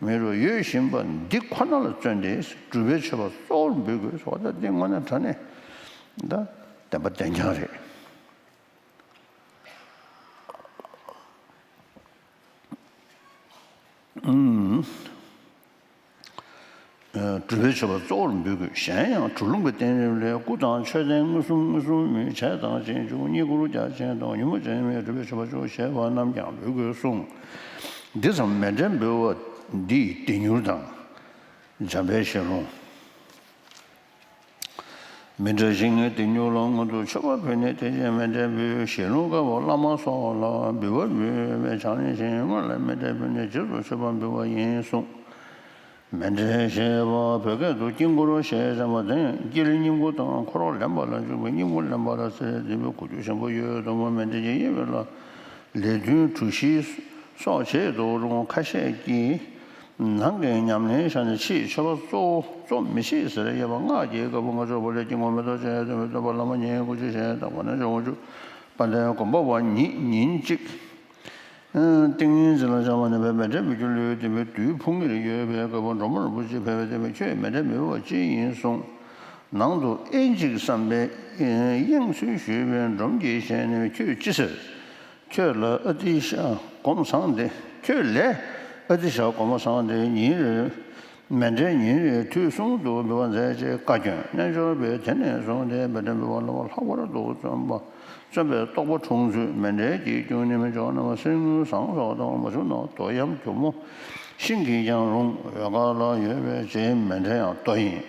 མི་འགྲུབ་ཡོད་བཞིན་པ་འདི་ཁོ་ན་ལ་བརྩོན་ཏེ་སྒྲུབ་པའི་མཆོད་པ་གཙོ་བོར་འབུལ་དགོས་སོ། ད་འདི་དངོས་གནས་དྲང་གནས་ད་བདེན་པ་བདེན་རྐྱང་རེད། སྒྲུབ་པའི་མཆོད་པ་གཙོ་བོར་འབུལ་དགོས། གཞན་ཡང་གྲུབ་ལུགས་ཀྱི་བསྟན་རིམ་ལས་སྐུ་དང་མཆོད་རྟེན་མངོན་སུམ་མངོན་སུམ་མིན་བྱས་དང་བྱེད་འཇུག་བསྙེན་བཀུར་རྒྱ་ཆེན་དང་ཉོན་མོངས་ཅན་མིན་སྒྲུབ་པའི་མཆོད་པ་བཅུ་ཞེས་པ་རྣམས་ཀྱང་འབུལ་དགོས་གསུངས། འདི་ཙམ་མཎྜལ་འབུལ་བ་འདི་ཡི་བདེ་མྱུར་དང་། འཇམ་དཔལ་ཞལ་ལུང་། མཎྜལ་བཞེངས་ནས་བདེ་མྱུར་ལ་སྔོན་དུ་མཆོད་པ་ཕུལ་ནས་དེ་རྗེས་མཎྜལ་འབུལ། ཞལ་ལུང་དཀར་པོ་བླ་མ་སོགས་ལ་འབུལ་བ་འབུལ་བའི་ཕྱག་ལེན་བཞིན་སྔོན་ལ་མཎྜལ་ཕུལ་ནས་རྗེས་སུ་མཆོད་པ་འབུལ་བ་ཡིན་གསུངས། མཎྜལ་ཞེས་པ་བོད་སྐད་དུ་དཀྱིལ་འཁོར་ཞེས་བྱ་བ་དང་དཀྱིལ་སྙིང་པོ་དང་འཁོར་ལེན་པ་ལ་འཇུག་པའི་སྙིང་པོ་ལེན་པ་ལ་ཟེར། འདི་པའི་གོ་རྒྱུ་ཞན་པོ་ཡོད་དོ་མོད། མཎྜལ་གྱི་དབྱེ་བ་ལ་ལས་མཐུན་གྲུ་བཞི་སོགས་བྱེད་དུ་རུང་ཁ་ཤས་ཀྱིས། ནང་གི་ཉམས་ལེན་བྱ་ནས་ཕྱིའི་མཆོད་པ་གཙོ་བོ་རྩོམ་མི་ཤེས་ཟེར་ཡོད་པ་སྔགས་ཀྱི་བཀའ་པོད་ལྔ་མཆོད་པ་ལས་དཀྱིལ་འཁོར་མེ་ཏོག་ཅན་སྟོན་པའི་བསྟོད་པ་བླ་མ་ཉིད་སྐུ་མཆོད་བཞེས་དང་པོ་ནས་འབྱུང་བ་བཅུ་པ་དང་སྒོམ་པ་བ་ཉིད་ཉིན་གཅིག་ཏིང་ངེ་འཛིན་ལ་བཅངས་པ་ནི་བའི་མཎྜལ་འབུལ་རྒྱུ་ལུས་ལྡན་པའི་དུས་ཕུང་ངེར་ཡོད་པའི་བཀའ་པོད་འབྲོང་མོ་རིན་པོ་ཆེ་ཕལ་བའི་བསྟན་པས་ཁྱོད་མཎྜལ་འབུལ་བ་ཅི་ཡིན་གསུངས། ནང་དུ་ཨེ་འཇིགས་བསམ་པའི་དབྱིངས་སུ་ཞུས་པའི་འབྲོམ་གྱི་ཞལ་ནས་ཁྱོད་ཅི་ཟེར། ཁྱོད་ལ་ཨ་ཏི་ཤ་སྒོམ་བཟང་སྟེ། ཁྱོད་ལས་ཨ་ཏི་ཤ་སྒོམ་བཟང་སྟེ་ཉིན་རེར། མཎྜལ་ཉིན་རེའི་དུས་གསུམ་དུ་འབུལ་བ་མཛད་ཅེས་བཀའ་བཀྱོན། རྣལ་འབྱོར་པས་དེ་ནས་བཟུང་སྟེ་མཎྜལ་འབུལ་བ་ལ་ལྷག་པར་དུ་བརྩོན་པ། བརྩོན་པའི་རྟོགས་པ་འཁྲུངས་ཚུལ། མཎྜལ་གྱི་རྒྱུ་ནི་མི་འཇོག་ན་བ་གསེར་དངུལ་ཟངས་སོགས་དང་མ་བྱུང་ན་དོ་ཡམ་གྱོག་མོ་ཤིང་གིས་ཀྱང་རུང་། འོལ་ཁ་ལ་ཡོད་པའི་རྗེའི་མཎྜལ་ཡང་དོ་ཡིན།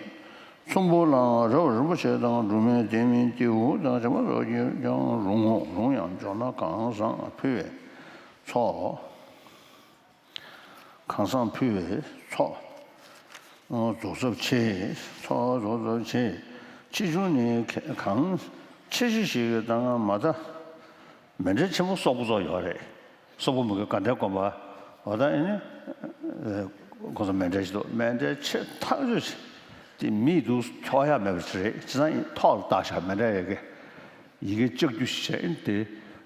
ཚོམ་བུ་ལའང་རི་བོ་རིན་པོ་ཆེ་དང་འབྲུག་མའི་ལྡེ་མིག་ཏེའུ་དང་བྱེ་མ་སོགས་ཀྱིས་ཀྱང་རུང་ངོ་། རུང་ཡང་འཇོག་ན་གང་བཟང་ཕུལ་བས་ཚོགས། གང་བཟང་ཕུལ་བས་ཚོགས། རྫོགས་ཚབས་ཆེ། ཚོགས་རྫོགས་ཚབས་ཆེ། ཆེ་ཆུང་ནི་གང་ཆེ་ཆེ་ཞིག་དང་མ་ད། མཎྜལ་ཆེན་པོ་སོག་པོ་ཚོ་ཡོད་རེད། སོག་པོ་མི་དགོས་དགའ་ལྡན་དགོན་པ་འོ་ད་ཨེ་ནི། ཁོ་ཚོ་མཎྜལ་ཞིག་འདུག་མཎྜལ་ཆེ་ཐག་ཆོད་ཞིག་དེ་མིས་འདུག་འཁྱོག་ཡ་མེད་པ་ཞིག་རེད། བྱས་ཙང་ཐོག་ལ་བཏགས་བཞག་མཎྜལ་ཡི་གེ་ཡི་གེ་ལྕགས་ཀྱུ་ཞིག་བྱས་ཨེ་ནི་དེ་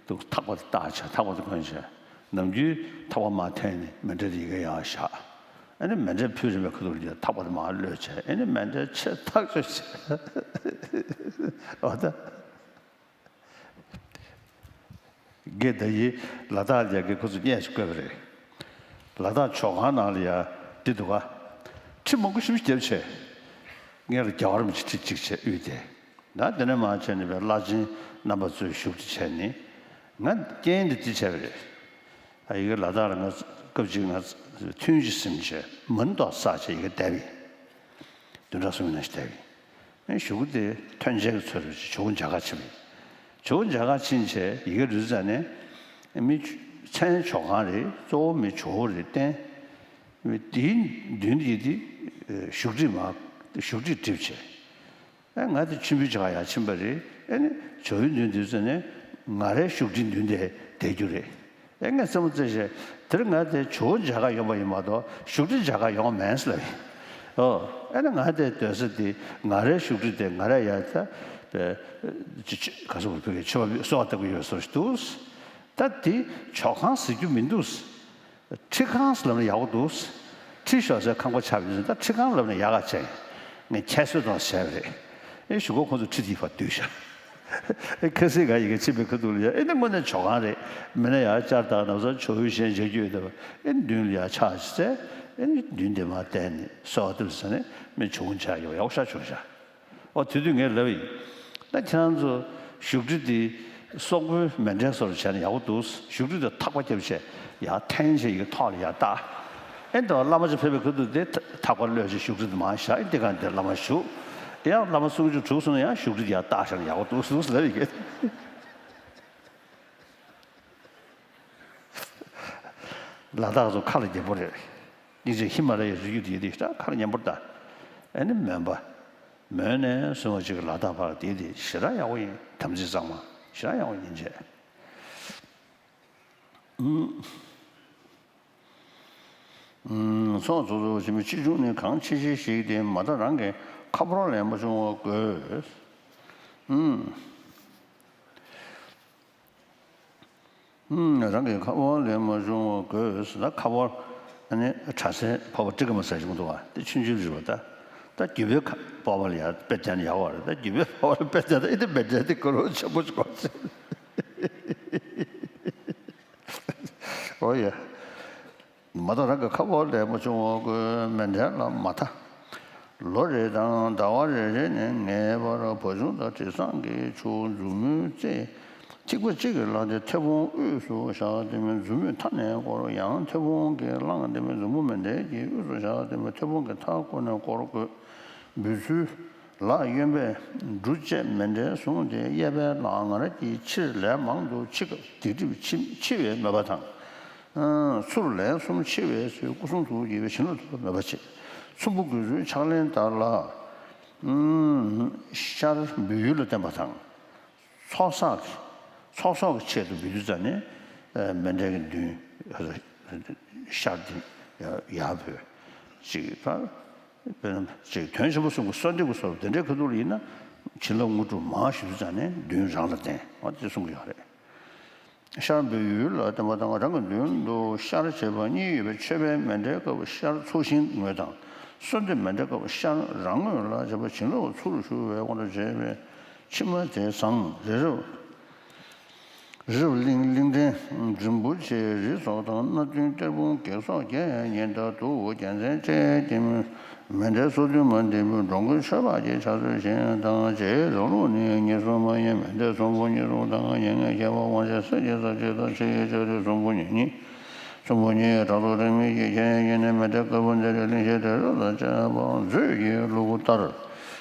འདུག་ཐག་པ་དེ་བཏགས་བྱས་ཐག་པ་དེ་གོན་བྱས་ནམ་རྒྱུན་ཐག་པ་མར་འཐེན་ནས་མཎྜལ་དེ་ཡི་གེ་ཡར་བཞག་ཨེ་ནི་མཎྜལ་ཕུལ་རན་པའི་ཁ་ཐུག་ལ་ཐག་པ་དེ་མར་གློད་བྱས་ཨེ་ནི་མཎྜལ་ཆེ་ཐག་ཆོད་བྱས་འོ་ད། དགེ་ཟླ་ཡིས་ལ་དྭགས་ལ་ཡ་གི་ཁོ་ཚོ་བརྙས་ཤིག་བཀོད་པ་རེད། ལ་དྭགས་ཇོ་ཁང་ནང་ལ་ཡ་འདི་འདུག་ག་ཁྲི་མང་པོ་ཞིག་བརྒྱབ་བྱས། སྔོན་ལ་རྒྱལ་བ་རིན་པོ་ཆེ་ཁྲི་གཅིག་བྱས་དབུས་དེ། ད་དེ་ནས་མར་བྱས་ནས་པའི་བླ་ཆེན་རྣམ་པ་ཚོས་བཞུགས་ཏེ་བྱས་ནས་ང་རྐྱེན་འདི་འདི་བྱས་པ་རེད། ཨ་ཡི་གེ་ལ་དྭགས་ལ་ང་སྐབས་གཅིག་ང་ཐུན་གཅིག་ཟིན་བྱས་མ་ཎི་ཏོག་བསགས་བྱས་ཡི་གེ་བསྡད་པ་ཡིན། བདུན་ཕྲག་གསུམ་ནང་བཞིན་བསྡད་པ་ཡིན། གཞུག་གུ་དེ་ཐོན་འབྱེད་ཀྱི་ཚོད་རེད་ཅེས་ཇོ་བོ་མཇལ་ཁ་ཕྱིན་པ་ཡིན། ཇོ་བོ་མཇལ་ཁ་ཕྱིན་བྱས་ཡི་གེ་ལུས་ཙ་ནས་མི་ མཚན་ཇོ་ཁང་རེད། གཙོ་བོ་མི་ཇོ་བོ་རེད་བསྟན། དེའི་མདུན་དེ་དེ་བཞུགས་ཁྲི་མ་བཞུགས་ཁྲི་བསྒྲིགས་བྱས། ཨེ་ང་དེ་མཆོད་འབུལ་བྱེད་ག་ཡར་ཕྱིན་པ་རེད། ཨེ་ནི་ཇོ་བོའི་མདུན་དེ་ཚོ་ནས་ང་རའི་བཞུགས་ཁྲི་མདུན་དེ་བསྡད་རྒྱུ་རེད། ཨེ་ངས་རྩེད་མོ་རྩེ་བྱས་དེར་ང་དེ་ཇོ་བོ་མཇལ་ག་ཡོང་པ་ཡིན་མ་གཏོགས་བཞུགས་ཁྲི་མཇལ་ག་ཡོང་མེད་ཟེར་ལབ་ཡིན། ཨོ། ཨེ་ནི་ང་དེ་སྡོད་ས་དེ་ང་རའི་བཞུགས་ཁྲི་དེ་ང་རས་ཡར་ད་པའི་ཅི་ཅི་ག་སོགས་ཕུལ་གི་མཆོད་པ་གསོལ་བ་བཏབ་གི་ཡོད་བཟོ་ཞིག་འདུག་ད་དེ་ཇོ་ཁང་ཟེར་རྒྱུ་མི་འདུག་ཁྲི་ཁང་ལབ་ན་ཡག་པོ་འདུག་ཁྲི་ཤོར་སའི་ཁང་པ་ཆགས་པ་ཡིན་ཙང་ད་ཁྲི་ཁང་ལབ་ན་ཡག་ག་བྱས། ངས་ཁྱད་གསོད་གཏོང་བྱས་པ་རེད། ཨེ་གཞུག་གུ་ཁོང་ཚོ་ཁྲི་དེའི་བར་བསྡུས་བཞག་ཨེ་ཁ་སང་ང་ཡི་གེ་ཕྱིན་པའི་ཁ་ཐུག་ལ་ཡ་ཨེ་ནི་དངོས་གནས་ཇོ་ཁང་རེད། མིན་ན་ཡ་བཅར་དང་ན་བཟའ་ཇོ་བོའི་ཞལ་མཇལ་རྒྱུ་ཡོད་དེ་བ་ཨེ་ནི་མདུན་ལ་ཡ་ཕྱག་ཅིག་བཙལ། ཨེ་ནི་མདུན་དེ་མར་བསྡད་ནས་གསོལ་བ་འདེབས་ཟེར་ནས་མི་ཇོ་བོ་མཇལ་ཡོང་ཡག་ཤག་བྱུང་ཤག་ཨོ་དེ་དུས་ངས་ལབ་ཡིན། ད་ཁྱེད་རང་ཚོ་བཞུགས་ཁྲི་དེ་སོག་པོའི་མཎྜལ་བཟོ་འདྲ་བྱས་ན་ཡག་པོ་འདུག་བཞུགས་ཁྲི་དེ་ཐག་པ་བརྒྱབ་བྱས་ཡར་འཐེན་བྱས་ཡི་གེ་ཐོག་ལ་ཡར་བཏགས། ཨེ་འདྲ་བ་བླ་མ་ཅིག་ཕེབས་པའི་ཁ་ཐུག་དེ་ཐག་པ་གློད་བྱས་བཞུགས་ཁྲི་དེ་མར་བཞག་ཨེ་འདི་ག་འདིར་བླ་མ་བཞུགས། ཡང་བླ་མ་སུམ་ཅུ་དྲུག་སོང་ན་ཡང་བཞུགས་ཁྲི་དེ་ཡར་བཏགས་བཞག་ན་ཡག་པོ་འདུག་ཟེར་ལབ་ཡི་གེ་ལ་དྭགས་ཚོ་ཁ་ལ་རྒྱལ་པོ་རེད། སྙིང་རྗེ་ཧི་མ་ལ་ཡའི་རི་རྒྱུད་དེ་དེ་ཞེ་དྲག་ཁ་ལ་ཉན་པོ་ད། ཨེ་ནི་མོན་པ། མོན་ནས་བཟུང་བ་ཅིག་ལ་དྭགས་བར་དེ་དེ་ཞེ་དྲག་ཡག་པོ་ཡིན། དམ་ཚིག་གཙང་མ་ཞེ་དྲག་ཡག་པོ་ཡིན་བྱས། ཚོགས་རྫོགས་རྫོགས་བྱེད་མི་ཆེ་ཆུང་ནི་གང་ཆེ་ཆེ་ཞིག་སྟེ་མ་ད་རང་གི་ཁ་ཕོར་ལས་མ་ཆུང་བ་དགོས། རང་གི་ཁ་ཕོར་ལས་མ་བྱུང་བ་དགོས་ཟེར་ན་ཁ་ཕོར་ཨ་ནི་གྲྭ་སའི་ཕོར་པ་ཊི་ཀ་མ་ཟེར་བྱུང་འདུག་བ་དེ་ཆུང་ཆུང་རེད་བ། ད་ད་རྒྱུ་བའི་ཕོར་པ་ལ་ཡང་དཔེ་བལྟས་ན་ཡག་བ་རེད། ད་རྒྱུ་བའི་ཕོར་པ་ལ་དཔེ་བལྟས་ན་ཨེ་དེ་མཎྜལ་དེ་དཀོན་པོ་ཆེན་པོ་ཞིག་གོ་ཟེར། ཨོ་ཡ། མ་ད་རང་གི་ཁ་ཕོར་ལས་མ་བྱུང་བ་དགོས། མཎྜལ་ལ་མ་ད། ལོ་རེ་དང་ཟླ་བ་རེ་རེ་ནས་ངེས་པར་བུ་ཆུང་དང་དྲི་བཟང་གི་ཆུ་མཛུབ་མོའི་རྩེ་ཐིགས་པ་གཅིག་གིས་བླངས་ཏེ་མཐེ་བོང་དབུས་སུ་བཞག་སྟེ་མི་མཛུབ་མོས་མཐའ་ནས་བསྐོར། ཡང་མཐེ་བོང་གིས་བླངས་ཏེ་མི་མཛུབ་མོ་མཎྜལ་གྱི་དབུས་སུ་བཞག་སྟེ་མི་མཐེ་བོང་གིས་མཐའ་བསྐོར་ནས་བསྐོར་དགོས། འབུལ་ཚུལ། ལག་གཡོན་པས་འབྲུ་བཅས་མཎྜལ་བཟུང་སྟེ་གཡས་པས་ལག་ངར་གྱིས་ཕྱིར་ལན་མང་དུ་ཕྱི་སྐབས་སྡིག་སྒྲིབ་འཆི་འཆི་བའི་མོས་པ་དང་། ཚུར་ལན་གསུམ་འཆི་བའི་ཚེ་སྐུ་གསུང་ཐུགས་དགྱེས་པའི་བྱིན་རླབས་ཐོབ་པའི་མོས་པ་བྱེད། ཚོམ་བུ་དགོས་ཚུལ་ཕྱག་ལེན་ལྟར་ལ། ཤར་འབུལ་ཡུལ་ལ་བརྟེན་པ་དང་། ཚོགས་བསགས་ཀྱི་ཚོགས་གསོག་གི་ཆེད་དུ་འབུལ་དུས་ཙམ་ནས་མཎྜལ་གྱི་མདུན་ཤར་དེ་ཡར་འབུལ་ཅིག་ད། དཔེར་ན་ཅིག་དོན་ཆེན་པོ་གསུམ་གྱི་གསོལ་འདེབས་ཀྱི་སོགས་དེ་འདྲའི་ཁ་ཐུག་ལ་ཡིན་ན་བྱིན་རླབས་དངོས་གྲུབ་མང་ཞུ་དུས་ཙམ་ནས་མདུན་རང་ལ་བརྟེན་པ་དེ་གསུང་གི་ཡོད་རེད། ཤར་འབུལ་ཡུལ་ལ་བརྟེན་པ་དང་རང་གི་མདུན་དུ་ཤར་བྱེད་པ་གཉིས་ཡོད་པའི་མཆོད་པའི་མཎྜལ་སྐབས་ཤར་ཚོགས་ཞིང་ངོས་དང་། གསོལ་འདེབས་མཎྜལ་སྐབས་ཤར་རང་ངོས་ལ་བྱེད་པ་བྱིན་རླབས་ཚུར་ཞུ་བའི་དབང་དུ་བྱས་པའི་ཕྱི་མ་དེ་བཟང་རི་རབ། རི་རབ་གླིང་གླིང་ཕྲན་རིན་པོ་ཆེའི་རི་སོགས་དང་སྣ་བདུན་གཏེར་སྤུངས་བགེགས་སོགས་བརྒྱད་ཉི་ཟླ་དུ་རྒྱལ་མཚན་བཅས་ཀྱི་མཎྜལ་སོ་བདུན་མ་འདི་འབུལ། འགྲོ་མགོན་མཆོད་པ་གྱི་ཕྱག་མཛོད་བཞེངས་དང་། རྗེའི་རང་ལུགས་ནི་ཉེར་གསུམ་མ་ཡིན་མཎྜལ་གསུམ་པོ་ཉེར་གསུམ་དང་། ཡེ་ནས་ཁྱད་པར་དབང་ཆེན་གསེར་གྱི་ས་གཅིག་དང་ཕྱི་ཡི་ལྕགས་རི་གསུམ་པོ་ཉེར་གཉིས། གསུམ་པོ་ཉིད་དྲག་ཏུ་རིང་མོའི་ཡེ་ཤེས་ཡེ་ནས་མཎྜལ་དཀར་པོ་མཛེས་རིགས་གླིང་བཞི་དེ་རབ་ཏུ་བཅས་པའང་མཛོད་ཀྱི་ལུ་གུ་ལྟར།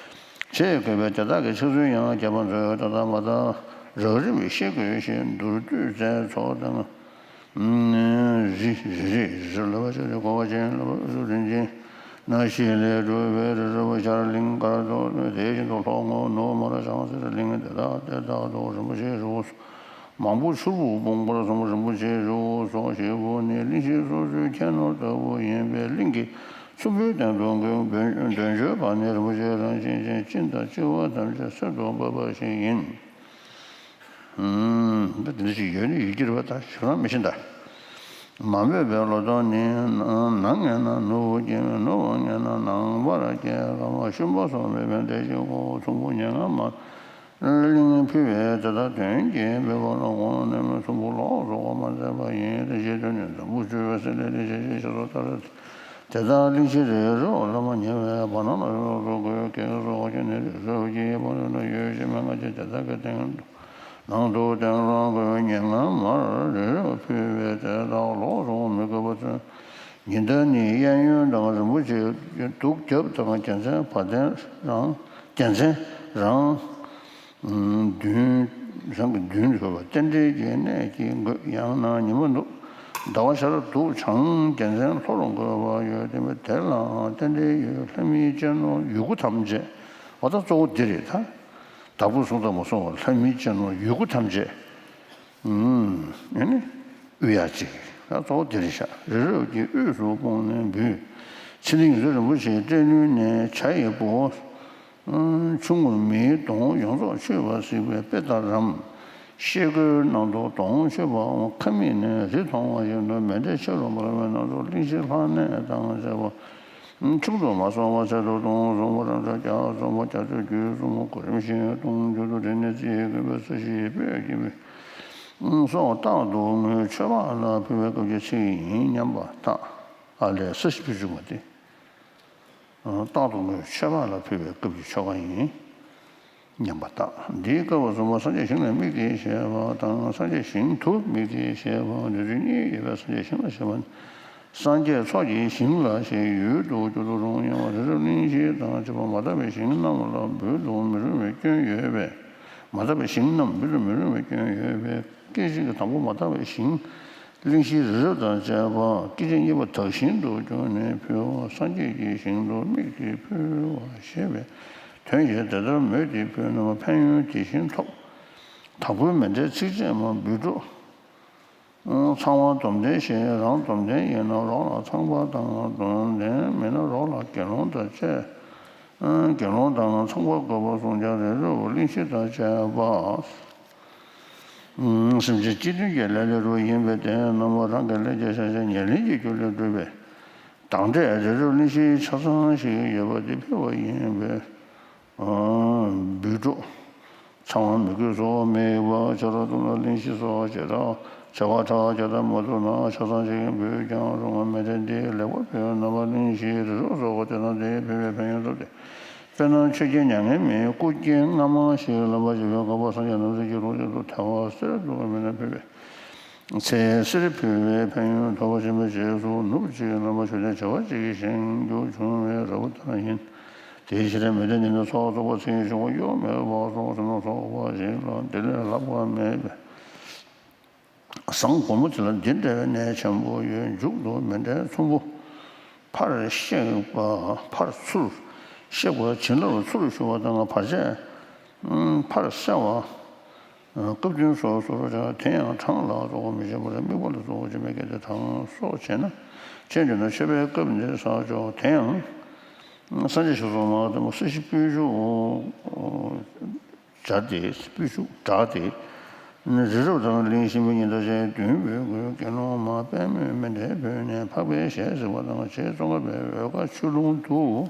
ཞེས་བཀོད་པའི་དེ་དག་གི་ཕྱག་ཚུལ་ཡང་རྒྱས་པར་མཛོད་ད་ལྟ་མ་དག་རགས་རིམ་ཤེས་དགོས་ཤིང་མདོར་བསྡུས་མཛད་ཚོགས་དང་། རི་རི་རི་ལ་བ་ཅོ་རི་གོ་བ་ཅན་ལ་བ་རུ་རིན་ཆེན་སྣ་ཤེས་ལས་གྲུབ་པའི་རི་རབ་ཤར་གླིང་དཀར་རྫོང་དེ་བཞིན་དུ་ལྷོ་ངོས་ནུབ་མར་བྱང་གསེར་གླིང་དེ་དག་དེ་དག་ཏུ་རིན་པོ་ཆེའི་རི་བོ་མང་པོ་ཕྱུར་བུར་སྤུངས་པར་གསུངས། རིན་པོ་ཆེའི་རི་བོ་སོགས་བཞི་པོ་ནི་གླིང་བཞི་སོ་སོའི་ཁྱད་ནོར་ལྟ་བུ་ཡིན་པས་གླིང་གི་ཚོམ་བུའི་སྟེང་དུ་འདོན་འདོན་བརྗོད་པ་ནི་རིན་པོ་ཆེ་རང་བཞིན་ཅན་སྤྱན་དང་བཅིར་བ་ཐམས་ཅད་གསེར་དུ་འབབ་པ་ཞིག་ཡིན། འདི་འདྲ་ཞིག་ཡོད་ནི་ཡོད་ཀྱི་རེད་པ། ད་ཞུ་རང་མི་ཤེས་ད། མ་སྨོས་པའི་ལོ་ཏོག་ནི། ནམ་ངན་ན་ནུབ་ཀྱི་ནུབ་ངན་ན་ནངས་པར་སྐྱེ། ལྷ་མ་ཤུན་པ་སོགས་མེད་པའི་བདེ་ཞིང་ཁོ་བོ་ཚོམ་བུ་ཉེར་ལྔ་མ། གླིང་ཕུལ་བས་དེ་དག་དོན་གྱིས་འབུལ་བ་ལ་དགོངས་ནས་མི་ཚོམ་བུ་ལོགས་སུ་བཀོད་མ་མཛད་པ་ཡིན། དེ་བཞིན་དུ་ནི་འཛམ་བུ་ཆུ་བོའི་གསེར་ལས་ལེགས་བཤད་ཅེས་བཤད་སོགས་ལྟར། དེ་དག་གླིང་བཞི་རི་རབ་ལ་མ་ཉེ་བའི་བར་སྣང་ལ་ལོགས་སུ་བཀོད། གེགས་སོགས་ཀྱིས་ནི་རི་རབ་ཀྱི་བར་དུ་ན་ཡོད་ཅེས་མན་ངག་ཅན་དེ་དག་གི་སྟེང་དུ་ནང་དུ་སྟེང་ལ་བཀོད། ཉེར་ལྔ་མར་རི་རབ་ཕུལ་བས་དེ་དག་ལོགས་སུ་མི་བཀོད་པ་མཚོན། ཉི་ཟླ་ནི་གཡས་གཡོན་དང་རིན་པོ་ཆེ་གདུགས་རྒྱབ་དང་རྒྱལ་མཚན་བ་དན་རང་རྒྱལ་མཚན་རང་མདུན་རང་གི་མདུན་དུ་བ་རྟེན་འབྲེལ་གྱི་གནས་ཀྱི་མགོན། ཡང་ན་ཉི་མ་ནུབ་ ཟླ་བ་ཤར་དུས་བྱང་རྒྱལ་མཚན་ལྷོར་འགོད་པ་ཡོད། དེ་མིན་དེ་ལའང་རྟེན་འབྲེལ་ཡོད། ལྷ་མིའི་གཅེས་ནོར་ཡོད་དགུ་ཐམས་ཅད། འོ་ད་གཙོ་བོ་འདི་རེད་ད། བདག་པོས་བཟུང་དང་མ་བཟུང་བ་ལྷ་མིའི་གཅེས་ནོར་ཡོད་དགུ་ཐམས་ཅད། ཨུམ། ཨེ་ནི། དབུལ་ཡག་ཅིག་ད་གཙོ་བོ་འདི་རེད་ཤག་རི་རབ་ཀྱི་དབུས་སུ་སྤུངས་ནས་འབུལ། ཚེ་རིང་རི་རིན་པོ་ཆེ་སྤྲེལ་ལུང་ནས་བྱ་ཡི་བུ། ཆུ་ངུར་མིའི་གདོང་ཡོངས་རྫོགས་ཆུད་པ་གཟིགས་པའི་དཔེ་ལྟར་རམ། ཤེལ་སྒོའི་ནང་དུ་གདོང་ཆུད་པའམ་ཁ་མིག་ནས་རི་མཐོང་བ་བཞིན་དུ་མཎྜལ་ཕྱི་རུ་འབར་བའི་ནང་དུ་གླིང་བཞི་ལྷ་གནས་དང་བཅས་པ། ཆུང་དུ་མ་སོང་བ་ཚད་དུ་གཏོང་གསུམ་པོ་རབ་ཏུ་བརྒྱ་གསུམ་པོ་རྒྱ་མཚོའི་རྒྱུད་གསུམ་པོ་གོ་རིམ་བཞིན་གཏོང་རྒྱུད་དུ་འདྲེན་ནས་རྩིས་དགོས་པའི་ས་གཞི་སྤོས་ཀྱི་སོགས་རྟག་ཏུ་ངུས་མཆོད་པ་ལ་ཕུལ་བའི་སྐབས་ཀྱི་ཚིག་ཡིན་སྙམ་པ་དང་། ཨ་ལས་ས་གཞི་སྤོས་ཆུང་བ་སྟེ། རྟག་ཏུ་ངུས་མཆོད་པ་ལ་ཕུལ་བའི་སྐབས་ཀྱི་ཆོ་ག་ཡིན། སྙམ་པ་དང་། འདིའི་སྐབས་སུ་མ་སངས་རྒྱས་ཞིང་ལ་དམིགས་ཏེ་བཤད་པ་དང་། སངས་རྒྱས་ཞིང་དུ་དམིགས་ཏེ་བཤད་པ་འདི་ཚུ་གཉིས་ཡོད་པས། སངས་རྒྱས་ཞིང་ལ་ཞེས་པ་ནི། སངས་རྒྱས་ཚོགས་ཀྱི་ཞིང་ལ་ཞེས་ཡུལ་དུ་འགྱུར་དུ་རུང་། ཡང་རི་རབ་གླིང་བཞི་དང་བཅས་པ་མ་དག་པའི་ཞིང་རྣམས་ལ་འབུལ་དུ་མི་རུང་བའི་སྐྱོན་ཡོད་པས། མ་དག་པའི་ཞིང་རྣམས་འབུལ་དུ་མི་རུང་བའི་སྐྱོན་ཡོད་པས། སྐད་ཅིག་གིས་དང་པོ་མ་དག་པའི་ཞིང་། གླིང་བཞིའི་རི་རབ་དང་བཅས་པ་སྐད་ཅིག་གཉིས་པ་དག་ཞིང་དུ་གྱུར་ནས་ཕུལ་བ། སངས་རྒྱས་ཀྱི་ཞིང་དུ་དམིགས་ཏེ་ཕུལ་བ་ཞེས་པའི་དོན་ཡོད། དེ་ལྟར་མོས་ཏེ་ཕུལ་ན་ཕན་ཡོན་དེ་བཞིན་ཐོབ། དྭགས་པོའི་མཎྜལ་ཚིགས་བཅད་མ་འབུལ་སྒྲུབ། ཚངས་པ་སྡོམ་ལྡན་ཞེས་རང་སྡོམ་ལྡན་ཡིན་ན་རོགས་ལ་ཚངས་པ་དང་། སྡོམ་ལྡན་མིན་ན་རོགས་ལ་དགེ་སློང་དང་བཅས། དགེ་སློང་དང་ཚངས་པ་དགོས་པར་གསུངས་ཀྱང་རི་རབ་གླིང་བཞི་དང་བཅས་པ། སེམས་ཅན་སྤྱི་མཐུན་གྱི་ལས་ལས་རུང་ཡིན་པས་དེ་རྣམས་རང་གི་ལས་ཀྱི་ཤེས་བྱ་ཉེར་ལེན་གྱི་རྒྱུ་ལས་གྲུབ་པས། དང་འབྲས་རི་རབ་གླིང་བཞིའི་ཆ་ཚང་ཞིག་ཡོད་པ་དེ་ཕུལ་བ་ཡིན་པས། འབུལ་སྒྲུབ། ཚངས་པ་མི་རྒོད་སོགས་མེད་པ། ཆ་རོགས་གཏུམ་ལ་གླིང་བཞི་སོགས་བྱེ་བྲག་བྱེ་བ་ཕྲག་བརྒྱ་ལྟར་མ་ཐུབ་ན་ཆ་ཚང་ཞིག་འབུལ་ཀྱང་རུང་བ། མཎྜལ་འདི་ལེགས་པར་ཕུལ་ན་རྣམ་པ་གླིང་བཞིའི་རི་རབ་སོགས་དེ་དང་དེའི་ཕུལ་བའི་ཕན་ཡོན་ཐོབ་སྟེ། དཔེར་ན་ཆོས་རྒྱལ་མྱ་ངན་མེད་སྐུ་སྐྱེ་སྔ་མ་ཞིག་ལ་བ་ཞིག་པའི་འགོག་པ་སངས་རྒྱས་རྣམ་ཐོས་ཀྱི་ལུང་དེ་ཚོ་དལ་བ་གསེར་དུ་མིན་ན་ཕུལ་བས། ཚེ་གསེར་ཕུལ་བའི་ཕན་ཡོན་ཐོབ་པ་ཆེན་པོའི་རྗེས་སུ་ནུབ་ཅིག་རྣམ་པ་ཆོས་ལྡན་བྱེ་བ་གཅིག་གི་ཞིང་རྒྱུ་བྱུང་བའི་རབ་ལྟར་ཡིན། དེའི་ཕྱིར་མི་ལྡན་ཉིད་ནི་ཚོགས་རྫོགས་པ་ཚེ་ཡི་གཞུང་བ་གཡོ་མེད་པ་སོགས་སུ་ནོར་ཚོགས་པ་ཞིག་ལ་འདི་ལས་ལྷག་པ་མེད་པས། ཟངས་སྒོར་མོ་དེ་ལ་འདི་འདྲ་བའི་གནས་ཆེན་པོ་ཡོད། མཇུག་ཏུ་མཎྜལ་ཚོམ་བུ་ཕར་གཤེགས་པ་ཕར་ཚུར་གཤེགས་པ་བྱིན་རླབས་ཚུར་ཞུ་བ་དང་བར་ཆད་ཕར་བསལ་བ། སྐབས་བདུན་སོགས་སུ་རོ་བྱ། དེ་ཡང་གྲངས་ལ་རྫོགས་པ་མི་འབྱུང་བར་དམིགས་པ་ལ་རྫོགས་པ་འབྱུང་བའི་སྐད་དེ་དང་སོགས་བྱས་ན། ཅི་འདོད་ན་མཆོད་པའི་སྐབས་འདིར་བསགས་ཆོག་དེ་ཡང་། སངས་རྒྱས་ཞབས་སོར་མ་བསྟིམ་པ་ས་གཞི་སྤོས་ཆུང་སྦྱར་ཏེ། སྤོས་ཆུང་སྦྱར་ཏེ། རི་རབ་དང་གླིང་བཞི་པོ་ཉི་ཟླ་ཅན་བདུན་པོའི་མགོན་དགེ་སློང་མ་དཔལ་མོས་མཎྜལ་ཕུལ་ནས་འཕགས་པའི་ཞལ་གཟིགས་པ་དང་། རྗེ་ཙོང་ཁ་པས་འོལ་ཁ་ཆོས་ལུང་དུ།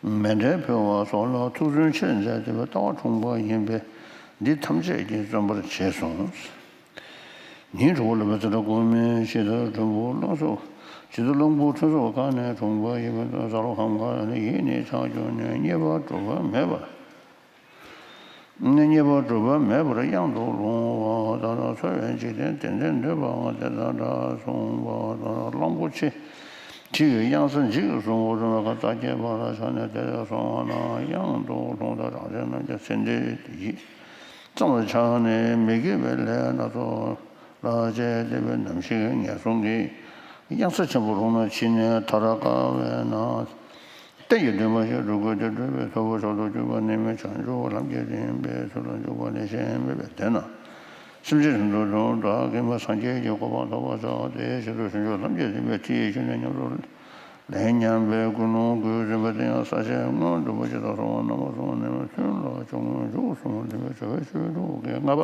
མཎྜལ་ཕུལ་བ་སོགས་ལ་ཐུགས་བརྩོན་ཆེར་མཛད་དེ་ལྟ་བ་འཁྲུངས་པ་ཡིན་པས། འདི་ཐམས་ཅད་ཀྱིས་བརྩོན་པར་བྱས་སོ། ཉིན་དྲུག་པ་ལ་བ་ཙི་ཏྲ་གོ་མི་ཇི་ལྟར་གྲུམ་བུ་རླུང་སོགས་ཇི་ལྟར་རླུང་བུ་ཕྲན་ཚོགས་ཁ་ནས་འཁྲུངས་པ་ཡིན་པས། ས་རོ་ཁམ་ཁ་ནས་ཡིད་ནི་ཆགས་གྱུར་ནས་རྙེད་པར་གྲུབ་པ་མེད་པར། རྙེད་པར་གྲུབ་པ་མེད་པར་གཡང་དུ་ལྷུང་བ་ལྟར། འཚོ་བའི་འཇིག་རྟེན་དེ་འདྲའི་འདོད་པའང་དེ་དང་འདྲ་གསུངས་པ་ལྟར། གླང་པོ་ཆེ་ཁྱི་ཡི་གཡང་ས་འཇིག་གསུང་བ་རུ་མ་ཁ་རྟགས་བརྒྱད་པ་ལ་ཆགས་ནས་དེ་ལས་སོང་བ་ན། གཡང་དུ་ལྷུང་དང་རང་བཞིན་རྣམས་ཀྱང་ཚེ་འདིར་ཡིད་ཙམ་ལ་ཆགས་ནས་མི་དགེ་བའི་ལས་སྣ་ཚོགས་ལ་སྤྱད་དེ་བའི་ནམ་ཞིག་ངན་སོང་གི་གཡང་ས་ཆེན་པོ་ལྷུང་ན་ཕྱི་ནས་ཐར་དཀའ་བས་ན། གཏན་གྱི་འདུན་མ་ཞིག་སྒྲུབ་དགོས་ཏེ། སྒྲུབ་པའི་ཐབས་མཆོག་ཏུ་གྱུར་པ་ནི་མི་བྱང་ཆུབ་ལམ་གྱི་རིམ་པའི་ཚུལ་ལ་འཇུག་པ་ལས་གཞན་མེད་པས། དེས་ན་སེམས་ཅན་དོན་དུ་བདག་གིས་མ་སངས་རྒྱས་ཀྱི་གོ་འཕང་ཐོབ་པར་བྱ་སྟེ། ཞེས་སོགས་བྱང་ཆུབ་ལམ་གྱི་རིམ་པའི་ཁྲིད་ཡིག་ཞུས་ནས་ཉམས་སུ་ལེན་སྙམ་པའི་ཀུན་སློང་བསྐུལ་ཟིན་པ་དེ་ཡང་ས་བཅད་སྔོན་འགྲོ་པོ་ཇི་ལྟར་གསུངས་པ་རྣམ་པ་གསུམ་ནས་ཚུན་ལ་ཆུང་ངུའི་མཇུག་གསུམ་ལ་ལྡན་པའི་བྱ་བའི་ཆོས་དྲུག་གི་ལྔ་པ།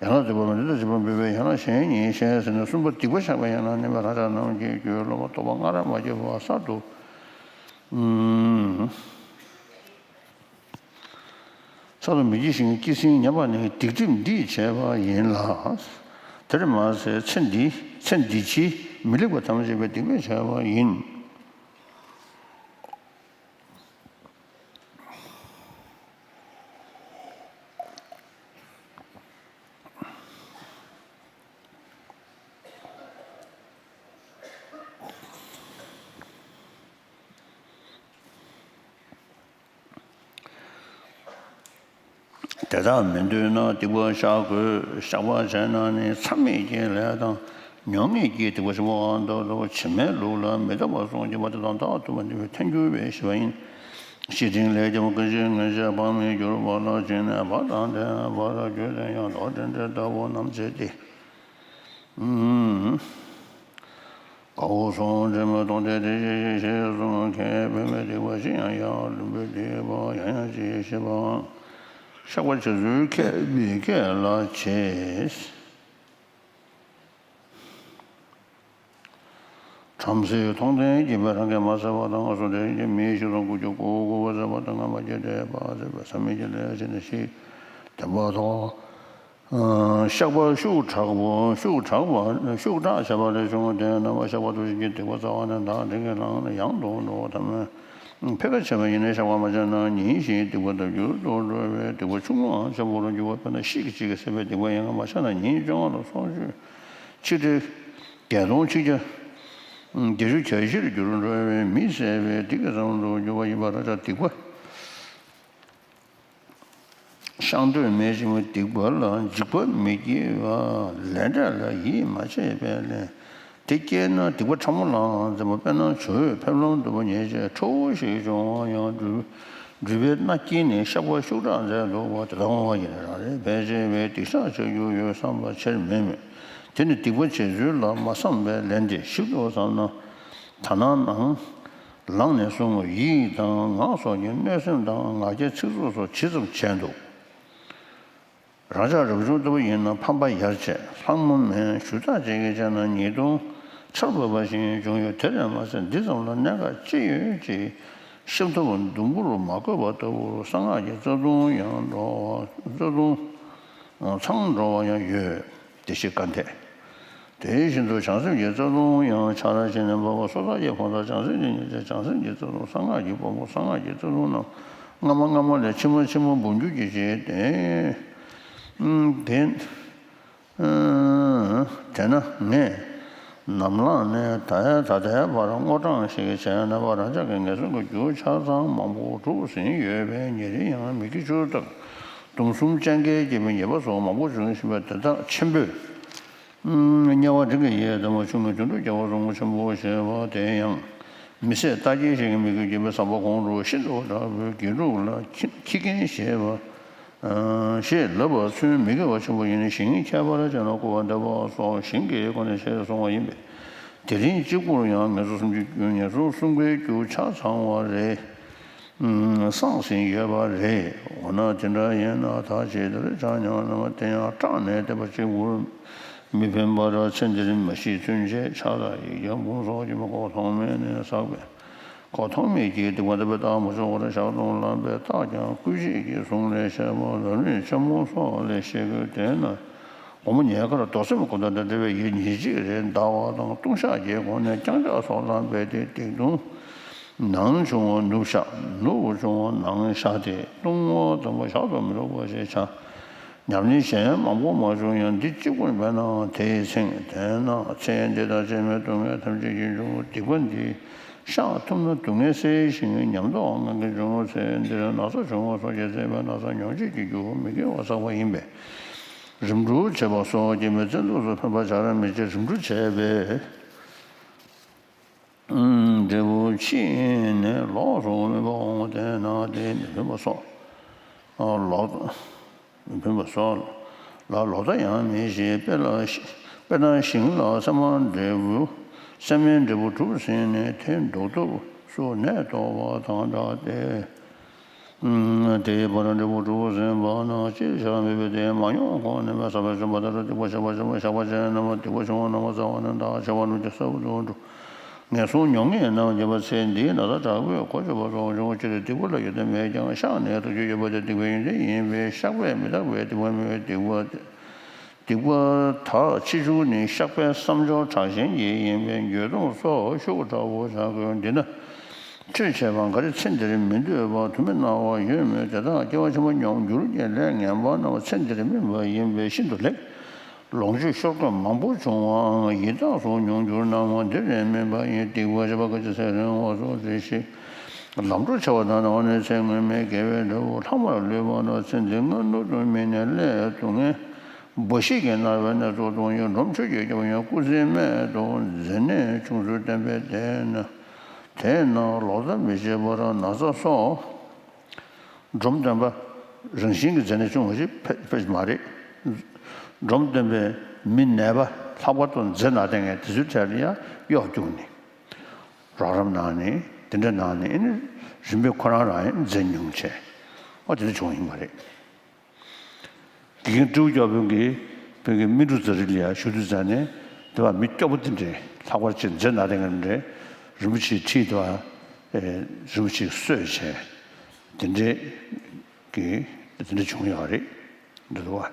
ཡན་ལག་བསྡུས་པ་མ་འདི་ལྟར་བྱེད་པ་འབུལ་བའི་ཡན་ལག་གཞན་གཉིས་བཤད་ཟིན་ནས། གསུམ་པ་སྡིག་པ་བཤགས་པའི་ཡན་ལག་བསྣན་པའི་ལྷ་བྲག་རྣམས་ཀྱི་རྒྱུད་སློབ་མ་རྟོགས་པ་སྔ་རབས་མ་སྐྱེས་པ་གསར་དུ། ས་དང་མི་སྐྱེ་ཞིང་སྐྱེས་ཟིན་ཉམས་པ་ནི་སྡིག་སྒྲིབ་འདིས་བྱས་པ་ཡིན་ལ། དེར་མ་ཟད་ཚེ་འདི་ཚེ་འདི་ཕྱི་མི་ལེགས་པ་ཐམས་ཅད་པའི་སྡིག་པས་བྱས་པ་ཡིན། དེ་དག་མི་འདོད་ན་སྡིག་པ་བཤགས་དགོས། བཤགས་པ་བྱས་ན་ནི་མཚམས་མེད་ཀྱི་ལས་དང་ མྱོང་ངེས་ཀྱི་སྡིག་པ་ཆེན་པོའང་ད་ལྟ་བ་ཕྱི་མའི་ལུགས་ལ་མི་ལྟ་བར་སོང་བྱས་པ་དེ་དང་ཐ་དད་པ་འདི་ཐལ་འགྱུར་བའི་ཞི་བ་ཡིན། ཤེས་འབྲིང་ལས་ཀྱང་ཀུན་ཤེས་ངེས་ཤེས་སྤང་མི་འགྱུར་བ་ལ་བྱས་ནས་བར་དང་ལྡན་བར་གྱུར་ཏེ་ཡང་དོ་འདྲེན་འདྲེ་ལྟ་བུ་རྣམས་བྱེད་དེ། ཨུམ། དགའ་བོ་སོགས་འདྲེ་མོའི་དོན་དེ་དེ་ཞེས་ཞེས་གསུངས། མཁས་པའི་སྡིག་པ་ཅི་ཡང་ཡང་། བླུན་པོའི་སྡིག་པ་ཡང་ཡང་ཅི་ཞེས་པའང་། བཤགས་པ་བྱེད་ཚུལ་མཁས་པའི་སྐད་ལ་བྱེད། བྲམ་ཟེའི་མཐོང་ལྡན་གྱིས་རང་གིས་མ་བསད་པ་དང་། སུ་དེ་བཞིན་མིའི་ཤི་དོན་དགུ་བཅུ་གོ་དགུ་པ་བསད་པ་དང་། རྔམ་པ་བརྒྱད་དེ་བ་བསད་པ་ཟ་མི་གི་ལས་བྱས་ནས་ཤི། བདེན་པར་ཐལ། བཤགས་པ་ཤུགས་དྲག་པོ་ཤུགས་དྲག་པ་ཤུགས་དྲག་བྱས་པ་ལས་བྱུང་བ་དེ་རྣམ་པར་གཤགས་པ་དུ་ཞིག་གི་སྡིག་པ་རྩ་བ་ནས་འདག་འདི་གི་ལམ་ཡང་དུ་འགྲོ་བ་དམ་མོས། འཕེལ་ཁ་ཆེ་བ་ཡིན་ནས་བཤགས་པ་མ་བྱས་ན་ཉིན་བཞིན་སྡིག་པ་དང་འགྱུར་དུ་འགྲོ་བའི་སྡིག་པ་ཆུང་ངུའང་ཆེན་པོ་རུ་འགྱུར་བ། དཔེར་ན་ཤིག་གཅིག་གིས་བསད་པའི་སྡིག་པ་ཡང་མ་བཤགས་ན་ཉིན་བཅོ་ལྔ་ལ་སོར་ཆུད་ཆིག་ཁྲི་བརྒྱད་སྟོང་ཆིག་བརྒྱ་བརྒྱད་ཅུ་གྱ་བཞིར་འགྱུར་འགྲོ་བའི་མི་བསད་པའི་སྡིག་གི་ཙམ་དུ་འགྱུར་བ་ཡིན་པར་བྱ། སྡིག་པ་བཤགས་འདོད་མེད་ཅིང་སྡིག་པ་ལ་འཇིགས་པ་མི་སྐྱེ་བ། ལས་འབྲས་ལ་ཡིད་མ་ཆེས་པའི་ལན་དེ་སྐྱེས་ན་སྡིག་པ་ཕྲ་མོ་ལའང་འཛེམ་པ། དཔེར་ན་ཇོ་བོས་ཕེབས་ལམ་དུ་བ་ཉེས་བྱས་ཁྲོ་བོ་ཞིག་བྱུང་བ་ཡང་སྦྲུལ་སྦྲུལ་པའི་སྣ་དཀྱིལ་ནས་བཤགས་པ་ཤུགས་དྲག་མཛད་འདུག་པ་དེ་དག་བསྔོ་བ་ཡིན་ན་རང་རེ་ཕལ་ཆེ་བས་སྡིག་བཤགས་བྱ་རྒྱུ་ཡོད་བསམ་པ་ཆེར་མེད་མོད། དེ་ནི་སྡིག་པ་བྱེད་ཚུལ་ལ་མ་བསམ་པའི་ལན་དེ་ཞིབ་ཏུ་བསམ་ན། ད་ནང་ནང་ལངས་ནས་བཟུང་ཡིད་དང་ངག་སོགས་ཀྱི་གནོད་སེམས་དང་ངག་འཁྱལ་ཚིག་རྩུབ་སོགས་ཇི་ཙམ་བྱས་འདུག་རང་ཅག་རབ་བྱུང་ལྟ་བུ་ཡིན་ན་ཕམ་པ་ཡར་བྱས་ལྷག་མ་མེད་ཞུ་དག་ཅན་གྱིས་བྱས་ན་ཉེས་ལྟུང་ཆར་བབས་པ་བཞིན་བྱུང་ཡོད། དེ་ལས་མ་ཟད་འདི་ཙམ་ལ་གནད་འགག་ཅི་ཡོད་ཅེས་ཤེས་ཐུབ་པ་དུམ་བུར་མ་བཀོད་པ་ལྟ་བུར་གསང་སྔགས་ཀྱི་རྩ་ལྟུང་ཡང་འགྲོ་བ་རྩ་ལྟུང་། ཚང་འགྲོ་བ་ཡང་ཡོད། བདེ་གཤེགས་སྐལ་ལྡན། དེ་བཞིན་དུ་བྱང་སེམས་ཀྱི་རྩ་ལྟུང་ཡང་ཆ་ར་ཞིག་ནས་འབབ་པ་སོ་ཐར་གྱི་ཕུང་དང་བྱང་སེམས་ཀྱི་ཉེས་བྱས་བྱང་སེམས་ཀྱི་རྩ་ལྟུང་གསང་སྔགས་ཀྱི་དཔང་པོ་གསང་སྔགས་ཀྱི་རྩ་ལྟུང་རྣམས་སྔ་མ་སྔ་མ་ལས་ཕྱི་མ་ཕྱི་མ་འབུམ་འགྱུར་གྱིས་ཕྱེ་སྟེ། དེ་དེས་ན་ངས་ནམ་ལངས་ནས་ད་ཡ་ད་ལྟའི་བར་དངོས་གྲངས་ཤིག་བྱས་ན་བ་རང་ཅག་གི་ངན་སོང་གི་རྒྱུ་ཆ་ཚང་མང་པོ་གྲུབ་ཟིན་ཡོད་པས་ཉིན་རེ་ཡང་མི་དགེ་བཅུ་དང་སྡོམ་གསུམ་སྤྱང་ཀའི་སྐྱེས་བུའི་ཉེས་པ་སོགས་མང་པོ་བྱུང་བཞིན་པ་དེ་དག་ཆེན་པོས། དམྱལ་བ་འབྲིང་གི་ཡས་དང་མ་ཆུང་གི་དུད་འགྲོ་རྒྱལ་བ་རིན་པོ་ཆེན་པོ་ཞེས་པ་དེ་ཡང་མི་བཟད་རྟ་སྐྱེས་ཤིག་གི་མི་དགེ་བགྱིས་པའི་བསམ་པ་ཁོང་ཁྲོ་ཤིན་ཏུ་དྲག་པོས་དགེ་ཕྲུག་ལ་ཁྱི་ཁྱི་རྒན་ཞེས་པ་ཞེས་ལབ་པ་ཚུན་མི་དགེ་བ་ཆེན་པོ་ཡིན་ཞིང་ཁྱད་པར་ཅན་ལ་སྐུར་བ་འདེབས་པ་སོགས་ཞིང་གི་སྒོ་ནས་ཞེས་གསུངས་པ་ཡིན་པས། དེ་རིང་གཅིག་པུར་ཡང་ངན་སོང་གསུམ་གྱི་རྒྱུ་ངན་སོང་གསུམ་ཀའི་རྒྱུ་ཆ་ཚང་བ་རེད། སངས་ཟིན་ཡོད་པ་རེད། འོ་ན་དེ་འདྲ་ཡིན་ན་ད་ཇི་ལྟར་བྱ་སྙམ་ན་དེ་ཡང་སྐྲག་ནས་བསྡད་པ་གཅིག་པུར་མི་ཕན་པར་ཚེ་འདིར་མ་ཤི་ཚུན་ཆད་ཆགས་སྡང་ཡིད་ཀྱང་ཕུང་སོགས་ཀྱིས་མི་ཁོག་ཐོག་མེད་ནས་བསགས་པའི་ཁོག་ཐོག་མེད་ཀྱི་སྡིག་པ་འདི་པའི་རྟགས་མ་བྱུང་བར་བཞག་ཏུ་ལངས་པའི་རྟགས་ཀྱང་ཀུན་ཤེས་ཀྱི་གཟུངས་ལས་བཤད་པ་ལམ་རིམ་ཆེན་མོ་སོགས་ལས་ཤེས་དགོས། དེས་ན། དགོང་མོ་ཉལ་ཁར་རྡོར་སེམས་སྒོམ་དང་འདྲ་བའི་ཡིད་ཉིད་གཅིག་རེ་བཟླ་བ་དང་ལྟུང་བཤགས་ཀྱི་སྒོ་ནས་བརྐྱང་ཕྱག་སོགས་ལ་འབད་དེ་སྡིག་ལྟུང་ནང་བྱུང་བ་ནུབ་བཤགས། ནུབ་བྱུང་བ་ནང་བཤགས་ཏེ་ལྟུང་བ་དང་པོ་བཤགས་སུ་མི་རུང་བ་ཞེས་བྱ། ཉམས་ལེན་གཞན་མང་པོ་མ་བྱུང་ཡང་འདི་གཅིག་པུ་འབད་ནའང་དེའི་ཚེ་དེས་ན་ཚེ་འདི་དང་ཕྱི་མའི་སྡུག་བསྔལ་ཐམས་ཅད་ཀྱི་འབྱུང་པོ་སྡིག་པ་འདི་བཤགས་ཐུབ་ན་སྡུག་བསྔལ་སེལ་ཞིང་ཉམས་རྟོགས་ངང་གིས་འབྱུང་ངོ་། ཚེ་འདིར་ན་ཚ་བྱུང་བ་སོགས་ཀྱིས་གཙེས་པའི་ན་ཚ་མྱོང་བྱེད་ཀྱི་རྒྱུ་བོ་མི་དགེ་བ་བསགས་པ་ཡིན་པས། རིམ་གྲོ་བྱེད་པ་སོགས་ཀྱིས་མི་བཙན་ཐབས་སུ་ཕན་པ་བྱ་ར་མི་བྱེད། རིམ་གྲོ་བྱས་པས་འབྲས་བུ་ཕྱིན་ནས་ལོགས་སུ་མེད་པ་འོང་བ་དེ་ན་དེ་མི་ཕན་པ་སོགས་ལོག་མི་ཕན་པ་སོགས་ལ་ལོག་ལྟ་ཡང་མི་བྱེད། དཔེར་ན་དཔེར་ན་ཞིང་ལ་སྲན་མའི་འབྲས་བུ་སྲན་མའི་འབྲས་བུ་གྲུབ་ཟིན་ནས་དེ་ལྡོག་ཐབས་སུ་ནད་གཏོར་བ་དང་འདྲ་སྟེ། དེའི་བར་འབྲས་བུ་གྲུབ་ཟིན་པ་ན་ཅིར་བྱ་མེད་པས་དེ་མ་མྱོང་གོང་ནས་མེད་ས་བས་བྱུང་བ་ལྟར་སྡིག་པ་བཤགས་པ་བྱས་ན་སྡིག་པ་བྱུང་བ་རྣམ་པ་རྩ་བ་ནས་འདག་བྱ་བ་རྣམས་ཀྱང་ས་བོན་དུ་འགྲོ། ངན་སོང་མྱོང་ངེས་རྣམས་ཀྱང་ཚེ་འདིའི་ན་ཚ་དྲག་པོས་གོ་ཆོད་པ་སོགས་འབྱུང་བ་ཕྱིར་སྡིག་པ་ལ་ཡོད་དམ་མེད་ཀྱང་བཤགས་ནས་ཐོབ་རྒྱུ་ཡོད་པ་དེ་སྡིག་པའི་ཡོན་ཏན་ཡིན་པས་བཤགས་པས་མི་འདག་པས་སྡིག་པ་མེད་པས་སྡིག་པ། སྡིག་པ་དག་ཕྱིས་འབྱུང་ནི་བཤགས་པའི་བསམ་སྦྱོར་དྲག་ཞན་གྱིས་ཡིན་པས་འགྱོད་གདུང་སོགས་ཤུགས་དྲག་པོ་བྱ་དགོས། འདི་ན་ཆོས་བྱས་པ་འགའ་རེ་ཚེ་འདིར་མི་འདོད་པ་དོན་མི་སྣང་བ་ཡོད་མོད། དེ་དག་སྐྱེ་བ་ཕྱི་མ་མྱོང་འགྱུར་གྱི་ལས་ངན་པ་རྣམས་ཚེ་འདིར་སྨིན་པ་ཡིན་པས་ཤིན་ཏུ་ལེགས། ལོངས་སྤྱོད་ཤོར་དགོས་མང་པོ་བྱུང་བའང་ཡི་དྭགས་སུ་མྱོང་འགྱུར་སྣང་བ་འདི་ལས་སྨིན་པ་ཡིན། སྡིག་པ་བྱས་པ་ག་ཅི་ཚེ་རིང་བ་སོགས་རེ་ཞིག་ལམ་འགྲོ་བྱ་བ་དང་ནང་ནས་ཚེ་སྔོན་མའི་དགེ་བའི་འབྲས་བུ་ལྷག་མར་ལུས་པ་ན་ཚེ་འདི་སྔ་སྣུར་དུ་སྨིན་ནས་སླད་སྡུག་བསྔལ་ འབའ་ཞིག་གིས་མནར་བའི་ནད་གདོན་ཡང་། འབྲོམ་ཆོས་ཀྱིས་སྐྱོབ་ཡང་། སྐུ་ཚེའི་སྨད་དུ་མཛེ་ནད་བྱུང་ཚུལ་བསྟན་པས། དེས་ན་དེས་ན་ལོག་ལྟ་མི་བྱེད་པར་ན་ཚ་སོགས། འབྲོམ་སྟོན་པ་རང་བཞིན་གྱི་མཛེ་ནད་བྱུང་བ་ཞིག་ཕལ་ཕལ་མ་རེད། འབྲོམ་སྟོན་པས་མི་ནད་པ་ལྷག་པར་དུ་མཛེ་ན་བསྡད་མཁན་དེ་ཚོའི་གྲས་ལ་ཡང་གཡོག་རྒྱུགས་ནས། རོགས་རམ་གནང་ནས་དེ་འདྲ་གནང་ནས། ཨེ་ནི་རིམ་པས་ཁོ་རང་རང་ཡང་མཛེ་ཉུང་བྱས། ཨོ་དེ་འདྲ་བྱུང་ཡིན་པ་རེད། དགེ་རྒན་སྤྲེའུ་སྐྱབས་མགོན་གྱིས་བོད་ཀྱི་སྨིན་དྲུག་ཛ་རི་ལ་ཡང་ཞུ་དུས་ཙང་ནས། དེ་བ་མི་སྐྱོ་པོ་དེ་འདྲས་ལྷག་པར་ཅིག་མཛེ་ན་བསྡད་མཁན་འདྲས་རིན་པོ་ཆེའི་ཁྲིད་དེ་བ། ཨེ་རིན་པོ་ཆེ་གསོས་བྱས། དེ་འདྲས་ཀྱི་དེ་འདྲས་བྱུང་ཡོད་རེད། འདི་འདུག་བ།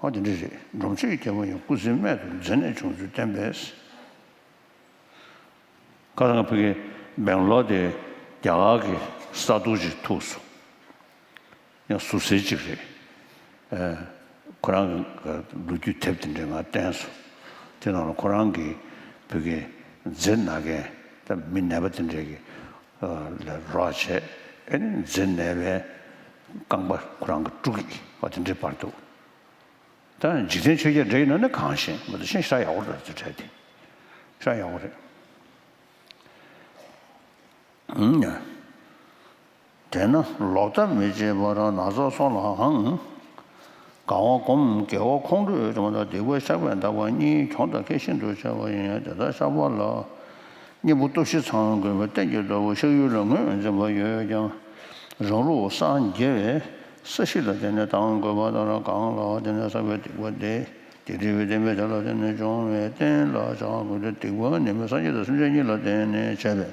ཨོ་དེ་འདྲས་རེད། འབྲོམ་ཆོས་ཀྱི་སྐྱབས་མགོན་ཡང་། སྐུ་ཚེའི་སྨད་དུ་མཛེ་ནད་བྱུང་ཚུལ་བསྟན་པས། ཁ་སང་ཕ་གི་སྦེང་ལོར་དེ་རྒྱ་གར་གྱི་ས་རྡོ་ཅིག་ཐུག་སོང་། ཡང་ཟུར་ཟའི་ཅིག་རེད། ཨེ། ཁོ་རང་གི་ལོ་རྒྱུས་དེབ་དེ་འདྲས་ང་བསྟན་སོང་། དེ་ནང་ལ་ཁོ་རང་གིས་ཕ་གི་མཛེ་ན་མཁན་ད་མི་ནད་པ་དེ་འདྲས་ཀྱི་ཨ་ལ་རོགས་བྱས། ཨེ་ནི་མཛེ་ནད་པའི་རྐང་པ་ཁོ་རང་གིས་དཀྲུགས་ཀྱིས་བ་དེ་འདྲས་པར་འདུག་ད་འཇིག་རྟེན་ཆོས་བརྒྱད་འདྲ་ཡིན་ན་ནི་གང་ཤེས་མ་གཏོགས། ཤེས་ཤ་ཡག་པོ་རེད། དེ་གྲས་དེ་ཤ་ཡག་པོ་རེད། ཨུམ། དེས་ན་ལོག་ལྟ་མི་བྱེད་པར་ན་ཚ་སོགས་ལའང་། དགའ་བ་སྒོམ་དགེ་བ་ཁོང་ཁྲོས་སྦྱོང་དང་། སྡིག་པ་བཤགས་པས་འདག་པ་གཉིས། གྱོང་དང་ཁེ་ཤིན་ཏུ་ཆེ་བ་ཡིན། དེ་ལྟར་བཤགས་པ་ལ། གཉེན་པོ་སྟོབས་བཞི་ཚང་དགོས་པས། གཏན་གྱི་ལྟ་བུ་བཤགས་ཡུལ་ལ་ངོས་འཛིན་པ་ཡོད་ཀྱང་། རང་ལུགས་སངས་རྒྱས་པའི་ས་གཞི་ལ་བརྟེན་ནས་དང་དགོས་པ་ལྟར། གང་ལ་བརྟེན་ནས་བསགས་པའི་སྡིག་པ་དེ། དེ་འབྲས་བུའི་བདེན་པས་དེ་ལ་བརྟེན་ནས་འབྱུང་བའི་རྟེན་ལ་བྱ་དགོས་ཏེ། སྡིག་པ་ནི་མི་སངས་རྒྱས་དང་སེམས་ཅན་གཉིས་ལ་བརྟེན་ནས་བྱས་པས།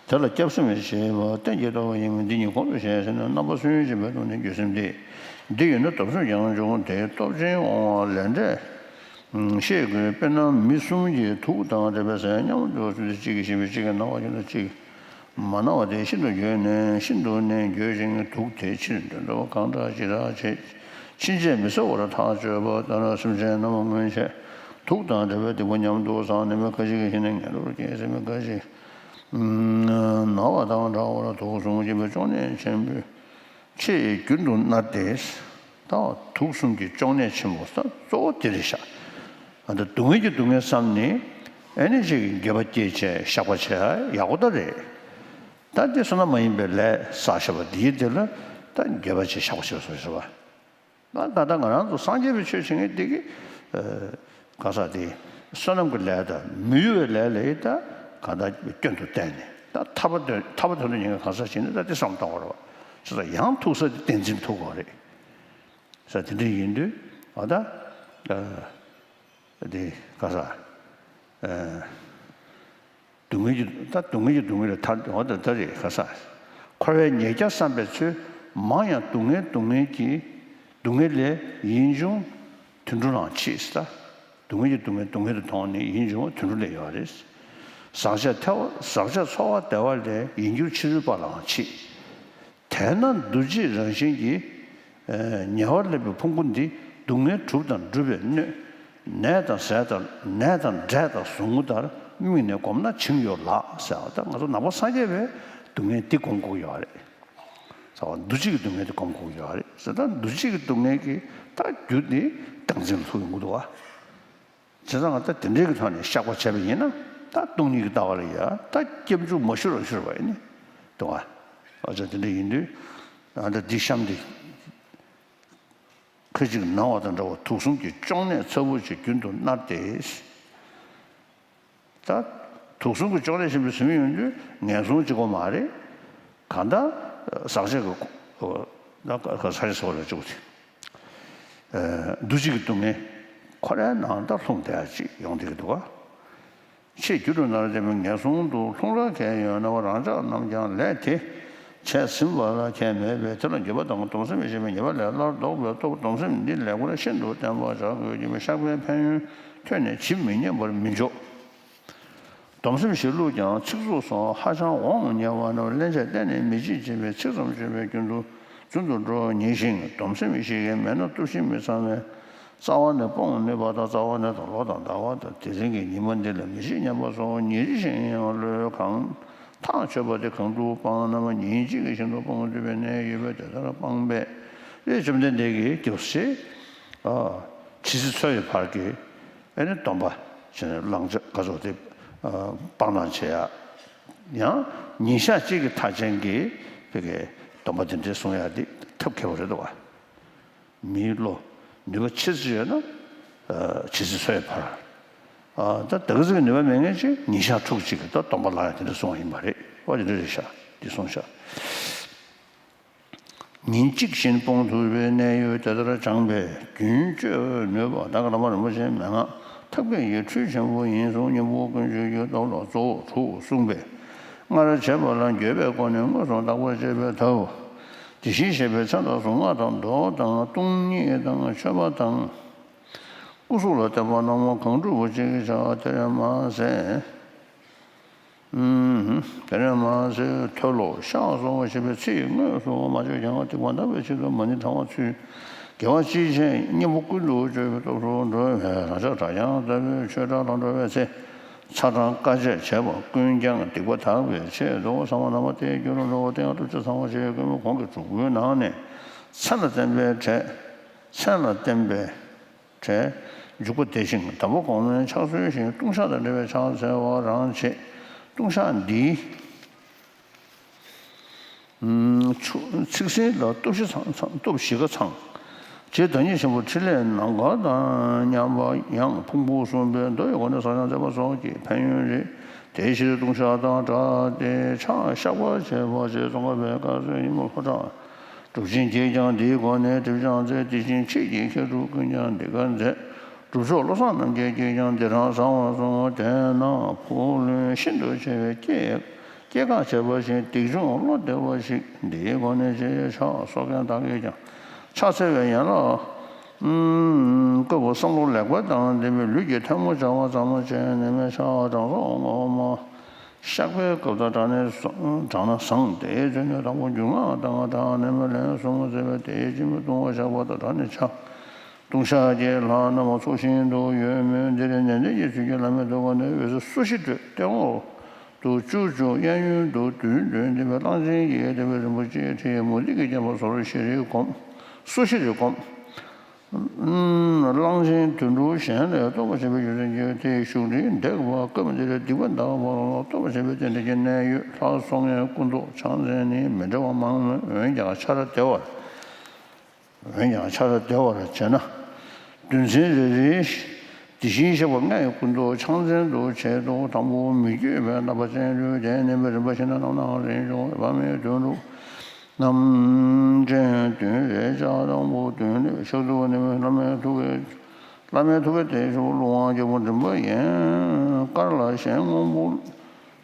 དེ་ལ་སྐྱབས་སེམས་བྱེད་པ་གཏན་གྱི་ལྟ་བ་ཡིན་མོད། འདི་གཉིས་གོང་དུ་བཤད་ཟིན་ན། རྣམ་པ་སུན་འབྱིན་པའི་སྟོབས་ནི་འགྱོད་སེམས་ཏེ། འདི་ཡོད་ན་སྡོམ་སེམས་ཀྱང་འབྱུང་སྟེ། སྟོབས་ཆེན་དབང་བ་ལས་འབྲས་ཤེས་དགོས། དཔེར་ན་མི་གསུམ་གྱིས་དུག་དང་འདྲ་བའི་ཟས་མཉམ་དུ་ཟོས་ཏེ། གཅིག་གིས་ཞིམ་པས་གཅིག་གིས་ན་བ་བྱུང་ན། གཅིག་མ་ན་བ་དེ་ཤིན་ཏུ་འགྱོད་ནས་ཤིན་ཏུ་ནས་འགྱོད་ཅིང་། དུག་དེ་ཕྱིར་འདོན་དུ་གང་དྲག་ཅི་དྲག་བྱེད། ཕྱིན་ཆད་མི་ཟ་བར་ཐག་གཅོད་པ་ལྟར། སེམས་ཅན་རྣམས་སྔོན་ཆད་དུག་དང་འདྲ་བའི་སྡིག་པ་མཉམ་དུ་བསགས་ནས། མི་ཁ་ཅིག་གིས་ཤི་ནས་ངན་འགྲོར་སྐྱེས་ཟེར། མི་ཁ་ཅིག་ན་བ་དང་འདྲ་བར་དུག་གསུམ་གྱིས་པའི་གཅོང་ནད་ཆེན་པོས་ཆེས་རྒྱུན་དུ་མནར་ཏེ། ད་དུག་གསུམ་གྱི་གཅོང་ནད་ཆེན་པོ་ད་གཙོ་བོ་དེ་རེད་ཤག་ཨ་ད་སྡུག་བསྔལ་གྱི་སྡུག་བསྔལ་བསམ་ནས་ཨེ་ནི་ཅིག་འགྱོད་པ་སྐྱེས་བྱས་བཤགས་པ་བྱས་ཡག་པོ་ད་རེད། ད་དེ་བསོད་ནམས་མ་ཡིན་པའི་ལས་བསགས་བཞག་པ་འདིའི་དེ་ལ་ད་འགྱོད་པ་བྱས་བཤགས་པ་བྱས་སོ་ཟེར་བ། ད་ད་ལྟ་ང་རང་ཚོ་སངས་རྒྱས་པའི་ཆོས་བྱེད་མཁན་དེ་གི་ཨ་ག་ས་དེ་བསོད་ནམས་ཀྱི་ལས་དང་མི་གཡོ་བའི་ལས་ལ་ཡི་ད་ག་ད་སྐྱོན་དུ་བསྟན་ནས། ད་ཐར་པ་དོན་ཐར་པ་དོན་དུ་ཉེན་ཁ་ག་ས་བྱེད་ནས་ད་དེ་བསམ་བཏང་བ་རེད་བ། ཅི་ད་ཡང་ཐུག་ས་དེ་བསྟན་འཛིན་ཐུག་དགོས་རེད། ས་དེ་འདྲ་ཡིན་དུས་ཨ་ད་ཨ་དེ་ག་ས་ཨ་སྡུག་བསྔལ་གྱི་ད་སྡུག་བསྔལ་གྱི་སྡུག་བསྔལ་ལས་ཐར། འོ་ད་ད་རེད་ག་ས། འཁོར་བའི་ཉེས་བརྒྱ་བསམ་པའི་ཚུལ། མང་ཡང་སྡུག་བསྔལ་སྡུག་བསྔལ་གྱི་སྡུག་བསྔལ་ལས་ཡིད་འབྱུང་དུད་འགྲོ་ལའང་མཆིས་ཟེར། ད་སྡུག་བསྔལ་གྱི་སྡུག་བསྔལ་སྡུག་བསྔལ་དུ་མཐོང་ནས་ཡིད་འབྱུང་བ་དུད་འགྲོ་ལས་ཡོད་རེད། ཟག་བཅས་ཐལ་བ་ཟག་བཅས་ཚོར་བ་བདེ་བ་ལས་ཡིད་འགྱུར་ཕྱི་རོལ་པ་ལའང་མཆིས། དེས་ན་འདུ་བྱེད་རང་བཞིན་གྱིས་ཨ་ཉེ་བར་སླེབས་པའི་ཕུང་པོ་འདི་སྡུག་བསྔལ་གྲུབ་དང་སྒྲུབ་པའི་སྣོད། ནས་དང་ཟས་དང་ནས་དང་འབྲས་དང་ཟུག་རྔུ་ལྟར་དམིགས་ནས་བསྒོམས་ན་བྱིང་ཡོད་ལགས་ཟེར་བ། ད་ང་ཚོ་ནང་པ་སངས་རྒྱས་པའི་སྡུག་བསྔལ་འདི་སྒོམ་དགོས་ཡོད་རེད། ཟེར་བ། འདུ་བྱེད་ཀྱི་སྡུག་བསྔལ་འདི་སྒོམ་དགོས་ཡོད་རེད་ཟེར། ད་འདུ་བྱེད་ཀྱི་སྡུག་བསྔལ་གྱི་ད་རྒྱུ་འདི་བདག་འཛིན་ལ་ཐུག་ཡོང་གི་འདུག་བ། བྱས་ཙང་ད་དེ་འདྲའི་གི་ཐོག་ནས་བཤགས་པ་བྱས་པ་ཡིན་ན་ད་སྟོང་ཉིད་ཀྱི་ལྟ་བ་ལ་ཡ་ད་སྐྱབས་འཇུག་མ་ཤོར་བར་ཤོར་བ་ཡིན་ནི་འདུག་ཨ། ཨ་ཅག་དེ་འདྲ་ཡིན་དུས་ཨ་ད་འདི་གཤམ་འདི་ཁ་ཅིག་ན་བ་དང་འདྲ་བ་དུག་གསུམ་གྱི་གཅོང་ནད་ཚ་བོ་ཞིག་རྒྱུན་དུ་མནར་ཏེ། ད་དུག་གསུམ་གྱི་གཅོང་ནད་ཆེན་པོ་ཟིན་ཡོང་དུས་ངན་སོང་གཅིག་པོ་མ་རེད། གང་ལྟར་ཟག་བཅས་ཀྱི་ས་ཆ་སོགས་ལ་བཅུག་སྟེ། འདུ་བྱེད་ཀྱི་སྡུག་བསྔལ་ཁོ་རའི་ནང་ད་ལྷུང་བསྡད་ཡ་ཅིག་ཡོང་བསྡད་ཀྱི་འདུག་ག་ཆེས་རྒྱུ་དུ་མནར་ཏེ་ངན་སོང་དུ་ལྷུང་རག་གལ་ཡོད་ན་བ། རང་ཅག་རྣམས་ཀྱང་ལས་དེ་བྱས་ཟིན་པ་ལ་ཁྱད་མེད་པས། དེ་ལ་འགྱོད་པ་དང་སྡོམ་སེམས་ཞེས་པའི་ཉེས་པ་ལས་སླར་ལྡོག་པའི་སྟོབས། སྡོམ་སེམས་འདི་ལེགས་པར་ཤིན་ཏུ་བརྟན་པར་བྱ་དགོས་ཀྱི་བཤགས་པའི་ཕན་ཡོན་ཐོས་ནས་ཇི་མི་སྙམ་པར་མི་འཇོག་སྡོམ་སེམས་བཞི་ལུགས་ཀྱང་ཚིག་རྩུབ་སོགས་ཧ་ཅང་འོང་ཉེ་བ་རྣམས་སླན་ཆད་གཏན་ནས་མི་བྱེད་ཅེས་པའི་ཚིག་ཙམ་བརྗོད་པས་རྒྱུན་དུ་རྒྱུན་དུ་འགྲོ་ཉེ་ཞིང་། སྡོམ་སེམས་བཞི་ཡིས་མེད་ན་སྟོབས་ཤིང་མི་ཚང་བས། རྩ་བ་ནས་སྤོང་ནུས་པ་དང་། རྩ་བ་ནས་དང་ལོ་དང་ཟླ་བ་དང་དེ་རིང་གི་ཉི་མ་འདི་ལ་མི་བྱེད་སྙམ་པ་སོགས་ཉེ་ཞིང་ཡང་བློས་གང་ཐག་ཆོད་པ་དེ་གང་དུ་སྤང་ན་བ། ཉིན་གཅིག་གི་བཞིན་དུ་སྤོང་ཐུབ་པའི་གནས་ཡོད་པས་དེ་ལྟར་སྤངས་པས། དེ་བཅོམ་ལྡན་འདས་ཀྱིས་སྐྱབས་སུ་མཆི། ཨ། ཇི་སྲིད་འཚོ་བའི་བར་གྱི་ཨེ་ནི་སྡོམ་པ་བྱས་ནས་བླང་བྱ་ག་ཚོད་དེ་ཨ་སྤང་བླང་བྱེད་ཡ། ཡང་ཉིན་ཞག་གཅིག་གི་མཐར་ཕྱིན་གྱི་བོད་ཀྱི་སྡོམ་པ་དེ་འདྲའི་སྲུང་ཡ་དེ་ཐབས་མཁས་པོ་རེད་འདུག་བ། མིའི་བློ་ནུས་པ་ཆེ་ཙམ་ཡོད་ན་ཨ་ཇི་སྲིད་འཚོ་བའི་བར། ཨ་ད་ད་ག་ཟིག་གི་ནུས་པ་མེད་མཁན་ཅིག་ཉིན་ཞག་ཕྲུགས་གཅིག་གི་ད་སྡོམ་པ་བླང་ཡ་དེ་འདྲ་སྲུང་བ་ཡིན་པ་རེད། ཨོ་དེ་འདྲ་རེད་ཤག་འདི་སྲུང་ཤག་ཉིན་གཅིག་བཞིན་སྤོང་ཐུབ་པའི་གནད་ཡོད་དེ་ལྟར་སྦྱངས་པས་རྒྱུན་གཅོད་ནུས་པ། ད་ག་བླ་མ་རིན་པོ་ཆེའི་མན་ངག་ཐབས་མཁས་ཀྱི་འཕྲུལ་ཆེན་པོ་ཡིན་གསུངས། སྙིང་པོ་ཀུན་སྤྱོད་ཀྱི་སྟོབས་ལ་གཙོ་བོ་དྲུག་གསུངས་པས། སྔར་བྱས་པ་ལ་འགྱོད་པའི་སྒོ་ནས་མངོན་སུམ་བརྟག་པར་བྱེད་པའི་ཐབས། དེ་བཞིན་གཤེགས་པའི་མཚན་དང་གཟུངས་སྔགས་དང་མདོ་དང་སྟོང་ཉིད་དང་མཆོད་པ་དང་། སྐུ་གཟུགས་ལ་བརྟེན་པ་རྣམས་གང་སྒྲུབ་པ་ཅིག་བྱ། དེར་མ་ཟད། དེར་མ་ཟད་མཐོལ་ལོ་བཤགས་སོགས་བྱེད་པའི་ཚེ་དངོས་སུ་མ་བཅོས་ཀྱང་སྡིག་པ་འདག་པའི་ཆེད་དུ་མ་ཎི་བགྲང་བ་ཚུལ་དགེ་བ་ཅི་བྱས་གཉེན་པོ་ཀུན་ཏུ་སྤྱོད་པའི་སྟོབས་སུ་འགྲོ་བས་རང་ཅག་སྒྲ་དབྱངས་ལྟ་བུའི་ཆོས་གྲྭ་ལ་འགྲོ་བའི་ཚེ། ཚ་གྲང་དཀའ་སྤྱད་བྱས་པ་ཀུན་ཀྱང་སྡིག་པ་དག་པའི་ཆེད་དུ་ཚང་མ་རྣམ་པ་དེའི་རྒྱུ་རུ་འགྲོ་བ་དེ་ཡང་སྟོབས་ཆེ་ཚང་བ་ཞེས་ཀུན་སློང་གི་དྲུག་པོའི་ནང་ནས་མཚན་ལ་བརྟེན་པའི་གྲས། མཚན་ལ་བརྟེན་པའི་གྲས་འཇུག་པ་དེ་བཞིན་དམ་པ་གོང་མའི་ཕྱག་སྲོལ་བཞིན་ལྟུང་བཤགས་དང་འབྲེལ་བའི་ཕྱག་འཚལ་བ་རང་བྱེད། ལྟུང་བཤགས་འདིའི་ཚིག་ཟིན་ལ་སྟོབས་བཞི་ཚང་། སྟོབས་བཞི་ཀ་ཚང་། རྗེ་བདག་ཉིད་ཆེན་པོ་ཕྲིན་ལས་ནམ་མཁའ་དང་མཉམ་པ་ཡང་ཕུང་པོ་གསུམ་པའི་མདོ་ཡི་སྒོ་ནས་ཟབ་སྦྱངས་མཛད་པ་སོགས་ཀྱི་ཕན་ཡོན་རེད། དེའི་ཕྱིར་ལྟུང་བཤགས་དང་སྦྲགས་ཏེ་ཕྱག་བཤགས་པ་བྱེད་པ་ཞེས་ཙོང་ཁ་པའི་བཀའ་སྲོལ་ཡིན་པ་ཕོ་བྲང་། སྒྲུབ་ཆེན་གྱིས་ཀྱང་འདིའི་སྒོ་ནས་སྒྲིབ་སྦྱང་མཛད། དེ་བཞིན་ཕྱིས་ཀྱི་མཁས་གྲུབ་ཀུན་ཀྱང་འདི་སྐད་མཛད། སྒྲུབ་མཆོག་བློ་བཟང་རྣམ་རྒྱལ་གྱིས་ཀྱང་འདི་རང་བཟང་བར་གསུངས། དེས་ན་བུ་ལོན་ཤིན་ཏུ་ཆེ་བའི་སྐྱེས་སྐྱེས་ཁ་བྱས་པ་ཞིག་སྡིག་ཆུང་བློ་བདེ་བ་ཞིག་འདིའི་སྒོ་ནས་བྱེད་ཕྱག་སོགས་མཁན་དག་གིས་ཀྱང་ཕྱག་འཚལ་བའི་ཡན་ལག་བཀོད་པ་བསམ་བློ་ལེགས་པ་དང་ལྡན་པའི་ལུས་ཀྱི་ཐལ་མོ་སྦྱར་བ་ཙམ་བྱས་ནས་མེ་ཕྱག་དྲང་སྲོང་ངོ་མ། བཤགས་པའི་སྐབས་དང་སྦྲགས་ནས་བགྲངས་ན་བཟང་སྟེ། དེ་ནས་དང་པོ་རྒྱུད་སྔགས་དང་སྦྲགས་ནས་མེ་ལན་གསུམ་མཛད་པས་དེའི་སྤྱི་མོས་ལྟུང་བ་བཤགས་པ་དང་སྦྲགས་ནས་ཕྱག་ལྟུང་བཤགས་ཀྱི་ལྷ་རྣམས་ཚོགས་ཞིང་དུ་ཡོད་མོད། འདིར་ནན་ཏན་གྱི་ཚུལ་གྱིས་བླ་མེད་ཐུགས་ཀ་ནས་འོད་ཟེར་སོ་བཞི་སྤྲོས་ཏེ་འོག་ཏུ་བཅུ་བཅུ་གཡས་གཡོན་དུ་བདུན་བདུན་འདི་པའི་གླང་ཆེན་གྱི་དེ་པའི་རིན་པོ་ཆེའི་ཁྲི་མུ་ཏིག་གི་རྒྱན་པ་སོ་བཞི་རེ་བསྒོམ། སོ་བཞི་རེ་བསྒོམ། གླང་ཆེན་དུད་འགྲོ་གཞན་ལས་ལྟོགས་པར་བྱེད་པའི་རྒྱུ་མཚན་གྱིས་དེའི་བཞུགས་ཁྲིའི་འདེགས་པ་སྐབས་འདིར་སྡིག་པ་འདག་པ་ལ་ལྟོགས་པར་བྱེད་པའི་རྟེན་འབྲེལ་གྱི་གནད་ཡོད་ལྷ་སོགས་ལྔའི་སྐུ་མདོག་ཕྱག་མཚན་ནི་མི་འདྲ་བ་མང་མོད། འོན་ཀྱང་ཆར་བདེ་བར། འོན་ཀྱང་ཆར་བདེ་བར་བྱས་ན། བདུན་ཚན་རེ་རེའི་དེ་བཞིན་གཤེགས་པ་ལྔའི་སྐུ་མདོག་ཕྱག་མཚན་དུ་བྱེད་དོ། དང་པོ་མི་བསྐྱོད་པའི་རྣམ་པ་ཅན་ལུས་ལྡན་ནི་མེ་རིམ་པ་བཞིན་དུ་རྣམ་སྣང་རིམ་བྱུང་བའི་བླ་མའི་དོན་ལུགས། རྣམ་འདྲེན་བདུན་རེ་ལྕགས་དང་པོ་བདུན་ལས་ཕྱག་ཏུ་ནི་བླ་མའི་ཐུགས་ཀའི་བླ་མའི་ཐུགས་ཀའི་དེ་ཞུ་ཀླུ་དབང་རྒྱལ་པོ་མགྲིན་པ་ཡན་དཀར་ལ་གཞན་སྔོན་པོ་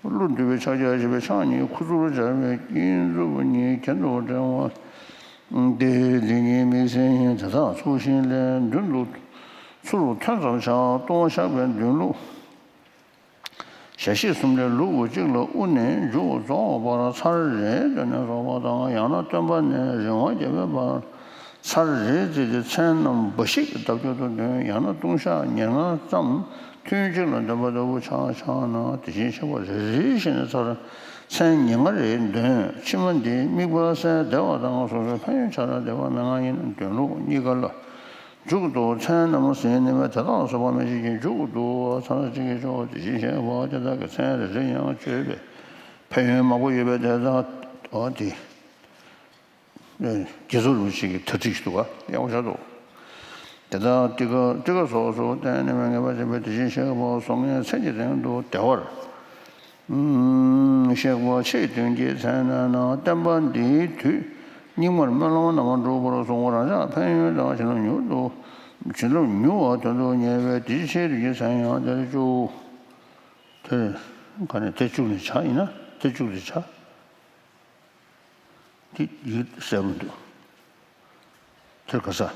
ཀླུ་འདུས་པའི་ཕྱག་རྒྱ་བཞི་པའི་ཕྱག་གཉིས་ཁུ་ཚུར་སྦྱར་བའི་དཀྱིལ་མཛུབ་གཉིས་གྱེན་དུ་འགྲེང་བ་སྟེ་དེ་ཉིད་དམིགས་བསལ་ཡིན། དེ་དག་ཚུལ་བཞིན་ལས་མདུན་དུ་ཚུར་ཐོན་ཙམ་བྱ། ལྟུང་བཤགས་པའི་མདུན་ལུགས། ཞལ་ཤེས་གསུམ་ལས་ལུགས་གཅིག་ལ་དབུ་ནས་མཇུག་རྫོགས་བར་ཚར་རེ་འདོན་ནས་རྫོགས་པ་དང་། ཡང་ན་སྟོན་པ་ནས་རིམ་པ་བརྒྱབ་པའི་བར་ཚར་རེ་བརྩིས་ཏེ་མཚན་རྣམས་འབའ་ཞིག་ལྡབ་འགྱུར་དུ་འདོན། ཡང་ན་ལྟུང་བཤགས་ཉེར་ལྔ་ཙམ་ཐུན་གཅིག་ལ་འདོན་པ་ལྟ་བུ་ཆ་བཞག་ན། དེ་བཞིན་གཤེགས་པ་རེ་རེ་བཞིན་ཚར་མཚན་ཉེར་ལྔ་རེ་འདོན། ཕྱི་མ་འདི་དམིགས་པ་གསལ་བདེ་བ་དང་སོ་སོའི་ཕན་ཡོན་ཆ་ར་བདེ་བ་མན་ངག་ཡིན་ན་འདོན་ལུགས་གཉིས་ཀ་ལ། མཇུག་ཏུ་མཚན་རྣམས་ཟིན་ནས་མེད་དེ་དག་བཟོད་པ་མི་བྱེད་ཀྱི་མཇུག་ཏུ་ཚར་གཅིག་གིས་ཆོག་དེ་བཞིན་གཤེགས་པ་དེ་དག་གི་མཚན་རེ་རེ་ཡང་བརྗོད་པས་ཕན་ཡོན་མང་པོ་ཡོད་པས་དེ་དག་འོ་དེ་རྒྱ་མཚོ་རིན་པོ་ཆེ་གི་དར་ཚིགས་ཤིག་འདུག་ག་ཡག་པོ་ཆགས་འདུག་དེ་དག་ཏི་ཀ་ཏི་ཀ་སོགས་སུ་བསྟན་ནས་མི་ངེས་པ་བྱེད་པའི་དེ་བཞིན་གཤེགས་པ་སོ་ལྔའི་མཚན་གྱི་སྟེང་དུ་བདེ་བར། གཤེགས་པ་ཕྱིའི་དོན་གྱི་མཚན་ནས་ན་བསྟན་པ་འདིའི་དུས་སྙིགས་མར་སྨོན་ལམ་རྣམ་པར་སྒྲུབ་པར་གསུངས། རང་ཅག་ཕན་ཡོན་དང་བྱིན་རླབས་མྱུར་དུ་བྱིན་རླབས་མྱུར་བ་དོན་དུ་གཉེར་བས་དེའི་ཕྱིར་དོན་གྱི་མཚན་ཡང་དེར་བཅུག་དེར་ག་ནས་དེར་བཅུག་ནས་བྱ་ཡིན་ན་དེར་བཅུག་སྟེ་བྱ། དེ་ཡིག་གསལ་པོ་འདུག་དེར་ག་ས།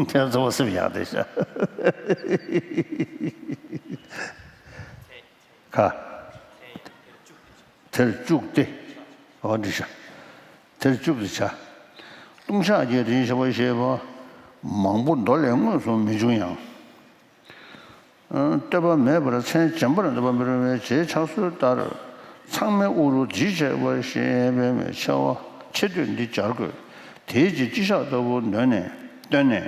དེ་རྫོགས་སེམས་ཡག་དེ་ཤ། ཁ། དེར་བཅུག་སྟེ། འོ་འདི་ཤ། དེར་བཅུག་སྟེ་བྱ། ལྟུང་བཤགས་ཀྱི་རིགས་བྱ་བ་ཞེས་པ། མང་པོ་མདོ་ལས་དངོས་སུ་མི་འབྱུང་ཡང་། བསྟོད་པ་མེད་པར་མཚན་རྗེན་པར་འདོད་པ་མི་རུང་བས་རྗེའི་ཕྱག་སྲོལ་ལྟར། ཚང་མའི་དབུ་རུ་བྲིས་བྱས་པ་ཞེས་པའི་མི་ཆེ་བ་ཆེ་བསྟོད་འདི་སྦྱར་དགོས། དེའི་རྗེས་སྤྱི་བཤགས་ལྟ་བུ་འདོན་ནས་བཏོན་ནས།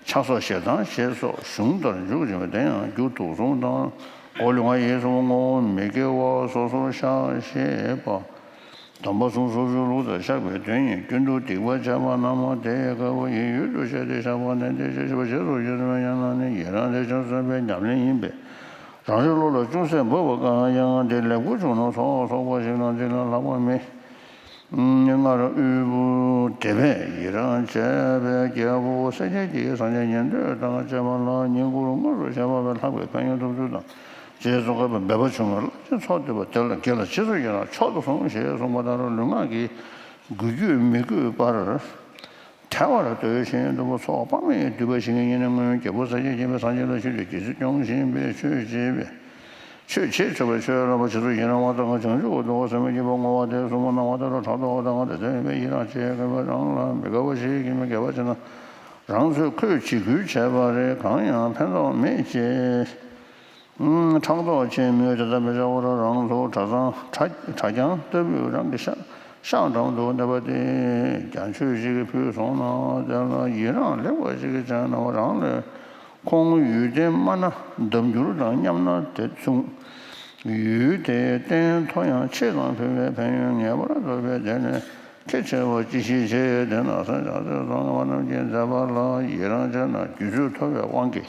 ཕྱག་སོགས་ཞལ་ཐང་ཞེས་སོགས་གཞུང་ལྟར་འཇུག་ཅིང་། དེ་ཡང་རྒྱུ་དུག་གསུམ་དང་། སྒོ་ལུས་ངག་ཡིད་གསུམ་ངོ་བོ་མི་དགེ་བ་སོ་སོར་བཤགས་ཞེས་པ། སྡོམ་པ་གསུམ་སོ་སོའི་ལུགས་ལྟར་བཤགས་པའི་དོན་ཡིན། རྒྱུན་དུ་སྡིག་པ་བྱས་པ་རྣམས་དེ་ཡི་དགའ་བོ་ཡི་ཡུལ་དུ་བྱས་ཏེ་བཤགས་པ་ནི། དེ་ཞེས་བྱ་བ་རྗེས་སུ་ཡི་རང་ཡང་ན་ནི་ཡི་རང་དེ་ཅུང་ཟད་པའི་ཉམས་ལེན་ཡིན་པས། རང་རེའི་བློ་ལ་ཅུང་ཟད་འབབ་པ་གང་ཡང་དེ་ལེགས་པོ་བྱུང་ན་སོགས་སོགས་པ་ཞིག་ལ་འདི་ལ་ལྷག་པ་མེད། སྔར་དབུལ་པོ་དེ་བས་ཡི་རང་བྱས་པའི་རྒྱལ་པོ་སེམས་ཅན་གྱི་སངས་རྒྱས་ཉན་ཐོས་དང་བཅས་པ་ལ་བསྙེན་བཀུར་དངོས་སུ་བྱས་པ་བས་ལྷག་པའི་ཕན་ཡོན་ཐོབ་ཚུལ་དང་། རྗེས་སུ་བཀོད་པའི་འབད་པ་བྱུང་བའི་བླ་ཆེན་ཚོགས་བསྡུས་པ་དེ་ལ་དགེ་ལ་རྗེས་སུ་ཡི་རང་མཆོག་ཏུ་གསུངས་ཞེས་གསུངས་པ་ལྟར་ལུས་ངག་གི་འགུལ་སྐྱོད་མི་དགོས་པར། ཐལ་བར་འདོད་བཞིན་དུ་ཚོགས་དཔག་མེད་འདུས་པ་ཞིག་ཡིན་ན་སྔོན་རྒྱལ་པོ་སངས་རྒྱས་མཁྱེན་པའི་སངས་རྒྱས་ལ་ཆོས་ཀྱི་རྗེས་སུ་སྐྱོང་བཞིན་པའི་ཆོས་བྱེད་པའི། ཆོས་བྱེད་ཆོག་པའི་ཆོས་ལ་རྗེས་སུ་ཡི་རང་བ་དང་བྱང་ཆུབ་ཏུ་སེམས་བསྐྱེད་པ་བསྔོ་བ་དེ་གསུངས་པ་གནང་བ་ལྟར་ཕྲག་དོག་དང་དེ་ལྟར་ཡིན་པས་ཡི་རང་བྱེད་དགོས་པ་རང་ལ་མི་དགའ་བ་ཞིག་ཡིན་པས་དགེ་བ་བྱས་ན་རང་ཚོས་ཁོས་བྱེད་ཁུལ་བྱས་པ་རེད། གང་ཡང་ཕན་ཐོགས་མེད་ཅེས། ཕྲག་དོག་ཅན་མོས་དེ་ལྟར་མི་བྱ་བར་རང་ཚོ་གྲྭ་ཚང་གྲྭ་གྲྭ་རྐྱང་ལྟ་བུའི་རང་གི་ཤ་ཤག་འགྲམ་དུ་གནས་པ་དེ་རྒྱ་མཆོད་ཅིག་གིས་ཕུལ་སོང་ན་དེ་ལ་ཡི་རང་ལེགས་པ་ཅིག་གིས་བྱས་ན་རང་ལས་ཁོང་ཡུལ་བརྟན་དམའ་ན་ལྡབ་འགྱུར་དང་མཉམ་ན་དེ་མཚུངས། ཡུལ་དེའི་རྟེན་མཐོ་ཡང་ཆེ་ཙམ་ཕུལ་བའི་ཕན་ཡོན་ངེས་པར་ཐོབ་པས་དེ་ནས་ཁེ་ཆེ་བ་ཅི་ཞིག་བྱེད། དེ་ན་ས་ཆ་ཚོད་བཟང་བ་རྣམས་ཀྱི་མཛད་པ་ལ་ཡི་རང་བྱས་ན་རྒྱུ་ཚོད་ཐོབ་པའི་དབང་གིས།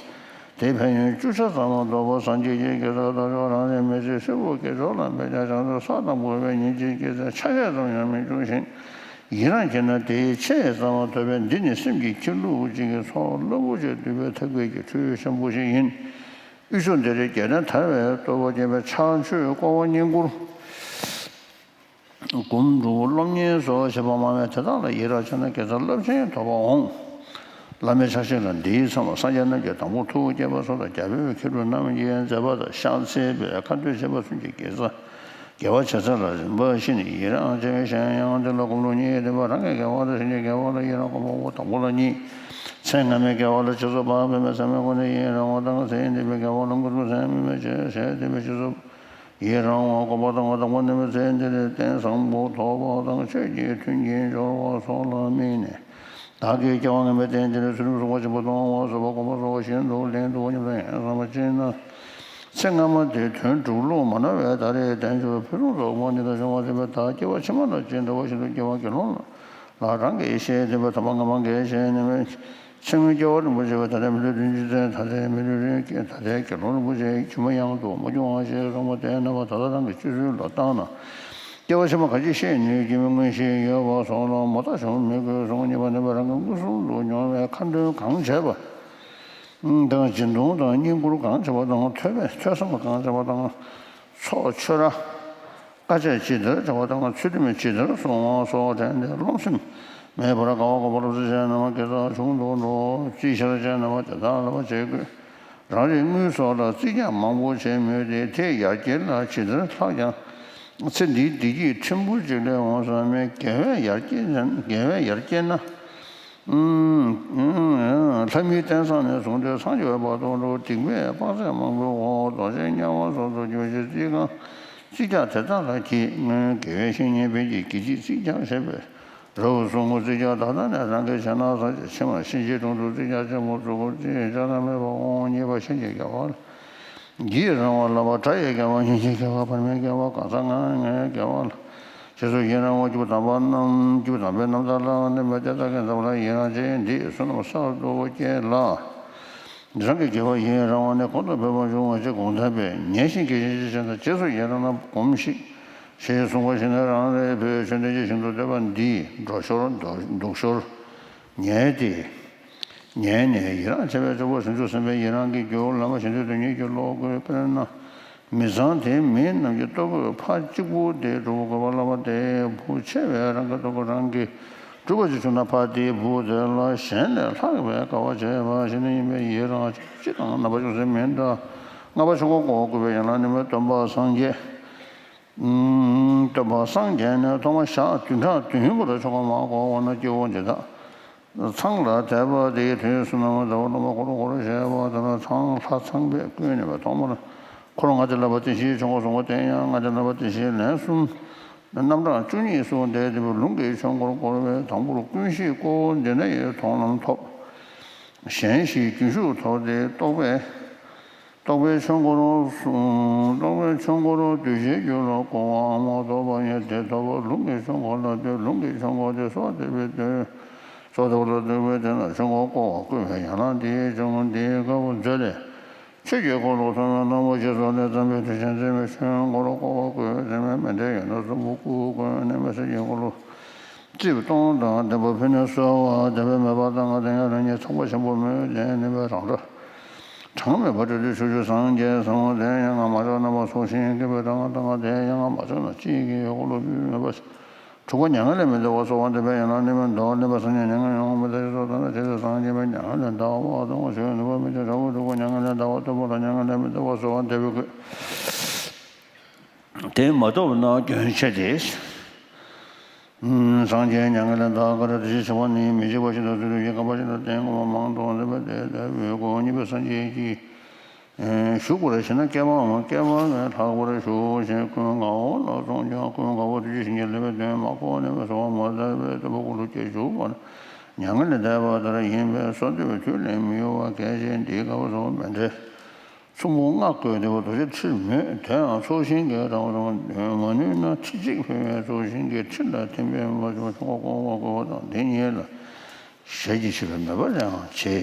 དེའི་ཕན་ཡོན་བཅུ་ཆ་ཙམ་ལ་ལྡོག་པ་སངས་རྒྱས་ཀྱི་དགེ་རྩ་ལྟ་ཕྱོགས་རང་རེའི་མི་ཚེ་ཧྲིལ་པོ་དགེ་ཕྱོགས་ལ་འབད་ཀྱང་བྱང་ཆུབ་ས་དང་པོ་བའི་ཉིན་གཅིག་དགེ་རྩའི་ཆ་ཤས་ཙམ་ཡང་མི་འབྱུང་ཞིང་། ཡི་རང་བྱས་ན་དེའི་ཆེས་ཙམ་ཐོབ་པས་འདི་ནི་སེམས་ཀྱི་ཁྱིམ་ལུགས་གཅིག་གི་ཚོགས་རླབས་པོ་ཆེ་འདུས་པའི་ཐབས་མཁས་ཀྱི་འཕྲུལ་ཆེན་པོ་ཞིག་ཡིན། དབུས་ཕྱོགས་འདི་རུ་རྒྱལ་བསྟན་དར་བའི་སྟོབས་པ་རྒྱས་པའི་ཕྱག་མཆོད་སྐོར་བ་བསྙེན་བཀུར། སྒོམ་སྒྲུབ་སློབ་གཉེར་སོགས་བྱེད་པ་མང་བས་དེ་དག་ལ་ཡི་རང་བྱས་ན་དགེ་རྩ་རླབས་ཆེན་ཐོབ་པར་འོང་། བླ་མའི་ཕྱག་བཞེས་ལ་འདིའི་མཚམས་ལ་སངས་རྒྱས་རྣམས་ཀྱི་དང་པོ་ཐུགས་བསྐྱེད་པ་སོགས་དང་རྒྱལ་པོའི་མཁས་གྲུབ་རྣམས་ཀྱི་མཛད་པ་དང་ཕྱག་འཚལ་བའི་ཁ་འདོན་བྱེད་པ་གསུམ་གྱི་དགེ་རྩ་དགེ་བ་བྱེད་ཚད་ལ་རིམ་པ་བཞིན་ཡི་རང་བྱེད་པའི་གཞན་ཡང་དེ་ལ་སྒོམ་ལུགས་གཉིས་ཡོད་པ། རང་གི་དགེ་བ་དང་གཞན་གྱི་དགེ་བ་ལ་ཡི་རང་སྒོམ་པ་པོ་དང་པོ་ལ་གཉིས། ཚེ་སྔ་མའི་དགེ་བ་ལ་རྗེས་སུ་དཔག་པའི་མེད་ཚད་མའི་སྒོ་ནས་ཡི་རང་བ་དང་། ཚེ་འདས་པའི་དགེ་བ་ལ་མངོན་སུམ་ཚད་མེད་པའི་ཆོས་ཞེས་བསྟན་པའི་རྗེས་སུ། ཡི་རང་བ་སྒོམ་པ་དང་དང་པོ་ནི་མི་ཚེ་འདིར་རྟེན་བཟང་པོ་ཐོབ་པ་དང་ཆོས་ཀྱི་མཐུན་རྐྱེན་འབྱོར་བ་སོགས་ལ་དམིགས་ནས། བདག་གིས་སྐྱེ་བ་སྔ་མའི་རྟེན་འདིར་ཚུལ་ཁྲིམས་སྲུང་བ་ཆེན་པོ་གཏོང་བ་སོགས་པ་སྒོམ་པ་སོགས་ཤིན་ཏུ་ལེགས་འདུག་སྙམ་དུ་ཡང་བསམ་པ་ཅིག་ན། ཚེ་སྔ་མ་དེའི་དོན་སྒྲུབ་ལུགས་མ་ནོར་བའི་ད་རེས་དལ་འབྱོར་ཕུན་སུམ་ཚོགས་པ་ཉིད་དང་འབྱུང་བ་ལྡན་པའི་བདག་སྐྱེ་བ་ཕྱི་མ་ལ་ཇི་འདྲ་བ་ཞིག་ཏུ་སྐྱེ་བ་དགེ་སློང་ལ་རང་གིས་ཤེས་ལྡན་པའི་དམ་པ་སྔ་མ་འགའ་ཞིག་ནི་མེད། ཕྱི་མའི་སྐྱེ་བ་རིན་པོ་ཆེ་བས་ད་ལྟའི་མི་ལུས་རིན་ཆེན་ཚེ་ད་ལྟའི་མི་ལུས་རིན་ད་ལྟའི་དགེ་སློང་རིན་པོ་ཆེ་ཕྱི་མ་ཡང་དུ་མ་འབྱུང་བ་ཞེས་གསུངས་པ་དེ་རྣམ་པ་ད་ལྟ་རང་གི་སྤྱོད་ཚུལ་ལ་བརྟགས་ན། སྐྱེ་བ་ཕྱི་མ་ག་ཅི་ཤེས་ནུས་ཀྱི་མི་མངོན་ཤེས་ཡོད་པ་སོགས་ལ་མོ་ད་ཆུང་མི་དགོས་གསུངས་ཉེས་པ་ནུས་པ་རང་གི་མངོན་སུམ་དུ་མྱོང་བའི་ཁ་འདོན་གང་བྱས་པ་དང་། སྦྱིན་གཏོང་དང་བསྙེན་བཀུར་གང་བྱས་པ་དང་། ཐོས་པའི་ཐོས་བསམ་གང་བྱས་པ་དང་། ཚོགས་ཆོས་ར། དཀའ་སྤྱད་ཇི་ལྟར་བྱ་བ་དང་། ཚུལ་ཁྲིམས་ཇི་ལྟར་སྲུང་བ་སོགས་དྲན་ཏེ་རློམ་སེམས་མེད་པར་དགའ་བ་དགའ་བ་སློབ་ཚུལ་ཅན་རྣམས་དགེ་རྩ་ཆུང་དུ་འགྲོ། རྩིས་ཆར་ཅན་རྣམས་དེ་དག་ལ་བྱེད་དགོས། རང་རེའི་དངུལ་སོགས་ལ་རྩིས་རྒྱག་མང་པོ་བྱེད་མོད་དེ། དེ་ཡར་སྐྱེད་ལ་ཇི་ལྟར་ལྷག་ཀྱང་། ཚེ་འདིའི་བདེ་སྐྱིད་ཕྲན་བུ་གཅིག་ལས་འོང་ས་མེད། དགེ་བས་ཡར་སྐྱེད་ན་དགེ་བས་ཡར་སྐྱེད་ན། ལྷ་མིའི་རྟེན་བཟང་ནས་བཟུང་སྟེ་སངས་རྒྱས་བར་དུ་འགྲོ། སྡིག་པའི་དཔག་ཚད་མང་པོའི་འོག་རྡོ་རྗེ་དམྱལ་བ་སོགས་སུ་འགྱུར་ཞིང་། རྩིས་ཁང་རྩིས་རྒྱག་དེ་དག་ལ་གྱིས། སྔོན་དགེ་བའི་བཤེས་གཉེན་ཕན་གྱི་དགེ་སྡིག་རྩིས་རྒྱག་བྱས་པས། རབ་བཟུང་ངོ་རྩིས་རྒྱག་ད་ལྟ་ནས་རང་གིས་བྱས་ན་བཟང་ཞིང་། ཕྱི་མ་གཤིན་རྗེའི་དྲུང་དུ་རྩིས་རྒྱག་ཆེན་པོ་བཙུགས། རྩིས་རྒྱག་ན་མེད་པ་འོང་། གཉིས་པ་གཤིན་རྗེའི་དགེ་བ་ལ། ཡི་རང་བ་ལ་བ་དགྲ་ཡི་དགེ་བ། གཉེན་གྱི་དགེ་བ། བར་མའི་དགེ་བ། གང་ཟག་ལྔ་ལྔའི་དགེ་བ་ལ། རྗེས་སུ་ཡི་རང་བ་རྒྱུ་དམ་པ་རྣམས་རྒྱུ་དམ་པའི་རྣམ་ཐར་ལ་གནས་པའི་དེ་དག་གི་མཛད་པ་ལ་ཡི་རང་བྱེད། འདིས་བསོད་ནམས་གསར་དུ་སྐྱེ་ལ། རང་གི་དགེ་བ་ཡི་རང་བ་ནི་གོང་དུ་འཕེལ་བར་འབྱུང་བ་ཞིག་གོང་དུ་འཕེལ། ཉེ་ཞིང་དགེ་ཞིང་ཅི་བྱེད་ན་རྗེས་སུ་ཡི་རང་ན་གོམས་ཤིག་ཞེས་གསུངས་པ་ཞིག་ནི། རང་རེ་བོད་ཆོས་ལྡན་གྱི་ཞིང་དུ་སྡོད་པ་འདིས་འགྲོ་ཞོར་འདུག་ཞོར་ཉལ་ཏེ། ཉལ་ནས་ཡི་རང་བྱེད་པའི་གཙོ་བོ་བྱང་ཆུབ་སེམས་དཔའི་ཡི་རང་གི་རྒྱུ་བླ་མ་གཞན་དོན་དོན་གཉེར་གྱི་བློ་དགོས། དཔེར་ན། མི་ཚང་དེའི་མི་རྣམས་ཀྱི་ལྟོ་གོས་ཕར་གཅིག་པུ་དེ་སྒྲུབ་དགོས་པ་ལ་བ་དེ་བུ་ཆེ་བས་རང་གི་ལྟོ་གོས་རང་གིས་སྒྲུབ་པ་ཅིག་བྱུང་ན་ཕར་དེའི་བུ་དེ་ལ་གཞན་ལས་ལྷག་པའི་དགའ་བ་བྱེད་པ་ཞིག་ནི་ཡིན་པས། ཡི་རང་སྤྱི་དང་རྣམ་པ་ཅུང་ཟད་མི་འདྲ། ལྔ་པ་ཆོས་འཁོར་བསྐོར་དགོས་པའི་ཡན་ལག་ནི་མི་སྟོན་པ་སངས་རྒྱས། སྟོན་པ་སངས་རྒྱས་ནས་ཐོག་མ་ཞག་བདུན་ཕྲག་བདུན་བར་ཆོ་ག་མ་བསྐོར་བ་ན་སྐྱེ་བོ་འདི་དག་ཚང་ལ་དད་པ་དེའི་དུས་སུ་ནམ་ཟླ་བ་ནམ་འཁོར་འཁོར་ཞེས་པ་དེ་ལ་ཚང་ལྷ་ཚངས་པས་བསྐུལ་ནས་པ་ཐོག་མར་འཁོར་ལྔ་སྡེ་བསླབ་པ་དེ་བཞིན་ཆོ་ག་གསུངས་པ་དེ་ཡང་ལྔ་སྡེ་བསླབ་པ་དེ་བཞིན་ལན་གསུམ། རྣམ་གྲངས་བཅུ་གཉིས་སུ་འདས་ཏེ་ལུང་གི་ཆོས་འཁོར་བསྐོར་བས། དང་པོར་ཀུན་གཞི་བསྐོར་འདི་ནས་ཡི་མཐོང་ལམ་ཐོབ། གཞན་ཞིག་རྒྱུན་ཞུགས་ཐོབ་སྟེ་རྟོག་པས། རྟོག་པའི་ཆོས་འཁོར། རྟོག་པའི་ཆོས་འཁོར་གདུལ་བྱའི་རྒྱུད་ལ་བསྐོར་བའམ་རྟོགས་པ་ཡང་དེ་ཐོབ་པ་ལུང་གི་ཆོས་འཁོར་ལ་ལྟོས། ལུང་གི་ཆོས་འཁོར་དེ་སོགས་དེ་བས་ལྟོས། སོགས་དེ་ལ་ལྟོས་པས་དེ་ན་ཆོས་འཁོར་བསྐོར་བ་བསྐུལ་བའི་ཡན་ལག་འདིའི་ཆོས་འཁོར་འདིའི་སྐབས་མཛོད་ལས། ཆོས་ཀྱི་འཁོར་ལོ་ཐོག་མའི་རྣམ་པ་ཞེས་སོགས་ལས་བརྩམས་པའི་དུས་ཆེན་འཛིན་པའི་ཆོས་འཁོར་བསྐོར་བ་བསྐུལ་བའི་ཚེ་མའི་མཎྜལ་ཡོན་ཏན་གསུམ་པོ་སྐུ་བསྐོར་ནས་མེ་སྲེག་གི་འཁོར་ལོ། རྩིབས་སྟོང་དང་ལྡན་པ་ཕུལ་ནས་གསོལ་བ་འདེབས་པའི་མོས་པ་དང་དེ་ཡང་རང་ཉིད་ཚངས་པ་ཆེན་པོ་མོས་ལྡན་ནུས་པའི་རང་གྲོལ། གྲངས་མེད་པ་སྤྲོས་བྲལ་ཕྱོགས་བཅུའི་སངས་རྒྱས་སམ། དེ་ཡང་ང་མ་ཆགས་རྣམ་པ་ཚོགས་ཤིང་བསྐྱེད་པའི་གྲངས་དང་དེ་ཡང་ང་མ་ཆགས་ན་ཅིས་ཀྱང་ཡོད་འཁོར་ལོ་བུད་མེད་པ། དྲུག་པ་མྱ་ངན་ལས་མི་འདའ་བར་གསོལ་བ་འདེབས་པའི་ཡན་ལག་ནི་མི་འདའ་བར་གནས་པ་སངས་རྒྱས་མྱ་ངན་ཡོང་བ་མི་འདའ་ཞེས་སོགས་ལྟར་ན་དེ་ཚེ་སངས་རྒྱས་པའི་མྱ་ངན་ལས་འདའ་བར་གཏོང་བ་ཞིག་ནུས་པ་མི་འདའ་དྲག་པོ་དྲུག་པ་མྱ་ངན་ལས་འདའ་བར་གཏོང་བ་དང་མྱ་ངན་ལས་མི་འདའ་བར་གསོལ་བ་འདེབས་པའི་དགོས། དེ་མ་ཐོབ་ན་སྐྱོན་ཆེ་སྟེ། སངས་རྒྱས་མྱ་ངན་ལས་འདའ་བར་དཀའ་བ་དེ་བཞིན་གཤེགས་པ་ནི་མི་འཇིགས་པ་ཞིག་དང་བརྩོན་འགྲུས་ཀྱི་དཀའ་བ་ཞིག་དང་ལྡན་དགོས་པ་མང་དུ་འདོད་པས་དེ་ལྟ་བུའི་སྒོ་གཉིས་པའི་སངས་རྒྱས་ཀྱི་ཞུགས་པར་བྱེད་ན་བསྐལ་པའམ་བསྐལ་པ་ལས་ལྷག་པར་ཞུགས་ཤིང་ཀུན་དགའ་བོ་ལ་སོགས་ཀྱང་ཀུན་དགའ་བོ་དེ་ཆོས་བཞིན་གྱི་ལེགས་པའི་དོན་མ་གོ་ནས་མི་གསོལ་བ་མ་བཏབ་པའི་ལྟ་བུ་ཀུན་ཏུ་སྐྱེ་འཇུག་པ་མྱ་ངན་ལས་འདས་པ་ལྟར་ཡིན་པས་གསོལ་འདེབས་དུས་ལས་མི་ཡོལ་བ་གལ་ཆེ། འདིའི་སྐབས་སུ་མཎྜལ་ཚོམ་བུ་ལྔ་བཀོད་དེ་རྡོ་རྗེ་ཁྲིར་མོས། དེའང་ཚོགས་ཞིང་གི་གྲངས་སུ་མ་ནུས་ན་ཁྲི་གཅིག་ཕུལ་བས་ཚོགས་ཞིང་གི་ཁྲི་ལ་ཐིམ་པས་མ་བྱུང་ཆོ་ག་བསྐོར་བ་བསྐུལ་བ་དང་འདི་གཉིས་ལ་ཞལ་གྱིས་བཞེས་པའི་མོས་པ་ལས་འང་ཆེ།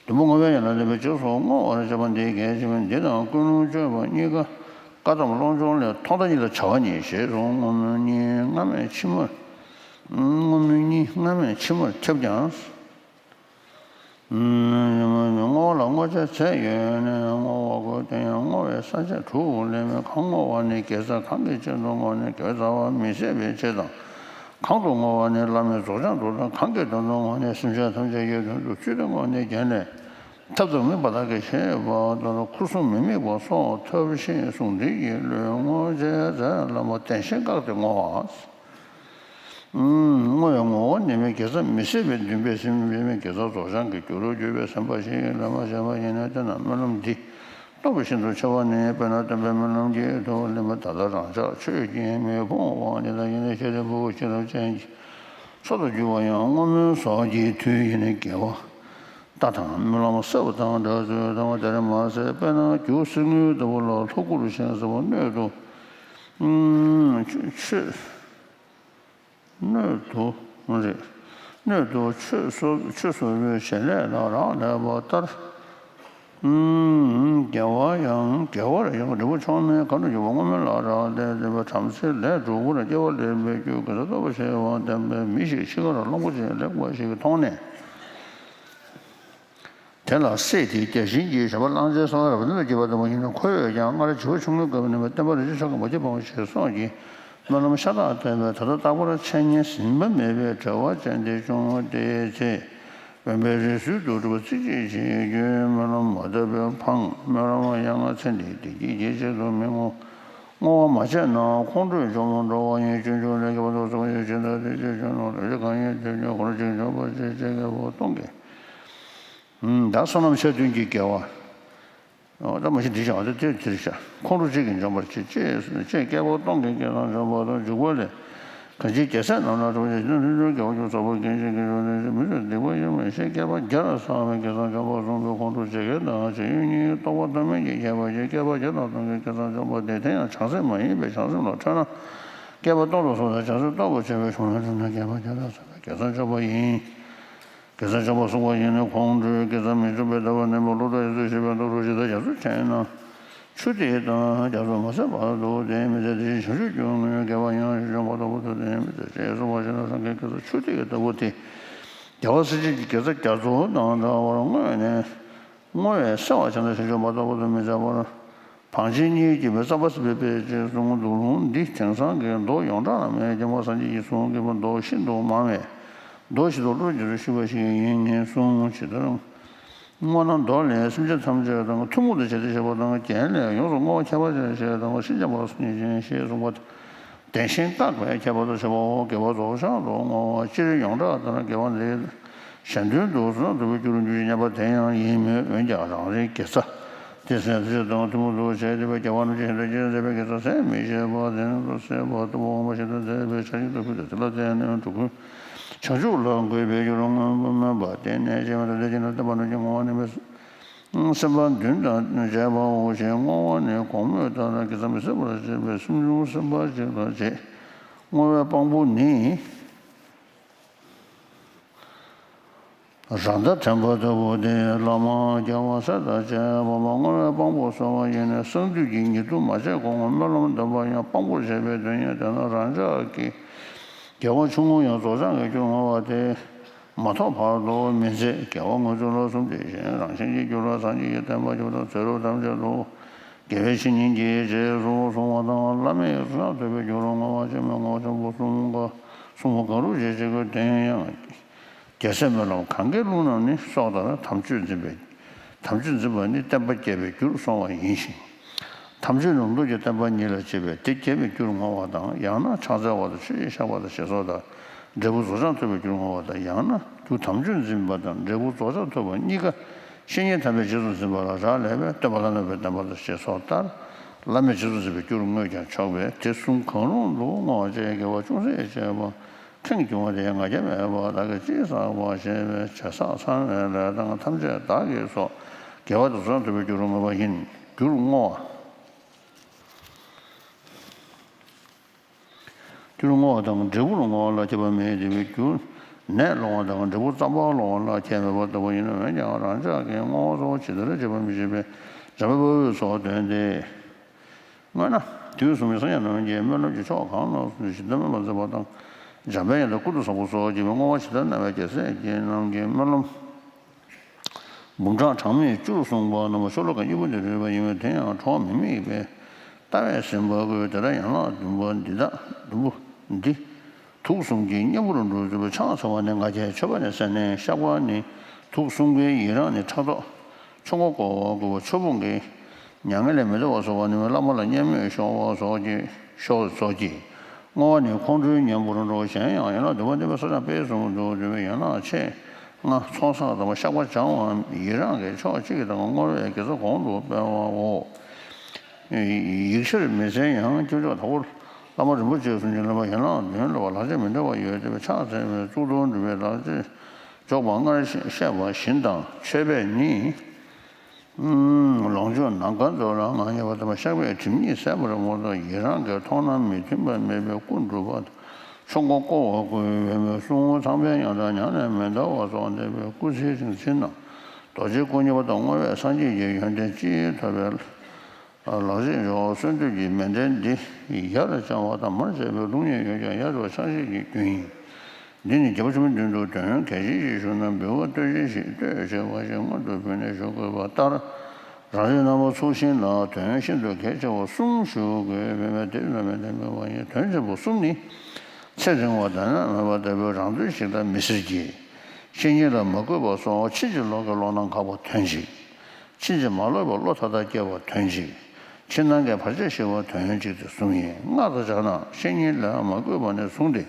བདུན་པོ་བསྔོ་བའི་ཡན་ལག་འདོན་པའི་རྗེས་སུ་བསྔོ་བར་བྱ་བ་འདི་གལ་ཆེ་བས། འདི་དང་ཀུན་སློང་བཅོས་པ་གཉིས་ཀ་བཀའ་གདམས་བློ་སྦྱོང་ལས་ཐོག་མཐའ་གཉིས་ལ་བྱ་བ་ཉིད་ཞེས་སུ་བསྔོ་སྨོན་གཉིས་སྔ་མས་ཕྱི་མར། བསྔོ་སྨོན་གཉིས་སྔ་མས་ཕྱི་མར་ཁྱབ་ཀྱང་། བསྔོ་བ་ལ་བསྔོ་བྱའི་ཚད་ཡོད་ནས་བསྔོ་བ་དགོས། དེ་ཡང་བསྔོ་བའི་ས་བཅད་དྲུག་ལས་མི་གང་བསྔོ་བ་ནི་དགེ་རྩ་གང་གི་ཆེད་དུ་བསྔོ་ནས་དགེ་བའི་རྩ་བ་མི་ཟད་པའི་ཕྱིར་དང་། གང་དུ་བསྔོ་བ་ནི་བླ་མའི་རྫོགས་བྱང་དུ་དང་གང་གི་དོན་དུ་བསྔོ་ནས་སེམས་ཅན་ཐམས་ཅད་ཀྱི་དོན་དུ་ཚུལ་དུ་བསྔོ་ནས་རྒྱན་ལས། ཐབས་དང་དམིགས་པ་དག་གིས་ཤེས་པ་ལྟར་ཁུར་གསུམ་མི་དམིགས་པ་སོགས་ཐབས་ཤེས་ཟུང་འབྲེལ་གྱི་བློས་བསྔོ་བྱའི་རྫས་ལ་མོ་བདེན་ཞེན་བཀག་སྟེ་བསྔོ་བ། བསྔོ་བའི་ངོ་བོ་ནི་མི་དགེ་རྩ་མི་ཟད་པའི་འདུན་པས་སེམས་པའི་མི་དགེ་རྩ་རྫོགས་བྱང་གི་རྒྱུ་རུ་གྱུར་པའི་སེམས་དཔའ་ཞིག་གིས་ལེན་པར་བྱ་བ་ཡིན་ན། དེས་ན་སྨོན་ལམ་འདི་སྟོབས་ཤིན་ཏུ་ཆེ་བ་ནི་དཔེར་ན་སྟོན་པའི་སྨོན་ལམ་གྱི་ཐོག་ལེན་པ་ད་ལྟ་རང་ཅག་ཆོས་ཀྱི་མི་ཕུང་བ་འདི་དག་ཡིན་ན་ཤེས་ལྡན་ཕྲུ་གུ་ཤེས་རབ་ཅན་གྱི་ཚོགས་སུ་གྱུར་པ་ཡང་བསྔོ་སྨོན་སོགས་ཀྱི་མཐུ་ཡིས་ནི་དགེ་བ་ལྟ་དང་སྨོན་ལམ་བསགས་པ་དང་འདྲ་ཚུལ་དང་། དེར་མ་ཟད་དཔེར་ན་རྒྱུ་གསེར་དངུལ་ལྟ་བུ་ལ་ལྷུག་གུར་ཞེས་ཟེར་བ་སྣོད་དུ་ཆོས། སྣོད་དུ་རེད། སྣོད་དུ་ཆོས་སོ་ཆོས་སོ་སོའི་བྱེད་ལས་ལ་རག་ལས་པ་ལྟར། དགེ་བ་ཡང་དགེ་བར་ཡང་འབྲས་བུ་མཆོག་དམན་གང་དུ་གྱུར་པ་བསྔོ་སྨོན་ལ་རག་ལས་ཏེ་བྲམ་ཟེའི་ལས་སྒྲུབ་པར་སྐྱེ་བ་ལེན་པའི་རྒྱུ་དགེ་རྩ་སྟོབས་པ་ཞེས་པ་ལྡན་པའི་མི་ཞིག་ཕྱི་ཁར་གླང་པོ་ཆེ་ལེགས་པ་ཞིག་མཐོང་ནས། དེ་ལ་བསད་དེ་བརྒྱ་བྱིན་གྱིས་བྱམས་པ་བླངས་ཏེ་གསང་བའི་རབ་གནས་སུ་གྱུར་པ་ལྟ་བུ་ཡིན་ན། ཁོ་བོས་ཀྱང་སྔར་བྱིའུ་ཆུང་ངུའི་སྐབས་ནས་བསྟན་པ་རིན་ཆེན་མཆོག་གི་མ་བྱིན་པའམ་ཞེས་སོགས་ཀྱི་སྨོན་ལམ་ཤ་སྟག་བཏབ་པས། ད་ལྟ་རྟག་པར་འཆད་ཉན་ཟིན་པ་མེད་པའི་བྲེལ་བ་ཅན་དེ་བྱུང་སྟེ། ཚེ་དབེན་པའི་རི་སུལ་དུ་སྒྲུབ་པ་ཚིག་གཅིག་བྱེད་རྒྱུའི་སྨོན་ལམ་མ་བཏབ་པས་ཕངས། སྨོན་ལམ་ཡ་ང་ཚེ་འདིའི་བདེ་སྐྱིད་ཀྱི་ཆེད་དུ་མི་བསྔོ། བསྔོ་བ་མ་བྱས་ན་ཁོང་ཁྲོས་འཇོམས་པར་འགྲོ་བ་ཡིན། སྤྱོད་འཇུག་ལས་སྐྱེས་པ་སྟོང་གསུམ་ཡོད་ཕྱིར་ད་དེ་ཅི་བྱུང་ན་ལོ་རྒྱུས་གང་ཡིན་དེ་ཉོན་ཁོང་ཁྲོ་ཅིག་འཇོམས་པར་བྱེད་ཅེས་རྒྱལ་པོ་སྟོང་གིས། ད་བསོད་ནམས་ཆ་མཐུན་གྱི་དགེ་བ། ད་མ་གཞི་འདི་བྱ་བ་དེ་དེར་དེར་བྱ། ཁོང་ཁྲོ་གཅིག་གིས་འཇོམས་པར་བྱེད་ཅེས་ཅེས་རྒྱལ་པོ་སྟོང་གིས་སྐལ་བཟང་འཇོམས་པ་དང་འཇུག་པ་ལས། གང་ཕྱིར་རྒྱལ་སྲས་རྣམས་ལ་གྲོགས་བྱེད་ཅིང་ལྷུན་གྲུབ་དགེ་བ་ཀུན་བསགས་པ་གང་ཞིག་གིས་འཇོམས་ནས་མི་ཚུགས་སྡིག་པ་ཡོད་མིན་ཞེས་བསྐལ་པ་བརྒྱར་བསགས་པའི་དགེ་རྩ་འཇོམས་པར་གསུངས་པས་ཁོང་ཁྲོ་བྱེད་མཁན་དང་བྱེད་ཡུལ་གཉིས་རྟོག་པ་ལྡན་མིན་གྱི་ཁྱད་པར་གྱིས་བསྐལ་པ་བརྒྱ་དང་སྟོང་གི་དགེ་རྩ་འཇོམས་པ་དེ་དེ་ཡང་བྱང་སེམས་མ་ཡིན་པས་བྱང་སེམས་ལ་ཁྲོས་ན་བསྐལ་པ་སྟོང་དུ་སོང་སྟེ་བྱང་སེམས་རྟོགས་པར་བྱེད་པའི་གཞུང་ལས་གྲུབ་ན་བསྐལ་པ་བརྒྱ་དང་སྟོང་གི་དགེ་རྩ་འཇོམས་པ་ཡིན། དགེ་རྩ་འཇོམས་པར་གསུངས་པ་ཡིན་ན་ཁོང་ཁྲོས་དགེ་རྩ་མི་འཇོམས་པའི་ལྟ་བ་ནི་མོ་ལོ་ཏོག་ཡོད་ཚུལ་ཤེས་པའི་མདོ་རུ་ཇི་ལྟར་ཞེས་དྲིས་ན། ཆུ་ཐིགས་དང་རྒྱ་མཚོ་མ་ཟད་པར་དུ་དེ་མི་ཚད་དེ་བཞིན་བྱང་ཆུབ་ཀྱི་དངོས་དགེ་བ་ཡང་ཞིང་འཇོམས་པ་ལྟ་བུ་དུ་དེ་མི་ཚད་ཅེས་གསུངས་པ་ཞིག་ལ་སངས་རྒྱས་ཀྱིས་ཆུ་ཐིགས་ལྟ་བུ་དེ་རྒྱལ་བ་སྲས་བཅས་ཀྱི་དགེ་རྩ་རྒྱ་མཚོ་དང་འདྲ་བར་བསྔོས་ནས་བསྔོ་བས་བསལ་བར་བྱ་ན་ཞིང་འཇོམས་པ་ལྟ་བུ་དུ་མི་བྱ་བར། བང་ཆེན་གཉིས་ཀྱིས་མི་གཙང་བ་སེལ་བའི་དཔེ་ཅེས་གསུངས། འདུག་ལུང་འདི་དེང་སང་གི་མདོ་ཡོངས་གྲགས་ལ་མེད། སྐྱེས་བུ་སངས་རྒྱས་ཀྱིས་གསུངས་དགོས་པ་མདོ་ཤིན་ཏུ་མང་བས་མདོ་ཞིག་ཏུ་བློ་རྒྱ་ཆེར་ཞུས་པ་ཞིག་ཡིན་ངེས་གསུངས། ཇི་ལྟར་བསྔོ་ན་མདོ་ལས་སེམས་ཅན་ཐམས་ཅད་དང་ཐུན་མོང་དུ་བྱས་ཏེ་བཤད་པ་དང་རྒྱན་ལས་ཡོངས་སུ་བསྔོ་བ་ཁྱད་པར་ཅན་ཞེས་དང་སེམས་ཅན་པ་ལ་སོགས་ཉིད་ཅན་ཞེས་གསུངས་པ་དང་། བདེན་ཞེན་བཀག་པས་ཁྱད་པར་དུ་བྱ་བའོ། དགེ་བ་རྫོགས་བྱང་དུ་བསྔོ་བ་སྤྱིར་ཡོངས་གྲགས་ལྟར་དགེ་བ་འདི་གཞན་དོན་དུ་བསོད་ནམས་སྒྲུབ་པའི་རྒྱུར་འགྱུར་ཞེས་སྙམ་པ་དེ་ཡང་ཡིན་མོད། འོན་ཀྱང་རང་རེའི་དགེ་རྩ་ དེ་སྲས་དེ་དང་ཐུན་མོང་དུ་བྱས་ཏེ་བའི་རྒྱལ་བ་རིན་པོ་ཆེ་ཞིང་དུ་སྐྱེས་ཟེར་བའི་གེ་སར་ཟད་མི་ཤེས་པ་དེ་ནི་ལོ་སྲེད་པ་ལྟ་བུ་འོངས་པ་ཞིག་ཏུ་མཛད་པའི་ཆར་ཞིག་ཏུ་ཕུལ་ཏེ་དེ་ལ་བརྟེན་ནས་འགྲོ་ཀུན་བྱང་ཆུབ་ལ་འགོད་པའི་རྒྱུར་མངོན་པར་མོས་པ་དེ་ནས་སྐྱེས་པ་དང་དེ་བཞིན་དུ་སྟོན་པ་རྣམས་ཀྱི་བསྔོ་བ་ནི་སེམས་པ་བདུན་དང་བཅས་པའོ་ཞེས་བསྔོ་བ་ནི་གོང་སྨོས་ལྟར་གེ་སར་མི་ཟད་པར་བྱེད་པའི་སུམ་ཅུ་སོ་པ་ཞིག་ལ་བྱེད། བསྔོ་བའི་དཔང་པོ་ནི། ར་མདའ་འཐེན་པ་ལྟ་བུ་སྟེ། བླ་མ་རྒྱལ་བ་སྲས་དང་བཅས་པ་ལ་བསྔོ་བའི་དཔང་པོ་གསོལ་བ་ཡིན་ནས། གསང་འདུས་ཀྱི་ཉེར་བསྡོགས་མ་བྱས་གོང་སྨོན་ལམ་འདོན་པ་ཡང་དཔང་པོར་བྱས་པའི་དོན་ཡིན། དེས་ན་རང་ཅག་གི་རྒྱལ་བ་ཆུང་ངུ་ཡང་རྫོགས་བྱང་གི་རྒྱུར་བསྔོ་བ་དེ་མ་ཐོབ་བར་དུ་མི་མཛད། རྒྱལ་བ་དངོས་གྲུབ་ལ་གསུམ་དེ་བཞིན་རང་བཞིན་གྱིས་གྱུར་པ་སངས་རྒྱས་ཀྱི་བསྟན་པ་ཆོས་དང་ཚེ་རབས་ཐམས་ཅད་དུ། དགེ་བའི་བཤེས་གཉེན་གྱིས་རྗེས་སུ་བཟུང་བ་དང་། བླ་མེད་ཀྱི་བཟང་ཐོབ་པའི་རྒྱུ་རུ་བསྔོ་བ་ཆེན་མོའི་བསྔོ་བ་ཆེན་པོ་གསུམ་ཀ་གསུམ་པོ་གང་རུང་བྱེད་ཅིག་གི་དོན་ཡང་རྒྱལ་སྲས་སྨོན་ལམ་གང་གི་ལུང་རྣམས་ནི་སོགས་ལྟར་དམ་ཆོས་འཛིན་པའི་དམ་ཆོས་འཛིན་པ་ནི་བསྟན་པ་རྒྱས་པའི་རྒྱུར་སོང་བ་ཡིན་ཞིང་། དམ་ཆོས་ནི་མདོ་རྒྱུད་བསྟན་པ་ཉིད་ལ་བྱེད་པས་དེ་རྒྱས་པའི་རྒྱུར་བསྔོ་བ་དང་། ཡང་ན་ཕྱག་འཚལ་བ་དང་ཆོས་བཤད་པ་དང་ཞེས་སོགས་དང་། འབྲས་བུ་རྫོགས་བྱང་ཐོབ་པའི་རྒྱུར་བསྔོ་བ་དང་། ཡང་ན་རྒྱུ་དམ་ཆོས་འཛིན་པ་དང་འབྲས་བུ་རྫོགས་བྱང་ཐོབ་པ་གཉིས་ཀ་བཤེས་གཉེན་དམ་པས་རྗེས་སུ་འཛིན་པ་ལ་རག་ལས་པས་སྟོན་པ་ལྷ་ནང་པའི་བསྟན་པ་དང་ཞེས་སོགས་ལྟར་བླ་མས་རྗེས་སུ་འཛིན་པའི་རྒྱུར་བསྔོས་ཀྱང་ཆོག་པས། དེ་གསུམ་གང་རུང་དུ་བསྔོ་བ་བཅས་དགེ་བ་ཅུང་ཟད་བྱས་པ་ཕྲེང་བཅུ་པོ་དེ་ང་རྒྱལ་མེད་པར་བདག་གིས་ཅི་བསགས་པ་ཞེས་པའི་བྱས་བསགས་ཚང་བའི་ལས་དང་ཐམས་ཅད་བདག་གིས་སོགས་དགེ་བ་དང་རྫོགས་ཐུབ་པའི་རྒྱུ་རུ་བསྔོ་བ་ཡིན། རྒྱུར་བསྔོ་བ། རྒྱུར་བསྔོ་བ་དང་འབྲས་བུར་བསྔོ་བ་ལ་ཁྱབ་པ་མེད་དེ་བའི་རྒྱུ། ནད་སློང་བ་དང་འབྲས་བུ་རྩ་བ་སློང་བ་ལ་ཁྱད་མེད་པ་ལྟ་བུ་ཡིན་ནོ། འོན་ཀྱང་རང་ཅག་གིས་བསྔོ་བ་གཙོ་བོ་ཇི་ལྟར་བྱེད་པ་མི་ཤེས་པས་འཇམ་དཔལ་དཔའ་བོས་སོགས་སྟོན་ཏེ། སྔོན་ན་དུས་གསུམ་གྱི་སངས་རྒྱས་རྣམས་ཀྱི་སྨོན་ལམ་གྱི་ཕྱོགས་གང་རྣམས་སུ་ཇི་ལྟར་སྨོན་པར་མཛད་པ་དང་། འཇམ་དཔལ་དབྱངས་དང་ཀུན་ཏུ་བཟང་པོ་སོགས་ཀྱིས་བསྔོ་བ་ཇི་ལྟར་གནང་བའི་རྒྱལ་སྲས་ཀྱི་རྣམས་ཀྱི་སྨོན་ལམ། འབུམ་ཕྲག་གྲངས་མེད་བཅུར་གསུངས་པ་རྣམས་ཤོ་ལོ་ཀ་གཉིས་པོ་འདི་རེད་པ་ཡིན་པས། དེ་ཡང་གྲོགས་མི་དམིགས་པའི་ལྟ་བས་ཟིན་པ་དགོས། དེ་ལྟར་ཡན་ལག་བདུན་པོ་འདི་དག་བདུན་པོ་འདི་དུག་གསུམ་གྱི་གཉེན་པོར་འགྲོ་ཚུལ་ཕྱག་འཚལ་བ་ནི་ང་རྒྱལ་མཆོད་པ་ནི་སེར་སྣའི་བཤགས་པ་ནི། དུག་གསུམ་ཀའི་ཡི་རངས་ནི་ཕྲག་དོག་ཆོམ་རྐུན་བཀོལ་བ་བཀོལ་བ་ཆོས་སྤོང་གི་མྱ་ངན་ལས་མི་འདའ་བ་སོགས་པ་ནི་བླ་མ་ལ་བརྙས་སྨོད་ཤོར་བ་སོགས་ཀྱི་ཤོར་སོགས་ཀྱི་བསྔོ་བ་ནི་ཁོང་ཁྲོའི་གཉེན་པོར་འགྲོ། གཞན་ཡང་ཡན་ལག་བདུན་པོ་འདི་པའི་སོ་སྦྱང་སྤེལ་གསུམ་དུ་འདུས་པའི་ཡན་ལག་ཆེ་ལྔ་ཚོགས་བསགས་དང་བཤགས་པ་སྦྱང་བའམ་ཡི་རངས་ཀྱི་ཕྱོགས་གཅིག་གི་དང་བསྔོ་བའི་དགེ་རྩ་གོང་དུ་སྤེལ་བའོ། ཡིག་ཆར་མི་གསལ་ཡང་དཀོན་མཆོག་དྭགས་པོ་བླ་མ་རིན་པོ་ཆེ་གསུམ་གྱི་ལུང་པ་ཡན་ལག་བདུན་ལ་བ་ལག་ཆ་མི་འདྲ་བ་ཡོད་དེ་བས་ཕྱག་འཚལ་བའི་གཙུག་ཏོར་འབྲུ་པའི་ལག་ཆས་འཇོག་པ་སྔར་བཤད་པ་བཞིན་དང་མཆོད་པས་ནི། ལོངས་སྤྱོད་ནམ་མཁའ་མཛོད་ལ་ངང་ཉལ་བ་དང་བཤགས་པས་སྒྲིབ་གཉིས་ཟད་པར་མངོན་རྟོགས། ཡི་རངས་ཀྱིས་མཐོང་ལམ་མི་མཐུན་པ་མེད་པའི་སྐུ་འགྲུབ་པ་དང་། ཆོམ་རྐུན་བཀོལ་བ་བཀོལ་བའི་མོས་གསུང་ཚངས་པའི་མྱང་འདས་མྱ་ངན་ལས་མི་འདའ་བ་སོགས་འདས་པའི་སྐུ་ཚེའི་རིང་ཚེ་རྣམས་རྡོ་རྗེའི་སྐུ་བརྙེས་པ་དང་བསྔོ་བས་སངས་རྒྱས་ཀྱི་ཡོན་ཏན་ཅི་ཐོབ་པའི་ལག་རྗེས་འཇོག། གསོལ་འདེབས་ཀྱི་མཎྜལ་འདི་ཡར་བཅང་བ་དང་མར་བཅད་པའི་ལུགས་གཉིས་ཡོད་ཀྱང་ཡར་བཅང་བ་ཕྱག་བཞེས་ཀྱི་རྒྱུན་ཡིན། འདི་ནི་རྒྱལ་པོ་ཆེན་པོའི་མདུན་དུ་དོན་གལ་ཆེན་ཞིག་ཞུ་ན་འབུལ་བ་བསྟོད་ཅན་ཞིག་བསྟོད་བྱ་བ་ཞིག་སྔོན་དུ་ཕུལ་ནས་ཞུ་དགོས་པ་ལྟར། རང་རེའི་རྣམ་པ་ཚུལ་བཞིན་ལ་དོན་ཤིན་ཏུ་གལ་ཆེ་བ་གསུམ་ཞུ་དགོས་པས་དེ་ལ་མི་ལྡན་པའི་བ་ཡི་དོན་ཆེན་པོ་གསུམ་ནི། ཚེ་རིང་བ་དོན་མེད་པ་ལྟ་བུའི་རང་དོན་ཞིག་ལ་མི་ཟེར་གྱི། བཤེས་གཉེན་ལ་མ་གུས་པ་སོགས་ཕྱིན་ཅི་ལོག་གི་བློ་སྣ་ཁག་པོ་དོན་གཅིག། ཕྱིན་ཅི་མ་ལོག་པའི་བློ་མཐའ་དག་སྐྱེ་བ་དོན་གཅིག། ཕྱི་ནང་གི་བར་ཆད་ཞི་བ་དོན་གཅིག་སྟེ་གསུམ་ཡིན། སྔགས་དང་སྦྱར་ན་བཤེས་གཉེན་ལ་མ་གུས་པ་ནས་བཟུང་སྟེ།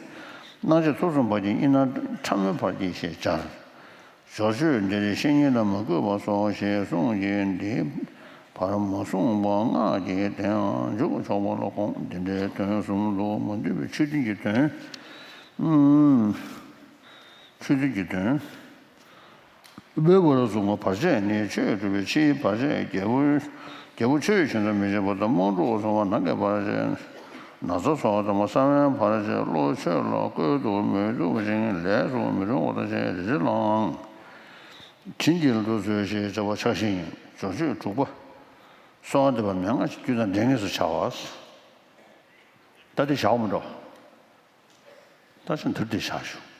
སྣང་མཆེད་ཐོབ་གསུམ་བར་གྱི་གཉིས་སྣང་ཕྲ་མོའི་བར་གྱིས་ཞེས་སྦྱར། ཞོར་ཆོས་འདིར་བཤེས་གཉེན་ལ་མ་གུས་པ་སོགས་ཞེས་གསུངས་ཀྱི་འདི་བར་མ་གསུངས་པ་སྔགས་ཀྱི་དེའང་འཇུག་ཆོག་པ་ལ་དགོངས། འདི་འདྲའི་དོན་གསུམ་དུ་མ་འདུས་པའི་ཆོས་མཐུན་གྱི་དོན། ཆོས་མཐུན་གྱི་དོན། སྦས་པ་ལ་སོགས་པ་བར་ཆད་ནི་ཆོས་སྒྲུབ་པའི་ཕྱིའི་བར་ཆད། རྒྱལ་པོ་རྒྱལ་པོ་ཆོས་བཞིན་དུ་མི་བྱེད་པ་དང་། དམག་འཁྲུག་སོགས་པ་ནང་གི་བར་ཆད། ན་ཚ་སོགས་དང་ས་བོན་བར་ཆད། བློ་ཆོས་ལ་བཀོད་དུ་མི་བཏུབ་ཅིང་ལས་སུ་མི་རུང་བ་དང་བཅས་རེ་རེ་ལའང་། བྱིན་གྱིས་བརླབ་ཏུ་གསོལ་ཞེས་བྱ་བ་ཕྱག་བཞེས་ཡིན། སྦྱོར་ཆོས་དྲུག་པ། གསོལ་བ་འདེབས་པ་མན་ངག་གི་རྒྱུད་དང་འབྲེལ་ངེས་སུ་བྱ་བ། ད་དེ་བྱའོ་མ་འགྲོ། ད་ཆ་འདིར་དེ་བཞག་ཞུ།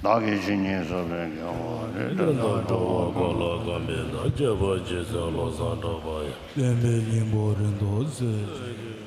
བདག་གིས་ཇི་སྙེད་བསགས་པའི་དགེ་བ་འདི། དེ་དག་འགྲོ་བ་ཀུན་ལ་གང་འབད་ན། སྐྱེ་བ་ཇི་སྲིད་བློ་བཟང་གྲགས་པ་ཡི། བསྟན་པའི་སྙིང་པོ་རིན་ཐང་ཟད་ཅིང་།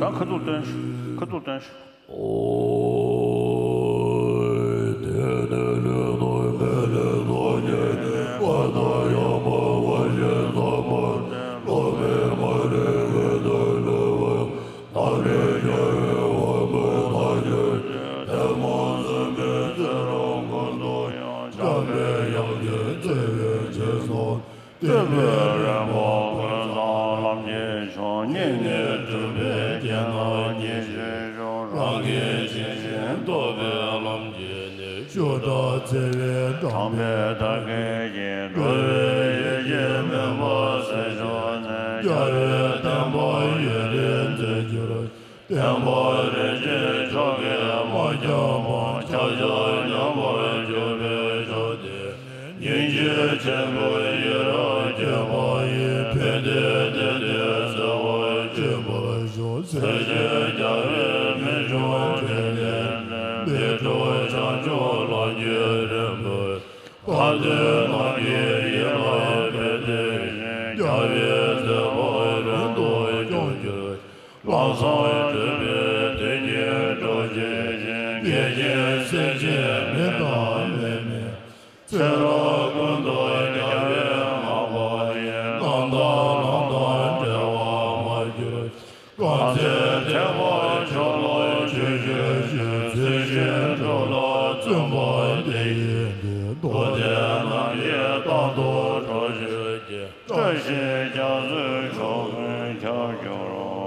ཡང་ཁ་ཐུག་སྟོན་ཤོག་ཁ་ཐུག་སྟོན་ཤོག་ཨོ། དེ་ནས་ལུས་ནང་མེ་ལེན་ཐོག་ནས་བ་དང་ཡང་མ་བ་ཞིག་ཐོག་མར་ལོ་མེ་མ་ལེན་བའི་དོན་ལ་བ། ཐ་མལ་རྒྱལ་བའི་དབང་པོ་ཐམས་ཅད་ཀྱིས། ཐལ་མོ་སྲུང་མའི་ཚེ་རབས་ཀུན་ཏུ་ཡང་། འཇམ་པའི་དབྱངས་ཀྱིས་བརྩེ་བའི་རྗེས་སུ། བསྟོད་པའི་རིམ་པ་ཀུན་བཟང་ལམ་གྱི་མཆོག་བསྙེན་གནས་སྒྲུབ་པའི་རྒྱན་དང་ཉི་ཤུའི་མཆོག་རང་གིས་ཇི་བཞིན་རྟོགས་པའི་ལམ་གྱི་གནས། ཤུ་དྲག་བརྩེ་བའི་དྲང་པོའི་ཐབས་མཁས་ཀྱིས། འགྲོ་བའི་ཡིད་ཀྱི་མུན་པ་སེལ་ཕྱིར་ནི། རྒྱལ་བའི་བསྟན་པ་ཡུན་རིང་འཛིན་གྱུར་ཅིག་བསྟན་པ་རིན་ཆེན་མཆོག་གིས་མ་ཁྱབ་པ། ཁྱབ་བྱ་ཉམས་པར་གྱུར་པའི་ཕྱོགས་དེར། སྙིང་རྗེ་ཆེན་པོས་ཡི་རང་བསྐྱེད་པ་ཡིས། ཕན་བདེའི་དོན་དེ་གསལ་བར་བྱིན་པར་ཤོག་ཚེ་གཅིག་རྒྱལ་བའི་མི་འབྱུང་འཕྲིན་ལས་ནི། འདི་སྒྲུབ་བྱང་ཆུབ་ལམ་གྱི་རིམ་པ། ཐར་འདོད་རྣམས་ཀྱི་ཡིད་ལ་ཕན་བདེ་ཞིང་། རྒྱལ་བའི་མཛད་པ་རིང་དུ་སྐྱོང་གྱུར་ཅིག་ལམ་བཟང་སྒྲུབ་པའི་དོན་གྱི་གྲོགས་བྱེད་ཅིང་། འགལ་རྐྱེན་སེལ་ཕྱིར་མི་དང་མི་མིན། ཚེ་རབས་ཀུན་ཏུ་རྒྱལ་བའི་བསྔགས་པ་ཡིས། རྣམ་དག་ལམ་དང་བྲལ་བར་མ་གྱུར་ཅིག་གང་ཚེ་ཐེག་པ་མཆོག་ལ་སྤྱོད་གྱུར་ཅིག་ཚུལ་བཞིན་སྒྲུབ་ལ་བརྩོན་པ་འདི་ཡིས་ནི། མདོ་སྡེ་རྣམས་ཀྱི་རྟག་ཏུ་གྲོགས་བྱེད་ཅིང་། བཀྲ་ཤིས་རྒྱ་མཚོའི་ཕྱོགས་ཀུན་ཁྱབ་གྱུར་ཅིག